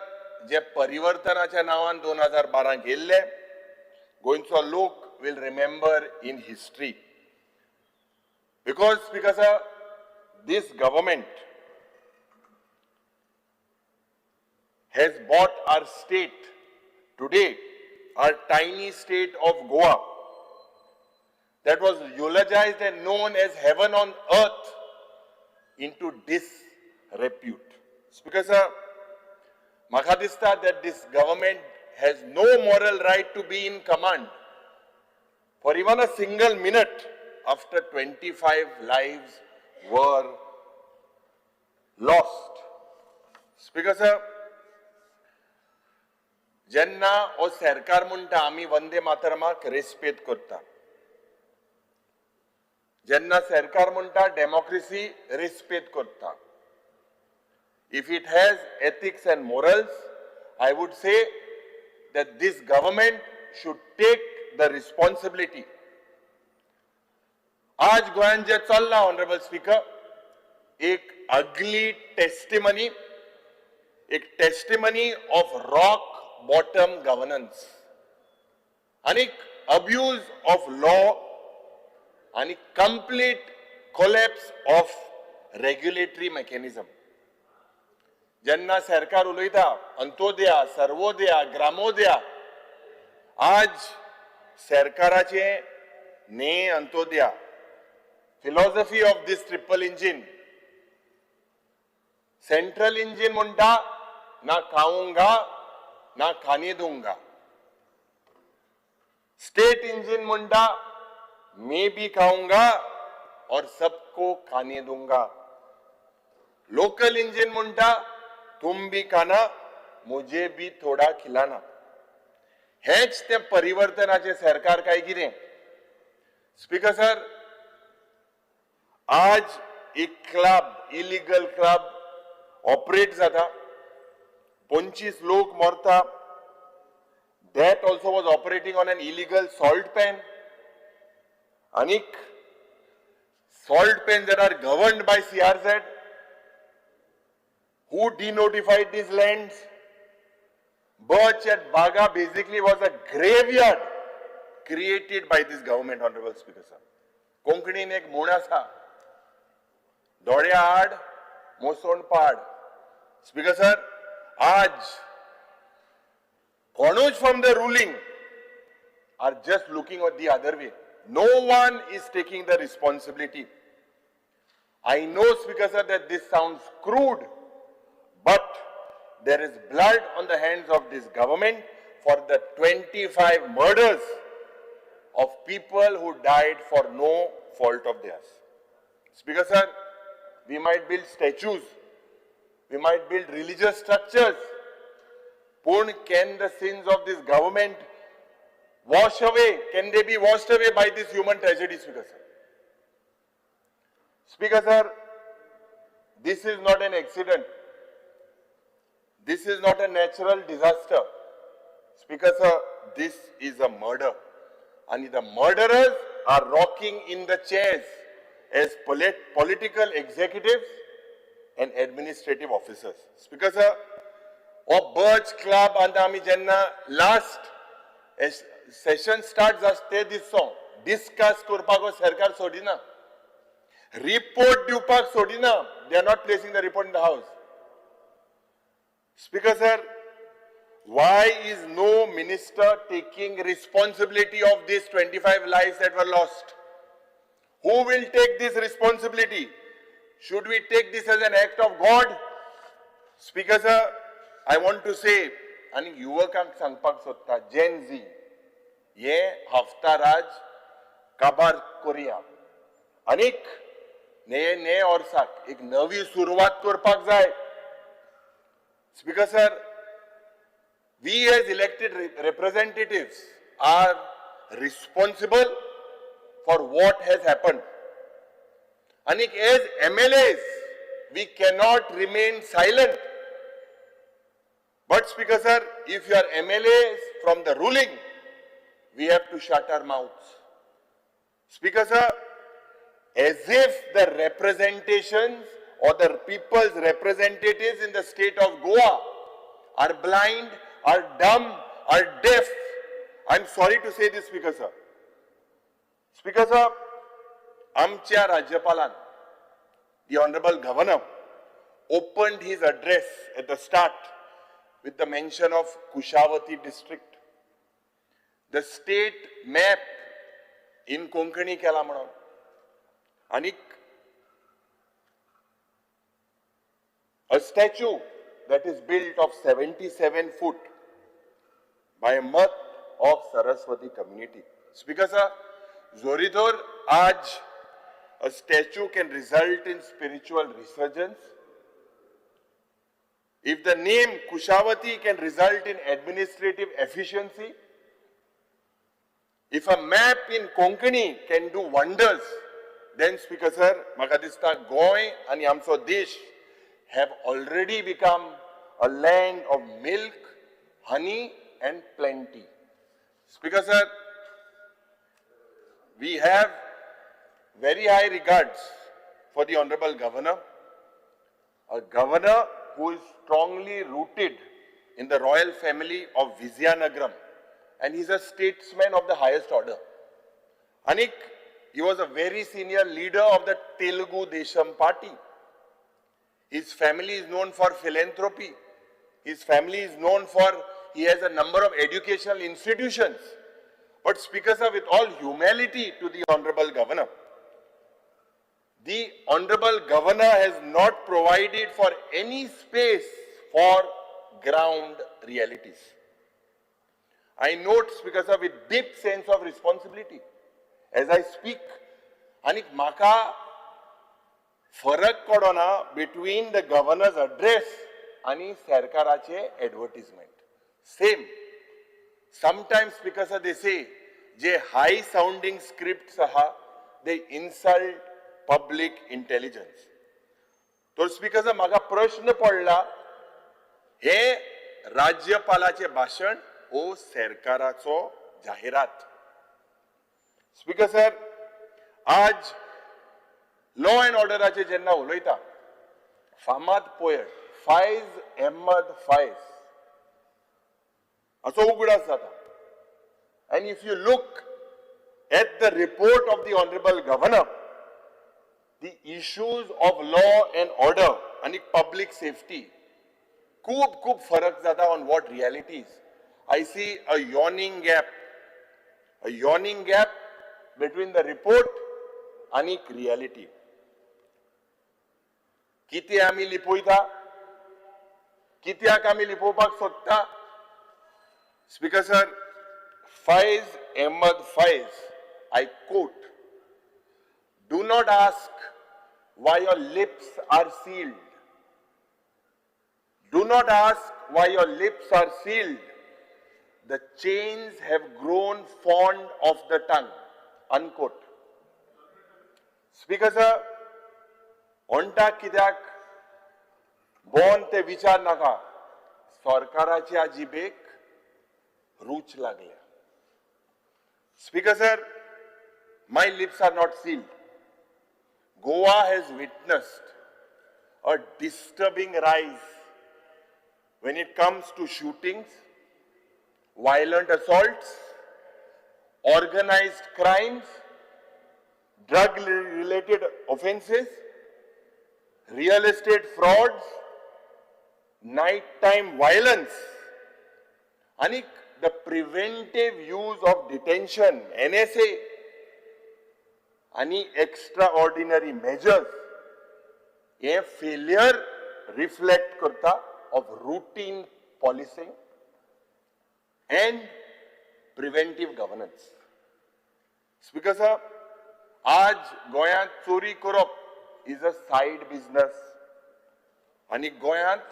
जे परिवर्तनाच्या नांवान 2012 गेल्ले, गोंयचो लोक will remember in history. Because Speaker sir, this government has bought our state today, our tiny state of Goa, that was eulogized and known as heaven on earth, into disrepute. Speaker sir, म्हाका दिसता that this government has no moral right to be in command for even a single minute after 25 lives were lost. Speaker sir, जेन्ना हो सरकार म्हणटा आमी Vande मातरमाक respect करता, जेन्ना सरकार म्हणटा डेमोक्रेसी रेस्पेद करता, if it has ethics and morals, I would say that this government should take the responsibility. आज गोंयांत जे चल्लां, ऑनरेबल स्पीकर, एक अगली टेस्टिमनी, एक testimony of rock bottom governance आनी अब्यूज ऑफ लॉ आनी complete collapse of regulatory mechanism. जेन्ना सरकार उलयता अंत्योदया, सर्वोदया, ग्रामोदया, आज सरकाराचें ने Antyodaya Philosophy of this triple engine. Central engine म्हणटा, ना खाऊंगा ना खाने दूंगा. स्टेट इंजिन म्हणटा, मैं भी खाऊंगा और सबको खाने दूंगा. लोकल इंजिन म्हणटा, तुम भी खाना, मुझे भी थोडा खिलाना. हेच ते परिवर्तनाचे सरकार काय कितें? स्पीकर सर, आज एक क्लब, इलिगल क्लब ऑपरेट जाता, 25 लोक मरता. That also was operating on an illegal salt pan. आनीक salt pan that are governed by CRZ. Who denotified these lands? Birch at Baga basically was a graveyard created by this government, Honorable Speaker sir. कोंकणीन एक म्हण आसा, दोळ्या आड मोसोण पाड. Speaker sir, आज कोणूच from the ruling are just looking at the other way. No one is taking the responsibility. I know, Speaker sir, that this sounds crude, but there is blood on the hands of this government for the 25 murders of people who died for no fault of theirs. Speaker sir, we might build statues, we might build religious structures. Pun, can the sins of this government wash away? Can they be washed away by this human tragedy, Speaker sir? Speaker sir, this is not an accident. This is not a natural disaster. Speaker sir, this is a murder. And the murderers are rocking in the chairs as political executives and administrative officers. Speaker sir, हो बर्च club आतां आमी जेन्ना last Seshan start जाता ते दिसो discuss करपाक हो सरकार सोडिना, रिपोर्ट दिवपाक सोडिना. They are not placing the report in the house. Speaker sir, why is no minister taking responsibility of these 25 lives that were lost? Who will take this responsibility? Should we take this as an act of God? Speaker sir, I want to say, आनी युवकांक सांगपाक सोदता, Jane Zee, हे हफ्ता राज काबार करुया आनीक ने ने वर्साक एक नवी सुरवात करपाक जाय. Speaker sir, we as elected representatives are responsible for what has happened. And as MLAs, we cannot remain silent. But Speaker sir, if you are MLAs from the ruling, we have to shut our mouths. Speaker sir, as if the representations or the people's representatives in the state of Goa are blind, are dumb, are deaf. I'm sorry to say this, Speaker sir. Speaker sir, आमच्या राज्यपालान, the Honorable Governor, opened his address at the start with the mention of Kushavati district. The state map in Konkani केला म्हणून. आनीक a statue that is built of 77 foot by a mutt of Saraswati community. Speaker sir, जोरीधोर आज a statue can result in spiritual resurgence. If the name Kushavati can result in administrative efficiency, if a map in Konkani can do wonders, then Speaker sir, म्हाका दिसता गोंय आनी आमचो देश have already become a land of milk, honey and plenty. Speaker sir, we have very high regards for the Honorable Governor, a governor who is strongly rooted in the royal family of Vizianagaram, and he's a statesman of the highest order. Anik, he was a very senior leader of the Telugu Desam party. His family is known for philanthropy. His family is known for, he has a number of educational institutions. But Speaker sir, with all humility to the Honorable Governor, The honourable governor has not provided for any space for ground realities. I note, Speaker sir, with deep sense of responsibility as I speak, आनी म्हाका फरक पडना between the governor's address आनी सरकाराचे advertisement. Same. Sometimes, Speaker sir, they say J high sounding scripts आहा, they insult public intelligence. तर speaker sir, म्हाका प्रश्न पडला, हे राज्यपालाचे भाशण ओ सरकाराचो जाहिरात? स्पीकर सर, आज लॉ अँड ऑर्डराचे जेन्ना उलयता, फामाद पोयट फायज अहमद फायज हाचो उगडास जाता. And if you look at the report of the honourable governor, the issues of law and order आनी पब्लीक सेफ्टी खूब खूब फरक जाता on what realities. I see a yawning gap, a yawning gap between the report आनी reality. कितें आमी लिपयता? कित्याक आमी लिपोवपाक सोदता? Speaker sir, Faiz Ahmad Faiz, I quote, "Do not ask why your lips are sealed. Do not ask why your lips are sealed. The chains have grown fond of the tongue." Unquote. Speaker sir, ओंठाक कित्याक bone ते विचार नाका. सरकाराच्या जिबेक रूच लागल्या. Speaker sir, my lips are not sealed. Goa has witnessed a disturbing rise when it comes to shootings, violent assaults, organized crimes, drug related offenses, real estate frauds, nighttime violence, आणि the preventive use of detention, NSA, आणि extraordinary measures, हे failure reflect करता of routine policing and preventive governance. Speaker sir, आज गोंयांत चोरी करप is a side business आनी गोंयांत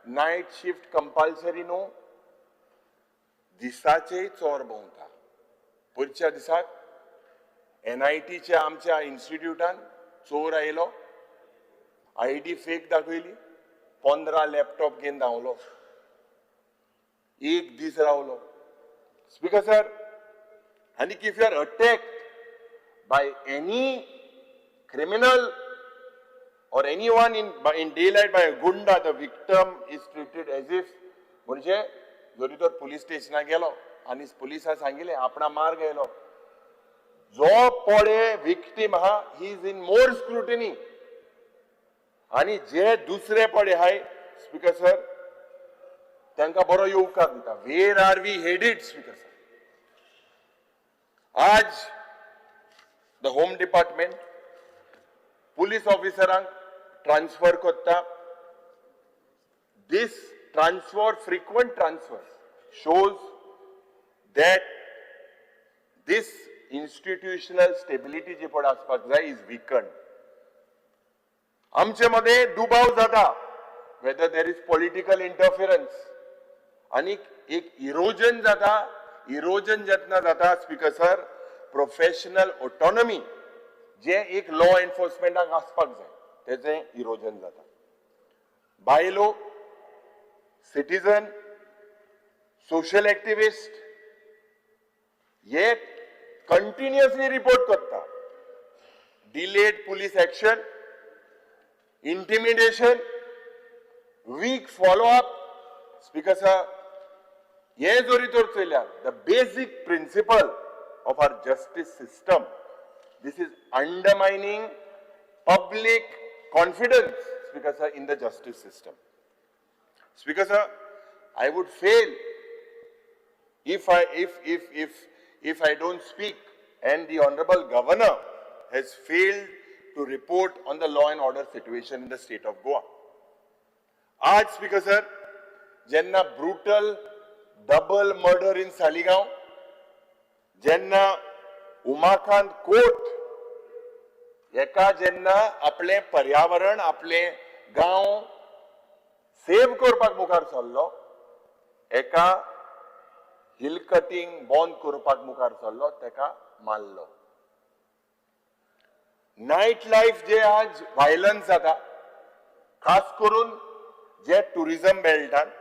नायट शिफ्ट कंपल्सरी न्हू, दिसाचेय चोर भोंवता. पयरच्या दिसाक एनआयटीच्या आमच्या इन्स्टिट्यूटान चोर आयलो, आयडी फेक दाखयली, 15 लॅपटॉप घेवन धांवलो, एक दीस रावलो. स्पीकर सर, आनी if you are attacked by any criminal or anyone in daylight by a gunda, the victim is treated as if, म्हणजे जरी तर पुलीस स्टेशनाक गेलो आनी पुलिसान सांगिलें आपणा मार्ग येयलो, जो पळे विक्टीम आहा, he is in more scrutiny आनी जे दुसरे पळे आहाय, स्पीकर सर, तांकां बरो येवकार दिता. Where are we headed, Speaker sir? आज the home department police ऑफिसरांक ट्रान्सफर करता. This transfer, frequent transfer, shows that this institutional stability जी पळय आसपाक जाय is weakened. आमचे मदें दुबाव जाता whether there is political interference आनी एक इरोजन जाता. इरोजन जेन्ना जाता, स्पीकर सर, प्रोफेशनल ऑटोनॉमी जे एक लॉ एन्फोर्समेंटाक आसपाक जाय, तेजें इरोजन जाता. बायलो, सिटीजन, सोशल एक्टिविस्ट हे कंटिन्युअसली रिपोर्ट करता delayed police action, intimidation, weak follow up. Speaker sir, हे जरी तर चोयल्यार the basic principle of our justice system, this is undermining public confidence, Speaker sir, in the justice system. Speaker sir, I would fail if I don't speak, and the honorable governor has failed to to report on the law and order situation in the state of Goa. आज speaker sir, जेन्ना brutal double murder in Saligao, जेन्ना उमाकांत कोट एका जेन्ना आपलें पर्यावरण, आपलें गांव save करपाक मुखार सरलो, एका हिल कटिंग बंद करपाक मुखार सरलो, तेका मारलो. नायट लायफ जे आज वायलन्स जाता, खास करून जे टुरिझम बेल्टान,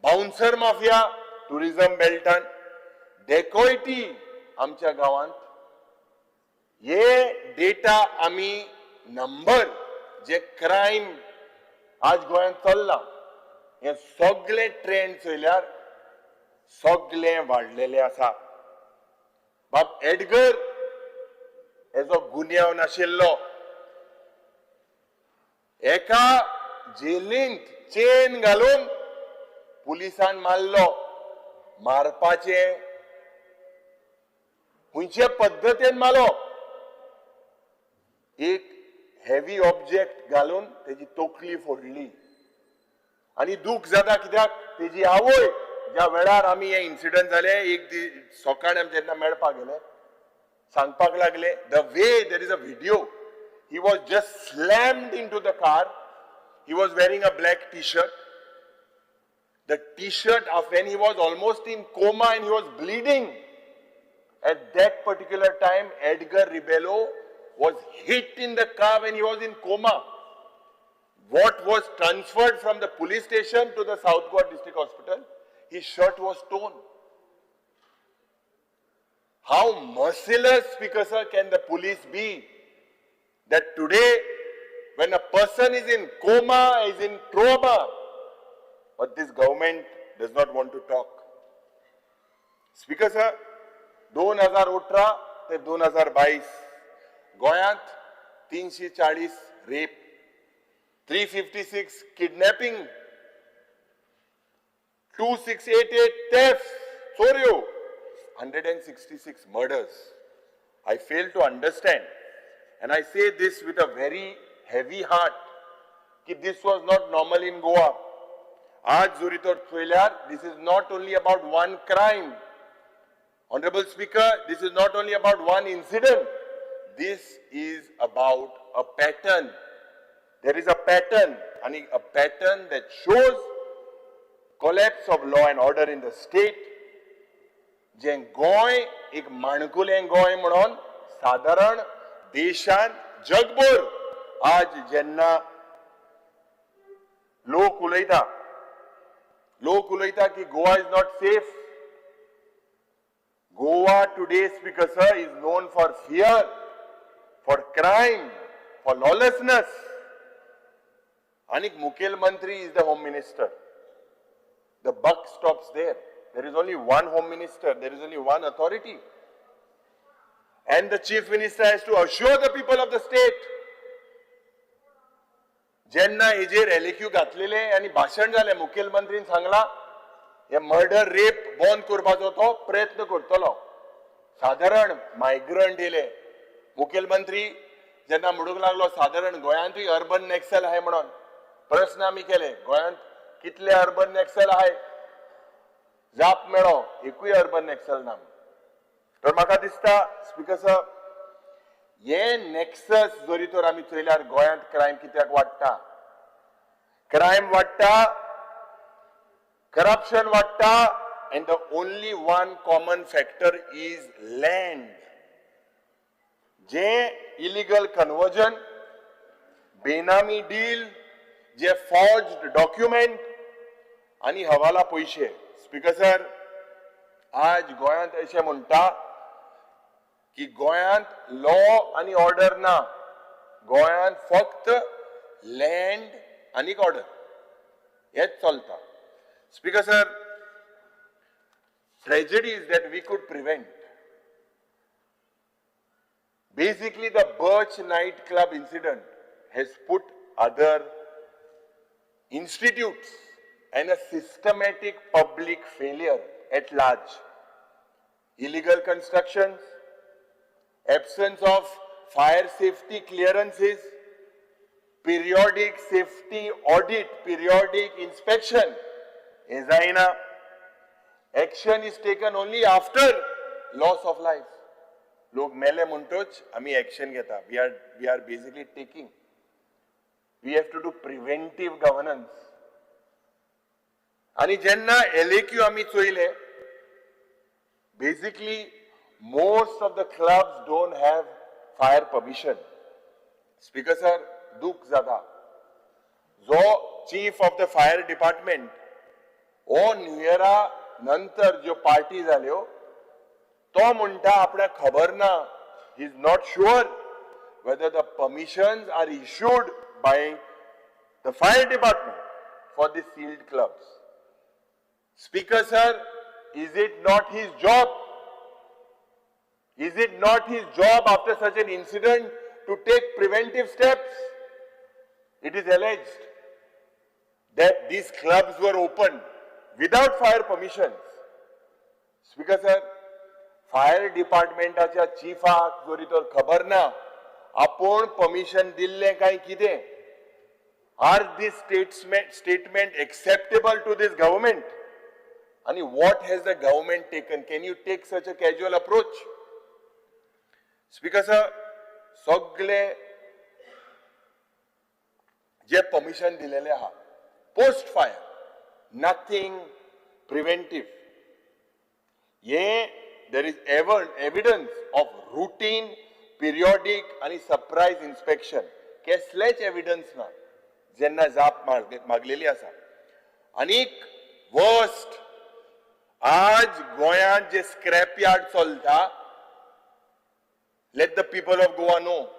बाउन्सर माफिया टुरिझम बेल्टान, डेकोयटी आमच्या गांवांत, हे डेटा आमी नंबर जे क्रायम आज गोंयांत चल्ला, हे सगळे ट्रेंड चोयल्यार सगळे वाडलेले आसा. बाब एडगर हेजो गुन्यांव नाशिल्लो, एका जेलींत चेन घालून पुलिसान मारलो. मारपाचे खंयचे पद्दतीन मारलो, एक हेवी ऑब्जेक्ट घालून तेजी तकली फोडली. आनी दूख जाता कित्याक तेजी आवय ज्या वेळार आमी हे इन्सिडंट जाले, एक दीस सकाळी आमी जेन्ना मेळपाक गेले, सांगपाक लागले, the way there is a video, he was just slammed into the car. He was wearing a black T-shirt. The T-shirt of when he was almost in coma and he was bleeding. At that particular time, Edgar Rebello was hit in the car when he was in coma. What was transferred from the police station to the South Goa District Hospital, his shirt was torn. How merciless, Speaker sir, can the police be that today, when a person is in coma, is in trauma, but this government does not want to talk. Speaker sir, 2018 ते 2022 गोंयांत 340 rape, 356 kidnapping, 2688 theft, चोरयो, 166 murders. I fail to understand, and I say this with a very heavy heart, की this was not normal in Goa. आज जरी तर पळयल्यार, this is not only about one crime. Honorable Speaker, this is not only about one incident. This is about a pattern. There is a pattern, and a pattern that shows collapse of law and order in the state. जे गोंय एक माणकुलें गोंय म्हणून सादारण देशान जगभर आज जेन्ना लोक उलयता, लोक उलयता की Goa is not safe. Goa today, Speaker sir, is known for fear, for crime, for lawlessness. आनीक मुखेलमंत्री is the home minister. The buck stops there. There is only one home minister, there is only one authority. And the chief minister has to assure the people of the state. जेन्ना हेजेर एलएक्यू घातलेले आनी भाशण जालें, मुखेलमंत्रीन सांगला, हे murder rape बंद करपाचो तो प्रयत्न करतलो. सादारण मायग्रंट येयले, मुखेलमंत्री जेन्ना म्हणूंक लागलो सादारण गोंयांतूय अर्बन नॅक्सल आहाय म्हणून, प्रस्न आमी केले, गोंयांत कितले अर्बन नॅक्सल आहाय? जाप मेळो, एकूय अर्बन नॅक्सल ना. तर म्हाका दिसता स्पीकर सर, हे नॅक्सस जरी तर आमी चोयल्यार गोंयांत क्रायम कित्याक वाडटा? क्रायम वाडटा, करप्शन वाडटा, and the only one common factor is land. J illegal conversion, बेनामी डील, जे फॉर्ज्ड डॉक्युमेंट आनी हवाला पयशे. स्पीकर सर, आज गोंयांत अशें म्हणटा की गोंयांत लॉ आनी ऑर्डर ना, गोंयांत फक्त लँड आनी ऑर्डर हेच चलता. Speaker sir, tragedies that we could prevent. Basically, the Birch nightclub incident has put other institutes and a systematic public failure at large. Illegal constructions, absence of fire safety clearances, periodic safety audit, periodic inspection हें जायना. Action is taken only after loss of life. लोक मेले म्हणटोच आमी action घेता. We are basically taking, we have to do preventive governance. आनी जेन्ना एलएक्यू आमी चोयले, basically most of the clubs don't have fire permission. Speaker sir, दुःख जाता, जो chief of the fire department हो न्यू इयरा नंतर ज्यो पार्टी जाल्यो, तो म्हणटा आपल्याक खबर ना, he is not sure whether the permissions are issued by the fire department for the sealed clubs. Speaker sir, is it not his job? Is it not his job after such an incident to take preventive steps? It is alleged that these clubs were opened without fire permissions. Speaker sir, fire डिपार्टमेंटाच्या चिफाक जरी तर खबर ना आपूण permission दिल्लें काय कितें, are this statement acceptable to this government? आनी what has the government taken? Can you take such a casual approach? Speaker sir, सगळे जे परमिशन दिलेले आहा पोस्ट फायर, नथींग प्रिव्हेंटीव. हे there is evidence of routine, periodic आनी surprise inspection. कसलेच evidence ना जेन्ना जाप मागलेली आसा. आनीक वर्स्ट, आज गोंयांत जे स्क्रॅप यार्ड चलता, let the people of Goa know,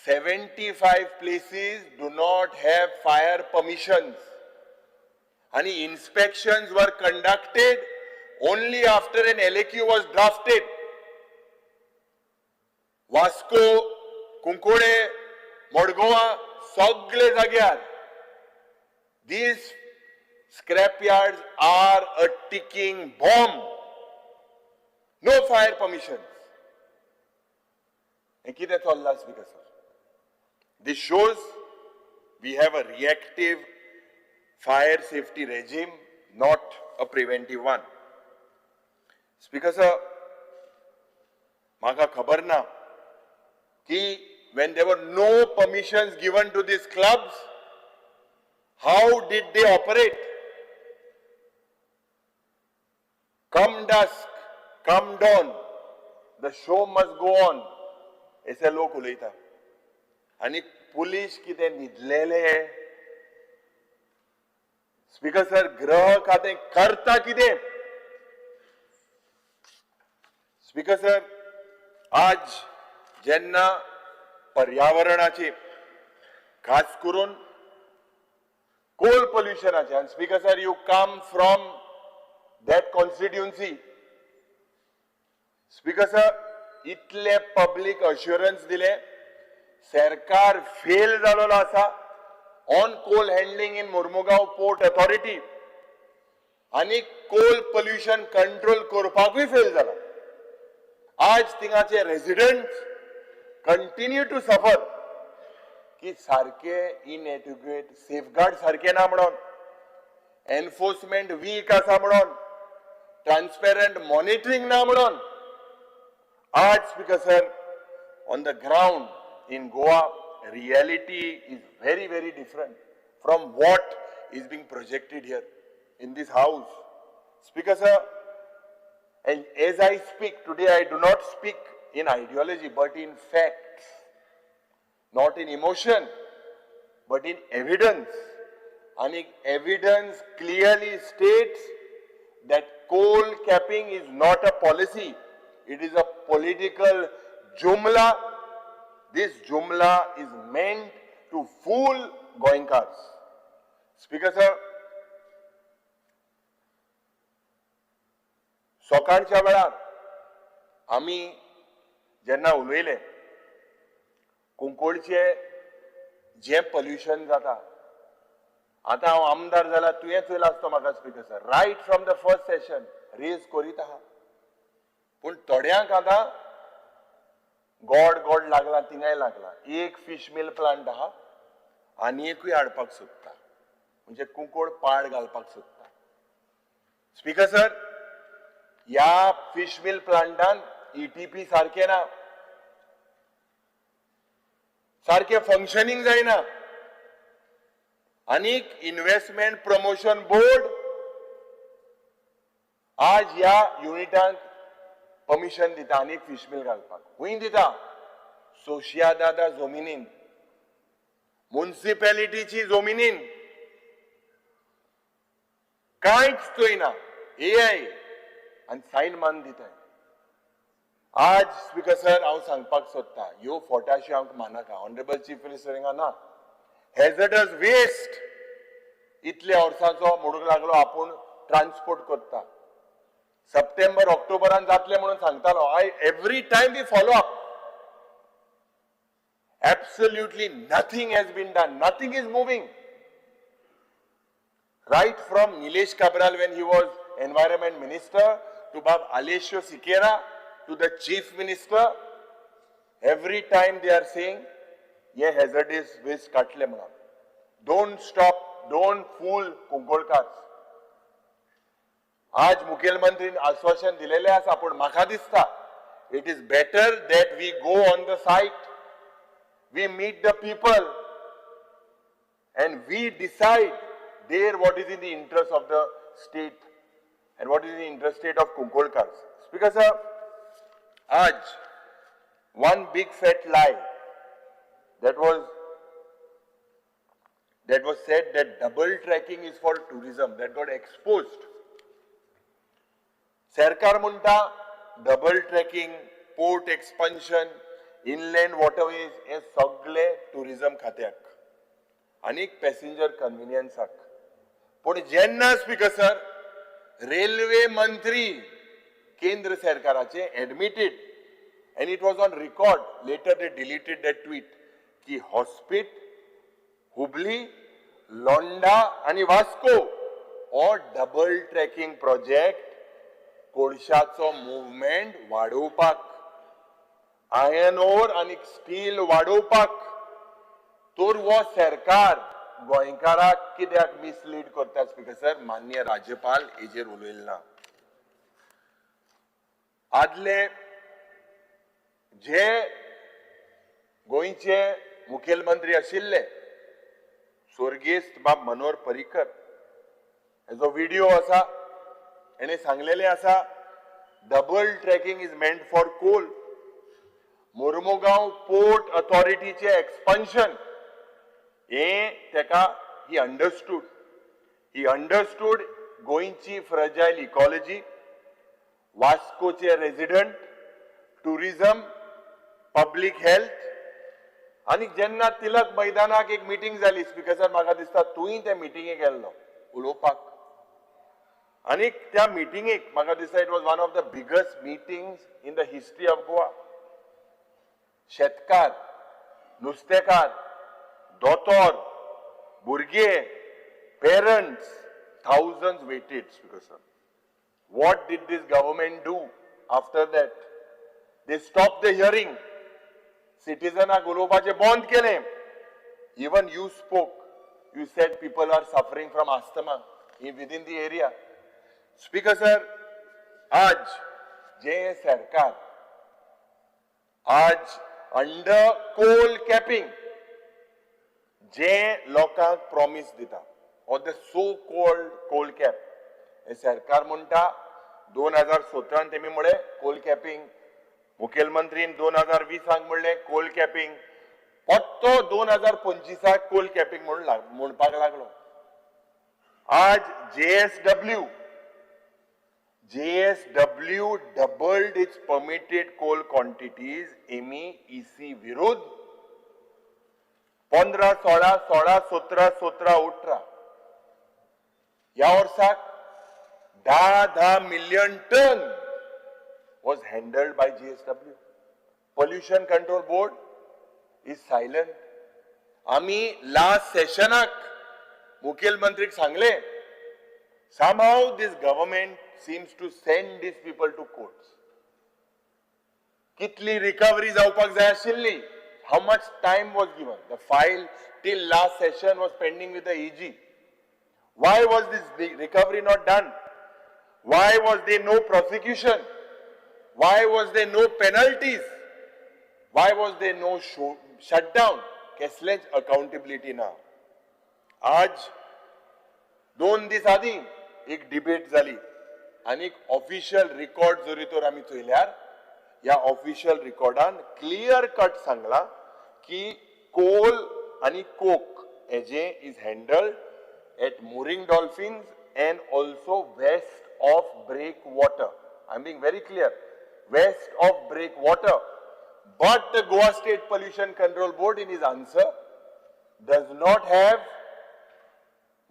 75 places do not have fire permissions आणि inspections were conducted only after an LAQ was drafted. Vasco, Cuncolim, मडगोवा, सगळे जाग्यार these scrap yards are a ticking bomb. No fire permissions. हें कितें चल्लां, Speaker sir? This shows we have a reactive fire safety regime, not a preventive one. Speaker sir, म्हाका खबर ना की when there were no permissions given to these clubs, how did they operate? Come dusk, come dawn, the show must go on, अशे लोक उलयता. आनी police कितें न्हिदलेले? Speaker sir, गृह खातें करता कितें? स्पीकर सर, आज जेन्ना पर्यावरणाची, खास करून कोल पोल्युशनाचे, आनी Speaker sir, you come from that constituency. Speaker sir, इतले पब्लीक अश्युरन्स दिले, सरकार फेल जालोलो आसा on coal handling in Mormugao Port Authority आनी कोल पोल्युशन कंट्रोल करपाकूय फेल जाला. आज थिंगाचे रेजिडंट कंटिन्यू टू सफर की सारके इनएडिक्वेट सेफगार्ड सारके ना म्हणून, एनफोर्समेंट वीक आसा म्हणून, ट्रान्सपेरंट मॉनिटरींग ना म्हणून. आज, Speaker sir, on the ground in Goa, reality is very, very different from what is being projected here in this house. Speaker sir, and as I speak today, I do not speak in ideology but in facts, not in emotion but in evidence. And evidence clearly states that coal capping is not a policy, it is a political jumla. This jumla is meant to fool Goenkars. Speaker sir, सकाळच्या वेळार आमी जेन्ना उलयले, कुंकळचे जें pollution जाता, आतां हांव आमदार जाल्यार तुवें चोयला आसतो म्हाका, Speaker sir, right from the first session raise करीत आहा. पूण थोड्यांक आतां गोड गोड लागला थिंगाय लागला. एक फिश मिल प्लांट आहा आनी एकूय हाडपाक सोदता, म्हणजे कुंकोड पाड घालपाक सोदता. स्पीकर सर, ह्या फिश मिल प्लांटान ETP सारकें ना, सारकें फंक्शनींग जायना. आनीक इन्व्हेस्टमेंट प्रमोशन बोर्ड आज ह्या युनिटांक परमिशन दिता आनीक फिश मिल घालपाक. खंय दिता? सोशियादादा जमिनीन, मुन्सिपेलिटीची जमिनीन, कांयच चोयना. एआय आनी सायन मान दिताय. आज स्पीकर सर हांव सांगपाक सोदता, ह्यो फोटाश्यो आमकां मानाका. ऑनरेबल चीफ मिनिस्टर हिंगा ना. हॅझर्डस वेस्ट इतल्या वर्सांचो म्हणूंक लागलो आपूण ट्रान्सपोर्ट करता. सप्टेंबर ऑक्टोबरान जातले म्हणून सांगतालो. I every time we follow up, absolutely nothing has been done, nothing is moving. Right from Nilesh Cabral when he was environment minister to Bab Aleixo Sequeira to the chief minister, every time they are saying hey hazardous waste काडले म्हणून. Don't stop, don't fool Kunkolkar. आज मुखेलमंत्रीन आश्वासन दिलेलें आसा, पूण म्हाका दिसता it is better that we go on the site, we meet the people and we decide there what is in the interest of the state and what is in the interest state of Kunkolkars. Speaker sir, आज one big fat lie that was said that double tracking is for tourism, that got exposed. सरकार म्हणटा double tracking, port expansion, inland waterways हे सगळे tourism खात्याक आनी passenger कन्विनियन्साक. पूण जेन्ना speaker sir railway मंत्री केंद्र सरकाराचे admitted, and it was on record, later they deleted that tweet, की हॉस्पिट, हुबली, लोंडा आनी वास्को हो डबल ट्रॅकिंग प्रोजेक्ट कोळशाचो मुवमेंट वाडोवपाक, आयर्न ओर आनी स्टील वाडोवपाक. तर हो सरकार गोंयकाराक कित्याक मिसलीड करता स्पीकर सर? मान्य राज्यपाल हेजेर उलयले ना. आदले जे गोंयचे मुखेलमंत्री आशिल्ले स्वर्गेस्त बाब मनोहर पर्रीकर, हेजो व्हिडिओ आसा, हेणे सांगलेलें आसा double tracking is meant for coal. Mormugao port अथॉरिटीचे expansion हे तेका he understood गोंयची फ्रजायल इकॉलॉजी, वास्कोचे रेजिडंट, टुरिझम, पब्लीक हेल्थ. आनी जेन्ना तिलक मैदानाक एक मिटींग जाली स्पीकर सर, म्हाका दिसता तूंय त्या मिटिंगेक गेल्लो उलोवपाक. आनी त्या मिटिंगेक म्हाका दिसता it was one of the biggest meetings in the history of Goa. शेतकार, नुस्तेकार, दोतोर, भुरगे, parents, thousands waited. Speaker sir, what did this government do after that? They stopped the hearing. सिटीजनाक उलोवपाचें बंद केलें. Even you spoke, you said people are suffering from asthma within the area. Speaker sir, आज जे सरकार आज under कोल capping जे लोकांक promise दिता, or the so called coal cap, हे सरकार म्हणटा 2017 तेमी म्हळें कोल कॅपिंग, मुखेलमंत्रीन 2020 म्हणलें कोल कॅपिंग, पत्तो 2025 कोल कॅपिंग म्हणून म्हणपाक लागलो. आज JSW doubled its permitted coal quantities एमी EC विरुद्ध 15 16 16 17 17 18. ह्या वर्साक 10 10 million ton was handled by JSW. Pollution Control Board is silent. आम्ही लास्ट सेशनाक मुखेलमंत्रीक सांगले, somehow this government seems to send these people to courts. कितली रिकवरी जावपाक जाय आशिल्ली? How much time was given? The file till last session was pending with the AG. Why was this recovery not done? Why was there no prosecution? Why was there no penalties? Why was there no shutdown? कसलेच accountability ना. आज 2 दीस आदी एक debate जाली आनी official record जरी तर आमी चोयल्यार ह्या ऑफिशियल रिकॉर्डान क्लियर कट सांगला की कोल आनी कोक हेजे is handled at mooring dolphins and also west of breakwater. I am being very clear, west of breakwater. But the Goa State Pollution Control Board in his answer does not have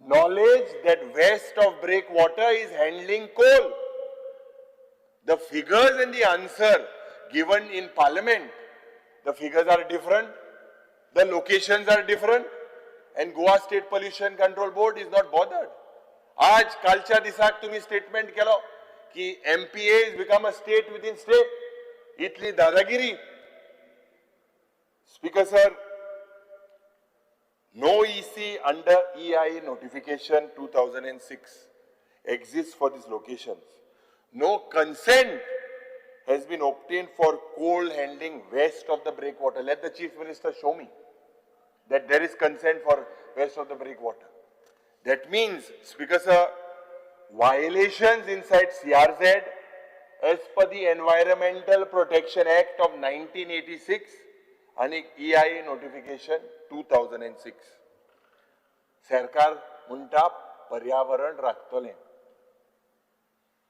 knowledge that west of breakwater is handling coal. The figures and the answer given in parliament, the figures are different, the locations are different, and Goa State Pollution Control Board is not bothered. आज कालच्या दिसाक तुम्ही statement केलो की MPA is become a state within state. इतली दादागिरी. Speaker sir, no EC under EIA notification 2006 exists for these locations. No consent has been obtained for coal handling west of the breakwater. Let the Chief Minister show me that there is consent for west of the breakwater. That means, Speaker sir, violations inside CRZ as per the Environmental Protection Act of 1986 and EIA notification 2006. सरकार म्हणटा पर्यावरण राखतलें,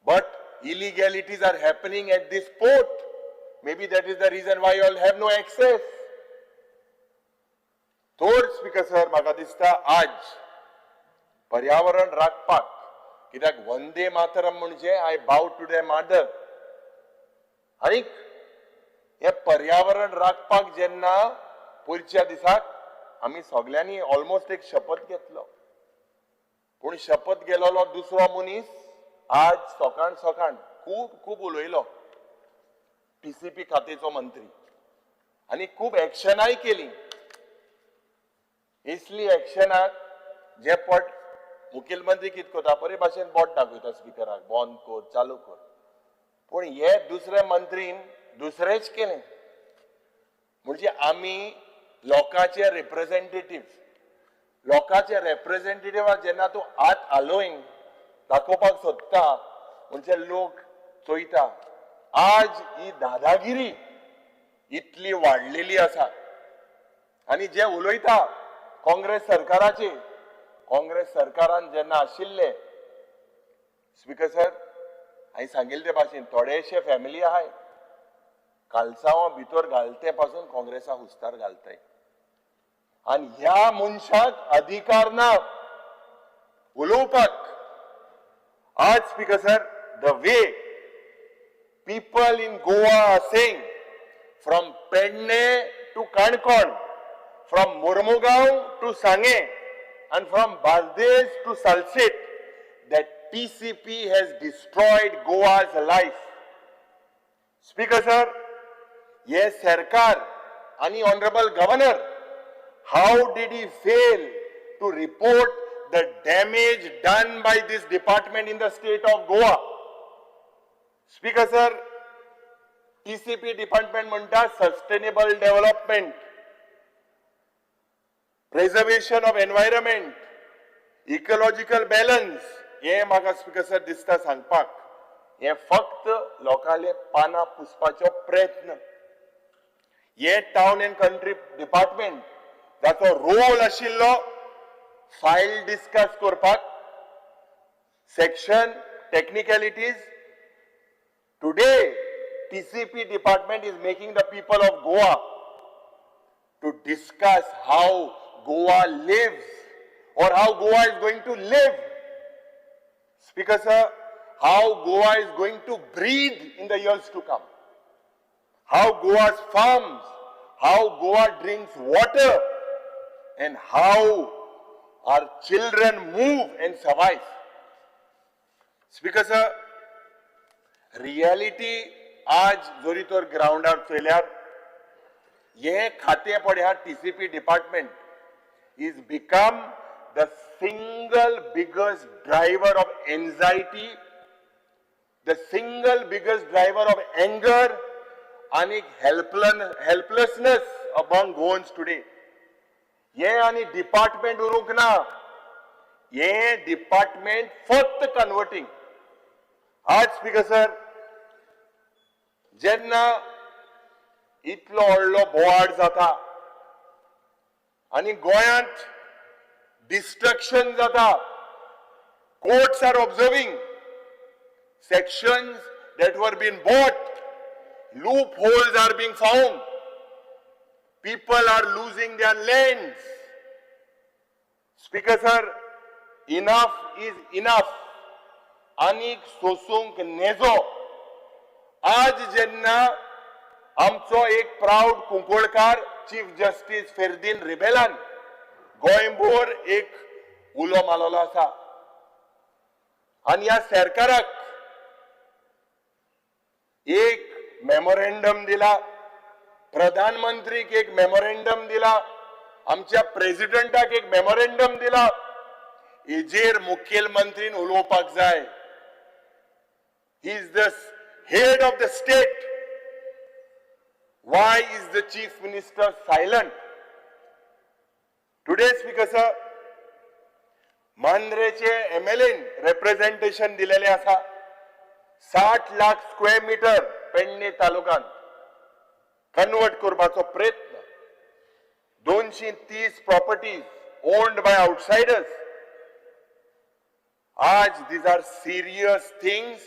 but illegalities are happening at this port. Maybe that is the reason why you all have no access. तोर speaker sir, म्हाका दिसता आज पर्यावरण राखपाक, कित्याक वंदे मातरम म्हणजे I bow to the mother. आनीक हे पर्यावरण राखपाक जेन्ना पयरच्या दिसाक आमी सगल्यांनी ऑलमोस्ट एक शपथ घेतलो, पूण शपथ गेलोलो दुसरो मनीस आज सकाळ सकाळ खूब खूब उलयलो, टीसीपी खात्याचो मंत्री, आनी खूब एक्शनाय केली. इसली एक्शनाक जे पट मुखेलमंत्री कित करता, बरे भाशेन बोट दाखयता स्पिकराक, बंद कर, चालू कर, पूण हे दुसऱ्या मंत्रीन दुसरेंच केलें. म्हणजे आमी लोकांचे रिप्रेझेंटेटिव्ह, लोकांचे रिप्रेझेंटेटिव्ह जेन्ना तूं आत आलोयन दाखोवपाक सोदता म्हणजे लोक चोयता. आज ही दादागिरी इतली वाडलेली आसा आनी जे उलयता काँग्रेस सरकाराचे, काँग्रेस सरकारान जेन्ना आशिल्ले स्पीकर सर, हांवें सांगिल्ले ते भाशेन थोडेशे फॅमिली आहाय कालसांवां भितर घालते पासून काँग्रेसा हुस्तार घालताय आनी ह्या मनशाक अधिकार ना उलोवपाक. आज speaker sir, the way people in Goa are saying from Pedne to Canacona, from Mormugao to Sanguem and from Bardez to Salcete that TCP has destroyed Goa's life. Speaker sir, yes सरकार आणि honorable governor, how did he fail to report the damage done by this department in the state of Goa? Speaker sir, TCP department म्हणटा sustainable development, preservation of environment, ecological balance. हे म्हाका speaker sir दिसता सांगपाक, हे फक्त लोकांले पानां पुसपाचो प्रयत्न. हे टावन अँड कंट्री डिपार्टमेंट जाचो रोल आशिल्लो फायल डिस्कस करपाक, section technicalities, today TCP department is making the people of Goa to discuss how Goa lives or how Goa is going to live. Speaker sir, how Goa is going to breathe in the years to come, how Goa's farms, how Goa drinks water, and how our children move and survive. Speaker sir, reality आज जरी तर ग्रावंडार चोयल्यार हें खातें पळय TCP department is become the single biggest driver of anxiety, the single biggest driver of anger आनी helplessness among Goans today. हें आनी डिपार्टमेंट उरूंक ना, हें डिपार्टमेंट फक्त कन्वर्टींग. आज स्पीकर सर, जेन्ना इतलो व्हडलो बोवाळ जाता आनी गोंयांत डिस्ट्रक्शन जाता, courts are observing sections that were been bought, loopholes are being found, people are losing their lands. Speaker sir, enough is enough. आनीक सोसूंक नेजो. आज जेन्ना आमचो एक प्राऊड कुंकळकार चीफ जस्टीस फेर्दीन रिबेलान गोंयभर एक उलो मारलेलो आसा आनी ह्या सरकाराक एक मेमोरेंडम दिला, प्रधानमंत्रीक एक मेमोरेंडम दिला, आमच्या प्रेसिडेंटाक एक मेमोरेंडम दिला. हेजेर मुखेलमंत्रीन उलोवपाक जाय. He is the head of the state. Why is the chief minister silent today? Speaker sir, मांद्रेचे MLA representation दिलेले आसा. 60 लाख स्क्वेअर मिटर पेडणे तालुक्यात कन्वर्ट करपाचो प्रयत्न, 230 प्रॉपर्टीज ओन्ड बाय आउटसायडर्स. आज these are serious things.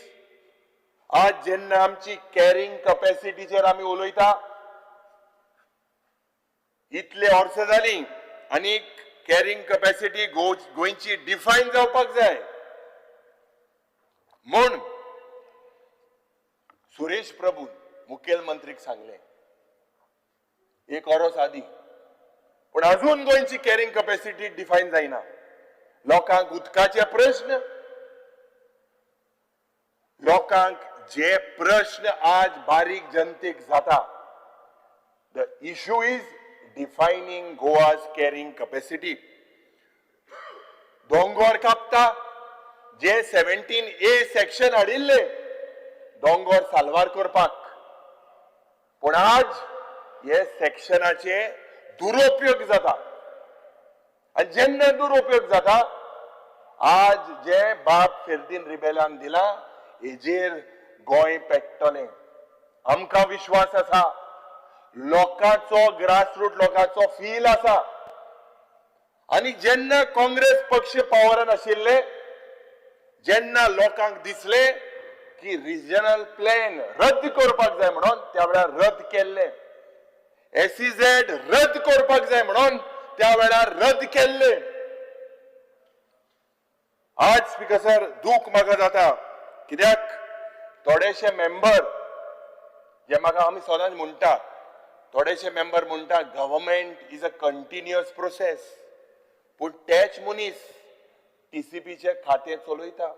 आज जेन्ना आमची कॅरिंग कपॅसिटीचेर आमी उलयता, इतले वर्सां जाली आनी कॅरिंग कपॅसिटी गोंयची डिफायन जावपाक जाय म्हूण सुरेश प्रभू मुखेलमंत्रीक सांगले एक वरोस आदी, पूण अजून गोंयची कॅरिंग कपॅसिटी डिफायन जायना. लोकांक उदकाचे प्रश्न, लोकांक जे प्रश्न आज बारीक जनतेक जाता, the issue is defining Goa's carrying capacity. दोंगोर कापता, जे 17A section हाडिल्ले दोंगोर साल्वार करपाक, पूण आज हे सेक्शनाचे दुरुपयोग जाता. आनी जेन्ना दुरुपयोग जाता, आज जे बाब फेर्दीन रिबेलान दिला, हेजेर गोंय पेट्टलें. आमकां विश्वास आसा, लोकांचो, ग्रासरूट लोकांचो फील आसा. आनी जेन्ना काँग्रेस पक्ष पावरान आशिल्ले, जेन्ना लोकांक दिसले की रिजनल प्लॅन रद्द करपाक जाय म्हणून, त्या वेळार रद्द केल्ले. एसईझेड रद्द करपाक जाय म्हणून त्या वेळार रद्द केल्ले. आज स्पीकर सर, दूख म्हाका जाता, कित्याक थोडेशे मेंबर जे म्हाका आमी सदांच म्हणटा, थोडेशे मेंबर म्हणटा, government is a continuous process, पूण तेच मनीस टीसीपीचे खातें चलयता.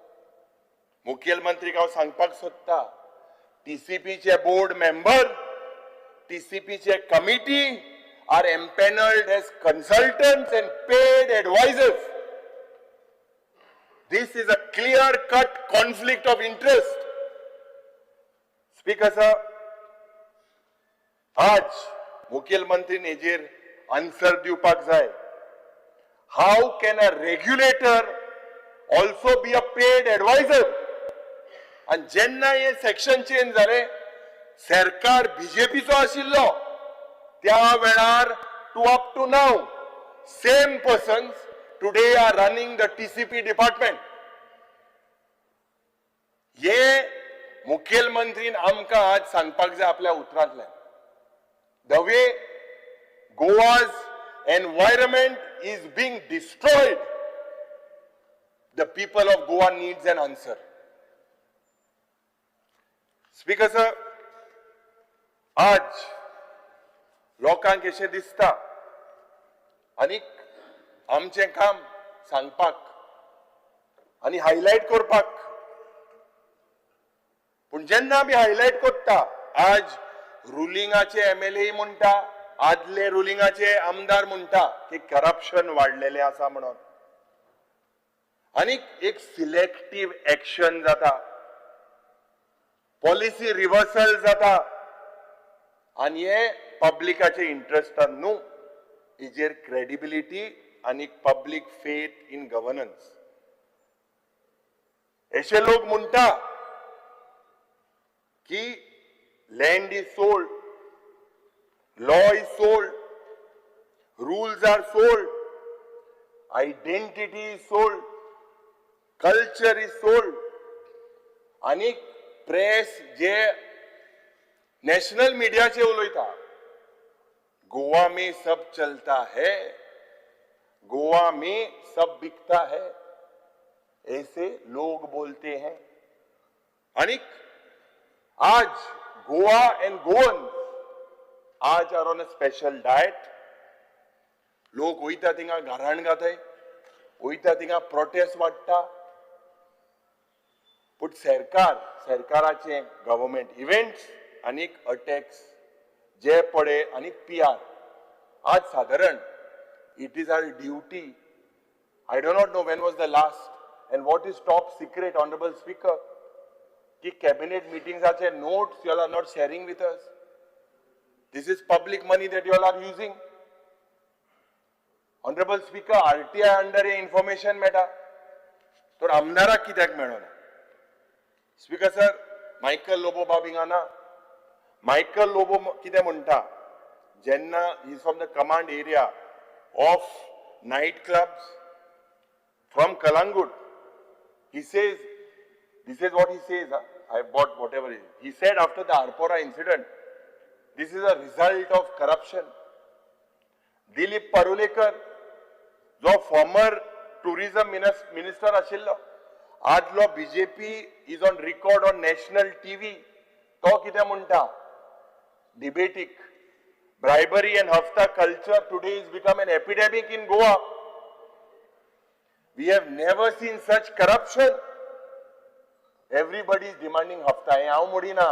मुखेलमंत्रीक हांव सांगपाक सोदता, टीसीपीचे बोर्ड मेंबर, टीसीपीचे committee are empanelled as consultants and paid advisors. This is a clear cut conflict of interest. Speaker sir, आज मुखेलमंत्री हेजेर आन्सर दिवपाक जाय. How can a regulator also be a paid advisor? आनी जेन्ना हे सेक्शन चेंज जालें, सरकार बीजेपीचो आशिल्लो त्या वेळार to up to now, same persons today are running the TCP department. हे मुखेलमंत्रीन आमकां आज सांगपाक जाय आपल्या उतरांतल्यान. The way Goa's environment is being destroyed, the people of Goa needs an answer. Speaker sir, आज लोकांक अशें दिसता आनी आमचें काम सांगपाक आनी हायलायट करपाक, पूण जेन्ना आमी हायलायट करता आज रुलिंगाचे एमएलए म्हणटा, आदले रुलिंगाचे आमदार म्हणटा की करप्शन वाडलेलें आसा म्हणून. आनी एक सिलेक्टीव एक्शन जाता, पॉलिसी रिव्हर्सल जाता आनी हे पब्लिकाचे इंट्रस्टान न्हू, हेजेर क्रेडिबिलिटी आनी पब्लीक फेथ इन गव्हर्नन्स. अशे लोक म्हणटा की land is sold, law is sold, rules are sold, identity is sold, culture is sold. आनी प्रेस जे नॅशनल मिडियाचे उलयता, गोवा में सब चलता है, गोवा में सब बिकता है, ऐसे लोग बोलते हैं. आणि आज गोवा एंड गोवन आज are on a special diet. लोक वयता थिंगा गाराण घाताय, वयता थिंगा प्रोटेस्ट वाडटा. पूण सरकार, सरकाराचे गव्हर्मेंट इव्हेंट्स आनी अटॅक्स जे पडे आनी पीआर आज सादारण it is our duty. I do not know when was the last and what is top secret, honourable speaker, की cabinet मिटिंग्साचे notes you are not sharing with us. This is public money that you all are using. Honourable speaker, RTI under hey information मेळटा तर आमदाराक कित्याक मेळना? Speaker sir, Michael Lobo बाब हिंगा ना. Michael Lobo कितें म्हणटा जेन्ना, is from the command area of night clubs from Calangute. He says, this is what he says, huh? I bought whatever it is. He said after the Arpora incident, this is a result of corruption. Dilip Parulekar, जो farmer tourism minister आशिल्लो, आदलो BJP, is on record on national TV. तो कितें म्हणटा डिबेटीक, bribery and hafta culture today is become an epidemic in Goa. We have never seen such corruption. Everybody is demanding hafta. हें हांव म्हणिना,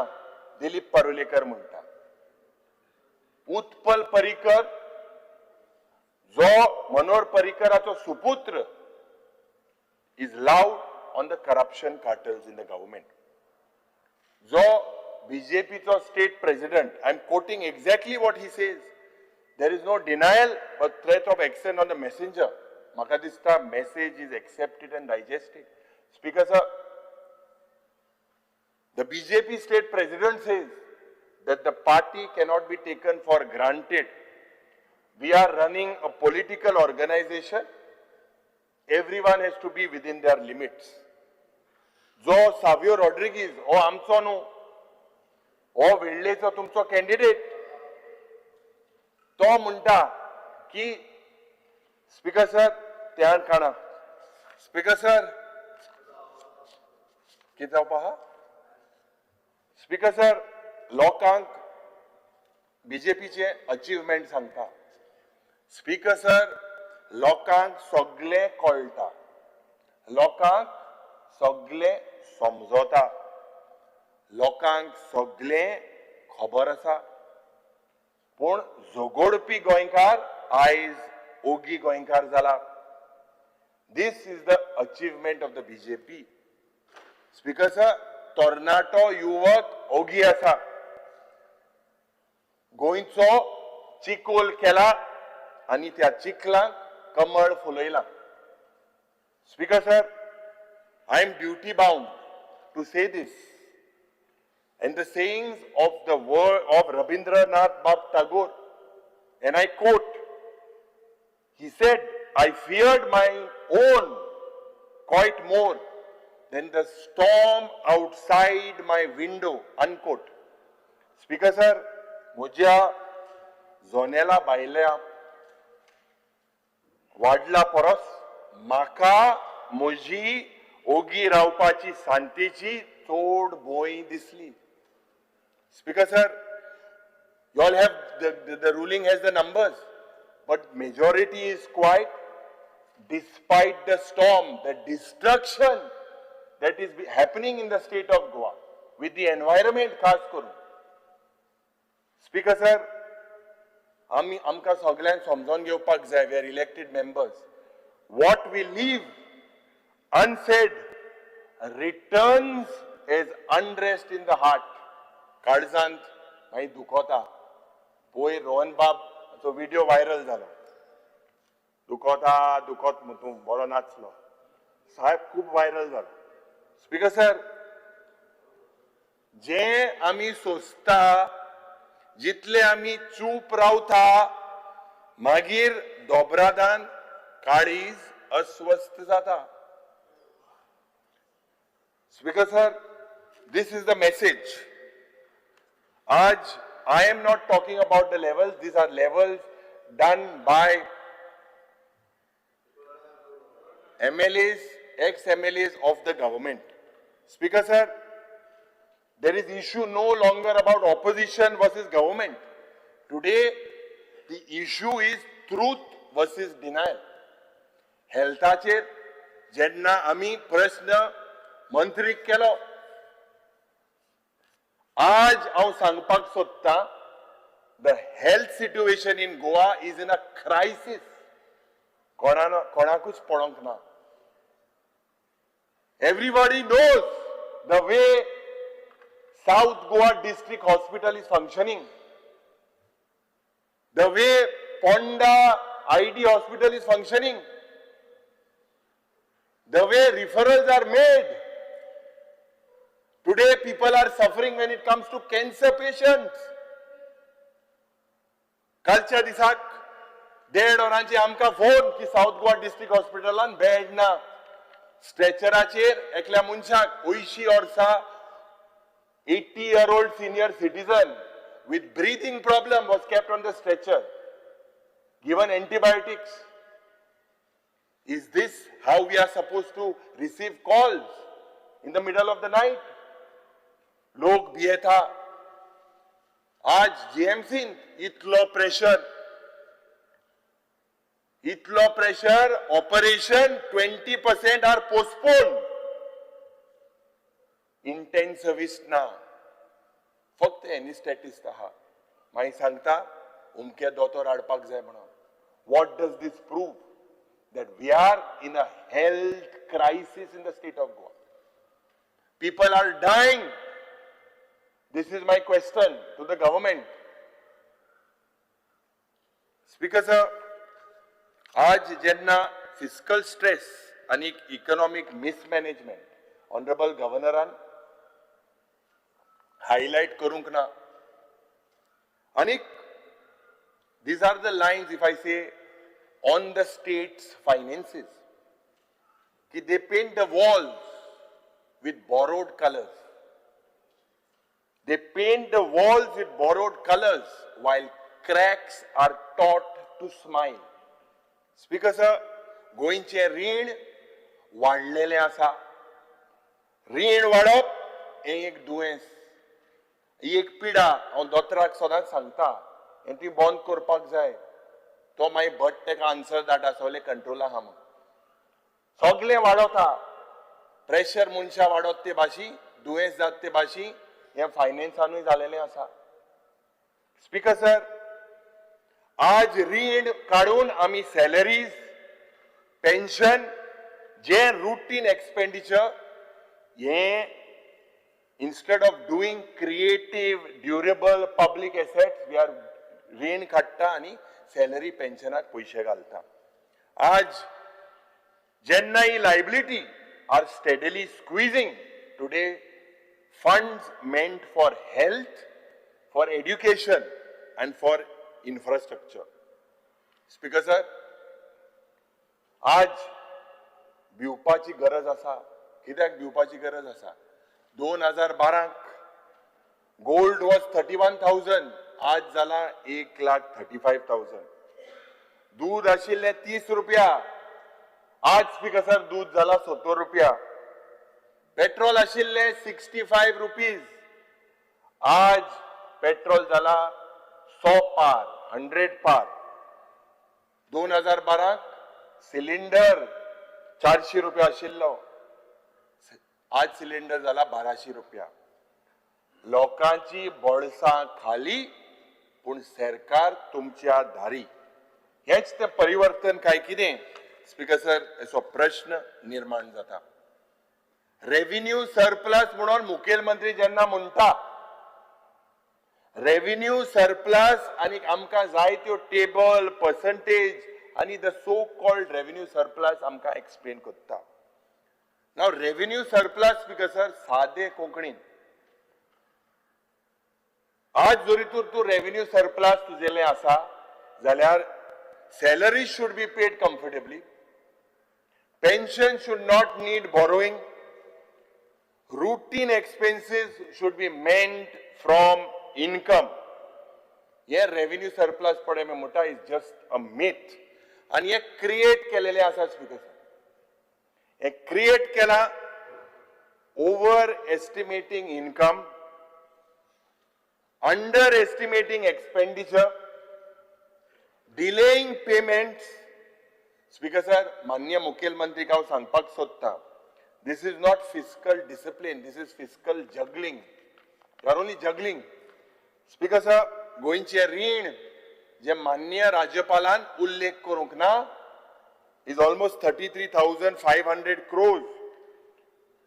दिलीप परुलेकर म्हणटा. उत्पल परिकर, जो मनोहर परिकराचो सुपुत्र, is loud on the corruption cartels in the government. जो बीजेपीचो state president, I am quoting exactly what he says, there is no denial but threat of action on the messenger. म्हाका दिसता message is accepted and digested. Speaker sir, the BJP state president says that the party cannot be taken for granted. We are running a political organization. Everyone has to be within their limits. जो सावियो रॉड्रिगीज हो आमचो न्हू, हो वेळ्ळेचो तुमचो candidate, तो म्हणटा की, speaker sir, त्यान काणा, स्पीकर सर, कितें जावपा आहा? स्पीकर सर, लोकांक बीजेपीचे अचिव्हमेंट सांगता. स्पीकर सर, लोकांक सगळें कळटा, लोकांक सगळें समजता, लोकांक सगळें खबर आसा, पूण झगडपी गोंयकार आयज ओगी गोंयकार जाला. This is the achievement of the BJP. Speaker sir, तरणाटो युवक ओगी आसा. गोंयचो चिकोल केला आनी त्या चिखलाक कमळ फुलयला. Speaker sir, I am duty bound to say this and the sayings of the word of Rabindranath Bab Tagore, and I quote, he said, "I feared my own quite more than the storm outside my window," unquote. Speaker sir, म्हज्या जोनेला बायल्या वाडला परस म्हाका म्हजी ओगी रावपाची शांतीची चड भंय दिसली. Speaker sir, you all have the ruling has the numbers, but majority is quiet despite the storm, the destruction that is happening in the state of Goa with the environment, खास करून. स्पीकर सर, आमी आमकां सगल्यांक समजोन घेवपाक जाय, we are elected members. What we leave unsaid returns as unrest in the heart. काळजांत मागीर दुखोता. पयर रोहन बाबचो व्हिडियो व्हायरल जालो. दुखोता दुखोत म्हूण तूं बरो नाचलो साहेब, खूब व्हायरल जालो. स्पीकर सर, जे आमी सोंसता, जितले आमी चूप रावता, मागीर दोबरादान काळीज अस्वस्थ जाता. Speaker sir, this is the message. आज I am not talking about the levels. These are levels done by MLAs, ex-MLAs of the government. Speaker sir, there is issue no longer about opposition versus government. Today, the issue is truth versus denial. हेल्थाचेर जेन्ना आमी प्रस्न मंत्रीक केलो, आज हांव सांगपाक सोदतां, the health situation in Goa is in a crisis. कोणा कोणाकूच पडोंक ना. Everybody knows the way South Goa District Hospital is functioning, the way Ponda ID Hospital is functioning, the way referrals are made. Today, people are suffering when it comes to cancer patients. कालच्या दिसाक देड वरांची आमकां phone की south Goa district हॉस्पिटलान bed ना. स्ट्रेचराचेर एकल्या मनशाक, 80 वर्सां, 80-year-old senior citizen with breathing problem was kept on the stretcher, given antibiotics. Is this how we are supposed to receive calls in the middle of the night? लोक भियेता. आज जीएमसीन इतलो pressure, इतलो pressure, operation 20% are postpone. Intensivist ना, फक्त एनिस्टेटिस्ट आहा. मागीर सांगता उमके दोतोर हाडपाक जाय म्हणून. What does this prove? That we are in a health crisis in the state of Goa. People are dying. This is my question to the government. Speaker sir, आज जेन्ना फिस्कल स्ट्रेस आनी इकॉनॉमीक मिसमॅनेजमेंट ऑनरेबल गव्हर्नरान हायलायट करूंक ना, आनी these are the lines, if I say, on the state's finances, की they paint the walls with borrowed colors. They paint the walls with borrowed colors while cracks are taught to smile. Speaker sir, गोंयचें रीण वाडलेलें आसा. रीण वाडप हें एक दुयेंस, ही एक पिडा. हांव दोतोराक सदांच सांगता, हें ती बंद करपाक जाय. तो मागीर भट तेका आन्सर धाडटा, सगळें कंट्रोला आहा म्हूण. सगळें वाडोता प्रेशर, मनशां वाडत ते भाशी, दुयेंस जात ते भाशी. हें फायनान्सानूय जालेलें आसा. स्पीकर सर, आज रीण काडून आमी सॅलरीज, पेन्शन, जे रुटीन एक्सपेंडिचर हें, instead of doing creative, durable public assets, we are रीण काडटा आनी सॅलरी पेन्शनाक पयशे घालता. आज जेन्ना ही liability are steadily squeezing today funds meant for health, for education and for infrastructure. Speaker sir, आज भिवपाची गरज आसा. कित्याक भिवपाची गरज आसा? 2012क gold was 31,000, आज जाला 1,35,000. दूध आशिल्लें 30 रुपया, आज स्पीकर सर दूध जाला 70 रुपया. पेट्रोल आशिल्लें 65 रुपीज, आज पेट्रोल जाला 100 पार, 100 पार. 2012क सिलिंडर 400 रुपया आशिल्लो, आज सिलिंडर जाला 1200 रुपया. लोकांची बोळसां खाली. पूण सरकार तुमच्या दारी. हेच तें परिवर्तन काय कितें स्पीकर सर, असो प्रश्न निर्माण जाता. रेव्हेन्यू सरप्लस म्हणून मुखेलमंत्री जेन्ना म्हणटा रेव्हेन्यू सरप्लस आनी आमकां जाय त्यो टेबल पर्संटेज आनी the so called revenue surplus आमकां एक्सप्लेन करता. Now revenue surplus, speaker sir, सादे कोंकणीन आज जरी तूं रेव्हेन्यू सरप्लस तुजेलें आसा जाल्यार salary should be paid comfortably, pension should not need borrowing, routine expenses should be meant from income. हे रेव्हेन्यू सरप्लस पडे म्हणटा is just a myth आनी हे क्रिएट केलेले आसा स्पीकर सर. हे क्रिएट केला over estimating income, under estimating expenditure, delaying payments. Speaker sir, माननीय मुखेलमंत्रीक हांव सांगपाक सोदता, this is not fiscal discipline, this is fiscal juggling. You are only juggling. Speaker sir, गोंयचें रीण जे माननीय राज्यपालान उल्लेख करूंक ना is almost 33,500 crores.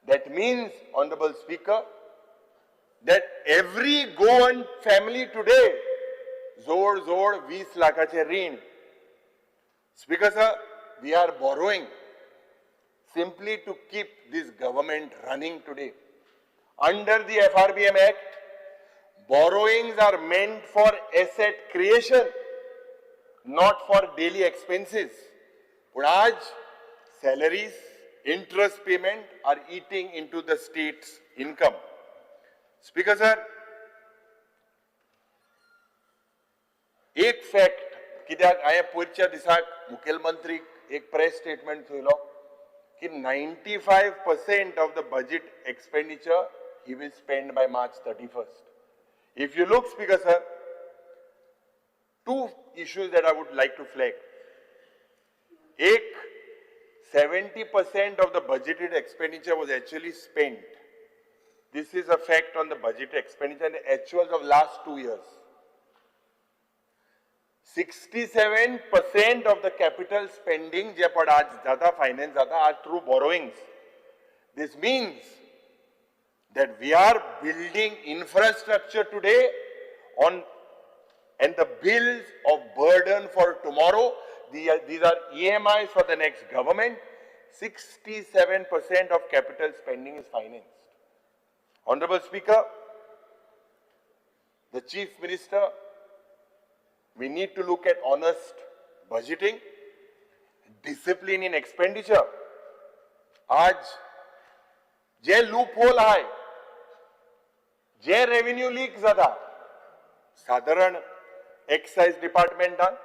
That means, Honorable Speaker, that every Goan family today जोड जोड 20 लाखाचे रीण. Speaker sir, we are borrowing simply to keep this government running today. Under the FRBM Act, borrowings are meant for asset creation, not for daily expenses. But आज salaries, interest payment are eating into the state's income. Speaker sir, एक fact कित्याक हांवें पयरच्या दिसाक मुखेलमंत्रीक एक press statement चोयलो की 95% of the budget expenditure he will spend by March 31st. If you look, Speaker sir, two issues that I would like to flag. एक, 70% of the budgeted expenditure was actually spent. This is a fact on the budget expenditure and the actuals of last 2 years. 67% of the capital spending जे पण आज जाता finance जाता are through borrowings. This means that we are building infrastructure today on and the bills of burden for tomorrow. These are EMIs for the next government. 67% of capital spending is financed. Honorable Speaker, the Chief Minister, we need to look at honest budgeting, discipline in expenditure. आज जे loop hole आहाय, जे revenue leak जाता, सादारण excise डिपार्टमेंटान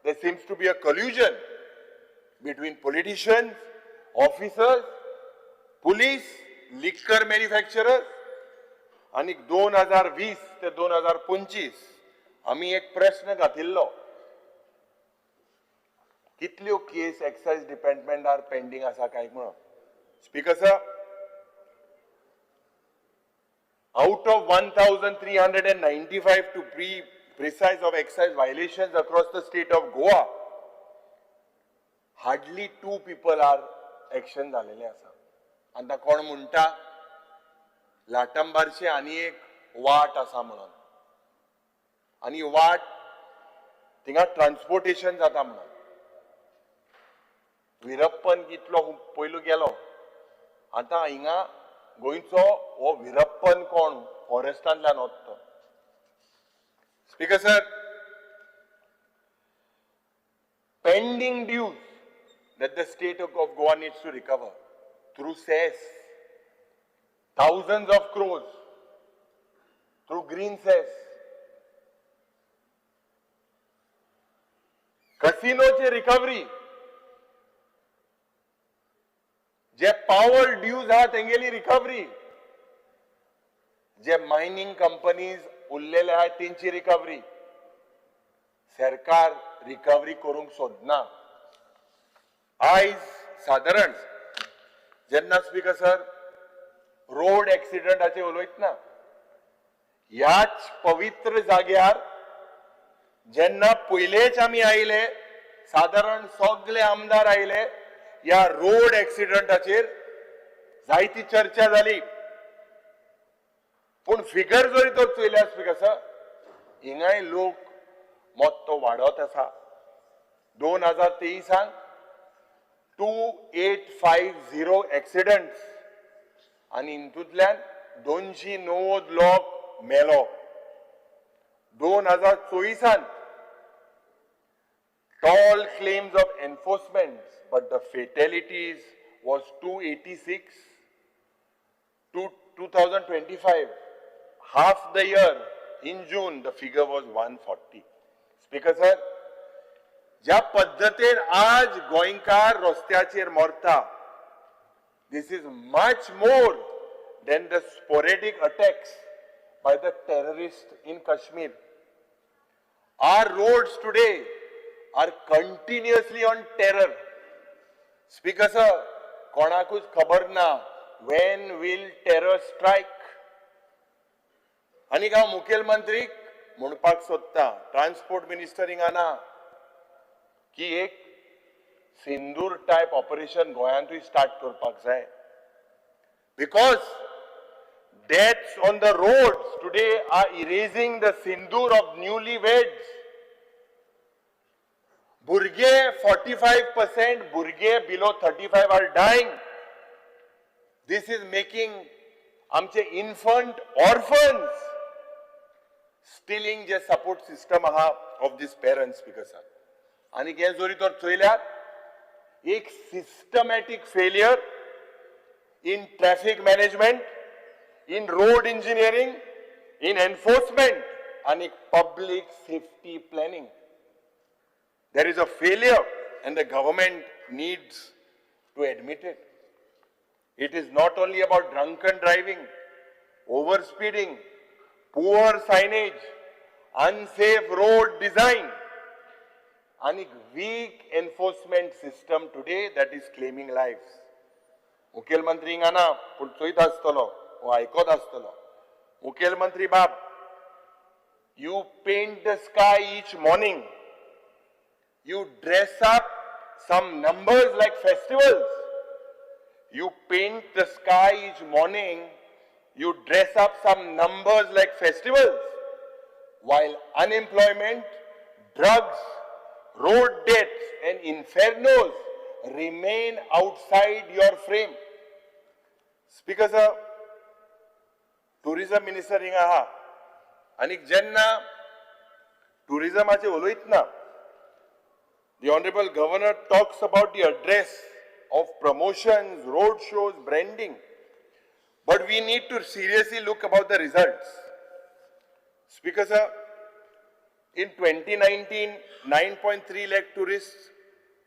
there seems to be a collusion between politicians, officers, police, liquor manufacturers. आनी 2020 ते 2025 आमी एक प्रश्न घातिल्लो, कितल्यो केस एक्सायज डिपार्टमेंटार पेंडींग आसा काय म्हणून. Speaker sir, out of 1,395 to be precise of excise violations across the state of Goa, hardly 2 people are action झालेले आसा. आतां कोण म्हणटा लाटंबारशे आनी एक वाट आसा म्हणून, आनी वाट थिंगा ट्रान्सपोर्टेशन जाता म्हणून. विरप्पन कितलो पयलू गेलो, आतां हिंगा गोंयचो हो विरप्पन कोण फॉरेस्टांतल्यान वता. Speaker sir, pending dues that the state of Goa needs to recover through cess, thousands of crores, through green cess. कसिनोची recovery, J power dues आहा तेंगेली रिकव्हरी, जे मायनिंग कंपनीज उरलेले आहात तेंची रिकव्हरी, सरकार रिकव्हरी करूंक सोदना. आयज सादारण जेन्ना स्पीकर सर रोड एक्सिडंटाचे उलयतना ह्याच पवित्र जाग्यार जेन्ना पयलेच आमी आयले, सादारण सगळे आमदार आयले, ह्या रोड एक्सिडंटाचेर जायती चर्चा जाली. पूण फिगर जरी तर चोयल्यार, स्पीकर सर, हिंगाय लोक मोत्तो वाडत आसा. 2023आंक 2850 एक्सिडंट्स आनी हितूंतल्यान 290 लोक मेलो. 2024आंत tall claims of enforcement, but the fatalities was 286. To 2025, half the year, in June, the figure was 140. Speaker sir, ज्या पद्दतीन आज गोंयकार रस्त्याचेर मरता, this is much more than the sporadic attacks by the terrorist in Kashmir. Our roads today are continuously on terror. Speaker sir, कोणाकूच खबर ना when will terror strike. आनी हांव मुखेलमंत्रीक म्हणपाक सोदता, ट्रान्सपोर्ट मिनिस्टर हिंगा ना, की एक सिंदूर टायप ऑपरेशन गोंयांतूय स्टार्ट करपाक जाय, because deaths on the roads today are erasing the sindoor of newlyweds. भुरगे, 45% भुरगे below 35 are dying. This is making आमचे इन्फंट ऑर्फन्स, स्टिलिंग जे सपोर्ट सिस्टम आहा of these parents. Speaker sir, आनी हें जरी तर चोयल्यार एक systematic failure in traffic management, in road engineering, in enforcement आनी public safety planning. There is a failure and the government needs to admit it. It is not only about drunken driving, overspeeding, poor signage, unsafe road design, and weak enforcement system today that is claiming lives. मुखेलमंत्री हिंगा ना, पूण चोयत आसतलो, हो आयकत आसतलो. मुखेलमंत्री बाब, you paint the sky each morning. You dress up some numbers like festivals. You paint the sky each morning, you dress up some numbers like festivals, while unemployment, drugs, road deaths, and infernos remain outside your frame. Speaker sir, tourism minister हिंगा आहा आनी जेन्ना टुरिझमाचे उलयतना, the Honorable Governor talks about the address of promotions, road shows, branding. But we need to seriously look about the results. Speaker sir, in 2019, 9.3 lakh tourists.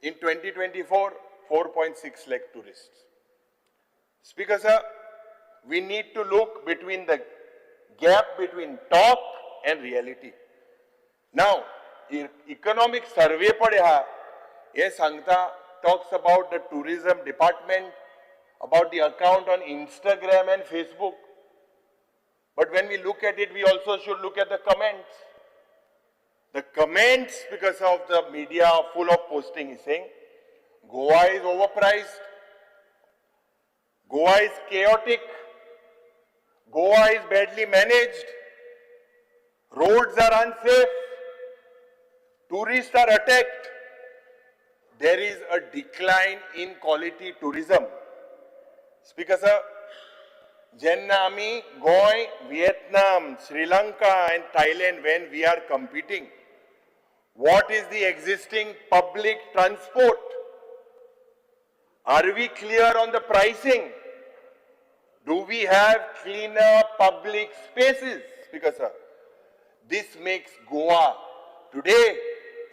In 2024, 4.6 lakh tourists. Speaker sir, we need to look between the gap between talk and reality. Now, economic survey पळय आहा, हे सांगता, talks about the tourism department, about the account on Instagram and Facebook. But when we look at it, we also should look at the comments. The comments, because of the media full of posting, is saying Goa is overpriced, Goa is chaotic, Goa is badly managed, roads are unsafe, tourists are attacked. There is a decline in quality tourism. Speaker sir, जेन्ना आमी Goa, Vietnam, Sri Lanka and Thailand, when we are competing, what is the existing public transport? Are we clear on the pricing? Do we have cleaner public spaces? Speaker sir, this makes Goa today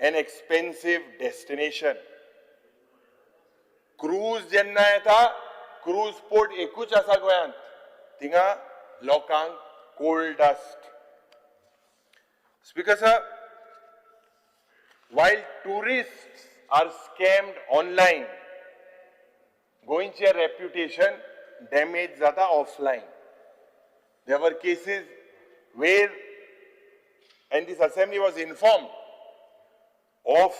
an expensive destination. Cruise जेन्ना येता, cruise port एकूच आसा गोंयांत, थिंगा लोकांक coal dust. Speaker sir, while tourists are scammed online, गोंयचें reputation damage जाता offline. There were cases where, and this assembly was informed, of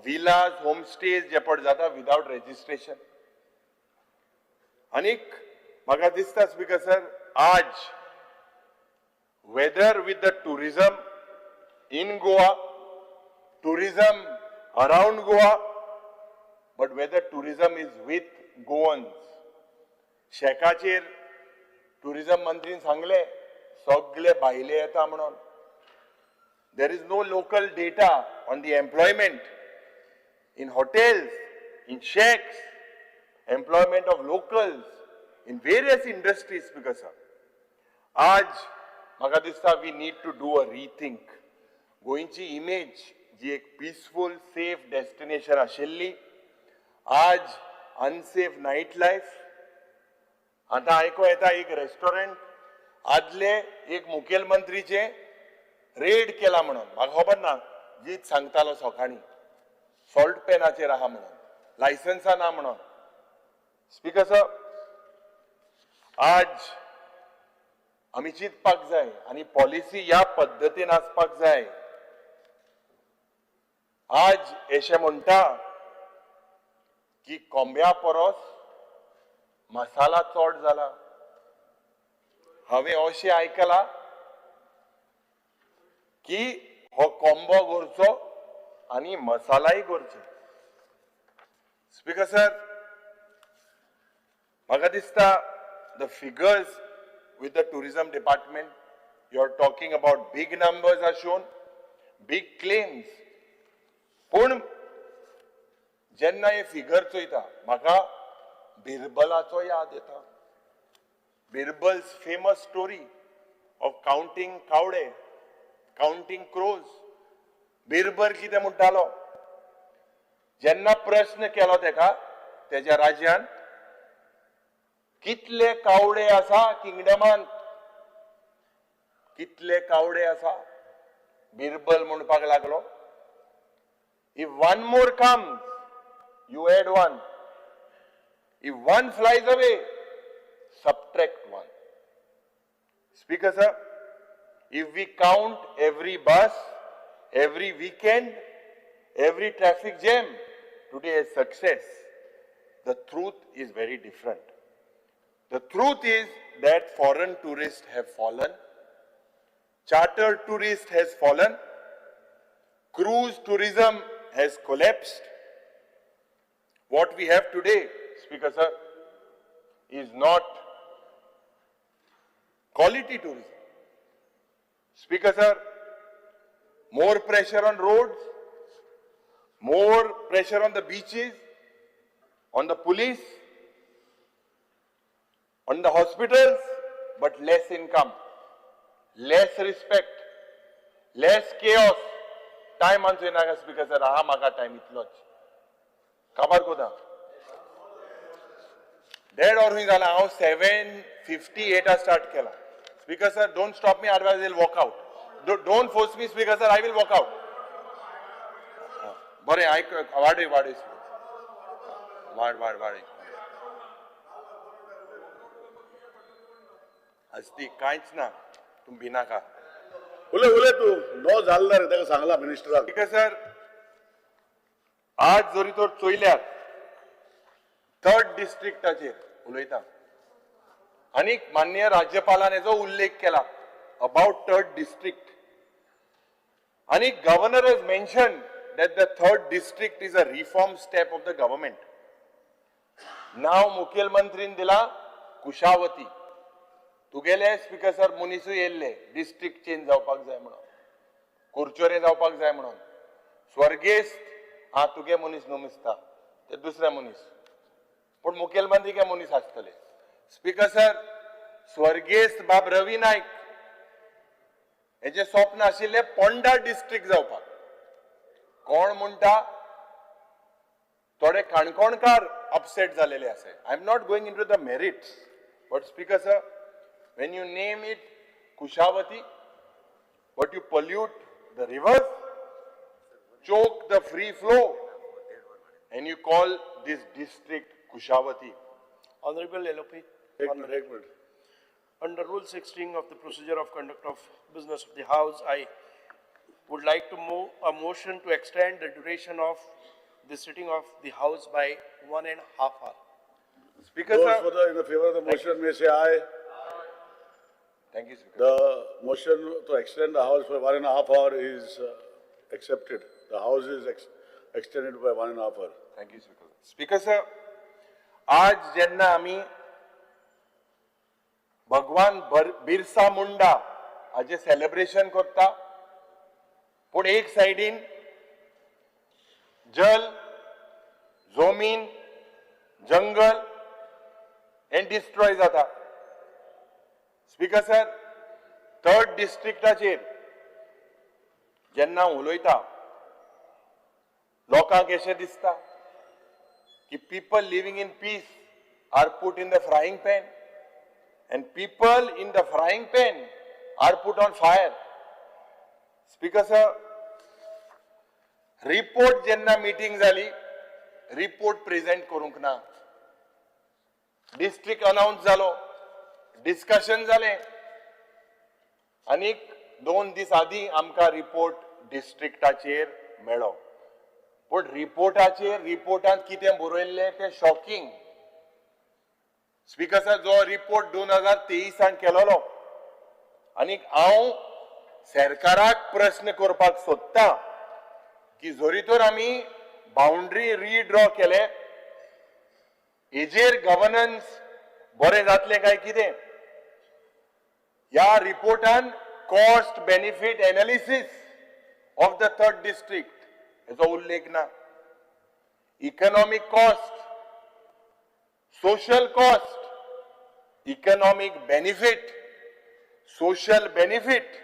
village, homestays जे पड जाता विदाउट रेजिस्ट्रेशन. आनीक म्हाका दिसता स्पीकर सर, आज whether with the tourism in Goa, tourism around Goa, but whether tourism is with Goans. शेकाचेर tourism मंत्रीन सांगले सगळे भायले येता म्हणून. There is no local data on the employment in hotels, in shacks, employment of locals in various industries. Speaker sir, आज म्हाका दिसता we need to do a rethink. गोंयची image जी एक पिसफूल सेफ डेस्टिनेशन आशिल्ली, आज अनसेफ नायट लायफ. आतां आयको येता एक रेस्टॉरंट आदले एक मुखेलमंत्रीचे रेड केला म्हणून. म्हाका खबर ना, जीत सांगतालो सकाळीं सॉल्ट पॅनाचेर आहा म्हणून, लायसन्सां ना म्हणून. स्पीकर सर, आज आमी चिंतपाक जाय आनी पॉलिसी ह्या पद्दतीन आसपाक जाय. आज अशें म्हणटा की कोंब्या परस मसाला चड जाला. हांवें अशें आयकलां की हो कोंबो करचो आनी मसालाय करचो. स्पीकर सर, म्हाका दिसता the figures with the tourism department, you are talking about big numbers are shown, big claims. पूण जेन्ना हे फिगर चोयता म्हाका बिरबलाचो याद येता. Birbal's famous story of counting कावडे, काउंटींग क्रोज. बिरबल कितें म्हणटालो, जेन्ना प्रश्न केलो तेका तेज्या राज्यान कितले कावडे आसा किंगडमान, कितले कावडे आसा, बिरबल म्हणपाक लागलो, if one more comes you add one, if one flies away subtract one. Speaker sir, if we count every bus, every weekend, every traffic jam today as success, the truth is very different. The truth is that foreign tourists have fallen, charter tourist has fallen, cruise tourism has collapsed. What we have today, Speaker sir, is not quality tourism. Speaker sir, more pressure on roads, more pressure on the beaches, on the police, on the hospitals, but less income, less respect, less chaos. Time answer येना speaker sir, हा म्हाका time इतलोच काबार कोता. 1.5 वर हुंय जाला, हांव 7:58 start केला. Speaker sir, don't stop me, otherwise I will walk out. Don't force me speaker sir, I will walk out. बरें आयक, वाडय वाडय वाड वाड वाडय आसती कांयच ना, तूं भिनाका. उलय उलय तूं नो जालें ना रे, ताका सांगला मिनिस्टराक. स्पीकर सर, आज जरी तर चोयल्यार थर्ड डिस्ट्रिक्टाचेर उलयता आनी माननीय राज्यपालान हेजो उल्लेख केला अबाउट थर्ड डिस्ट्रिक्ट, आनी governor has mention that the third district is a reform step of the government. नांव मुखेलमंत्रीन दिला कुशावती. तुगेले स्पीकर सर मनीसूय येयल्ले डिस्ट्रिक्ट चेंज जावपाक जाय म्हणून, कुरचोरे जावपाक जाय म्हणून. स्वर्गेस्त हा तुगे मनीस न्हू मिसता, ते दुसरे मनीस, पूण मुखेलमंत्री के मनीस आसतले. स्पीकर सर, स्वर्गेस्त बाब रवी नायक हेजें स्वप्न आशिल्लें पोंडा डिस्ट्रिक्ट जावपाक. कोण म्हणटा थोडे काणकोणकार अपसेट जालेले आसा. I am not going into the merits, but speaker sir, when you name it Kushavati, but you pollute the rivers, choke the free flow, and you call this district Kushavati. Honorable LOP. एक minute. Under Rule 16 of the Procedure of Conduct of Business of the House, I would like to move a motion to extend the duration of the sitting of the House by 1.5 hour. Speaker Those sir. for the, in the favor of the motion may say aye. Thank you, Speaker. The motion to extend the House by 1.5 hour is accepted. The House is extended by 1.5 hour. Thank you, Speaker. Speaker sir, आज जेन्ना आमी भगवान बिरसा मुंडा हाजें celebration करता, पूण एक सायडीन जल, जमीन, जंगल हें डिस्ट्रॉय जाता. स्पीकर सर, थर्ड डिस्ट्रिक्टाचेर जेन्ना उलयता लोकांक अशें दिसता की people living in peace are put in the frying pan and people in the frying pan are put on fire. Speaker sir, report जेन्ना मिटींग जाली, रिपोर्ट प्रेजेंट करूंक ना, डिस्ट्रिक्ट अनाउन्स जालो, डिस्कशन जालें आनीक 2 दीस आदीं आमकां रिपोर्ट डिस्ट्रिक्टाचेर मेळ्ळो. पूण रिपोर्टाचेर रिपोर्टांत कितें बरयल्लें तें शॉकिंग. स्पीकर सर, जो रिपोर्ट 2023 केलोलो आनीक हांव सरकाराक प्रस्न करपाक सोदता की जरी तर आमी बाउंड्री रिड्रॉ केले हेजेर गव्हर्नन्स बरें जातलें काय कितें? ह्या रिपोर्टान cost benefit analysis of the third district हेचो उल्लेख ना. Economic cost, social cost, economic benefit, social benefit,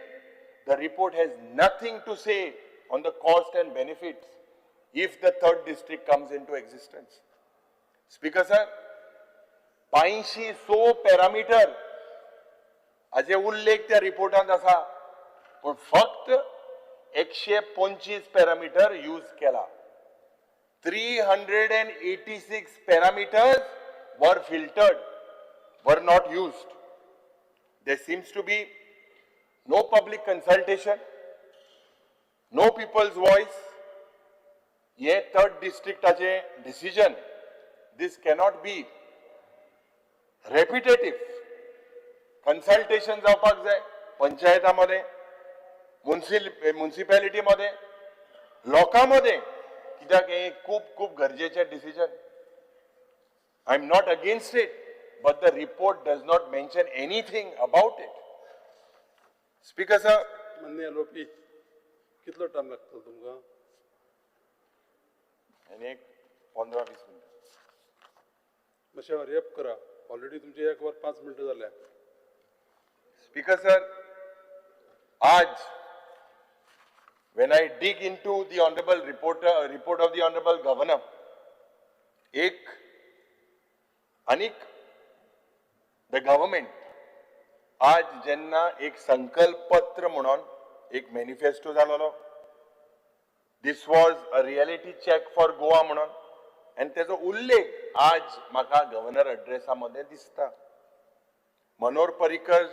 the report has nothing to say on the cost and benefits if the third district comes into existence. Speaker sir, 85 parameter हाजे उल्लेख त्या रिपोर्टांत आसा, पूण फक्त 125 parameter use केला. 386 parameters were filtered, were not used. There seems to be no public consultation, no people's voice. हे third डिस्ट्रिक्टाचे decision, this cannot be repetitive. Consultation जावपाक जाय पंचायता मदें, मुन्सिपेलिटी मदें, लोकां मदें, कित्याक हें खूब खूब गरजेचें decision. I am not against it, but the report does not mention anything about it. Speaker sir, मान्य आरोपी कितलो टायम लागतलो तुमकां? आनी एक 15-20 मिनटां. मातशें हरी अप करा, ऑलरेडी तुमचे 1 वर 5 मिनटां जाल्या. स्पीकर सर, आज when I dig into the honorable report of the honorable governor, एक आनीक the government आज जेन्ना एक संकल्प पत्र म्हणून एक manifesto जालोलो, this was a reality check for Goa म्हणून, आनी तेजो उल्लेख आज म्हाका गव्हर्नर एड्रेसा मदें दिसता. Manohar Parrikar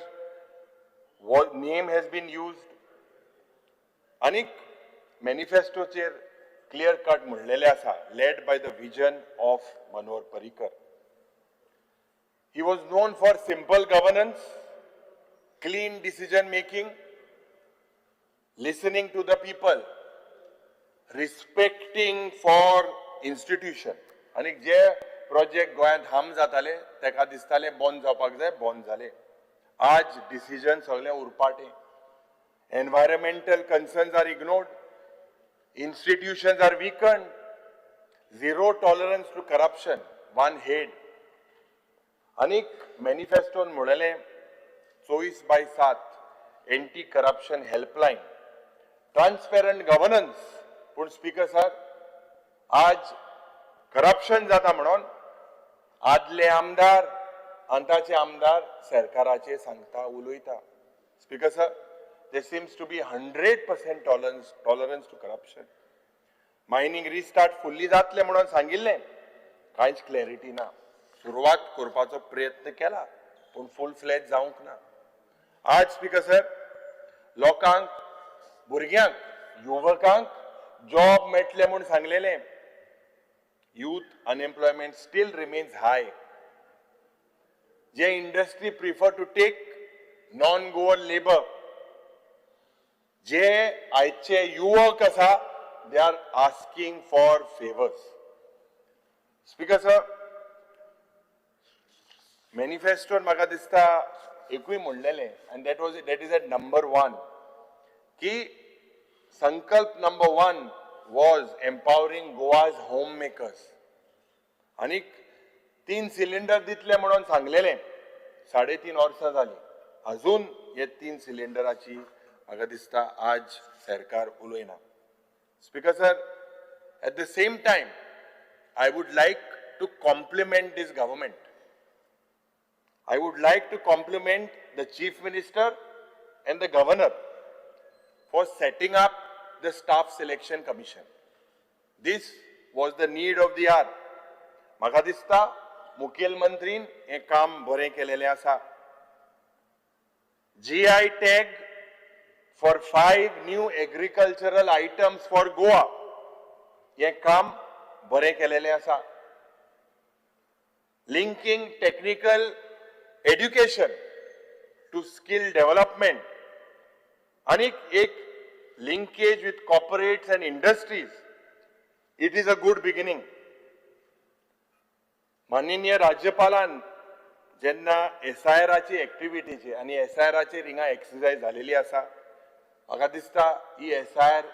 name has been used आनीक मॅनिफेस्टोचेर क्लियर कट म्हणलेलें आसा, led by the vision of Manohar Parrikar. He was known for simple governance, clean decision making, listening to the people, respecting for institution. आनी जे project गोंयांत harm जाताले तेका दिसताले बंद जावपाक जाय, बंद जाले. आज डिसिजन सगळे उरपाटे. Environmental concerns are ignored, institutions are weakened, zero tolerance to corruption, one head. आनीक मॅनिफेस्टोन म्हणलें 24/7 anti corruption helpline, transparent governance. पूण स्पीकर सर, आज करप्शन जाता म्हणून आदले आमदार आतांचे आमदार सरकाराचे सांगता उलयता. Speaker sir, there seems to be 100% tolerance to corruption. Mining restart fully जातलें म्हणून सांगिल्लें, कांयच क्लॅरिटी ना. सुरवात करपाचो प्रयत्न केला पूण फूल फ्लॅज जावंक ना. आज स्पीकर सर, लोकांक, भुरग्यांक युवकांक जॉब मेळटले म्हूण सांगलेले. Youth unemployment still remains high. J industry prefer to take non Goan labour, जे आयचे युवक आसा, they are asking for favours. Speaker sir, मॅनिफेस्टोन म्हाका दिसता एकूय म्हणलेलें, आनी that is at number one, की संकल्प number one was empowering Goa's home makers. आनीक 3 cylinder दितले म्हणून सांगलेलें. 3.5 वर्सां जालीं, अजून हे 3 सिलिंडराची म्हाका दिसता आज सरकार उलयना. Speaker sir, at the same time I would like to compliment this government. I would like to compliment the Chief Minister and the Governor for setting up the Staff Selection Commission. This was the need of the hour. म्हाका दिसता मुखेलमंत्रीन हें काम बरें केलेलें आसा. GI tag for 5 new agricultural items for Goa, हें काम बरें केलेलें आसा. Linking technical education to skill development आणि एक linkage with corporates and industries, it is a good beginning. माननीय राज्यपालान जेन्ना एसआयआराची एक्टिविटीची आनी एसआयआराचेर हिंगा एक्सरसायज जालेली आसा, म्हाका दिसता ही SIR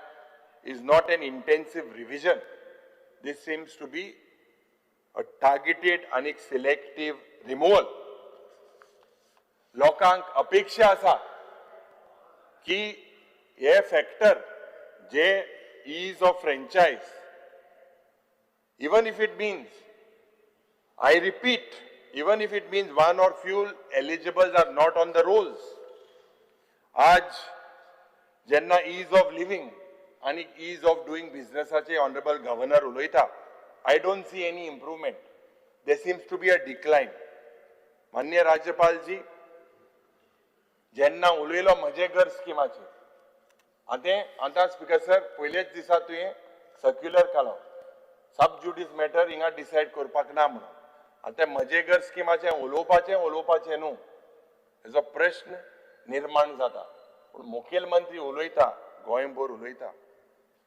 is not an intensive revision. This seems to be a targeted आनी सिलेक्टीव रिमुवल. लोकांक अपेक्षा आसा की हे factor J ease of franchise, even if it means, I repeat, even if it means one or few eligibles are not on the rolls. आज जेन्ना ease of living आनी ease of doing बिझनेसाचे honourable governor उलयता, I don't see any improvement. There seems to be a decline. मान्य राज्यपालजी, जेन्ना उलयलो म्हजें घर स्किमाचेर, आतां आतां स्पिकर सर, पयलेच दिसा तुवें सर्क्युलर काडलो, सब ज्युडीस मॅटर हिंगा डिसायड करपाक ना म्हणून. आतां म्हजें घर स्किमाचें उलोवपाचें उलोवपाचें न्हू, हेजो प्रश्न निर्माण जाता. पूण मुखेलमंत्री उलयता, गोंयभर उलयता.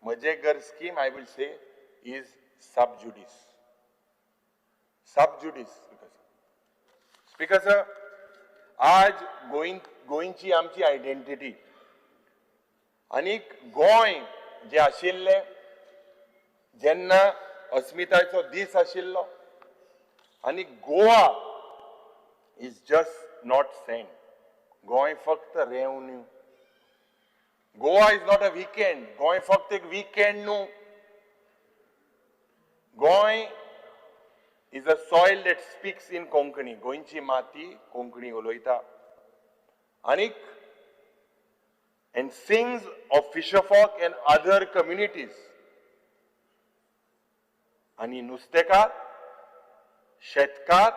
म्हजें घर scheme, I will say, is sub judice, sub judice. Speaker sir, आज गोंयची आमची आयडेंटिटी आनीक गोंय जें आशिल्लें जेन्ना अस्मितायेचो दीस आशिल्लो, आनी Goa is just not sand. Goa फक्त रेंव न्हू. Goa is not a weekend. Goa फक्त एक विकेंड न्हू. Goa is a soil that speaks in Konkani. गोंयची माती कोंकणी उलयता आनीक and sings of fisherfolk and other communities. आनी नुस्तेकार, शेतकार,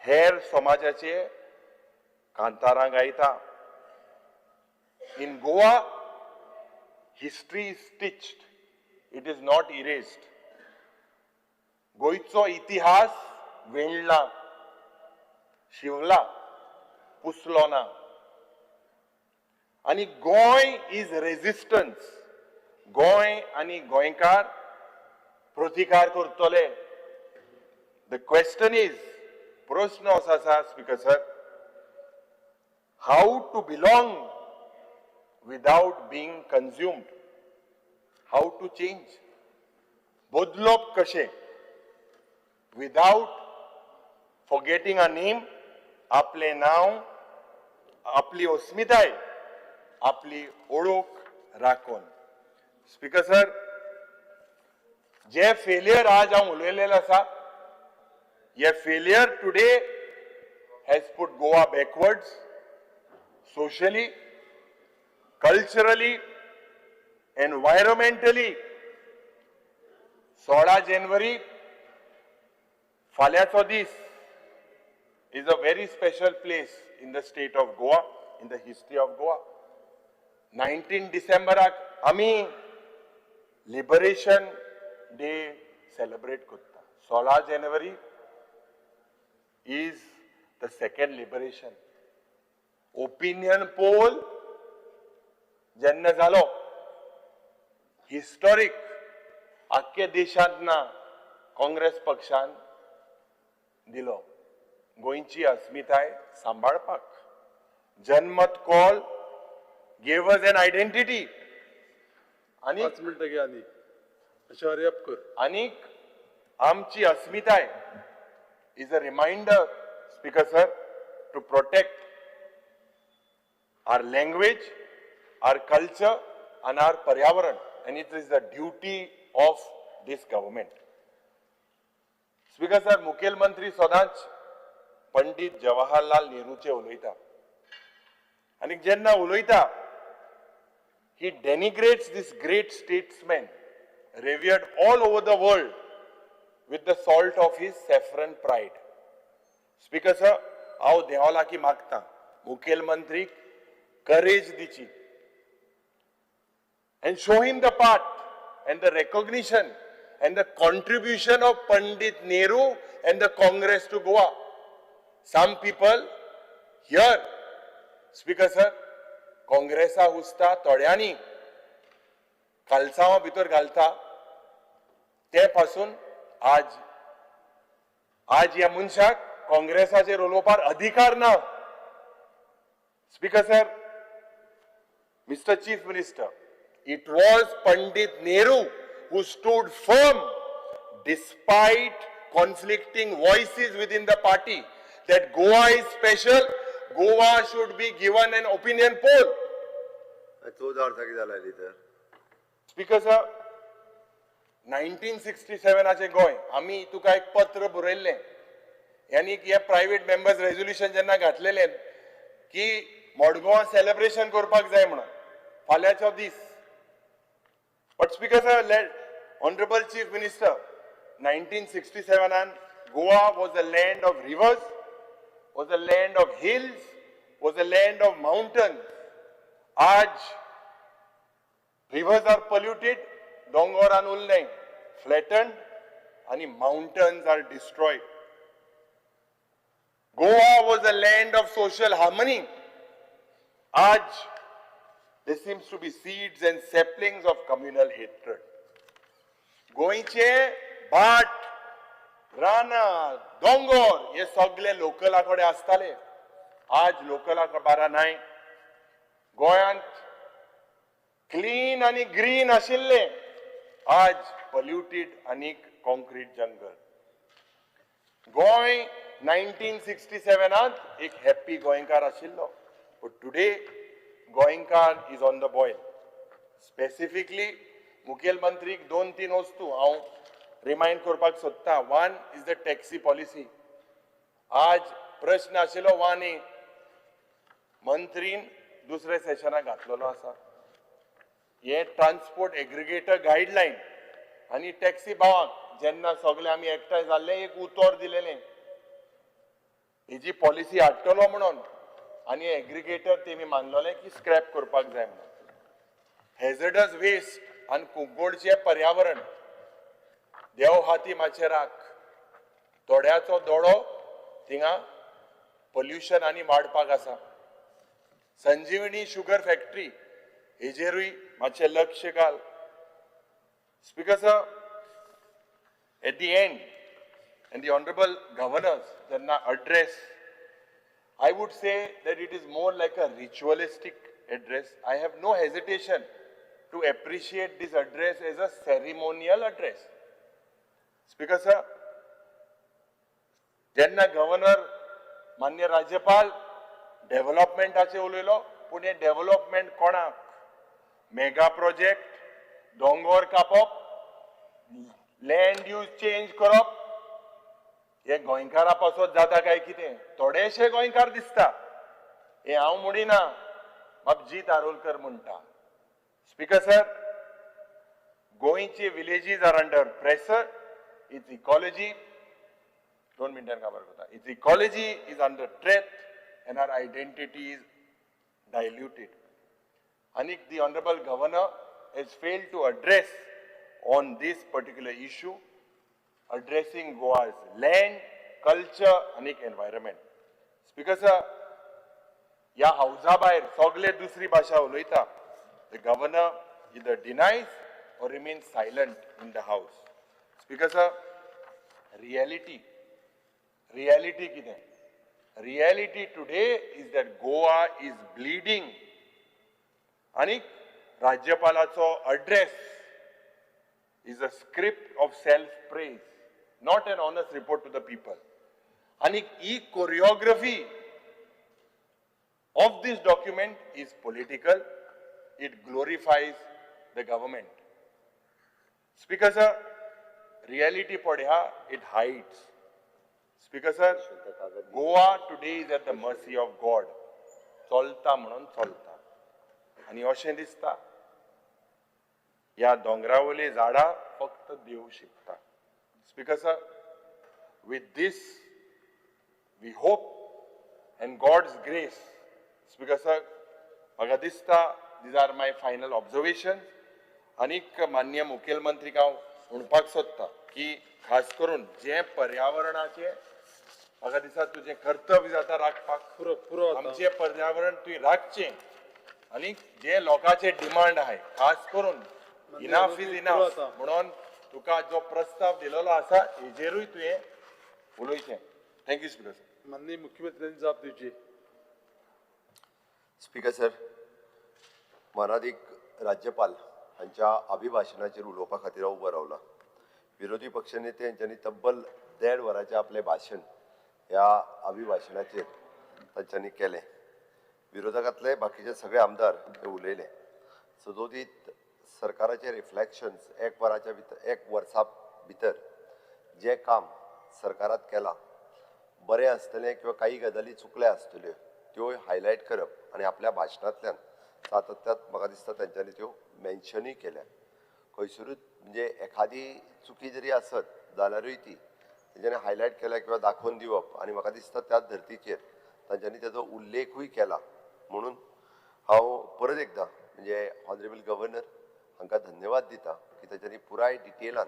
हेर समाजाचे कांतारां गायता. In Goa, history is stitched, it is not erased. गोंयचो इतिहास वेणला, शिवला, पुसलो ना. आनी गोंय is resistance. Goa आनी गोंयकार प्रतिकार करतले. The question is, प्रश्न असो आसा speaker sir, how to belong without being consumed, how to change, बदलप कशें विदाउट फॉरगेटिंग अ नेम, आपलें नांव, आपली अस्मिताय, आपली ओळख राखून. स्पीकर सर, जे फेलियर आज हांव उलयलेलें आसा, हे failure today has put Goa backwards socially, culturally, environmentally. 16 जानेवारी फाल्यांचो दीस is a very special place in the state of Goa, in the history of Goa. 19 डिसेंबराक आमी लिबरेशन डे सेलिब्रेट करता. 16 जानेवारी is the second liberation. Opinion poll जेन्ना जालो historic आख्खे देशांत ना काँग्रेस पक्षान दिलो गोंयची अस्मिताय सांबाळपाक. Janmat call gave us an identity. आनी 5 मिनटां घे आनी अशें हरी अप कर. आनीक आमची अस्मिताय is a reminder, Speaker sir, to protect our language, our culture and our पर्यावरण, and it is the duty of this government. Speaker sir, मुखेलमंत्री सदांच पंडित जवाहरलाल नेहरूचे उलयता आनी जेन्ना उलयता he denigrates this great statesman revered all over the world with the salt of his saffron pride. Speaker sir, हांव देवालाकी मागता मुखेलमंत्री courage दिची and show him the path and the recognition and the contribution of Pandit Nehru and the Congress to Goa. Some people here, Speaker sir, काँग्रेसा उस्ता थोड्यांनी कालसांवा भितर घालता ते पासून आज आज ह्या मनशाक काँग्रेसाचेर उलोवपाक अधिकार ना. Speaker sir, Mister Chief Minister, it was Pandit Nehru who stood firm despite conflicting voices within the party that Goa is special, Goa should be given an opinion poll. 14 वर्सां कितें जालें तर? स्पीकर सर, 1967 गोंय आमी तुका एक पत्र बरयल्लें आनी हे प्रायवेट मेंबर्स रेजोल्युशन जेन्ना घातलेलें की मडगांवां सेलिब्रेशन करपाक जाय म्हणून फाल्यांचो दीस. But Speaker sir, let Honourable Chief Minister, 1967 Goa was a land of rivers, was a land of hills, was a land of mountains. आज rivers are polluted, दोंगरान उरले flattened, आणि mountains are destroyed. Goa was a land of social harmony. आज there seems to be seeds and saplings of communal hatred. गोंयचे भाट, रानां, दोंगोर हे सगळे लोकला कडेन आसताले. आज लोकला बारा नाय. गोंयांत क्लीन आनी ग्रीन आशिल्ले, आज पॉल्युटेड आनी कॉन्क्रीट जंगल. गोंय 1967 एक हॅप्पी गोंयकार आशिल्लो, but today Goenkar is on the boil. Specifically मुखेलमंत्रीक 2-3 वस्तू हांव रिमायंड करपाक सोदता. One is the taxi policy. आज प्रश्न आशिल्लो 1A, मंत्रीन दुसऱ्या सेशनाक घातलेलो आसा. हे ट्रान्सपोर्ट एग्रिगेटर गायडलायन आनी टॅक्सी भावांक जेन्ना सगळे आमी एकठांय जाल्ले एक उतर दिलेलें हेजी पॉलिसी हाडटलो म्हणून, आनी एग्रिगेटर तेमी मानलोले की स्क्रॅप करपाक जाय म्हणून. हॅझर्डस वेस्ट आनी कुंकळचें पर्यावरण, देव हाती मातशें राख, थोड्याचो दोडो थिंगा पोल्युशन आनी वाडपाक आसा. संजीवनी शुगर फॅक्टरी हेजेरूय मातशें लक्ष घाल. Speaker sir, at the end and the honourable governors जेन्ना address, I would say that it is more like a ritualistic address. I have no hesitation to appreciate this address as a ceremonial address. Speaker sir, जेन्ना governor मान्य राज्यपाल डेव्हलपमेंटाचे उलयलो, पूण हें development कोणाक? Mega project, दोंगोर कापप, लँड यूज चेंज करप, हे गोंयकारा पासत जाता काय कितें? थोडेशे गोंयकार दिसता, हे हांव म्हणिना, बाब जीत आरोलकर म्हणटा. स्पीकर सर, गोंयचे villages are under pressure, its ecology, 2 मिनटां काबार करता, its ecology is under threat and our identity is diluted. आनीक the honourable governor has failed to address on this particular issue, addressing Goa's land, culture आनी environment. Speaker sir, ह्या हावजा भायर सगळे दुसरी भाशा उलयता. The governor either denies or remains silent in the house. Speaker sir, reality, reality कितें? Reality today is that Goa is bleeding. आनी राज्यपालाचो address is a script of self praise, not an honest report to the people. आनी ही choreography of this document is political. It glorifies the government. Speaker sir, reality पळया, it hides. Speaker sir, Goa today is at the mercy of God. चलता म्हणून चलता आनी अशें दिसता ह्या दोंगरावयली झाडां फक्त देव शिकता. Speaker sir, with this we hope and God's grace, speaker sir, म्हाका दिसता these are my final observation. आनीक माननीय मुखेलमंत्रीक हांव म्हणपाक सोदता की खास करून जें पर्यावरणाचें म्हाका दिसता तुजें कर्तव्य जाता राखपाक, आमचें पर्यावरण तुवें राखचें आनी जे लोकांचे डिमांड आहाय खास करून इनाफ is enough म्हणून तुका जो प्रस्ताव दिलेलो आसा हेजेरूय तुवें उलोवचें. Thank you speaker sir. माननीय मुख्यमंत्र्यांनी जाप दिवची. स्पीकर सर, मानादीक राज्यपाल हांच्या अभिभाशणाचेर उलोवपा खातीर हांव उबो रावला. विरोधी पक्षनेते हांच्यांनी तब्बल 1.5 वरांचें आपलें भाशण ह्या अभिभाशणाचेर तांच्यांनी केलें. विरोधकांतले बाकीचे सगळे आमदार हे उलयले. सदोदीत सरकाराचे रिफ्लेक्शन्स एक वराच्या भितर, एक वर्सा भितर जें काम सरकारात केलां बरें आसतलें किंवा काही गजाली चुकल्या आसतल्यो त्योय हायलायट करप आनी आपल्या भाशणांतल्यान सातत्यात म्हाका दिसता तांच्यांनी त्यो मेन्शनूय केल्या. खंयसरूच म्हणजे एखादी चुकी जरी आसत जाल्यारूय ती तेंच्यांनी हायलायट केल्या किंवा दाखोवन दिवप आनी म्हाका दिसता त्याच धर्तीचेर तांच्यांनी ताजो उल्लेखूय केला. म्हणून हांव परत एकदां म्हणजे ऑनरेबल गव्हर्नर हांकां धन्यवाद दिता की तांच्यांनी पुराय डिटेलान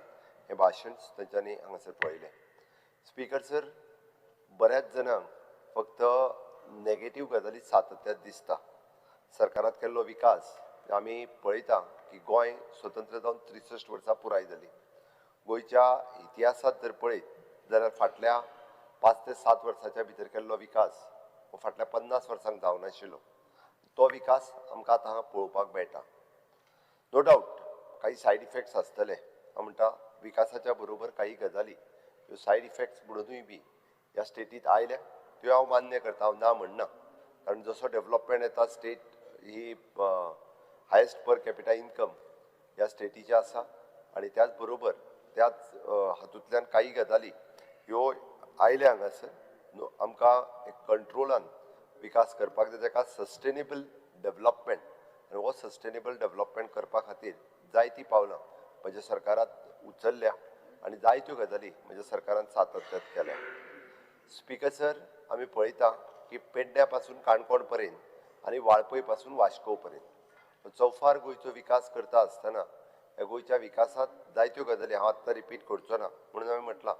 हें भाशण तांच्यांनी हांगासर पळयलें. स्पीकर सर, बऱ्याच जाणांक फक्त नेगेटीव गजाली सातत्यात दिसता. सरकारात केल्लो विकास आमी पळयता की गोंय स्वतंत्र जावन 63 वर्सां पुराय जाली. गोंयच्या इतिहासांत जर पळयत जाल्यार फाटल्या 5 ते 7 वर्सांच्या भितर केल्लो विकास हो फाटल्या 50 वर्सांक जावनाशिल्लो. तो विकास आमकां आतां पळोवपाक मेळटा. नो डावट काही सायड इफेक्ट्स आसतले. हांव म्हणटा विकासाच्या बरोबर काही गजाली ह्यो सायड इफेक्ट्स म्हणूनय बी ह्या स्टेटींत आयल्या त्यो हांव मान्य करता, हांव ना म्हणना. कारण जसो डेवलपमेंट येता स्टेट ही हायस्ट पर कॅपिटा इन्कम ह्या स्टेटीचें आसा आनी त्याच बरोबर त्याच हातूंतल्यान काही गजाली ह्यो आयल्या हांगासर. आमकां एक कंट्रोलान विकास करपाक जाय, ताका सस्टेनेबल डेवलपमेंट, आनी हो सस्टेनेबल डेवलपमेंट करपा खातीर जायतीं पावलां म्हज्या सरकारात उचलल्या आनी जायत्यो गजाली म्हज्या सरकारान सातत्यात केल्या. स्पीकर सर, आमी पळयता की पेडण्या पासून काणकोण पर्यंत आनी वाळपय पासून वास्को पर्यंत चौफार गोंयचो विकास करता आसतना ह्या गोंयच्या विकासांत जायत्यो गजाली हांव आत्तां रिपीट करचो ना म्हणून हांवें म्हटलां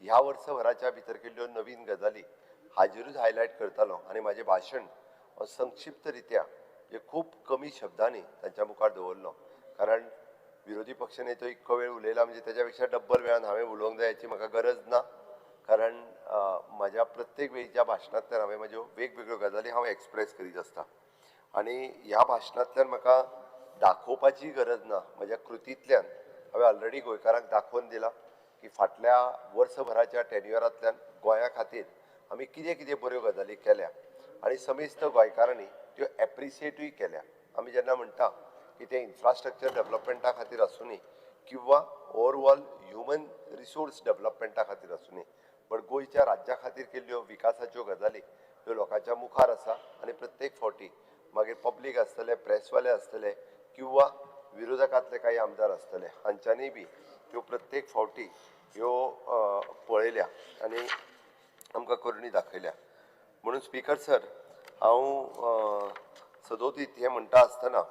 ह्या वर्सभराच्या भितर केल्ल्यो नवीन गजाली हाजेरूच हायलायट करतालो आनी म्हाजें भाशण संक्षिप्त रित्या म्हणजे खूब कमी शब्दांनी तांच्या मुखार दवरलो. कारण विरोधी पक्षनेतो इतको वेळ उलयला म्हणजे तेज्या पेक्षा डब्बल वेळान हांवें उलोवंक जाय हाची म्हाका गरज ना. कारण म्हाज्या प्रत्येक वेळच्या भाशणांतल्यान हांवें म्हाज्यो वेगवेगळ्यो गजाली हांव एक्सप्रेस करीत आसता आनी ह्या भाशणांतल्यान म्हाका दाखोवपाची गरज ना. म्हज्या कृतींतल्यान हांवें ऑलरेडी गोंयकारांक दाखोवन दिलां की फाटल्या वर्सभराच्या टेन्युअरांतल्यान गोंया खातीर आमी कितें कितें बऱ्यो गजाली केल्या आनी समेस्त गोंयकारांनी त्यो एप्रिसिएटूय केल्या. आमी जेन्ना म्हणटा की तें इन्फ्रास्ट्रक्चर डेवलपमेंटा खातीर आसूनी किंवा ओवरऑल ह्युमन रिसोर्स डेवलपमेंटा खातीर आसूनी, बट गोंयच्या राज्या खातीर केल्ल्यो विकासाच्यो गजाली ह्यो लोकांच्या मुखार आसा आनी प्रत्येक फावटी मागीर पब्लीक आसतले, प्रेसवाले आसतले किंवा विरोधकांतले काही आमदार आसतले हांच्यांनी बी त्यो प्रत्येक फावटी ह्यो पळयल्या आनी आमकां करणी दाखयल्या. म्हणून स्पीकर सर, हांव सदोदीत हें म्हणटा आसतना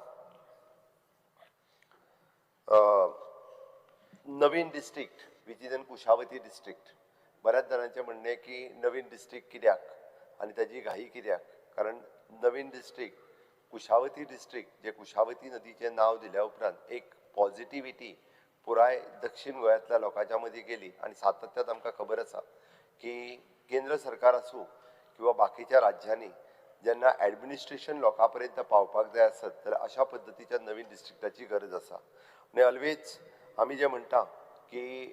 नवीन district which is an Kushavati district. बऱ्याच जाणांचें म्हणणें की नवीन डिस्ट्रिक्ट कित्याक आनी ताजी घाई कित्याक, कारण नवीन डिस्ट्रिक्ट कुशावती डिस्ट्रिक्ट जे कुशावती नदीचें नांव दिल्या उपरांत एक पॉजिटिविटी पुराय दक्षिण गोंयांतल्या लोकांच्या मदीं गेली आनी सातत्यात आमकां खबर आसा की केंद्र सरकार आसूं किंवा बाकीच्या राज्यांनी जेन्ना एडमिनिस्ट्रेशन लोकां पर्यंत पावपाक जाय आसत तर अशा पद्दतीच्या नवीन डिस्ट्रिक्टाची गरज आसा. आनी ऑलवेज आमी जें म्हणटा की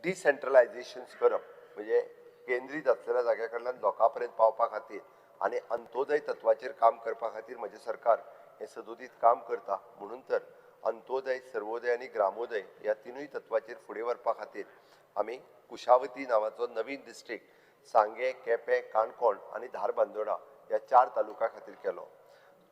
डिसेंट्रलायजेशन करप म्हणजे केंद्रीत आसलेल्या जाग्या कडल्यान लोकां पर्यंत पावपा खातीर आनी अंत्योदय तत्वाचेर काम करपा खातीर म्हजें सरकार हें सदोदीत काम करता. म्हणून तर अंत्योदय, सर्वोदय आनी ग्रामोदय ह्या तिनूय तत्वाचेर फुडें व्हरपा खातीर आमी कुशावती नांवाचो नवीन डिस्ट्रिक्ट सांगें, केपें, काणकोण आनी धारबांदोडा ह्या 4 तालुक्या खातीर केलो.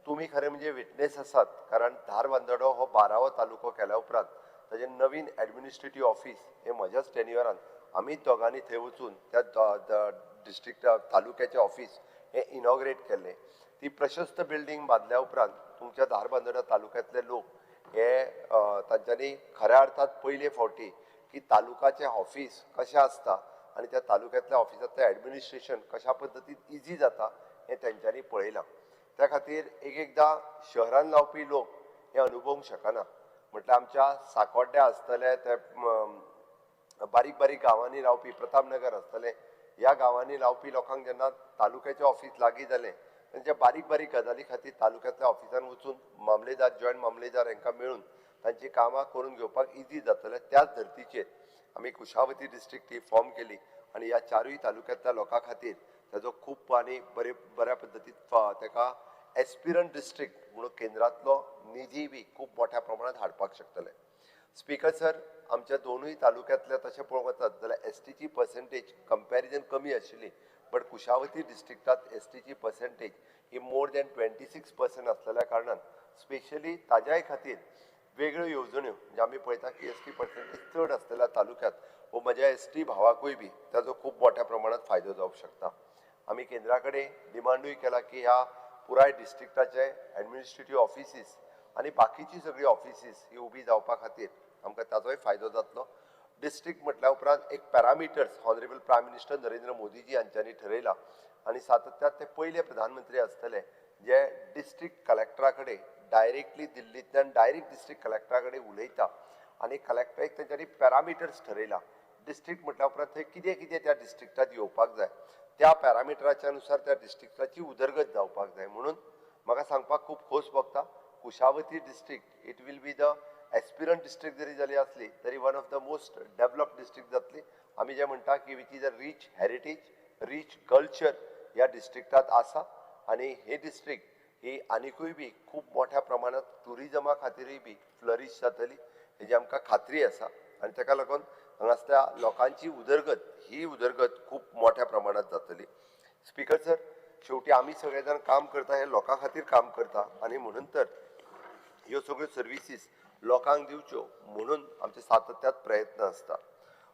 तुमी खरें म्हणजे विटनेस आसात, कारण धारबांदोडा हो 12वो तालुको केल्या उपरांत ताजें नवीन एडमिनिस्ट्रेटीव ऑफीस हें म्हज्याच टेन्युअरान आमी दोगांनी थंय वचून त्या डिस्ट्रिक्ट तालुक्याचें ऑफीस हें इनॉग्रेट केल्लें. ती प्रशस्त बिल्डींग बांदल्या उपरांत तुमच्या धारबांदोडा तालुक्यांतले लोक हे तांच्यांनी खऱ्या अर्थात पयले फावटी की तालुकाचें ऑफीस कशें आसता आनी त्या तालुक्यांतल्या ऑफिसांतलें एडमिनिस्ट्रेशन कशा पद्दतीन इजी जाता हें तेंच्यांनी पळयलां. त्या खातीर एक एकदां शहरान रावपी लोक हें अनुभवूंक शकना. म्हटल्यार आमच्या साकोड्ड्या आसतले, ते बारीक बारीक गांवांनी रावपी, प्रतापनगर आसतले, ह्या गांवांनी रावपी लोकांक जेन्ना तालुक्याचें ऑफीस लागीं जालें तेंच्या बारीक बारीक गजाली खातीर तालुक्यांतल्या ऑफिसान वचून मामलेदार, जॉयंट मामलेदार हांकां मेळून तांची कामां करून घेवपाक इजी जातलें. त्याच धर्तीचेर आमी कुशावती डिस्ट्रिक्ट ही फॉर्म केली आनी ह्या 4 तालुक्यांतल्या लोकां खातीर ताजो खूब आनी बऱ्या पद्दतीन ताका एस्पिरंट डिस्ट्रिक्ट म्हणून केंद्रांतलो निधी बी खूब मोठ्या प्रमाणांत हाडपाक शकतले. स्पीकर सर, आमच्या 2 तालुक्यांतल्या तशें पळोवंक वचत जाल्यार एसटीची पर्सेंटेज कंपॅरिजन कमी आशिल्ली, बट कुशावती डिस्ट्रिक्टांत एसटीची पर्सेंटेज ही मोर दॅन 26% आसलेल्या कारणान स्पेशली ताज्याय खातीर वेगळ्यो येवजण्यो म्हणजे आमी पळयता की एसटी पर्सेंटेज चड आसलेल्या तालुक्यांत वो म्हज्या एसटी भावाकूय बी ताजो खूब मोठ्या प्रमाणांत फायदो जावंक शकता. आमी केंद्रा कडेन डिमांडूय केला की ह्या पुराय डिस्ट्रिक्टाचे एडमिनिस्ट्रेटीव ऑफिसीस आनी बाकीची सगळी ऑफिसीस ही उबी जावपा खातीर आमकां ताजोय फायदो जातलो. डिस्ट्रिक्ट म्हटल्या उपरांत एक parameters honourable prime minister Narendra Modiji हांच्यांनी ठरयला आनी सातत्यात ते पयले प्रधानमंत्री आसतले जे डिस्ट्रिक्ट कलेक्टरा कडेन डायरेक्टली दिल्लींतल्यान डायरेक्ट डिस्ट्रिक्ट कलेक्टरा कडेन उलयता आनी कलेक्टराक तेंच्यांनी पॅरामिटर्स ठरयला. डिस्ट्रिक्ट म्हटल्या उपरांत थंय कितें कितें त्या डिस्ट्रिक्टांत येवपाक जाय त्या पॅरामिटराच्या नुसार त्या डिस्ट्रिक्टाची उदरगत जावपाक जाय. म्हणून म्हाका सांगपाक खूब खोस भोगता, Kushavati district it will be the aspirant district जरी जाली आसली तरी one of the most developed district जातली. आमी जें म्हणटा की which is a rich heritage, rich culture ह्या डिस्ट्रिक्टांत आसा आनी हे डिस्ट्रिक्ट ही आनिकूय बी खूब मोठ्या प्रमाणांत ट्युरिजमा खातीरूय बी फ्लरीश जातली हेजी आमकां खात्री आसा आनी ताका लागून हांगासल्या लोकांची उदरगत ही उदरगत खूब मोठ्या प्रमाणांत जातली. स्पीकर सर, शेवटी आमी सगळे जाण काम करता हे लोकां खातीर काम करता आनी म्हणून तर ह्यो सगळ्यो सर्विसीस लोकांक दिवच्यो म्हणून आमचे सातत्यात प्रयत्न आसता.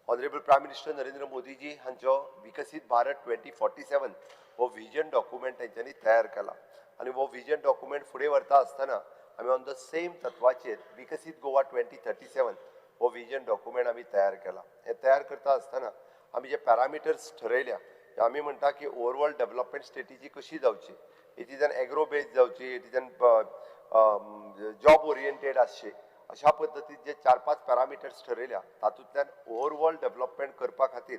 Honourable prime minister Narendra Modiji हांचो विकसीत भारत 2047 हो विजन डॉक्युमेंट तेंच्यांनी तयार केला आनी हो विजन डॉक्युमेंट फुडें व्हरता आसतना आमी ऑन the same तत्वाचेर विकसीत गोवा 2037 हो विजन डॉक्युमेंट आमी तयार केला. हें तयार करता आसतना आमी जे पॅरामिटर्स ठरयल्या आमी म्हणटा की ओवरऑल डेव्हलपमेंट स्ट्रेटजी कशी जावची, it is an agro based जावची, it is an job oriented आसची, अशा पद्दतीन जे 4-5 पॅरामिटर्स ठरयल्या तातूंतल्यान ओवरऑल डेव्हलपमेंट करपा खातीर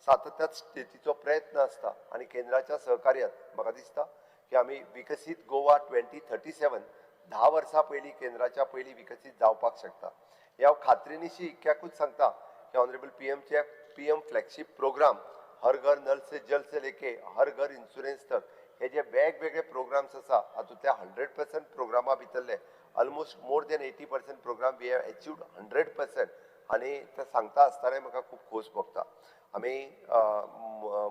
सातत्यात स्टेटीचो प्रयत्न आसता आनी केंद्राच्या सहकार्यात म्हाका दिसता की आमी विकसीत गोवा 2037 10 वर्सां पयलीं केंद्राच्या पयलीं विकसीत जावपाक शकता. हे हांव खात्रीनिशी इतक्याकूच सांगता की ऑनरेबल पीएमचे पीएम फ्लॅगशीप प्रोग्राम हर घर नल से जल से लेके हर घर इन्शुरन्स तक हे जे वेगवेगळे प्रोग्राम्स आसा हातूंतल्या 100% प्रोग्रामा भितरले almost more than 80% programme we have achieved 100% आनी ते सांगता आसतनाय म्हाका खूब खोस भोगता. आमी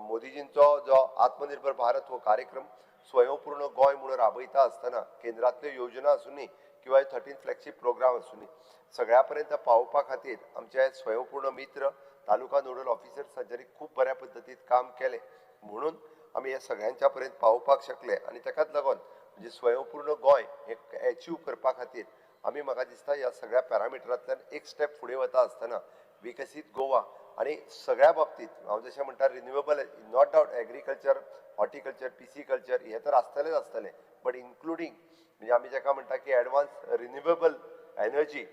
मोदीजींचो जो आत्मनिर्भर भारत हो कार्यक्रम स्वयंपूर्ण गोंय म्हणून राबयता आसतना केंद्रांतल्यो योजना आसूनी किंवा 13 फ्लॅगशीप प्रोग्राम आसूनी सगळ्या पर्यंत पावोवपा खातीर आमचे स्वयंपूर्ण मित्र तालुका नोडल ऑफिसर्स हांच्यांनी खूब बऱ्या पद्दतीन काम केलें म्हणून आमी हे सगळ्यांच्या पर्यंत पावोवपाक शकले आनी ताकाच लागून म्हणजे स्वयंपूर्ण गोंय हे एचीव करपा खातीर आमी म्हाका दिसता ह्या सगळ्या पॅरामिटरांतल्यान एक स्टेप फुडें वता आसतना विकसीत गोवा आनी सगळ्या बाबतींत हांव जशें म्हणटा renewable, not doubt agriculture, horticulture, pisciculture हे तर आसतलेच आसतले, बट इन्क्लुडींग म्हणजे आमी जाका म्हणटा की advance renewable energy,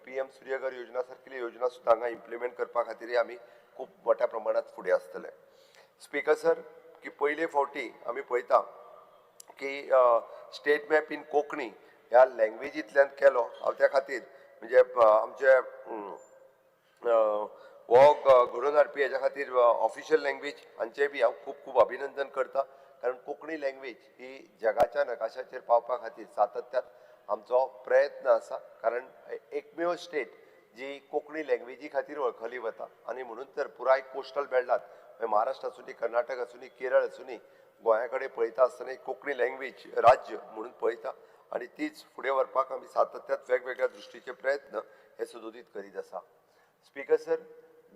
PM Suryaghar योजना सारकिल्ली योजना सुद्दां हांगा इम्प्लिमेंट करपा खातीरय आमी खूब मोठ्या प्रमाणात फुडें आसतले. स्पीकर सर, की पयले फावटी आमी पळयता की स्टेट मॅप इन कोंकणी ह्या लँग्वेजींतल्यान केलो. हांव त्या खातीर म्हणजे आमचे हो घडोवन हाडपी हेज्या खातीर ऑफिशियल लँग्वेज हांचें बी हांव खूब खूब अभिनंदन करता, कारण कोंकणी लँग्वेज ही जगाच्या नकाशाचेर पावपा खातीर सातत्यान आमचो प्रयत्न आसा, कारण एकमेव स्टेट जी कोंकणी लँग्वेजी खातीर वळखली वता आनी म्हणून तर पुराय कोस्टल बेल्टात महाराष्ट्र आसूं, कर्नाटक आसूं, केरळ आसूं, गोंया कडेन पळयता आसतना कोंकणी लँग्वेज राज्य म्हणून पळयता आनी तीच फुडें व्हरपाक आमी सातत्यान वेगवेगळ्या दृश्टीचे प्रयत्न हे सुदोदीत करीत आसा. स्पीकर सर,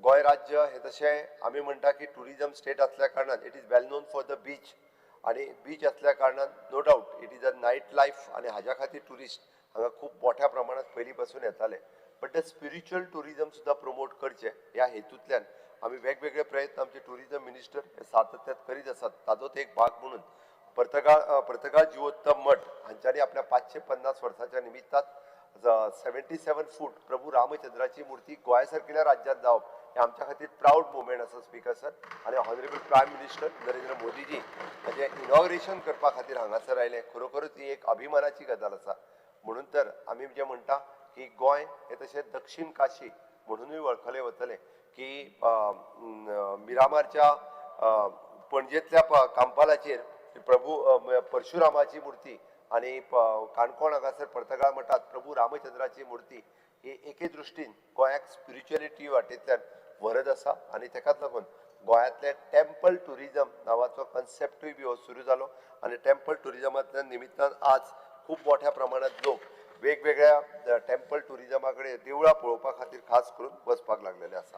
गोंय राज्य हे तशें आमी म्हणटा की ट्युरिजम स्टेट आसल्या कारणान it is well known for the beach आनी बीच आसल्या कारणान no doubt it is a night life आनी हाज्या खातीर ट्युरिस्ट हांगा खूब मोठ्या प्रमाणात पयलीं पासून येताले, बट the spiritual tourism सुद्दां प्रमोट करचें ह्या हेतूंतल्यान आमी वेगवेगळे प्रयत्न आमचे ट्युरिजम मिनिस्टर हे सातत्यान करीत आसात. ताजोच एक भाग म्हणून पर्तगाळ जिवोत्तम मठ हांच्यांनी आपल्या 550 वर्साच्या निमित्तान 77 फूट प्रभू रामचंद्राची मूर्ती गोंया सारकिल्या राज्यांत जावप हे आमच्या खातीर प्रावड मुवमेंट आसा स्पीकर सर. आनी honourable prime minister Narendra Modiji हाजें इनॉग्रेशन करपा खातीर हांगासर आयले, खरोखरूच ही एक अभिमानाची गजाल आसा. म्हणून तर आमी जे म्हणटा की गोंय हे तशें दक्षिण काशी म्हणुनूय वळखले वतले की मिरामारच्या पणजेंतल्या कांपालाचेर प्रभू परशुरामाची मूर्ती आनी काणकोण हांगासर पर्तगाळ मठांत प्रभू रामचंद्राची मूर्ती ही एके दृश्टीन गोंयाक स्पिरिच्युअलिटी वाटेंतल्यान व्हरत आसा आनी तेकाच लागून गोंयांतलें टेम्पल ट्युरिजम नांवाचो कन्सेप्टूय बी हो सुरू जालो आनी टेम्पल ट्युरिजमांतल्यान निमित्तान आज खूब मोठ्या प्रमाणांत लोक वेगवेगळ्या टेम्पल ट्युरिजमा कडेन देवळां पळोवपा खातीर खास करून वचपाक लागलेले आसा.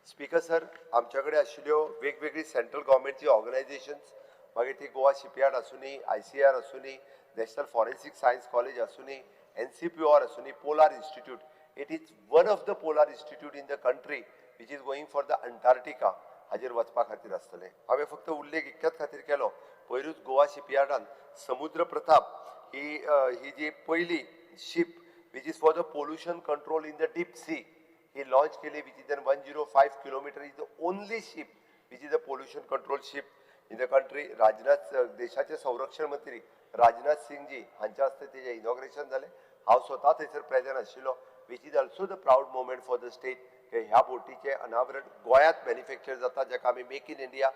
स्पीकर सर, आमच्या कडेन आशिल्ल्यो वेगवेगळी सेंट्रल गव्हर्मेंटची ऑर्गनायझेशन्स, मागीर ती गोवा शिपयार्ड आसूनी, ICR आसूनी, नॅशनल फॉरेन्सिक science college आसूनी, NCPOR आसूनी, polar institute, it is one of the polar institute in the country which is going for the Antarctica हाजेर वचपा खातीर आसतलें. हांवें फक्त उल्लेख इतक्याच खातीर केलो, पयरूच गोवा शिपयार्डान समुद्र प्रताप ही जी पयली ship which is for the pollution control in the deep sea he launch केली, which is an 105 kilometre is the only ship which is a pollution control ship in the country. Rajnath देशाचे संरक्षण मंत्री राजनाथ सिंगजी हांच्या हस्ते तेजें inauguration जालें. हांव स्वता थंयसर प्रेजंट आशिल्लो, which is also the proud moment for the state की ह्या बोटीचें अनावरण गोंयांत मॅन्युफॅक्चर जाता, जाका आमी make in India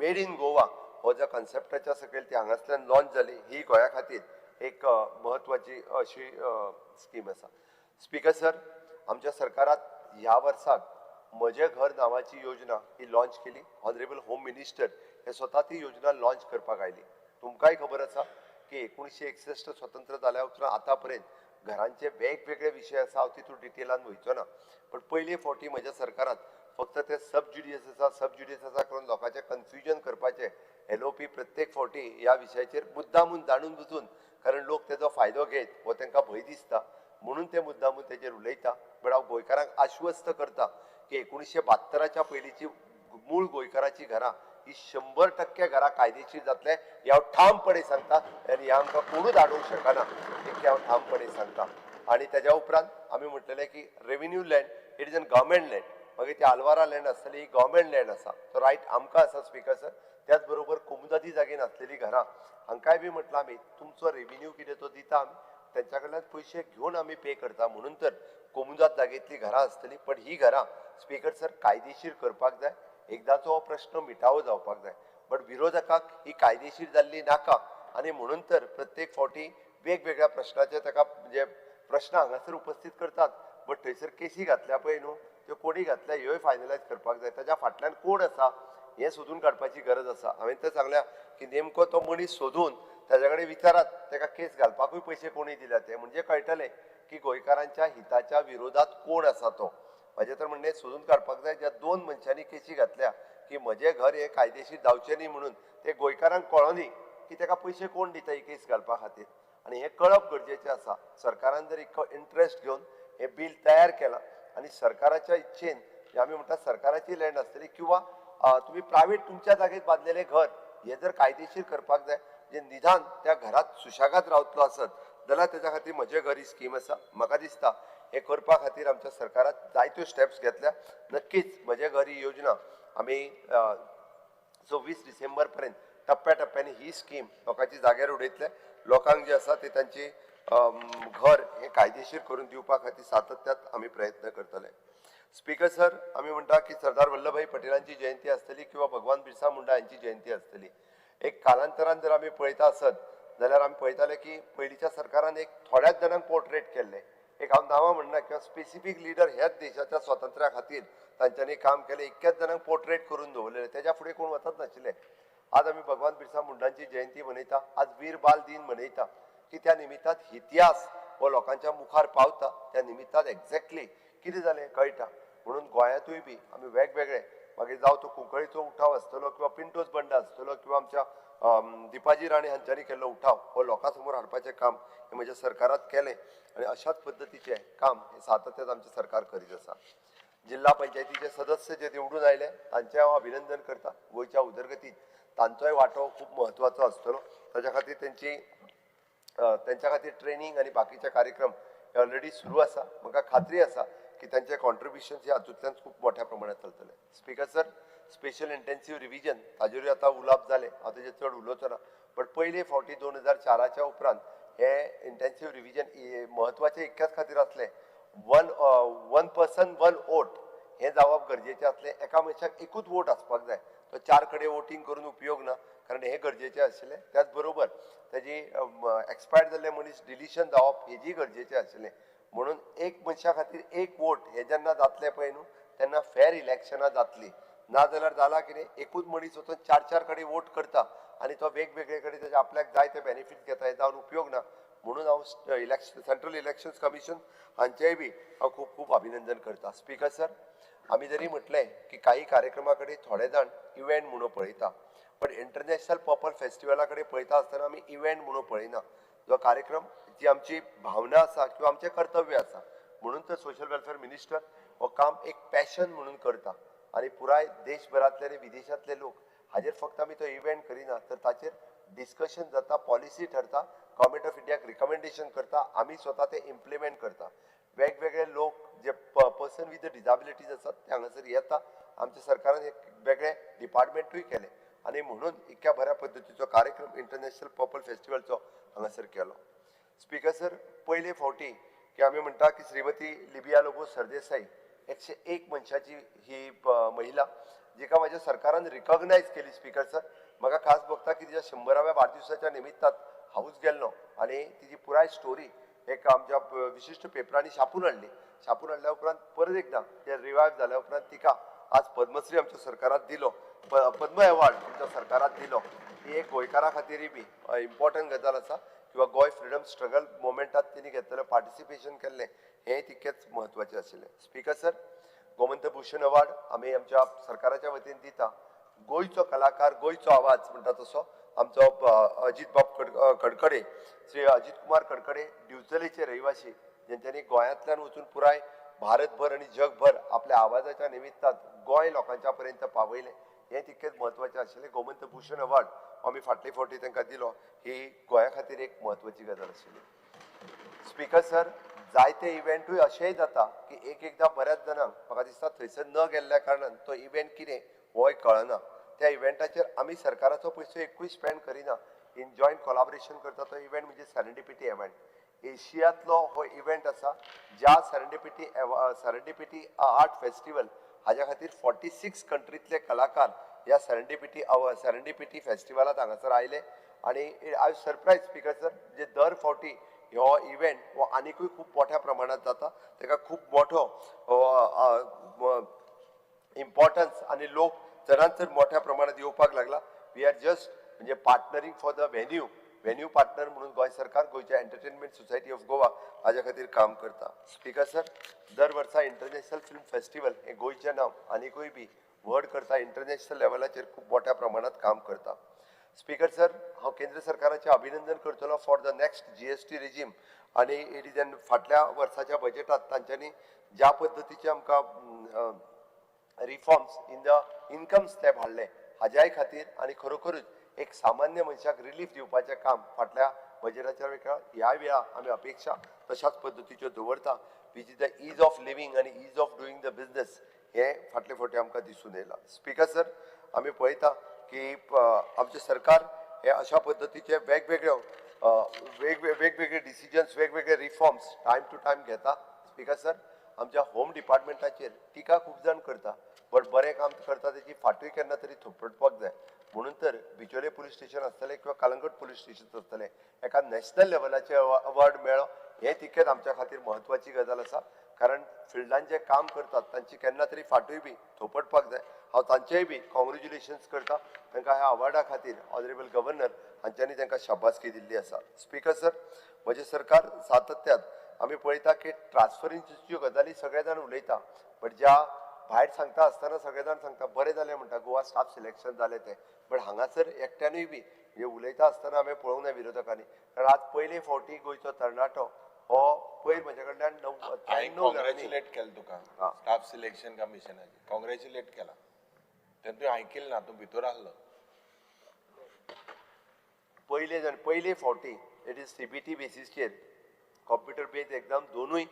made in Goa हो ज्या कन्सेप्टाच्या सकयल ती हांगासल्यान लॉन्च जाली, ही गोंया खातीर एक म्हत्वाची अशी स्कीम आसा. स्पीकर सर, आमच्या सरकारात ह्या वर्साक म्हजें घर नांवाची योजना ही लॉन्च केली. ऑनरेबल होम मिनिस्टर हे स्वता ती योजना लॉन्च करपाक आयली. तुमकांय खबर आसा की 1961 स्वतंत्र जाल्या उपरांत आतां पर्यंत घरांचे वेगवेगळे विशय आसा, हांव तितून डिटेलान वयचो ना, पण पयले फावटी म्हज्या सरकारात फक्त ते सब ज्युडियस आसा, सब ज्युडियस आसा करून लोकांचें कन्फ्युजन करपाचें LOP प्रत्येक फावटी ह्या विशयाचेर मुद्दामून जाणून बुजून, कारण लोक तेजो फायदो घेत हो तांकां भंय दिसता म्हणून ते मुद्दामून तेजेर उलयता. बट हांव गोंयकारांक आश्वस्त करता की 1972 पयलींची मूळ गोंयकाराची घरां ही 100% घरां कायदेशीर जातले हे हांव ठामपणे सांगता आनी हे आमकां कोणूच आडोवंक शकना इतकें हांव ठामपणे सांगता. आनी तेज्या उपरांत आमी म्हटलेलें की revenue land it is an government land, मागीर ती आलवारा लँड आसतली ही गव्हर्मेंट लँड आसा, तो रायट आमकां आसा स्पीकर सर. त्याच बरोबर कोमुदादी जागेन आसलेलीं घरां हांकांय बी म्हटलां आमी तुमचो रेवेन्यू कितें तो दिता आमी, तेंच्या कडल्यान पयशे घेवन आमी पे करता, म्हणून तर कोमुदाद जागेंतलीं घरां आसतलीं, पण ही घरां स्पीकर सर कायदेशीर करपाक जाय, एकदांचो हो प्रश्न मिटावो जावपाक जाय. बट विरोधकांक ही कायदेशीर जाल्ली नाका आनी म्हणून तर प्रत्येक फावटी वेगवेगळ्या प्रश्नाचे ताका म्हणजे प्रश्न हांगासर उपस्थित करतात, बट थंयसर केसी घातल्या पळय न्हू त्यो कोणी घातल्या ह्योय फायनलायज करपाक जाय, ताच्या फाटल्यान कोण आसा हें सोदून काडपाची गरज आसा. हांवें तर सांगल्या की नेमको तो मनीस सोदून ताज्या कडेन विचारात ताका केस घालपाकूय पयशे कोणी दिल्या ते, म्हणजे कळटलें की गोंयकारांच्या हिताच्या विरोधात कोण आसा तो. म्हाजें तर म्हणणें सोदून काडपाक जाय ज्या दोन मनशांनी केसी घातल्या की म्हजें घर हें कायदेशीर जावचें न्ही म्हणून, ते गोंयकारांक कळोनी की ताका पयशे कोण दिता ही केस घालपा खातीर. आनी हें कळप गरजेचें आसा. सरकारान जर इतको इंट्रस्ट घेवन हें बील तयार केलां आनी सरकाराच्या इच्छेन, आमी म्हणटा सरकाराची लँड आसतली किंवा तुमी प्रायवेट तुमच्या जागेत बांदलेलें घर हें जर कायदेशीर करपाक जाय, म्हणजे निदान त्या घरात सुशेगाद रावतलो आसत जाल्यार तेज्या खातीर म्हजें घर ही स्कीम आसा. म्हाका दिसता हें करपा खातीर आमच्या सरकारान जायत्यो स्टेप्स घेतल्या. नक्कीच म्हजें घर ही योजना आमी 26 डिसेंबर पर्यंत टप्प्या टप्प्यांनी ही स्कीम लोकांची जाग्यार उडयतले. लोकांक जे आसा ते तांची घर हें कायदेशीर करून दिवपा खातीर सातत्यात आमी प्रयत्न करतले. स्पीकर सर, आमी म्हणटा की सरदार वल्लभभाई पटेलांची जयंती आसतली किंवा भगवान बिरसा मुंडा हांची जयंती आसतली. एक कालांतरान जर आमी पळयता आसत जाल्यार आमी पळयताले की पयलींच्या सरकारान एक थोड्याच जाणांक पोर्ट्रेट केल्लें. एक हांव नांवां म्हणना किंवा स्पेसिफीक लिडर ह्याच देशाच्या स्वातंत्र्या खातीर तांच्यांनी काम केलें, इतक्याच जाणांक पोर्ट्रेट करून दवरलेलें, तेज्या फुडें कोण वचत नाशिल्ले. आज आमी भगवान बिरसा मुंडांची जयंती मनयता, आज वीर बाल दिन मनयता की त्या निमित्तान इतिहास हो लोकांच्या मुखार पावता, त्या निमित्तान एक्झॅक्टली कितें जालें कळटा. म्हणून गोंयांतूय बी आमी वेगवेगळे, मागीर जावं तो कुंकळीचो उठाव आसतलो किंवा पिंटोस बंड आसतलो किंवा आमच्या दीपाजी राणे हांच्यांनी केल्लो उठाव हो लोकां समोर हाडपाचें काम हें म्हज्या सरकारात केलें आनी अशाच पद्दतीचें काम हें सातत्यान आमचें सरकार करीत आसा. जिल्हा पंचायतीचे सदस्य जे निवडून आयले तांचें हांव अभिनंदन करता. गोंयच्या उदरगतीत तांचोय वांटो खूब म्हत्वाचो आसतलो. ताच्या खातीर तेंची तेंच्या खातीर ट्रेनींग आनी बाकीचे कार्यक्रम हे ऑलरेडी सुरू आसा. म्हाका खात्री आसा की तांचे कॉन्ट्रिब्युशन हे हातूंतल्यान खूब मोठ्या प्रमाणात चलतले. Speaker sir, special intensive revision ताजेरूय आतां उलोवप जालें, हांव तेजेर चड उलोवचो ना. बट पयले फावटी 2004च्या उपरांत हे इंटेन्सीव रिविजन म्हत्वाचें इतक्याच खातीर आसलें, वन पर्सन वन वोट हें जावप गरजेचें आसलें. एका मनशाक एकूच वोट आसपाक जाय, तो 4 कडेन वोटींग करून उपयोग ना, कारण हें गरजेचें आशिल्लें. त्याच बरोबर तेजी एक्सपायर्ड जाल्ले मनीस डिलिशन जावप हेजी गरजेचें आशिल्लें. म्हणून एक मनशा खातीर एक वोट हें जेन्ना जातलें पळय न्हू तेन्ना फेर इलेक्शनां जातलीं. ना जाल्यार जालां कितें, एकूच मनीस वचून 4-4 कडेन वोट करता आनी तो वेगवेगळे कडेन तेजे आपल्याक जाय ते बेनिफीट घेता, हें जावन उपयोग ना. म्हणून हांव सेंट्रल इलेक्शन्स कमिशन हांचेंय बी हांव खूब खूब अभिनंदन करता. स्पीकर सर, आमी जरी म्हटलें की काही कार्यक्रमा कडेन थोडे जाण इव्हेंट म्हणून पळयता, बट इंटरनॅशनल पर्पल फेस्टिवला कडेन पळयता आसतना आमी इव्हेंट म्हणून पळयना. जो कार्यक्रम जी आमची भावना आसा किंवा आमचें कर्तव्य आसा, म्हणून तर सोशल वेलफेअर मिनिस्टर हो काम एक पॅशन म्हणून करता आनी पुराय देशभरांतले आनी विदेशांतले लोक हाजेर फक्त आमी तो इव्हेंट करिना तर ताचेर डिस्कशन जाता, पॉलिसी ठरता, गव्हर्मेंट ऑफ इंडियाक रिकमेंडेशन करता, आमी स्वता ते इम्प्लिमेंट करता. वेगवेगळे लोक जे पर्सन विथ डिजाबिलिटीज आसात ते हांगासर येता. आमच्या सरकारान एक वेगळे डिपार्टमेंटूय केलें आनी म्हणून इतक्या बऱ्या पद्दतीचो कार्यक्रम इंटरनॅशनल पर्पल फेस्टिवलचो हांगासर केलो. स्पीकर सर, पयले फावटी की आमी म्हणटा की श्रीमती लिबिया लोबो सरदेसाई 101 मनशाची ही महिला जिका म्हाज्या सरकारान रिकॉग्नायज केली. स्पीकर सर, म्हाका खास भोगता की तिच्या 100व्या वाडदिवसाच्या निमित्तान हांवूच गेल्लो आनी तिची पुराय स्टोरी एक आमच्या विशिश्ट पेपरांनी छापून हाडली. छापून हाडल्या उपरांत परत एकदां ते रिवायव जाल्या उपरांत तिका आज पद्मश्री आमच्या सरकारान दिलो, पद्म अवॉर्ड आमच्या सरकारान दिलो. ही एक गोंयकारां खातीरय बी इम्पॉर्टंट गजाल आसा किंवा गोंय फ्रिडम स्ट्रगल मुवमेंटात तिणी घेतलेलें पार्टिसिपेशन केल्लें हें तितकेंच म्हत्वाचें आशिल्लें. स्पीकर सर, गोमंत भूषण अवॉर्ड आमी आमच्या सरकाराच्या वतीन दिता. गोंयचो कलाकार, गोंयचो आवाज म्हणटा तसो आमचो अजीत बाब कडकडे, श्री अजीत कुमार कडकडे दिवचलेचे रहिवासी, जेंच्यांनी गोंयांतल्यान वचून पुराय भारतभर आनी जगभर आपल्या आवाजाच्या निमित्तान गोंय लोकांच्या पर्यंत पावयलें, हें तितकेंच म्हत्वाचें आशिल्लें. गोमंत भूषण अवॉर्ड आमी फाटले फावटी तांकां दिलो, ही गोंया खातीर एक म्हत्वाची गजाल आशिल्ली. स्पीकर सर, जायते इव्हेंटूय अशेंय जाता की एक एकदां बऱ्याच जाणांक म्हाका दिसता थंयसर न गेल्ल्या कारणान तो इव्हेंट कितें होय कळना. त्या इव्हेंटाचेर आमी सरकाराचो पयसो एकूय स्पेंड करिना, इन जॉयंट कोलाबरेशन करता. तो इव्हेंट म्हणजे सेरेंडिपिटी इव्हेंट. एशियांतलो हो इव्हेंट आसा ज्या सेरेंडिपिटी आर्ट फेस्टिवल हाज्या खातीर 46 कंट्रींतले कलाकार ह्या सेरेंडिपिटी फेस्टिवलांत हांगासर आयले. आनी I surprise speaker sir, जे दर फावटी हो इव्हेंट हो आनिकूय खूब मोठ्या प्रमाणात जाता, ताका खूब मोठो इम्पॉर्टन्स आनी लोक चडान चड मोठ्या प्रमाणात येवपाक लागला. We are just म्हणजे partnering for the venue, venue partner म्हणून गोंय सरकार, गोंयच्या एंटरटेनमेंट सोसायटी ऑफ गोवा हाज्या खातीर काम करता. स्पीकर सर, दर वर्सा इंटरनॅशनल फिल्म फेस्टिवल हें गोंयचें नांव आनिकूय बी व्हड करता, इंटरनॅशनल लेवलाचेर खूब मोठ्या प्रमाणात काम करता. स्पीकर सर, हांव केंद्र सरकाराचें अभिनंदन करतलो for the next GST regime आनी it is an फाटल्या वर्साच्या बजेटात तांच्यांनी ज्या पद्दतीचे आमकां reforms in the income slab हाडले हाज्याय खातीर आनी खरोखरूच एक सामान्य मनशाक रिलीफ दिवपाचें काम फाटल्या बजेटाच्या वेळार ह्या वेळा आमी अपेक्षा तशाच पद्दतीच्यो दवरता, which is the ease of living आनी ease of doing the business हें फाटले फावटी आमकां दिसून येयलां. स्पीकर सर, आमी पळयता की आमचें सरकार हे अशा पद्दतीचे वेगवेगळ्यो वेगवेगळे डिसिजन्स, वेगवेगळे रिफॉर्म्स टायम टू टायम घेता. स्पीकर सर, आमच्या होम डिपार्टमेंटाचेर टिका खूब जाण करता, बट बरें काम करता तेची फाटूय केन्ना तरी थोपटपाक जाय. म्हणून तर बिचोले पुलीस स्टेशन आसतलें किंवा कलंगट पुलीस स्टेशन आसतलें एका नॅशनल लेवलाचेर अवॉर्ड मेळ्ळो हें तितकेंच आमच्या खातीर म्हत्वाची गजाल आसा, कारण फिल्डान जे काम करतात तांची केन्ना तरी फाटूय बी थोपटपाक जाय. हांव तांचेय बी कॉंग्रेच्युलेशन्स करता तांकां ह्या अवॉर्डा खातीर ऑनरेबल गव्हर्नर हांच्यांनी तांकां शाबासकी दिल्ली आसा. स्पीकर सर, म्हजें सरकार सातत्यान आमी पळयता की ट्रान्सफरिंगच्यो गजाली सगळे जाण उलयता, बट ज्या भायर सांगता आसतना सगळे जाण सांगता बरें जालें म्हणटा गोवा स्टाफ सिलेक्शन जालें तें, बट हांगासर एकट्यानूय बी म्हणजे उलयता आसतना हांवें पळोवंक ना विरोधकांनी, कारण आज पयले फावटी गोंयचो तरणाटो हो पयर म्हज्या कडल्यान हांवें कॉंग्रेच्युलेट केलें तुका स्टाफ सिलेक्शन कमिशनाचेर, कॉंग्रेच्युलेट केला तें तुवें आयकिलें ना, तूं भितर आसलो. पयले फावटी it is CBT बेसीसचेर कॉम्प्युटर बेज एक्झाम दोनूय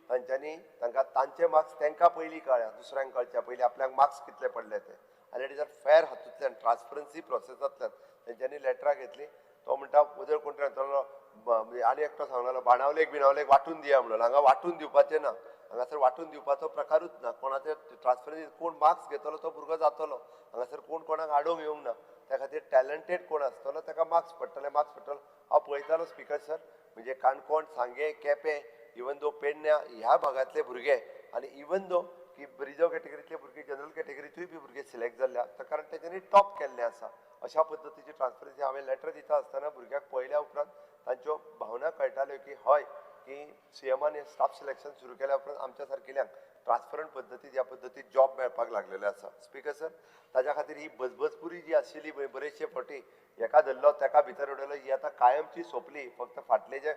तांच्यांनी तांकां तांचे मार्क्स तांकां पयलीं कळ्ळ्या, दुसऱ्यांक कळच्या पयलीं आपल्याक मार्क्स कितले पडले ते, आनी it is a fair हातूंतल्यान ट्रान्सपरन्सी प्रोसेसांतल्यान तेंच्यांनी लेटरां घेतली. तो म्हणटा उदर कोण तरी सांगतालो आनी एकटो सांगतालो बाणावलेक बिणावलेक वांटून दिया म्हणून, हांगा वांटून दिवपाचें ना, हांगासर वांटून दिवपाचो प्रकारूच ना. कोणाचे ट्रान्सपरन्सी कोण मार्क्स घेतलो तो भुरगो जातलो, हांगासर कोण कोणाक आडोवंक येवंक ना. त्या खातीर टॅलंटेड कोण आसतलो ताका मार्क्स पडटले, मार्क्स पडटलो. हांव पळयतालो स्पीकर सर, म्हणजे काणकोण, सांगें, केपें, इवन दो पेडण्या ह्या भागांतले भुरगे आनी इवन दो की रिजर्व कॅटेगरीतले भुरगे जनरल कॅटेगरीतूय बी भुरगे सिलेक्ट जाल्ले आसा, कारण तेंच्यांनी टॉप केल्लें आसा. अशा पद्दतीची ट्रान्सपरन्सी हांवें लेटर दिता आसतना भुरग्याक पळयल्या उपरांत तांच्यो भावना कळटाल्यो की हय की सीएमान हें स्टाफ सिलेक्शन सुरू केल्या उपरांत आमच्या सारकिल्यांक ट्रान्सपरंट पद्दतीन ह्या पद्दतीन जॉब मेळपाक लागलेले आसा. स्पीकर सर, ताज्या खातीर ही बजबजपुरी जी आशिल्ली पळय बरेचशे फावटी हेका धरलो तेका भितर उडयलो, ही आतां कायमची सोंपली. फक्त फाटले जे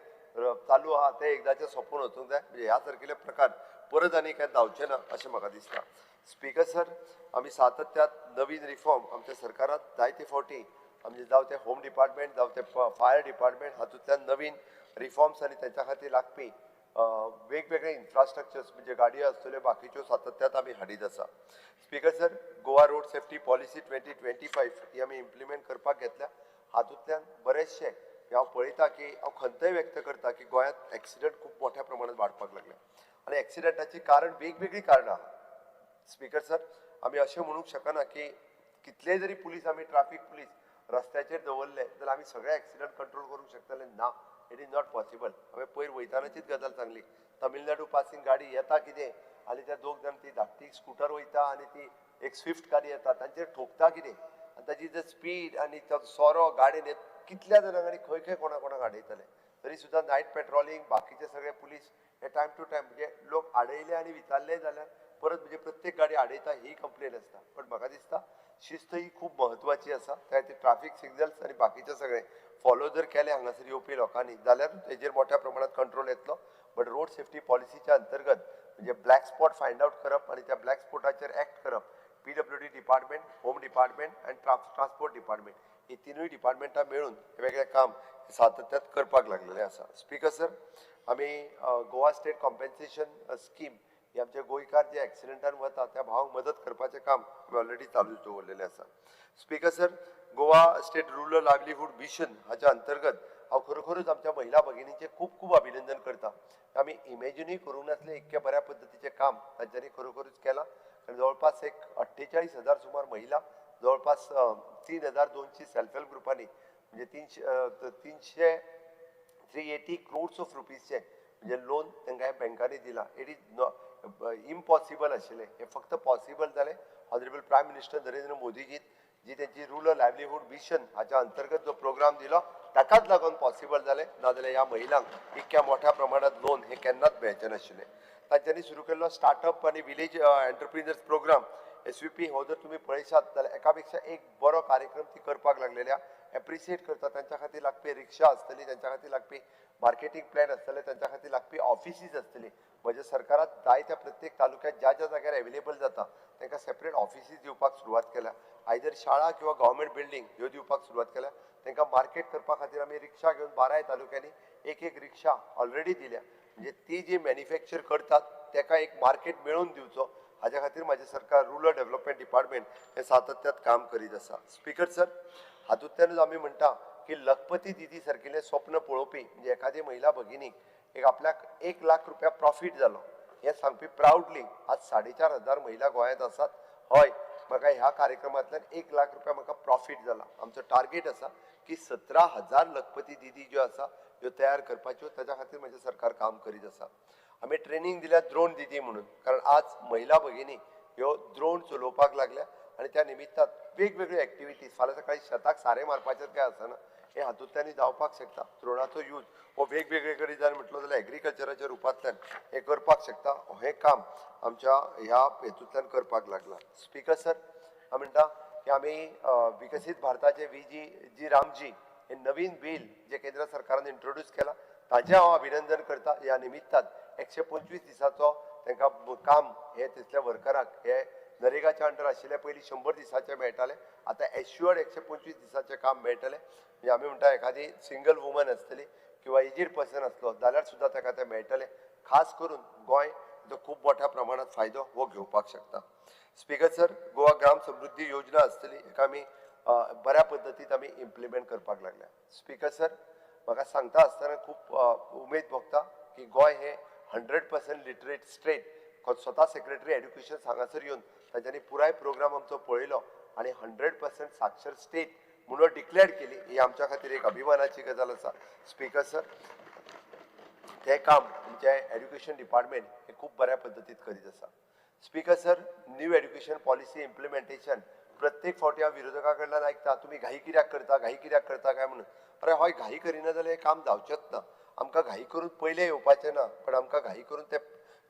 चालू आहा ते एकदाचें सोंपून वचूंक जाय, म्हणजे ह्या सारकिले प्रकार परत आनी कांय जावचें ना अशें म्हाका दिसता. स्पीकर सर, आमी सातत्यात नवीन रिफॉर्म आमच्या सरकारांत जायते फावटी आमचे जावं ते होम डिपार्टमेंट जावं ते फायर डिपार्टमेंट हातूंतल्यान नवीन रिफॉर्म्स आनी तेंच्या खातीर लागपी वेगवेगळे इन्फ्रास्ट्रक्चर्स म्हणजे गाडयो आसतल्यो बाकीच्यो सातत्यात आमी हाडीत आसा. Speaker sir, Goa road safety policy 2025 ही आमी इम्प्लिमेंट करपाक घेतल्या. हातूंतल्यान बरेचशे हांव पळयता की हांव खंतय व्यक्त करता की गोंयांत एक्सिडंट खूब मोठ्या प्रमाणात वाडपाक लागले आनी एक्सिडंटाची कारण वेगवेगळीं कारणां आहा. स्पीकर सर, आमी अशें म्हणूंक शकना की कितलेय जरी पुलीस आमी ट्राफीक पुलीस रस्त्याचेर दवरले जाल्यार आमी सगळे एक्सिडंट कंट्रोल करूंक शकतले ना, it is not possible. हांवें पयर वयतानाचीच गजाल सांगली, तमिळनाडू पासिंग गाडी येता कितें आनी त्या दोग जाण ती धाकटी स्कुटर वयता आनी ती एक स्विफ्ट गाडी येता तांचेर ठोकता कितें आनी ताची जे स्पीड आनी तो सोरो गाडयेन कितल्या जाणांक आनी खंय खंय कोणा कोणाक आडयतले. तरी सुद्दां नायट पेट्रोलिंग बाकीचे सगळे पुलीस हे टायम टू टायम म्हणजे लोक आडयले आनी विचारले जाल्यार परत म्हणजे प्रत्येक गाडी आडयता ही कंप्लेन आसता. पण म्हाका दिसता शिस्त ही खूब म्हत्वाची आसा, त्या खातीर ट्राफीक सिग्नल्स आनी बाकीचे सगळे फॉलो जर केले हांगासर येवपी लोकांनी जाल्यार तेजेर मोठ्या प्रमाणात कंट्रोल येतलो. बट रोड सेफ्टी पॉलिसीच्या अंतर्गत म्हणजे ब्लॅक स्पॉट फायंड आवट करप आनी त्या ब्लॅक स्पॉटाचेर एक्ट करप, PWD department, home department आनी ट्रान्सपोर्ट डिपार्टमेंट ही तिनूय डिपार्टमेंटां मेळून वेगळें काम सातत्यात करपाक लागलेलें आसा. स्पीकर सर, आमी गोवा स्टेट कॉम्पेन्सेशन स्कीम ही आमचे गोंयकार जे एक्सिडंटान वता त्या भावांक मदत करपाचें काम आमी ऑलरेडी चालू दवरलेलें आसा. Speaker sir, Goa state rural livelihood mission हाच्या अंतर्गत हांव खरोखरूच आमच्या महिला भगिनींचें खूब खूब अभिनंदन करता. आमी इमेजिनूय करूंक नासलें इतक्या बऱ्या पद्दतीचें काम तांच्यांनी खरोखरूच केलां. आनी जवळपास एक 48,000 सुमार महिला, जवळपास 3,200 सेल्फ हेल्प ग्रुपांनी म्हणजे 380 क्रोड्स ऑफ रुपीजचे म्हणजे लोन तांकां ह्या बँकांनी दिलां. It is impossible आशिल्लें, हें फक्त पॉसिबल जालें ऑनरेबल प्रायम मिनिस्टर नरेंद्र मोदीजीन जी तेंची रुरल लायवलीहूड मिशन हाच्या अंतर्गत जो प्रोग्राम दिलो ताकाच लागून पॉसिबल जालें, नाजाल्यार ह्या महिलांक इतक्या मोठ्या प्रमाणात लोन हें केन्नाच मेळचें नाशिल्लें. तांच्यांनी सुरू केल्लो स्टार्टअप आनी विलेज एंटरप्रिनर्स प्रोग्राम SVP हो जर तुमी पळयशात जाल्यार एका पेक्षा एक बरो कार्यक्रम ती करपाक लागलेल्या एप्रिशिएट करता. तांच्या खातीर लागपी रिक्षा आसतली, तांच्या खातीर लागपी मार्केटींग प्लॅन आसतले, तांच्या खातीर लागपी ऑफिसीस आसतली. म्हज्या सरकारात जायत्या प्रत्येक तालुक्यात ज्या ज्या जाग्यार एवेलेबल जाता तांकां सेपरेट ऑफिसीस दिवपाक सुरवात केल्या. आयदर शाळा किंवा गव्हर्मेंट बिल्डींग ह्यो दिवपाक सुरवात केल्या. तांकां मार्केट करपा खातीर आमी रिक्षा घेवन 12 तालुक्यांनी एक एक रिक्षा ऑलरेडी दिल्या. म्हणजे ती जी मॅन्युफॅक्चर करतात ताका एक मार्केट मेळोवन दिवचो हाज्या खातीर म्हाजें सरकार रुरल डेव्हलपमेंट डिपार्टमेंट हें सातत्यात काम करीत आसा. स्पीकर सर, हातूंतल्यानूच आमी म्हणटा की लखपती दिदी सारकिल्लें स्वप्न पळोवपी म्हणजे एखादी महिला भगिनीक एक आपल्याक 1 लाख रुपया प्रॉफीट जालो हें सांगपी प्रावडली आज 4,500 महिला गोंयांत आसात. हय, म्हाका ह्या कार्यक्रमांतल्यान 1 लाख रुपया म्हाका प्रॉफीट जाला. आमचो टार्गेट आसा की 17,000 लखपती दिदी ज्यो आसा ह्यो तयार करपाच्यो, ताच्या खातीर म्हजें सरकार काम करीत आसा. आमी ट्रेनींग दिल्या द्रोण दिदी म्हणून, कारण आज महिला भगिनी ह्यो द्रोण चलोवपाक लागल्या आनी त्या निमित्तान वेगवेगळ्यो एक्टिविटीज फाल्यां सकाळी शेताक सारें मारपाचें काय आसना हें हातूंतल्यान जावपाक शकता. द्रोणाचो यूज हो वेगवेगळे कडेन जर म्हटलो जाल्यार एग्रीकल्चराच्या रुपांतल्यान हें करपाक शकता. हें काम आमच्या ह्या हेतूंतल्यान करपाक लागलां. स्पीकर सर, हांव म्हणटा की आमी विकसीत भारताचे VG Ramji हे नवीन बील जे केंद्र सरकारान इंट्रोड्यूस केलां ताचें हांव अभिनंदन करता. ह्या निमित्तान 125 दिसाचो तांकां काम हे तितल्या वर्कराक हे नरेगाच्या अंडर आशिल्ले पयलीं 100 दिसाचें मेळटालें, आतां एश्युअर्ड 125 दिसाचें काम मेळटलें. म्हणजे आमी म्हणटा एखादी सिंगल वुमन आसतली किंवा एजीड पर्सन आसलो जाल्यार सुद्दां ताका तें मेळटलें. खास करून गोंय जो खूब मोठ्या प्रमाणात फायदो हो घेवपाक शकता. स्पीकर सर, गोवा ग्राम समृद्धी योजना आसतली हेका आमी बऱ्या पद्दतीन आमी इम्प्लिमेंट करपाक लागल्या. स्पीकर सर, म्हाका सांगता आसतना खूब उमेद भोगता की गोंय हें 100% लिटरेट स्टेट. स्वता सेक्रेटरी एड्युकेशन हांगासर येवन तांच्यांनी पुराय प्रोग्राम आमचो पळयलो आनी 100% साक्षर स्टेट म्हणून डिक्लेअर केली. ही आमच्या खातीर एक अभिमानाची गजाल आसा. स्पीकर सर, तें काम आमचें एड्युकेशन डिपार्टमेंट हें खूब बऱ्या पद्दतीन करीत आसा. Speaker sir, new education policy implementation प्रत्येक फावटी हांव विरोधकां कडल्यान आयकता, तुमी घाई कित्याक करता, घाई कित्याक करता काय म्हणून. अरे हय, घाई करिना जाल्यार हें काम जावचेंच ना. आमकां घाई करून पयलें येवपाचें ना, पण आमकां घाई करून तें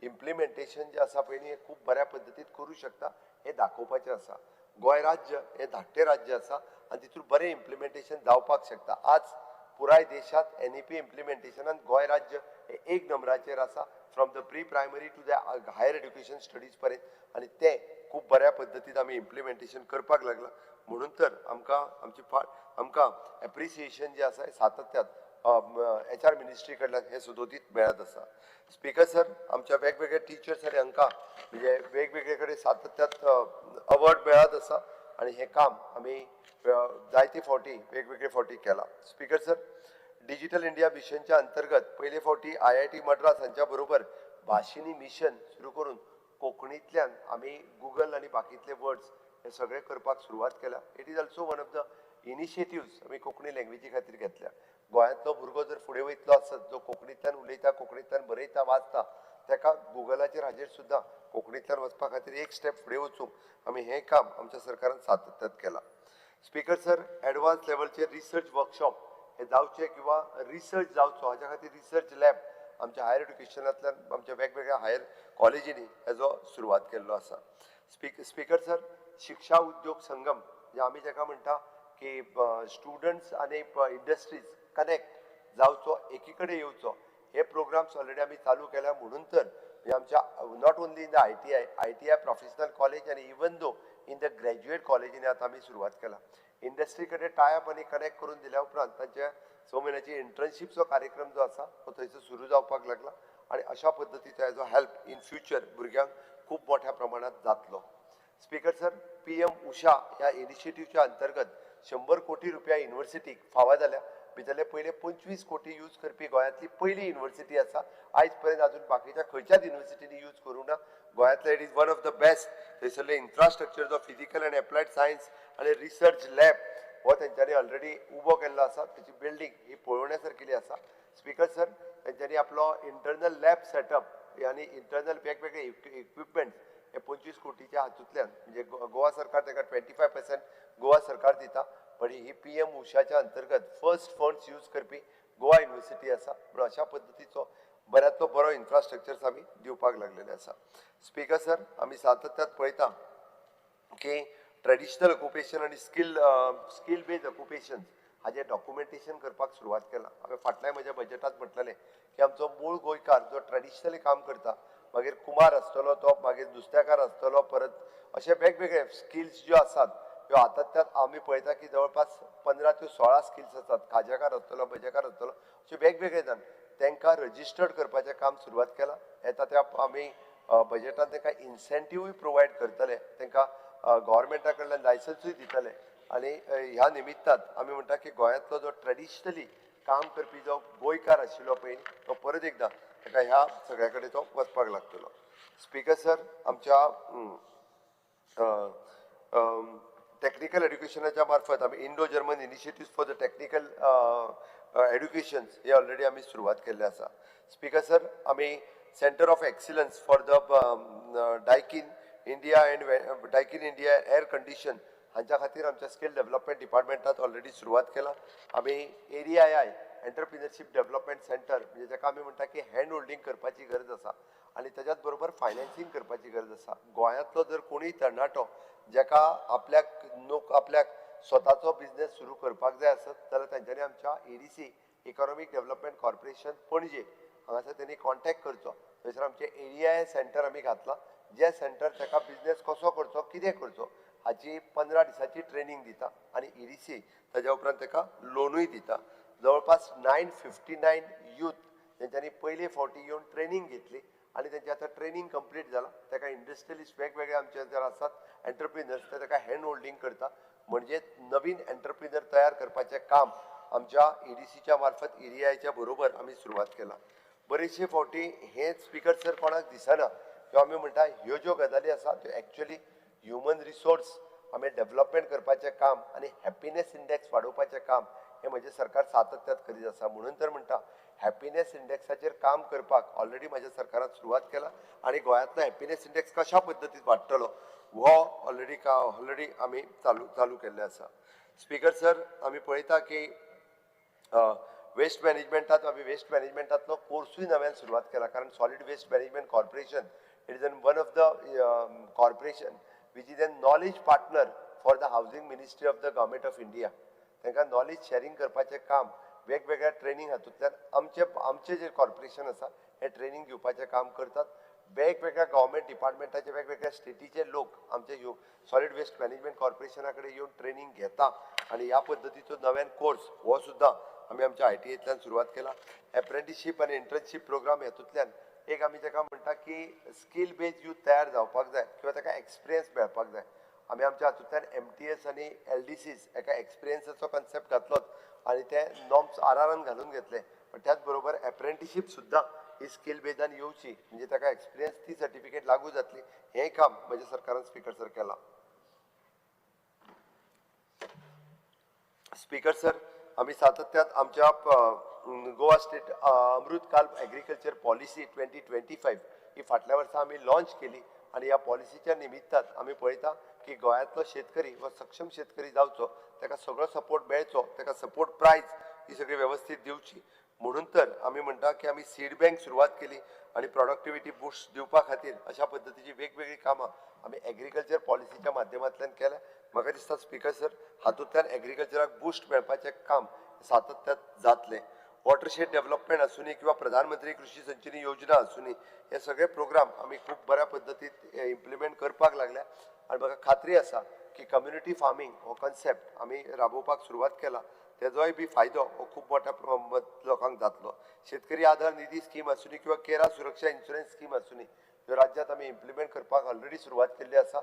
इम्प्लिमेंटेशन जें आसा पळय न्ही हें खूब बऱ्या पद्दतीन करूं शकता हें दाखोवपाचें आसा. गोंय राज्य हें धाकटें राज्य आसा आनी तितून बरें इम्प्लिमेंटेशन जावपाक शकता. आज पुराय देशांत NEP इम्प्लिमेंटेशनान गोंय राज्य हें 1 नंबराचेर आसा, from the pre primary to the higher education studies पर्यंत, आनी तें खूब बऱ्या पद्दतीन आमी इम्प्लिमेंटेशन करपाक लागलां. म्हणून तर आमकां आमची फाट आमकां एप्रिसिएशन जें आसा हें सातत्यान HR ministry कडल्यान हें सदोदीत मेळत आसा. स्पीकर सर, आमच्या वेगवेगळे टिचर्स आनी हांकां म्हणजे वेगवेगळे कडेन सातत्यात अवॉर्ड मेळत आसा आनी हें काम आमी जायते फावटी वेगवेगळे फावटी केलां. स्पीकर सर, डिजिटल इंडिया मिशनच्या अंतर्गत पयले फावटी IIT Madras हांच्या बरोबर भाशिनी मिशन सुरू करून कोंकणींतल्यान आमी गुगल आनी बाकीतले वर्ड्स हे सगळे करपाक सुरवात केल्या. It is also one of the initiatives आमी कोंकणी लँग्वेजी खातीर घेतल्या. गोंयांतलो भुरगो जर फुडें वयतलो आसत जो कोंकणींतल्यान उलयता, कोंकणींतल्यान बरयता, वाचता, ताका गुगलाचेर हाजेर सुद्दां कोंकणींतल्यान वचपा खातीर एक स्टेप फुडें वचूंक आमी हें काम आमच्या सरकारान सातत्यात केलां. स्पीकर सर, एडवान्स लेवलचेर रिसर्च वर्कशॉप हे जावचे किंवा रिसर्च जावचो हाज्या खातीर रिसर्च लॅब आमच्या हायर एड्युकेशनांतल्यान आमच्या वेगवेगळ्या हायर कॉलेजींनी हेजो सुरवात केल्लो आसा. स्पीकर सर, शिक्षा उद्योग संगम म्हणजे आमी जाका म्हणटा की स्टुडंट्स आनी इंडस्ट्रीज कनेक्ट जावचो, एकी कडेन येवचो, हे प्रोग्राम्स ऑलरेडी आमी चालू केल्या. म्हणून तर म्हणजे आमच्या not only in the ITI professional college आनी even though in the graduate कॉलेजींनी आतां आमी सुरवात केला. इंडस्ट्री कडेन टायप आनी कनेक्ट करून दिल्या उपरांत तांच्या 6 म्हयन्याची इंटर्नशीपचो कार्यक्रम जो आसा तो थंयसर सुरू जावपाक लागला आनी अशा पद्दतीचो हेजो हेल्प इन फ्युचर भुरग्यांक खूब मोठ्या प्रमाणात जातलो. स्पीकर सर, PM उषा ह्या इनिशिएटिव्हच्या अंतर्गत 100 कोटी रुपया युनिव्हर्सिटीक फावो जाल्या. भितरले पयले 25 कोटी यूज करपी गोंयांतली पयली युनिव्हर्सिटी आसा. आयज पर्यंत अजून बाकीच्या खंयच्याच युनिव्हर्सिटींनी यूज करूंक ना. गोंयांतले it is one of the best. थंयसरले infrastructure जो फिजिकल आनी एप्लायड सायन्स आनी रिसर्च लॅब हो तेंच्यांनी ऑलरेडी उबो केल्लो आसा. तेची बिल्डींग ही पळोवण्या सारकेली आसा. स्पीकर सर, तेंच्यांनी आपलो इंटरनल लॅब सेटअप आनी इंटरनल वेगवेगळे इक्विपमेंट्स हे 25 कोटीच्या हातूंतल्यान म्हणजे गोवा सरकार ताका 25% गोवा सरकार दिता, पण ही PM उषाच्या अंतर्गत फर्स्ट फंड्स यूज करपी गोवा युनिव्हर्सिटी आसा. म्हणून अशा पद्दतीचो बऱ्यांतलो बरो इन्फ्रास्ट्रक्चर आमी दिवपाक लागलेले आसा. स्पीकर सर, आमी सातत्यात पळयता की ट्रेडिशनल ऑक्युपेशन आनी स्कील बेज ऑक्युपेशन हाजें डॉक्युमेंटेशन करपाक सुरवात केलां. हांवें फाटल्या म्हज्या बजेटांत म्हटलेलें की आमचो मूळ गोंयकार जो ट्रेडिशनली काम करता, मागीर कुमार आसतलो तो, मागीर नुस्तेकार आसतलो, परत अशे वेगवेगळे स्किल्स ज्यो आसात ह्यो आतां त्यात आमी पळयता की जवळपास 15 ते 16 स्किल्स आसात. खाजेकार आसतलो, भजेकार आसतलो, अशे वेगवेगळे जाण तांकां रजिस्टर्ड करपाचें काम सुरवात केलां. येता त्या आमी बजेटान तांकां इन्सेंटिव्हूय प्रोवायड करतले, तांकां गव्हर्मेंटा कडल्यान लायसन्सूय दितले. आनी ह्या निमित्तान आमी म्हणटा की गोंयांतलो जो ट्रेडिशनली काम करपी जो गोंयकार आशिल्लो पळय तो परत एकदां ताका ह्या सगळ्या कडेन तो वचपाक लागतलो. स्पीकर सर, आमच्या टॅक्निकल एड्युकेशनाच्या मार्फत आमी Indo German initiative for the technical education हे ऑलरेडी आमी सुरवात केल्ले आसा. स्पीकर सर, आमी centre of excellence for the Daikin India and Daikin India air condition हांच्या खातीर आमच्या स्किल डेव्हलपमेंट डिपार्टमेंटात ऑलरेडी सुरवात केला. आमी एडीआयआय एंटरप्रिनरशीप डेव्हलपमेंट सेंटर म्हणजे जाका आमी म्हणटा की हँड होल्डींग करपाची गरज आसा आनी ताच्याच बरोबर फायनान्सींग करपाची गरज आसा. गोंयांतलो जर कोणूय तरणाटो जाका आपल्याक स्वताचो बिजनेस सुरू करपाक जाय आसत जाल्यार तांच्यांनी आमच्या ADC economic development corporation Panaji हांगासर तेणी कॉन्टेक्ट करचो. थंयसर आमचें एडीआय सेंटर आमी घातलां, जे सेंटर ताका बिजनेस कसो करचो, कितें करचो हाची 15 दिसांची ट्रेनींग दिता आनी ईडीसी ताज्या उपरांत ताका लोनूय दिता. जवळपास 959 यूथ तेंच्यांनी पयले फावटी येवन ट्रेनींग घेतली आनी तेंचें आतां ट्रेनींग कंप्लीट जालां. ताका इंडस्ट्रियलिस्ट वेगवेगळे आमचे जर आसात एंटरप्रिनर्स ते ताका हँड होल्डींग करता, म्हणजे नवीन एंटरप्रिनर तयार करपाचें काम आमच्या ईडीसीच्या मार्फत ईडीआयच्या बरोबर आमी सुरवात केला. बरेचशे फावटी हें स्पीकर सर कोणाक दिसना किंवा आमी म्हणटा ह्यो ज्यो गजाली आसा त्यो एक्चुअली ह्युमन रिसोर्स आमी डेव्हलपमेंट करपाचें काम आनी हॅपिनेस इंडेक्स वाडोवपाचें काम हें म्हजें सरकार सातत्यात करीत आसा. म्हणून तर म्हणटा हॅपिनेस इंडेक्साचेर काम करपाक ऑलरेडी म्हज्या सरकारान सुरवात केला आनी गोंयांतलो हॅपिनेस इंडेक्स कशा पद्दतीन वाडटलो हो ऑलरेडी आमी चालू केल्लें आसा. स्पीकर सर, आमी पळयता की वेस्ट मॅनेजमेंटात आमी वेस्ट मॅनेजमेंटांतलो कोर्सूय नव्यान सुरवात केला, कारण solid waste management corporation it is an one of the corporation which is a knowledge partner for the housing ministry of the government of India. तांकां नॉलेज शॅरिंग करपाचें काम वेगवेगळ्या ट्रेनींग हातूंतल्यान आमचें जें कॉर्पोरेशन आसा हें ट्रेनींग दिवपाचें काम करतात. वेगवेगळ्या गव्हर्मेंट डिपार्टमेंटाचे वेगवेगळ्या स्टेटीचे लोक आमचे सॉलिड वेस्ट मॅनेजमेंट कॉर्पोरेशना कडेन येवन ट्रेनींग घेता आनी ह्या पद्दतीचो नव्यान कोर्स हो सुद्दां आमी आमच्या आयटीएंतल्यान सुरवात केला. एप्रेंटिशीप आनी इंटर्नशीप प्रोग्राम हातूंतल्यान एक आमी ताका म्हणटा की स्कील बेज यूथ तयार जावपाक जाय किंवा ताका एक्सपिरियन्स मेळपाक जाय. आमी आमच्या हातूंतल्यान एमटीएस आनी एलडीसीस एका एक्सपिरियन्साचो कन्सेप्ट घातलोच आनी ते नॉर्म्स आरआरान घालून घेतले, पण त्याच बरोबर एप्रेंटिशीप सुद्दां ही स्कील बेजान येवची म्हणजे ताका एक्सपिरियन्स ती सर्टिफिकेट लागू जातली हें काम म्हज्या सरकारान स्पीकर सर केलां. स्पीकर सर, आमी सातत्यात आमच्या Goa state Amrit Kaal agriculture policy 2025 ही फाटल्या वर्सा आमी लॉन्च केली आनी ह्या पॉलिसीच्या निमित्तान आमी पळयता की गोंयांतलो शेतकरी हो सक्षम शेतकरी जावचो, ताका सगळो सपोर्ट मेळचो, ताका सपोर्ट प्रायस ही सगळी वेवस्थीत दिवची. म्हणून तर आमी म्हणटा की आमी सीड बँक सुरवात केली आनी प्रोडक्टिविटी बूस्ट दिवपा खातीर अशा पद्दतीची वेगवेगळीं कामां आमी एग्रीकल्चर पॉलिसीच्या माध्यमांतल्यान केल्या. म्हाका दिसता स्पीकर सर हातूंतल्यान एग्रीकल्चराक बूस्ट मेळपाचें काम सातत्यात जातलें. वॉटरशेड डेव्हलपमेंट आसूनी किंवा प्रधानमंत्री कृषी सिंचनी योजना आसूनी हे सगळे प्रोग्राम आमी खूब बऱ्या पद्दतीन इम्प्लिमेंट करपाक लागल्या आनी म्हाका खात्री आसा की कम्युनिटी फार्मींग हो कन्सेप्ट आमी राबोवपाक सुरवात केला, तेजोय बी फायदो हो खूब मोठ्या प्रमाणात लोकांक जातलो. शेतकरी आधार निधी स्कीम आसूनी किंवा केरा सुरक्षा इन्शुरन्स स्कीम आसूनी ह्यो राज्यांत आमी इम्प्लिमेंट करपाक ऑलरेडी सुरवात केल्ली आसा.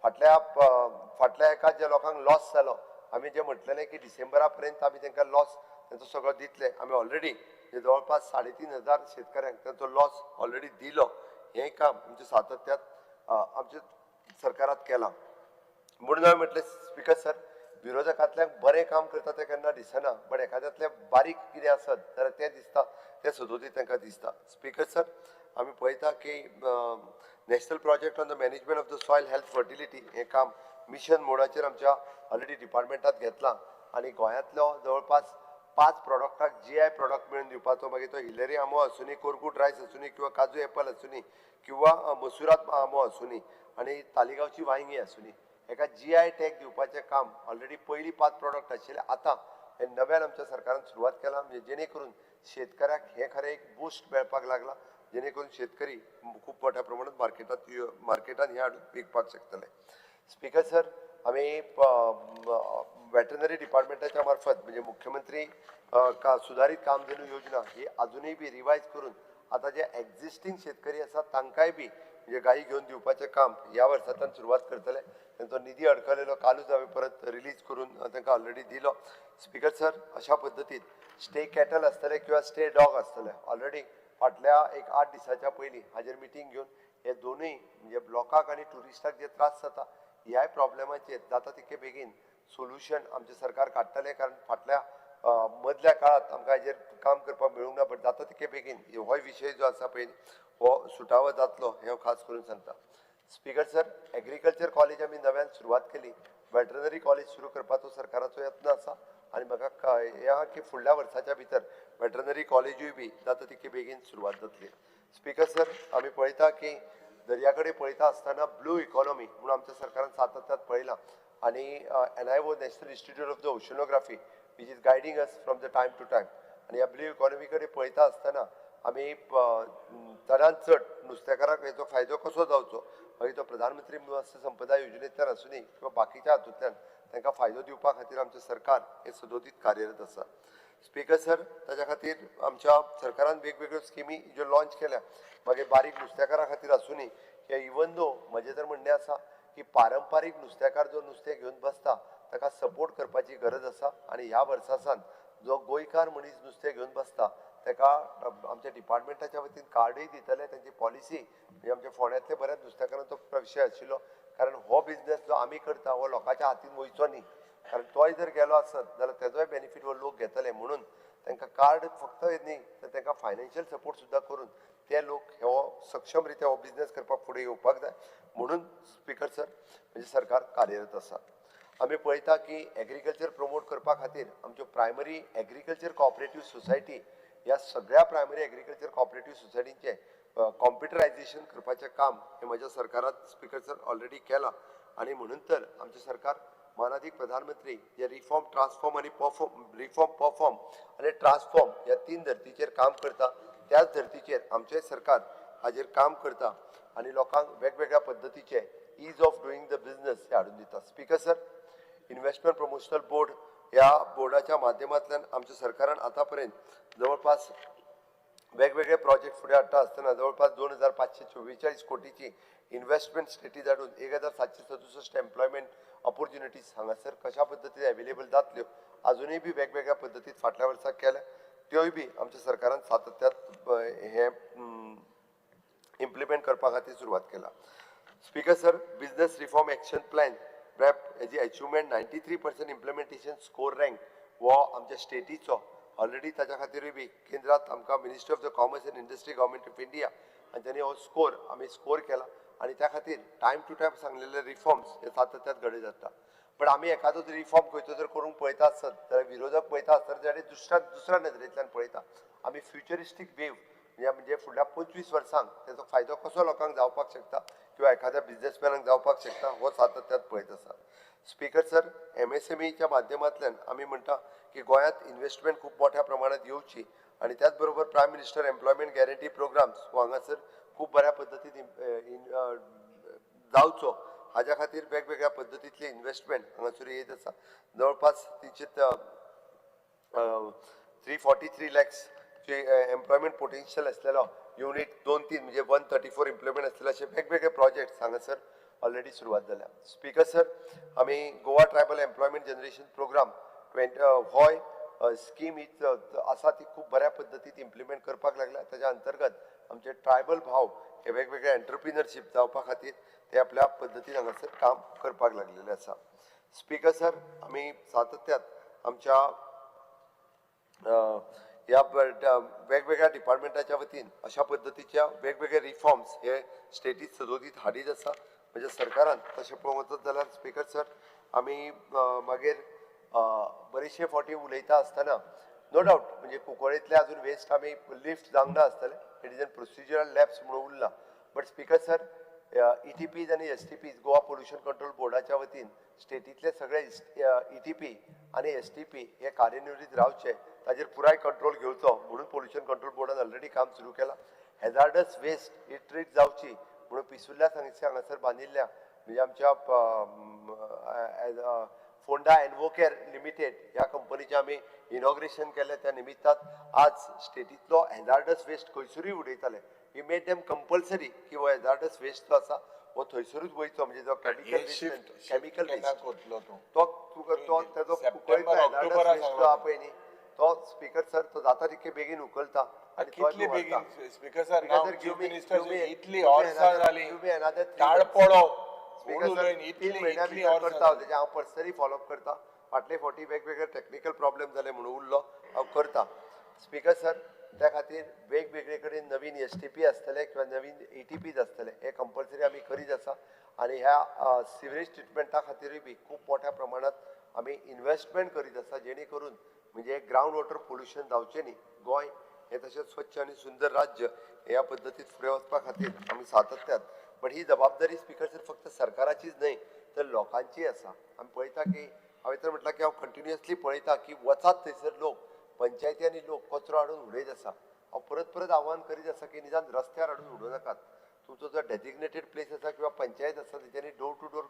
फाटल्या एका ज्या लोकांक लॉस जालो आमी जें म्हटलेलें की डिसेंबरा पर्यंत आमी तांकां लॉस तांचो सगळो दितले, आमी ऑलरेडी जवळपास 3500 शेतकऱ्यांक तांचो लॉस ऑलरेडी दिलो. हें काम आमच्या सातत्यात आमच्या सरकारात केलां. म्हणून हांवें म्हटलें स्पीकर सर, विरोधकांतल्यान बरें काम करता तें केन्ना दिसना, बट एखाद्यांतलें बारीक कितें आसत जाल्यार तें दिसता, तें सदोदीत तांकां दिसता. स्पीकर सर, आमी पळयता की national project on the management of the soil health fertility हें काम मिशन मोडाचेर आमच्या ऑलरेडी डिपार्टमेंटात घेतलां आनी गोंयांतलो जवळपास 5 प्रॉडक्टाक जीआय प्रॉडक्ट मेळून दिवपाचो, मागीर तो हिलेरी आंबो आसूनी, कोरगूट रायस आसूनी किंवा काजू एपल आसूनी किंवा मसुरात आंबो आसूनी आनी तालिगांवची वांयगी आसूनी, हेका GI tag दिवपाचें काम ऑलरेडी पयलीं 5 प्रोडक्ट आशिल्ले, आतां हे नव्यान आमच्या सरकारान सुरवात केला, म्हणजे जेणे करून शेतकऱ्याक हें खरें एक बूस्ट मेळपाक लागला, जेणे करून शेतकरी खूब मोठ्या प्रमाणात मार्केटान हें हाडून विकपाक शकतले. स्पीकर सर, आमी वेटरनरी डिपार्टमेंटाच्या मार्फत म्हणजे मुख्यमंत्री सुधारीत कामधेनू योजना ही अजूनय बी रिवायज करून आतां जे एक्झिस्टींग शेतकरी आसा तांकांय बी म्हणजे गायी घेवन दिवपाचें काम ह्या वर्सांतल्यान सुरवात करतले. तांचो निधी अडकलेलो कालूच हांवें परत रिलीज करून तांकां ऑलरेडी दिलो. स्पीकर सर, अशा पद्दतीन स्टे कॅटल आसतले किंवा स्टे डॉग आसतले, ऑलरेडी फाटल्या एक 8 दिसाच्या पयलीं हाजेर मिटींग घेवन हे दोनूय म्हणजे ब्लॉकाक आनी ट्युरिस्टाक जे त्रास जाता ह्याय प्रॉब्लेमाचेर जाता तितके बेगीन सोल्युशन आमचें सरकार काडटलें, कारण फाटल्या मदल्या काळांत आमकां हाजेर काम करपाक मेळूंक ना, बट जाता तितके बेगीन होय विशय जो आसा पळय हो सुटावो जातलो हें हांव खास करून सांगता. स्पीकर सर, एग्रीकल्चर कॉलेज आमी नव्यान सुरवात केली, वेटरनरी कॉलेज सुरू करपाचो सरकाराचो यत्न आसा आनी म्हाका हें आहा की फुडल्या वर्साच्या भितर वेटरनरी कॉलेजूय बी जाता तितके बेगीन सुरवात जातली. स्पीकर सर, आमी पळयता की दर्या कडेन पळयता आसतना ब्लू इकॉनॉमी म्हणून आमच्या सरकारान सातत्यात पळयलां आनी NIO National Institute of the Oceanography which is guiding us from the time to time, आनी ह्या ब्लू इकॉनॉमी कडेन पळयता आसतना आमी चडांत चड नुस्तेकारांक हेचो फायदो कसो जावचो, मागीर तो प्रधानमंत्री मत्स्य संपदा योजनेंतल्यान आसुनी किंवा बाकीच्या हातूंतल्यान तांकां फायदो दिवपा खातीर आमचें सरकार हें सदोदीत कार्यरत आसा. स्पीकर सर, ताच्या खातीर आमच्या सरकारान वेगवेगळ्यो स्किमी ज्यो लॉंच केल्या, मागीर बारीक नुस्तेकारां खातीर आसुनी किंवा इवन दो म्हजें तर म्हणणें आसा की पारंपारीक नुस्तेकार जो नुस्तें घेवन बसता ताका सपोर्ट करपाची गरज आसा आनी ह्या वर्सा सावन जो गोंयकार मनीस नुस्तें घेवन बसता ताका आमच्या डिपार्टमेंटाच्या वतीन कार्डूय दितले, तांची पॉलिसी म्हणजे आमच्या फोंड्यांतले बऱ्याच नुस्तेकारांचो विशय आशिल्लो, कारण हो बिजनेस जो आमी करता हो लोकांच्या हातीन वयचो न्ही, कारण तोय जर गेलो आसत जाल्यार तेजोय बेनिफीट हो लोक घेतले, म्हणून तांकां कार्ड फक्त न्ही तर तांकां फायनान्शियल सपोर्ट सुद्दां करून ते लोक हो सक्षम रित्या हो बिजनेस करपाक फुडें येवपाक जाय, म्हणून स्पीकर सर म्हणजे सरकार कार्यरत आसा. आमी पळयता की एग्रीकल्चर प्रमोट करपा खातीर आमच्यो प्रायमरी एग्रीकल्चर कॉपरेटीव सोसायटी ह्या सगळ्या प्रायमरी एग्रीकल्चर कॉपरेटीव सोसायटींचें कॉम्प्युटरायझेशन करपाचें काम हें म्हज्या सरकारान स्पीकर सर ऑलरेडी केलां आनी म्हणून तर आमचें सरकार मानादीक प्रधानमंत्री जे रिफॉर्म ट्रान्सफॉर्म आनी परफॉर्म, रिफॉर्म परफॉर्म आनी ट्रान्सफॉर्म ह्या 3 धर्तीचेर काम करता, त्याच धर्तीचेर आमचें सरकार हाजेर काम करता आनी लोकांक वेगवेगळ्या पद्दतीचे ease of doing the business हे हाडून दिता. Speaker sir, investment promotional board ह्या बोर्डाच्या माध्यमांतल्यान आमच्या सरकारान आतां पर्यंत जवळपास वेगवेगळे प्रोजेक्ट फुडें हाडटा आसतना जवळपास 2544 कोटीची इन्व्हेस्टमेंट स्टेटीत हाडून 1767 एम्प्लॉयमेंट ऑपॉर्च्युनिटीज हांगासर कशा पद्दतीन अवेलेबल जातल्यो अजुनूय बी वेगवेगळ्या पद्दतीन फाटल्या वर्सा केल्या, त्योय बी आमच्या सरकारान सातत्यात हें इम्प्लिमेंट करपा खातीर सुरवात केला. Speaker sir, business reform action plan BRAP हेजी achievement 93% implementation score rank हो आमच्या स्टेटीचो ऑलरेडी ताच्या खातीरूय बी केंद्रांत आमकां ministry of the commerce and industry government of India हांच्यांनी हो स्कोर आमी स्कोर केला आनी त्या खातीर टायम टू टायम सांगलेले रिफॉर्म्स हे सातत्यात घडयत जाता. बट आमी एखादो रिफॉर्म खंयचो जर करूंक पळयता आसत जाल्यार विरोधक पळयता आसतना जाल्यार दुसऱ्या नदरेंतल्यान पळयता. आमी फ्युचरिस्टीक वेव म्हणजे फुडल्या 25 वर्सांक तेजो फायदो कसो लोकांक जावपाक शकता किंवा एखाद्या बिजनेसमॅनाक जावपाक शकता हो सातत्यात पळयत आसा. स्पीकर सर, MSMEच्या माध्यमांतल्यान आमी म्हणटा की गोंयांत इन्व्हेस्टमेंट खूब मोठ्या प्रमाणात येवची आनी त्याच बरोबर prime minister employment guarantee programmes हो हांगासर खूब बऱ्या पद्दतीन जावचो हाज्या खातीर वेगवेगळ्या पद्दतींतली इन्व्हेस्टमेंट हांगासर येत आसा. जवळपास 343 लॅक्स चे एम्प्लॉयमेंट पोटेन्शियल आसलेलो युनीट 2-3 म्हणजे 134 एम्प्लॉयमेंट आसलेले अशे वेगवेगळे प्रोजेक्ट्स हांगासर ऑलरेडी सुरवात जाल्या. स्पीकर सर, आमी Goa tribal employment generation programme होय स्कीम ही आसा ती खूब बऱ्या पद्दतीन इम्प्लिमेंट करपाक लागल्या. ताच्या अंतर्गत आमचे ट्रायबल भाव हे वेगवेगळे एंटरप्रिनरशीप जावपा खातीर ते आपल्या पद्दतीन हांगासर काम करपाक लागलेले आसा. स्पीकर सर, आमी सातत्यात आमच्या ह्या वेगवेगळ्या डिपार्टमेंटाच्या वतीन अशा पद्दतीच्या वेगवेगळे रिफॉर्म्स हे स्टेटीत सदोदीत हाडीत आसा. म्हणजे सरकारान तशें पळोवंक वचत जाल्यार स्पीकर सर आमी मागीर बरेचशे फावटी उलयता आसतना नो डावट म्हणजे कुंकळेंतले अजून वेस्ट आमी लिफ्ट जावंक ना आसतलें, it is an procedural lapse म्हणून उरला. But speaker sir, ETPs आनी एसटीपीज गोवा पोल्युशन कंट्रोल बोर्डाच्या वतीन स्टेटींतले सगळे ईटीपी आनी एसटीपी हे कार्यान्वित रावचे, ताजेर पुराय कंट्रोल घेवचो म्हणून पोल्युशन कंट्रोल बोर्डान ऑलरेडी काम सुरू केलां. हॅझार्डस वेस्ट ही ट्रीट जावची म्हणून पिसुर्ल्या हांगासर बांदिल्ल्या म्हणजे आमच्या फोंडा एनवोकेअर लिमिटेड ह्या कंपनीचें आमी इनॉग्रेशन केलें. त्या निमित्तान आज स्टेटींतलो हॅझार्डस वेस्ट खंयसरूय उडयताले, we made them compulsory की हो हॅझार्डस वेस्ट जो आसा हो थंयसरूच वयचो, म्हणजे जो केमिकल केमिकल वेस्ट तो तुका तो तेजो हॅझार्डस वेस्ट जो आहा पळय न्ही तो स्पीकर सर तो जाता तितके बेगीन उखलता. आनी कितली बेगीन स्पीकर सर, इतली वर्सां जाली ताळपडो स्पीकर सर, 3 म्हयन्या भितर करता. तेजें हांव पर्सनली फॉलोअप करता. फाटले फावटी वेगवेगळे टॅक्निकल प्रॉब्लेम जाले म्हणून उरलो, हांव करता. स्पीकर सर, त्या खातीर वेगवेगळे कडेन नवीन एसटीपी आसतले किंवा नवीन ईटीपीज आसतले हे कंपल्सरी आमी करीत आसा. आनी ह्या सिवरेज ट्रिटमेंटा खातीरूय बी खूब मोठ्या प्रमाणांत आमी इन्वेस्टमेंट करीत आसा, जेणे करून म्हणजे ग्रावंड वॉटर पोल्युशन जावचें न्ही. गोंय हें तशेंच स्वच्छ आनी सुंदर राज्य ह्या पद्दतीत फुडें वचपा खातीर आमी सातत्यान, बट he जबाबदारी स्पीकर सर फक्त सरकाराचीच न्हय तर लोकांचीय आसा. आमी पळयता की हांवें तर म्हटलां की हांव कंटिन्युअसली पळयता की वचात थंयसर लोक, पंचायती आनी लोक कचरो हाडून उडयत आसा. हांव परत परत आव्हान करीत आसा की निदान रस्त्यार हाडून उडोवं नाकात. तुमचो जो डेजिग्नेटेड प्लेस आसा किंवा पंचायत आसा तेच्यांनी डोर टू डोर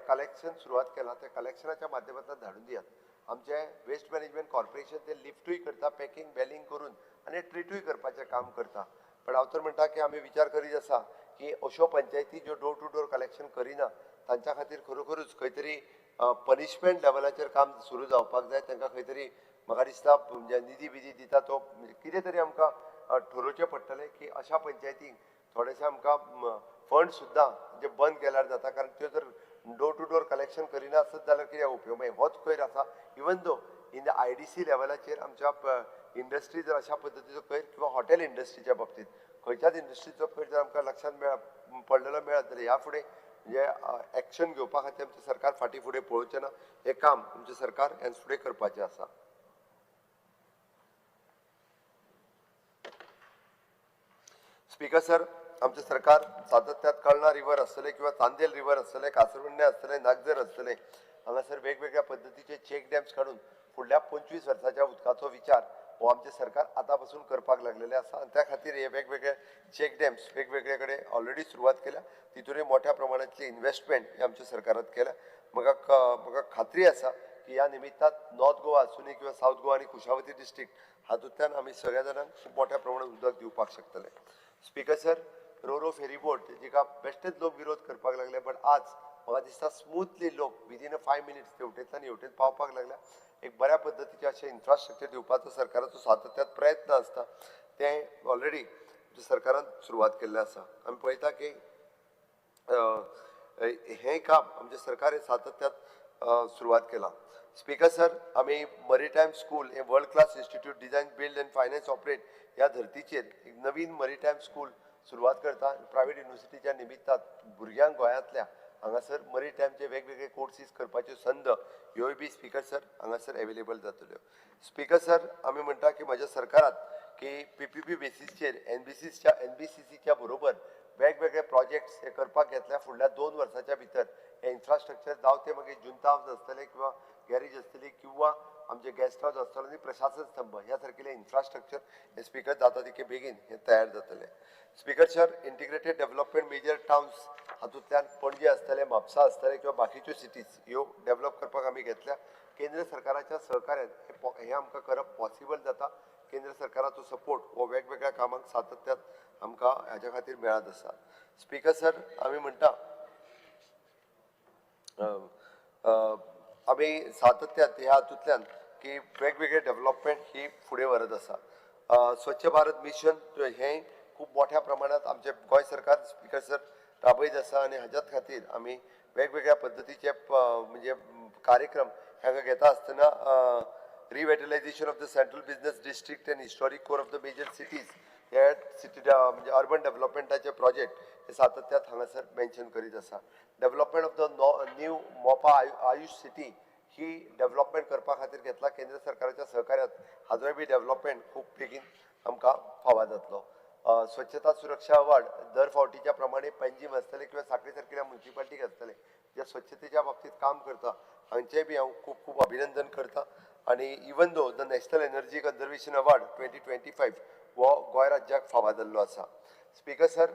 कलेक्शन सुरवात केलां, त्या कलेक्शनाच्या माध्यमांतल्यान धाडून दियात. आमचें वेस्ट मॅनेजमेंट कॉर्पोरेशन ते लिफ्टूय करता, पॅकिंग बेलिंग करून आनी ट्रिटूय करपाचें काम करता. पण हांव तर म्हणटा की आमी विचार करीत आसा की अश्यो पंचायती ज्यो डोर टू डोर कलेक्शन करिना तांच्या खातीर खरोखरूच खंय तरी पनिशमेंट लेवलाचेर काम सुरू जावपाक जाय. तांकां खंय तरी म्हाका दिसता म्हणजे निधी बिधी दिता तो कितें तरी आमकां ठरोवचें पडटलें की अशा पंचायतींक थोडेशें आमकां फंड सुद्दां जे बंद केल्यार जाता, कारण त्यो जर डोर टू डोर कलेक्शन करिना आसत जाल्यार कितें उपयोग, मागीर होच कोयर आसा. Even though in the IDC लेवलाचेर आमच्या इंडस्ट्री जर अशा पद्दतीचो कोयर किंवा हॉटेल इंडस्ट्रीच्या बाबतींत खंयच्याच इंडस्ट्रीचो कोयर जर आमकां लक्षांत पडलेलो मेळत जाल्यार ह्या फुडें म्हणजे एक्शन घेवपा खातीर आमचें सरकार फाटीं फुडें पळोवचें ना. हें काम आमचें सरकार ह्यान फुडें करपाचें आसा. स्पीकर सर, आमचें सरकार सातत्यात कळना रिवर आसतलें किंवा चांदेल रिवर आसतलें, कासरवंडे आसतलें, नागझर आसतलें, हांगासर वेगवेगळ्या पद्दतीचे चेक डॅम्स काडून फुडल्या 25 वर्साच्या उदकाचो विचार हो आमचें सरकार आतां पासून करपाक लागलेलें आसा. आनी त्या खातीर हे वेगवेगळे चेक डॅम्स वेगवेगळे कडेन ऑलरेडी सुरवात केल्या, तितूनय मोठ्या प्रमाणांतली इन्वेस्टमेंट ही आमच्या सरकारान केल्या. म्हाका खात्री आसा की ह्या निमित्तान नॉर्थ गोवा आसुनी किंवा सावथ गोवा आनी कुशावती डिस्ट्रिक्ट हातूंतल्यान आमी सगळ्या जाणांक खूब मोठ्या प्रमाणात उदक दिवपाक शकतले. Speaker sir, roro ferryboat जिका बेश्टेच लोक विरोध करपाक लागले, बट आज म्हाका दिसता स्मूथली लोक विदीन अ 5 मिनिट्स तेवटेंतल्यान हेवटेन पावपाक लागल्या. एक बऱ्या पद्दतीचें अशें इन्फ्रास्ट्रक्चर दिवपाचो सरकाराचो सातत्यात प्रयत्न आसता, तें ऑलरेडी सरकारान सुरवात केल्लें आसा. आमी पळयता की हें काम आमचें सरकार हें सातत्यात सुरवात केलां. स्पीकर सर, आमी मरीटायम स्कूल हें world class institute design build and finance operate ह्या धर्तीचेर एक नवीन मरीटायम स्कूल सुरवात करता. प्रायवेट युनिवर्सिटीच्या निमित्तान भुरग्यांक गोंयांतल्या हांगासर मरीटायमचे वेगवेगळे कोर्सीस करपाच्यो संद ह्योय बी स्पीकर सर हांगासर एवेलेबल जातल्यो. स्पीकर सर, आमी म्हणटा की म्हज्या सरकारात की पीपीपी बेसीसचेर एनबीसीसीच्या बरोबर वेगवेगळे प्रोजेक्ट्स हे करपाक घेतल्या. फुडल्या 2 वर्साच्या भितर हे इन्फ्रास्ट्रक्चर जावं ते मागीर जुंता हावज आसतले किंवा गॅरेज आसतली किंवा आमचे गेस्ट हावज आसतलो आनी प्रशासन स्तंभ ह्या सारकिल्लें इन्फ्रास्ट्रक्चर हे स्पीकर जाता तितके बेगीन हें तयार जातलें. Speaker sir, integrated development major towns हातूंतल्यान पणजे आसतलें, म्हापसा आसतलें किंवा बाकीच्यो सिटीज ह्यो डेवलप करपाक आमी घेतल्या. केंद्र सरकाराच्या सहकार्यान हें आमकां करप पॉसिबल जाता. केंद्र सरकाराचो सपोर्ट हो वेगवेगळ्या कामांक सातत्यात आमकां हाज्या खातीर मेळत आसा. स्पीकर सर, आमी म्हणटा आमी सातत्यात ह्या हातूंतल्यान की वेगवेगळे डेवलपमेंट ही फुडें व्हरत आसा. स्वच्छ भारत मिशन हें खूब मोठ्या प्रमाणात आमचें गोंय सरकार स्पीकर सर राबयत आसा आनी हाज्याच खातीर आमी वेगवेगळ्या पद्दतीचे म्हणजे कार्यक्रम हांगा घेता आसतना revitalisation of the central business district and historic core of the major cities hey city म्हणजे अर्बन डेवलपमेंटाचे प्रोजेक्ट हे सातत्यात हांगासर मेन्शन करीत आसा. Development of the new Mopa AYUSH city he development करपा खातीर घेतला. केंद्र सरकाराच्या सहकार्यात हाजोय बी डेवलपमेंट खूब बेगीन आमकां फावा जातलो. स्वच्छता सुरक्षा अवॉर्ड दर फावटीच्या प्रमाणे पणजीम आसतले किंवा साखळी सारकिल्या म्युन्सिपाल्टीक आसतले ज्या स्वच्छतेच्या बाबतीत काम करता हांचेय बी हांव खूब खूब अभिनंदन करता. आनी even though the national energy conservation award 2025 हो गोंय राज्याक फावा जाल्लो आसा. स्पीकर सर,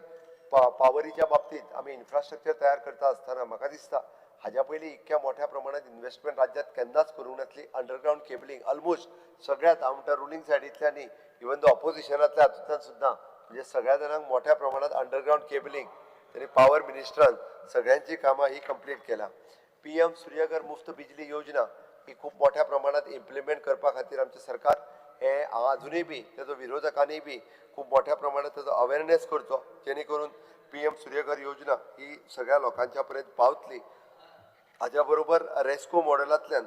पावरीच्या बाबतीत आमी इन्फ्रास्ट्रक्चर तयार करता आसतना म्हाका दिसता हाज्या पयलीं इतक्या मोठ्या प्रमाणात इन्व्हेस्टमेंट राज्यात केन्नाच करूंक नासली. अंडरग्रावंड केबलिंग ऑलमोस्ट सगळ्यात, हांव म्हणटा रुलिंग सायडींतल्या न्ही, इवन दो ऑपोजिशनांतल्या हातूंतल्यान सुद्दां म्हणजे सगळ्या जाणांक मोठ्या प्रमाणात अंडरग्रावंड केबलिंग आनी पावर मिनिस्टरान सगळ्यांची कामां ही कंप्लीट केल्या. PM Suryaghar मुफ्त बिजली योजना ही खूब मोठ्या प्रमाणात इम्प्लिमेंट करपा खातीर आमचें सरकार हे अजुनूय बी तेजो विरोधकांनी बी खूब मोठ्या प्रमाणात तेजो अवेरनेस करचो जेणे करून PM Surya Ghar योजना ही सगळ्या लोकांच्या पर्यंत पावतली. हाज्या बरोबर रेस्को मॉडेलांतल्यान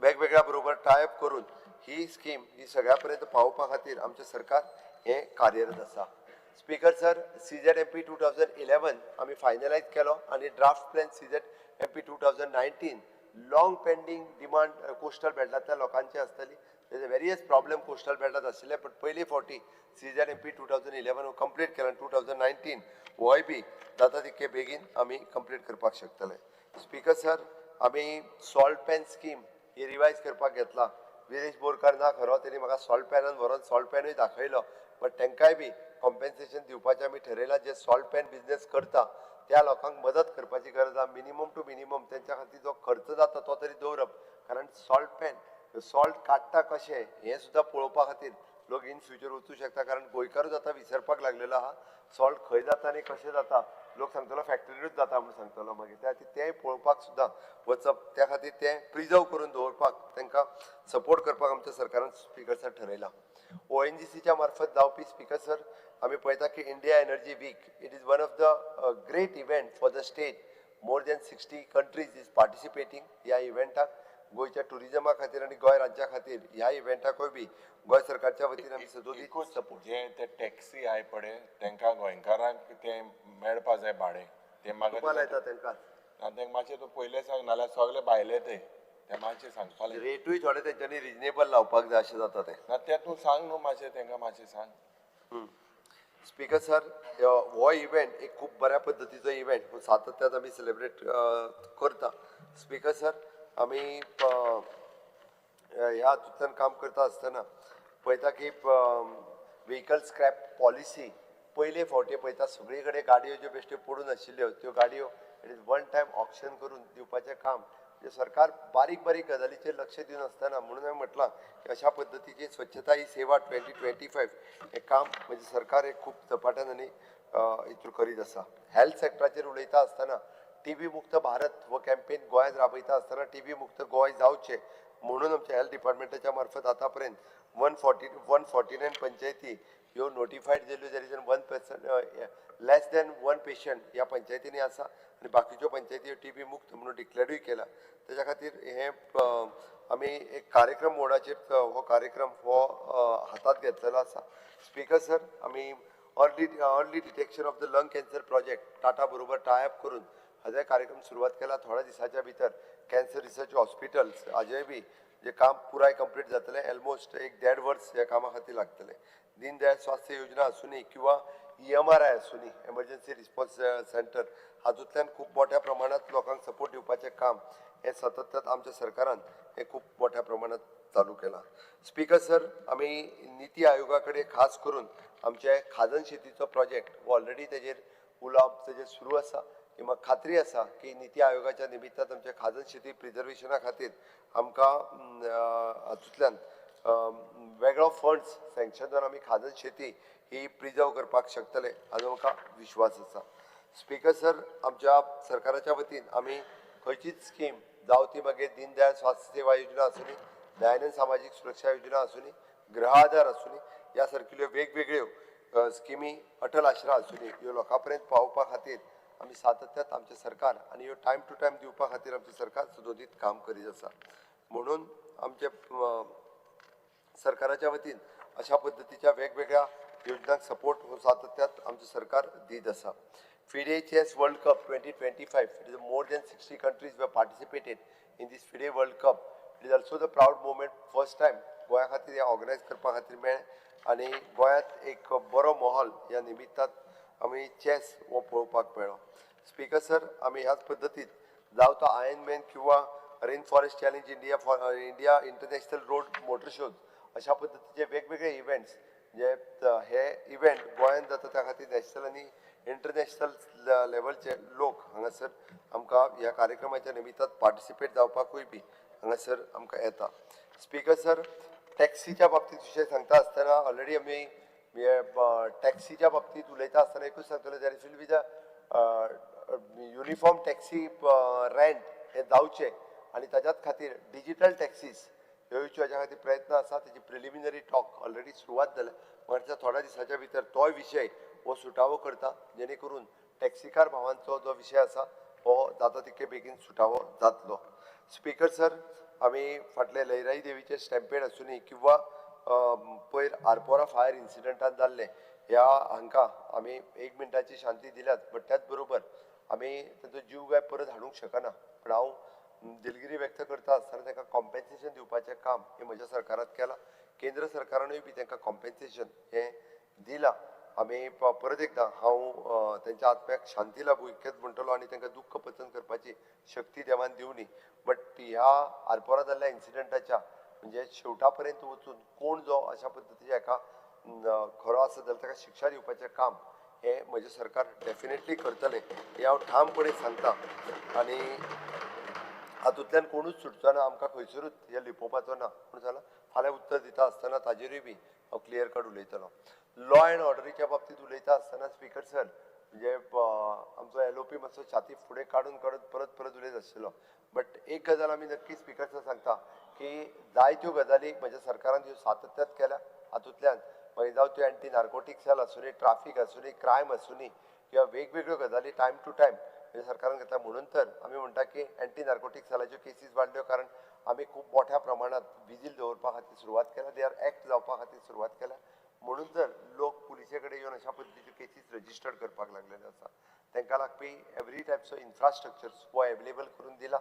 वेगवेगळ्या बरोबर टायप करून ही स्कीम ही सगळ्या पर्यंत पावोवपा खातीर आमचें सरकार हें कार्यरत आसा. स्पीकर सर, CZMP 2011 आमी फायनलायज केलो आनी draft plan CZMP 2019 long pending demand coastal बेल्टांतल्या लोकांची आसतली. तेजे वेरियस प्रॉब्लेम कोस्टल बेल्टांत आशिल्ले, बट पयली फावटी CZMP 2011 हो कंप्लीट केला. 2019 होय बी जाता तितके बेगीन आमी कंप्लीट करपाक शकतले. स्पीकर सर, आमी सॉल्ट पॅन स्कीम ही रिवायज करपाक घेतला. विरेश बोरकार ना खरो, तेणी म्हाका सॉल्ट पॅनान व्हरोन सॉल्ट पॅनूय दाखयलो, बट तांकांय बी कॉम्पेन्सेशन दिवपाचें आमी ठरयलां. जे सॉल्ट पॅन बिजनेस करता त्या लोकांक मदत करपाची गरज आसा. मिनिमम टू मिनिमम तेंच्या खातीर जो खर्च जाता तो तरी दवरप, कारण सॉल्ट पॅन सॉल्ट काडटा कशें हें सुद्दां पळोवपा खातीर लोक इन फ्युचर वचूं शकता, कारण गोंयकारूच आतां विसरपाक लागलेलो आहा सॉल्ट खंय जाता आनी कशें जाता. लोक सांगतलो फॅक्टरीनूच जाता म्हूण सांगतलो, मागीर त्या खातीर तेंय पळोवपाक सुद्दां वचप, त्या खातीर तें प्रिजर्व करून दवरपाक तांकां सपोर्ट करपाक आमच्या सरकारान स्पीकर सर ठरयलां. ONGCच्या मार्फत जावपी स्पीकर सर आमी पळयता की India energy week it is one of the great event for the state. More than 60 countries is participating ह्या इव्हेंटाक. गोंयच्या टुरिजमा खातीर आनी गोंय राज्या खातीर ह्या इव्हेंटाकूय बी गोंय सरकारच्या वतीन आमी सदोदीत सपोर्ट. जे ते टॅक्सी आहाय पळय तांकां गोंयकारांक ते मेळपा जाय भाडें, ते मागीर येता तांकां. तांकां मातशें तूं पयलें सांग, नाल्यार सगळे भायले ते मातशें सांगपा. रेटूय थोडे तेंच्यांनी रिजनेबल लावपाक जाय अशें जाता तें. ना तें तूं सांग न्हू मातशें तांकां, मातशें सांग. स्पीकर सर, हो इव्हेंट एक खूब बऱ्या पद्दतीचो इव्हेंट हो सातत्यान आमी सेलिब्रेट करता. स्पीकर सर, आमी ह्या हातूंतल्यान काम करता आसतना पळयता की व्हेकल स्क्रॅप पॉलिसी पयले फावटी पळयता सगळे कडेन गाडयो ज्यो बेश्ट्यो पडून आशिल्ल्यो त्यो गाडयो it is one time auction करून दिवपाचें काम. म्हणजे सरकार बारीक बारीक गजालीचेर लक्ष दिवन आसतना म्हणून हांवें म्हटलां की अशा पद्दतीची स्वच्छता ही सेवा 2025 हें काम म्हणजे सरकार हे खूब झपाट्यान आनी हितून करीत आसा. हेल्थ सेक्टराचेर उलयता आसतना टीबी मुक्त भारत हो कॅम्पेन गोंयांत राबयता आसतना टीबी मुक्त गोंय जावचें म्हणून आमच्या हेल्थ डिपार्टमेंटाच्या मार्फत आतां पर्यंत 149 पंचायती ह्यो नोटिफायड जाल्ल्यो, there is 1% less than 1 patient ह्या पंचायतींनी आसा आनी बाकीच्यो पंचायती टीबी मुक्त म्हणून डिक्लेरूय केला. तेज्या खातीर हें आमी एक कार्यक्रम मोडाचेर हो कार्यक्रम हो हातांत घेतलेलो आसा. स्पीकर सर, आमी early detection of the lung cancer project Tata बरोबर टायअप करून हाजोय कार्यक्रम सुरवात केला. थोड्या दिसाच्या भितर कॅन्सर रिसर्च हॉस्पिटल्स हाजेय बी जे काम पुराय कंप्लीट जातलें. ऑलमोस्ट 1.5 वर्स ह्या कामा खातीर लागतलें. दीनदयाळ स्वास्थ्य योजना आसूनी किंवा EMRI आसूनी, एमर्जन्सी रिस्पॉन्स सेंटर, हातूंतल्यान खूब मोठ्या प्रमाणात लोकांक सपोर्ट दिवपाचें काम हें सतत आमच्या सरकारान हें खूब मोठ्या प्रमाणात चालू केलां. स्पीकर सर, आमी निती आयोगा कडेन खास करून आमचे खाजन शेतीचो प्रोजेक्ट हो ऑलरेडी तेजेर उलोवप तेजेर सुरू आसा. म्हाका खात्री आसा की निती आयोगाच्या निमित्तान आमच्या खाजन शेती प्रिजर्वेशना खातीर आमकां हातूंतल्यान वेगळो फंड्स सँक्शन जावन आमी खाजन शेती ही प्रिजर्व करपाक शकतले हाजो म्हाका विश्वास आसा. स्पीकर सर, आमच्या सरकाराच्या वतीन आमी खंयचीच स्कीम जावं ती मागीर दीनदयाळ स्वास्थ्य सेवा योजना आसूनी, दयानंद सामाजीक सुरक्षा योजना आसूनी, गृह आधार आसूनी, ह्या सारकिल्ल्यो वेगवेगळ्यो स्किमी अटल आश्रा आसूनी ह्यो लोकां पर्यंत पावोवपा खातीर आमी सातत्यात आमचें सरकार आनी ह्यो टायम टू टायम दिवपा खातीर आमचें सरकार सदोदीत काम करीत आसा. म्हणून आमचे सरकाराच्या वतीन अशा पद्दतीच्या वेगवेगळ्या योजनांक सपोर्ट हो सातत्यात आमचें सरकार दीत आसा. FIDE Chess World Cup 2025, it is more than 60 countries were participated in this FIDE World Cup It is also the proud moment, first time गोंया खातीर हें ऑर्गनायज करपा खातीर मेळ्ळें आनी गोंयांत एक बरो माहोल ह्या निमित्तान आमी चॅस हो पळोवपाक मेळ्ळो. स्पीकर सर, आमी ह्याच पद्दतीन जावं तो आयर्न मॅन किंवा rain forest challenge India for India international road motor shows अशा पद्दतीचे वेगवेगळे इव्हेंट्स जे हे इव्हेंट गोंयांत जाता त्या खातीर नॅशनल आनी इंटरनॅशनल लेवलचे लोक हांगासर आमकां ह्या कार्यक्रमाच्या निमित्तान पार्टिसिपेट जावपाकूय बी हांगासर आमकां येता. स्पीकर सर, टॅक्सीच्या बाबतीत विशय सांगता आसतना ऑलरेडी आमी टॅक्सीच्या बाबतीत उलयता आसतना एकूच सांगतले, there will be the uniform taxi rent हें जावचें आनी ताच्याच खातीर डिजीटल टॅक्सीस ह्यो येवच्यो हाच्या खातीर प्रयत्न आसा. तेजी प्रिलिमिनरी टॉक ऑलरेडी सुरवात जाल्या, मागीर थोड्या दिसाच्या भितर तोय विशय हो सुटावो करता, जेणे करून टॅक्सीकार भावांचो जो विशय आसा हो जाता तितके बेगीन सुटावो जातलो. स्पीकर सर, आमी फाटले लयराई देवीचे स्टॅम्पेड आसुनी किंवा पयर आरपोरा फायर इन्सिडंटान जाल्ले ह्या हांकां आमी एक मिनटाची शांती दिल्यात, बट त्याच बरोबर आमी तांचो जीव काय परत हाडूंक शकना, पूण हांव दिलगिरी व्यक्त करता आसतना तांकां कॉम्पेन्सेशन दिवपाचें काम हें म्हज्या सरकारांत केलां. केंद्र सरकारानूय बी तांकां कॉम्पेन्सेशन हें दिलां. आमी परत एकदां हांव तेंच्या आत्म्याक शांती लाभूं इतकेंच म्हणटलो आनी तांकां दुख्ख पचन करपाची शक्ती देवान दिवनी. बट ह्या आरपोरा जाल्ल्या इन्सिडंटाच्या म्हणजे शेवटा पर्यंत वचून कोण जो अशा पद्दतीच्या एका खरो आसा जाल्यार ताका शिक्षा दिवपाचें काम हें म्हजें सरकार डेफिनेटली करतलें हें हांव ठामपणे सांगता. आनी हातूंतल्यान कोणूच सुटचो ना, आमकां खंयसरूच हें लिपोवपाचो ना. पूण जाल्यार फाल्यां उत्तर दिता आसतना ताजेरूय बी हांव क्लियर कट उलयतलो. लॉ एंड ऑर्डरीच्या बाबतींत उलयता आसतना स्पीकर सर, म्हणजे आमचो एलओपी मातसो छाती फुडें काडून काडून परत परत उलयत आशिल्लो, बट एक गजाल आमी नक्की स्पीकर सर सांगता की जायत्यो गजाली म्हज्या सरकारान ह्यो सातत्यात केल्या. हातूंतल्यान मागीर जावं त्यो एंटी नार्कोटीक सेल आसुनी, ट्राफीक आसुनी, क्रायम आसुनी किंवा वेगवेगळ्यो गजाली टायम टू टायम म्हणजे सरकारान घेतला. म्हणून तर आमी म्हणटा की एंटी नार्कोटीक सेलाच्यो केसीस वाडल्यो, कारण आमी खूब मोठ्या प्रमाणात विजील दवरपा खातीर सुरवात केल्या, they are act जावपा खातीर सुरवात केल्या. म्हणून तर लोक पुलिसे कडेन येवन अशा पद्दतीच्यो केसीस रजिस्टर्ड करपाक लागलेले आसा. तांकां लागपी एवरी टायप्स ऑफ इन्फ्रास्ट्रक्चर हो एवेलेबल करून दिला.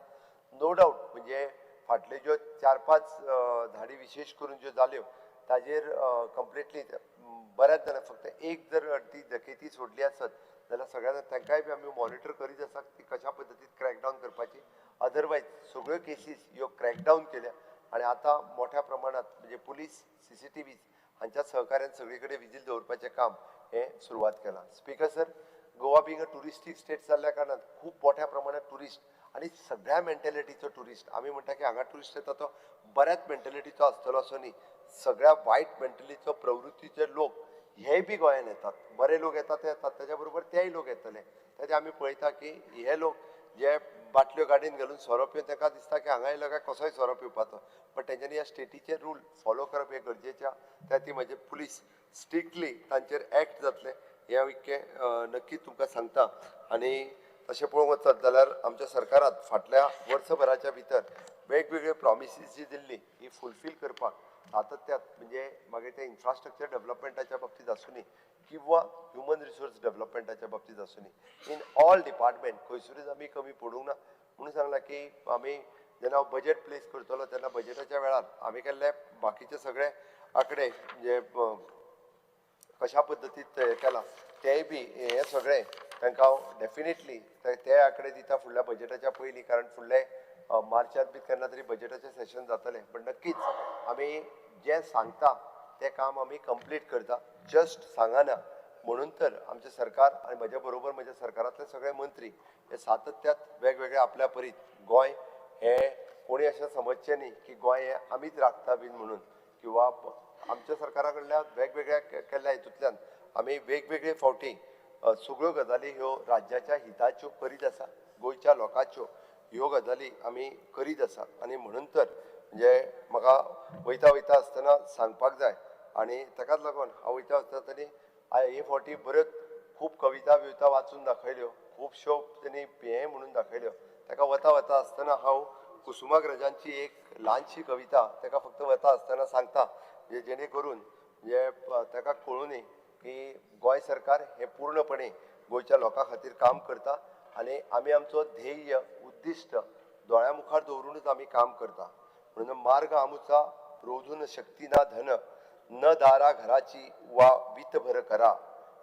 नो डावट म्हणजे फाटल्यो ज्यो 4-5 धाडी विशेश करून ज्यो जाल्यो ताजेर कंप्लिटली बऱ्याच जाणां फक्त एक जर ती डकेती सोडली आसत जाल्यार सगळ्यांना तांकांय बी आमी मॉनिटर करीत आसा ती कशा पद्दतीन क्रॅकडावन करपाची. अदरवायज सगळ्यो केसीस ह्यो क्रॅकडावन केल्या आनी आतां मोठ्या प्रमाणात म्हणजे पुलीस, CCTV हांच्या सहकार्यान सगळे कडेन विजील दवरपाचें काम हें सुरवात केलां. Speaker sir, Goa being a touristic state जाल्ल्या कारणान खूब मोठ्या प्रमाणात ट्युरिस्ट आनी सगळ्या मेंटेलिटीचो ट्युरिस्ट, आमी म्हणटा की हांगा ट्युरिस्ट येता तो बऱ्याच मेंटेलिटीचो आसतलो असो न्ही, सगळ्या वायट मेंटेलिटीचो प्रवृत्तीचे लोक हे बी गोंयान येतात. बरे लोक येतात ते येतात, ताच्या बरोबर तेय लोक येतले. ताचे आमी पळयता की हे लोक जे बाटल्यो गाडयेन घालून सोरो पिवन तांकां दिसता की हांगा येयलो काय कसोय सोरो पिवपाचो, बट तेंच्यांनी ह्या स्टेटीचे रूल फॉलो करप हें गरजेचें. त्या ती म्हजे पुलीस स्ट्रिक्टली तांचेर एक्ट जातलें हें हांव इतकें नक्की तुमकां सांगता. आनी तशें पळोवंक वचत जाल्यार आमच्या सरकारात फाटल्या वर्सभराच्या भितर वेगवेगळे प्रॉमिसीस जी दिल्ली ही फुलफील करपाक सातत्यात म्हणजे मागीर ते इन्फ्रास्ट्रक्चर डेव्हलपमेंटाच्या बाबतींत आसुनी किंवा ह्युमन रिसोर्स डेव्हलपमेंटाच्या बाबतींत आसुनी, इन ऑल डिपार्टमेंट खंयसरूच आमी कमी पडूंक ना. म्हणून सांगलां की आमी जेन्ना हांव बजेट प्लेस करतलो तेन्ना बजेटाच्या वेळार आमी केल्ले बाकीचे सगळे आंकडे म्हणजे कशा पद्दतीन हें केलां तेंय बी हें सगळें तांकां हांव डेफिनेटली ते आंकडे दिता फुडल्या बजेटाच्या पयलीं, कारण फुडले मार्चांत बी केन्ना तरी बजेटाचें सेशन जातलें. पण नक्कीच आमी जें सांगता तें काम आमी कंप्लीट करता, जस्ट सांगना. म्हणून तर आमचें सरकार आनी म्हज्या बरोबर म्हज्या सरकारांतले सगळे मंत्री हे सातत्यात वेगवेगळे आपल्या परीत गोंय हें कोणी अशें समजचें न्ही की गोंय हें आमीच राखता बीन म्हणून, किंवा आमच्या सरकारा कडल्यान वेगवेगळ्या केल्ल्या हितूंतल्यान आमी वेगवेगळे फावटी सगळ्यो गजाली ह्यो राज्याच्या हिताच्यो करीत आसा, गोंयच्या लोकांच्यो ह्यो गजाली आमी करीत आसा. आनी म्हणून तर म्हणजे म्हाका वयता वयता आसतना सांगपाक जाय आनी ताकाच लागून हांव वयता आसतना तांणी हे फावटी बऱ्योच खूब कविता बिविता वाचून दाखयल्यो, खुबश्यो तेणी हें म्हणून दाखयल्यो. ताका वता वता आसतना हांव कुसुमाग्रजांची एक ल्हानशी कविता ताका फक्त वता आसतना सांगता, म्हणजे जेणे करून म्हणजे ताका कळूं न्ही की गोंय सरकार हें पूर्णपणे गोंयच्या लोकां खातीर काम करता आनी आमी आमचो ध्येय उद्दिश्ट दोळ्या मुखार दवरुनूच आमी काम करता. म्हणून मार्ग आमुचा रोधून शक्ती ना धन, न दारा घराची वा वितभर करा,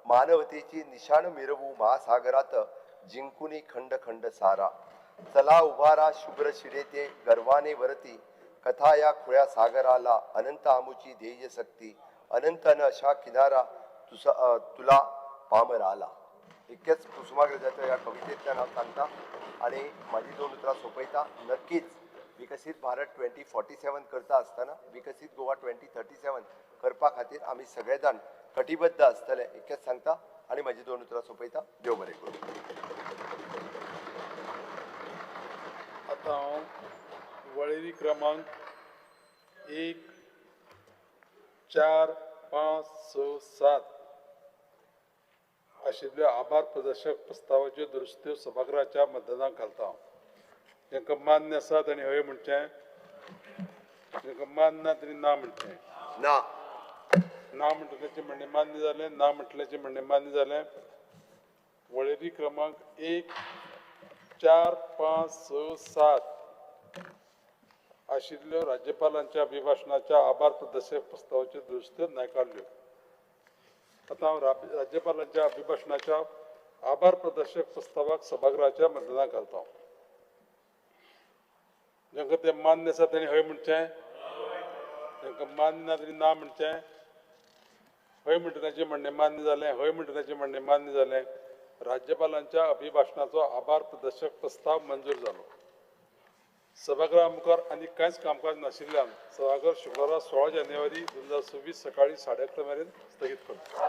मानवतेची निशाण मिरवू महासागरात, जिंकुनी खंड खंड सारा. चला उभारा शुभ्र शिरेते गर्वाने वरती, कथा या खुळ्या सागराला, अनंत आमुची ध्येय सक्ती, अनंत न अशा किनारा तुला पामर आला. इतक्याच कुसुमाग्रजाच्या या कवितेतल्यान हांव सांगता आनी म्हाजी दोन उतरां सोंपयता. नक्कीच विकसीत भारत 2047 करता आसतना विकसीत गोवा 2037 करपा खातीर आमी सगळे जाण कटिबद्ध आसतले, इतकेंच सांगता आनी म्हाजी दोन उतरां सोंपयता. देव बरें करूं. आतां हांव वळेरी क्रमांक 1 4 5 6 7 आशिल्ल्यो आभार प्रदर्शक प्रस्तावाच्यो दुरुस्त्यो सभागृहाच्या मतदानाक घालता. जांकां मान्य आसा तांणी हय म्हणचें, जांकां मान्य ना तांणी ना म्हणचें. ना ना म्हणटल्याचें म्हणणें मान्य जालें, ना म्हणटल्याचें म्हणणें मान्य जालें. वळेरी क्रमांक 1 4 5 6 7 आशिल्ल्यो राज्यपालांच्या अभिभाशणाच्या आभार प्रदर्शक प्रस्तावाच्यो दुरुस्त्यो न्हयकारल्यो. आतां हांव राज्यपालांच्या अभिभाशणाच्या आभार प्रदर्शक प्रस्तावाक सभागृहाच्या मतदानाक घालता. जांकां तें मान्य आसा तांणी हय म्हणचें, तांकां मान्य ना तांणी ना म्हणचें. हय म्हणटा तांचें म्हणणें मान्य जालें, हय म्हणटा तांचें म्हणणें मान्य जालें. राज्यपालांच्या अभिभाशणाचो आभार प्रदर्शक प्रस्ताव मंजूर जालो. सभागृहा मुखार आनी कांयच कामकाज नाशिल्ल्यान सभाघर शुक्रारा 16 जानेवारी 2026 सकाळी 11:30 मेरेन स्थगीत करता.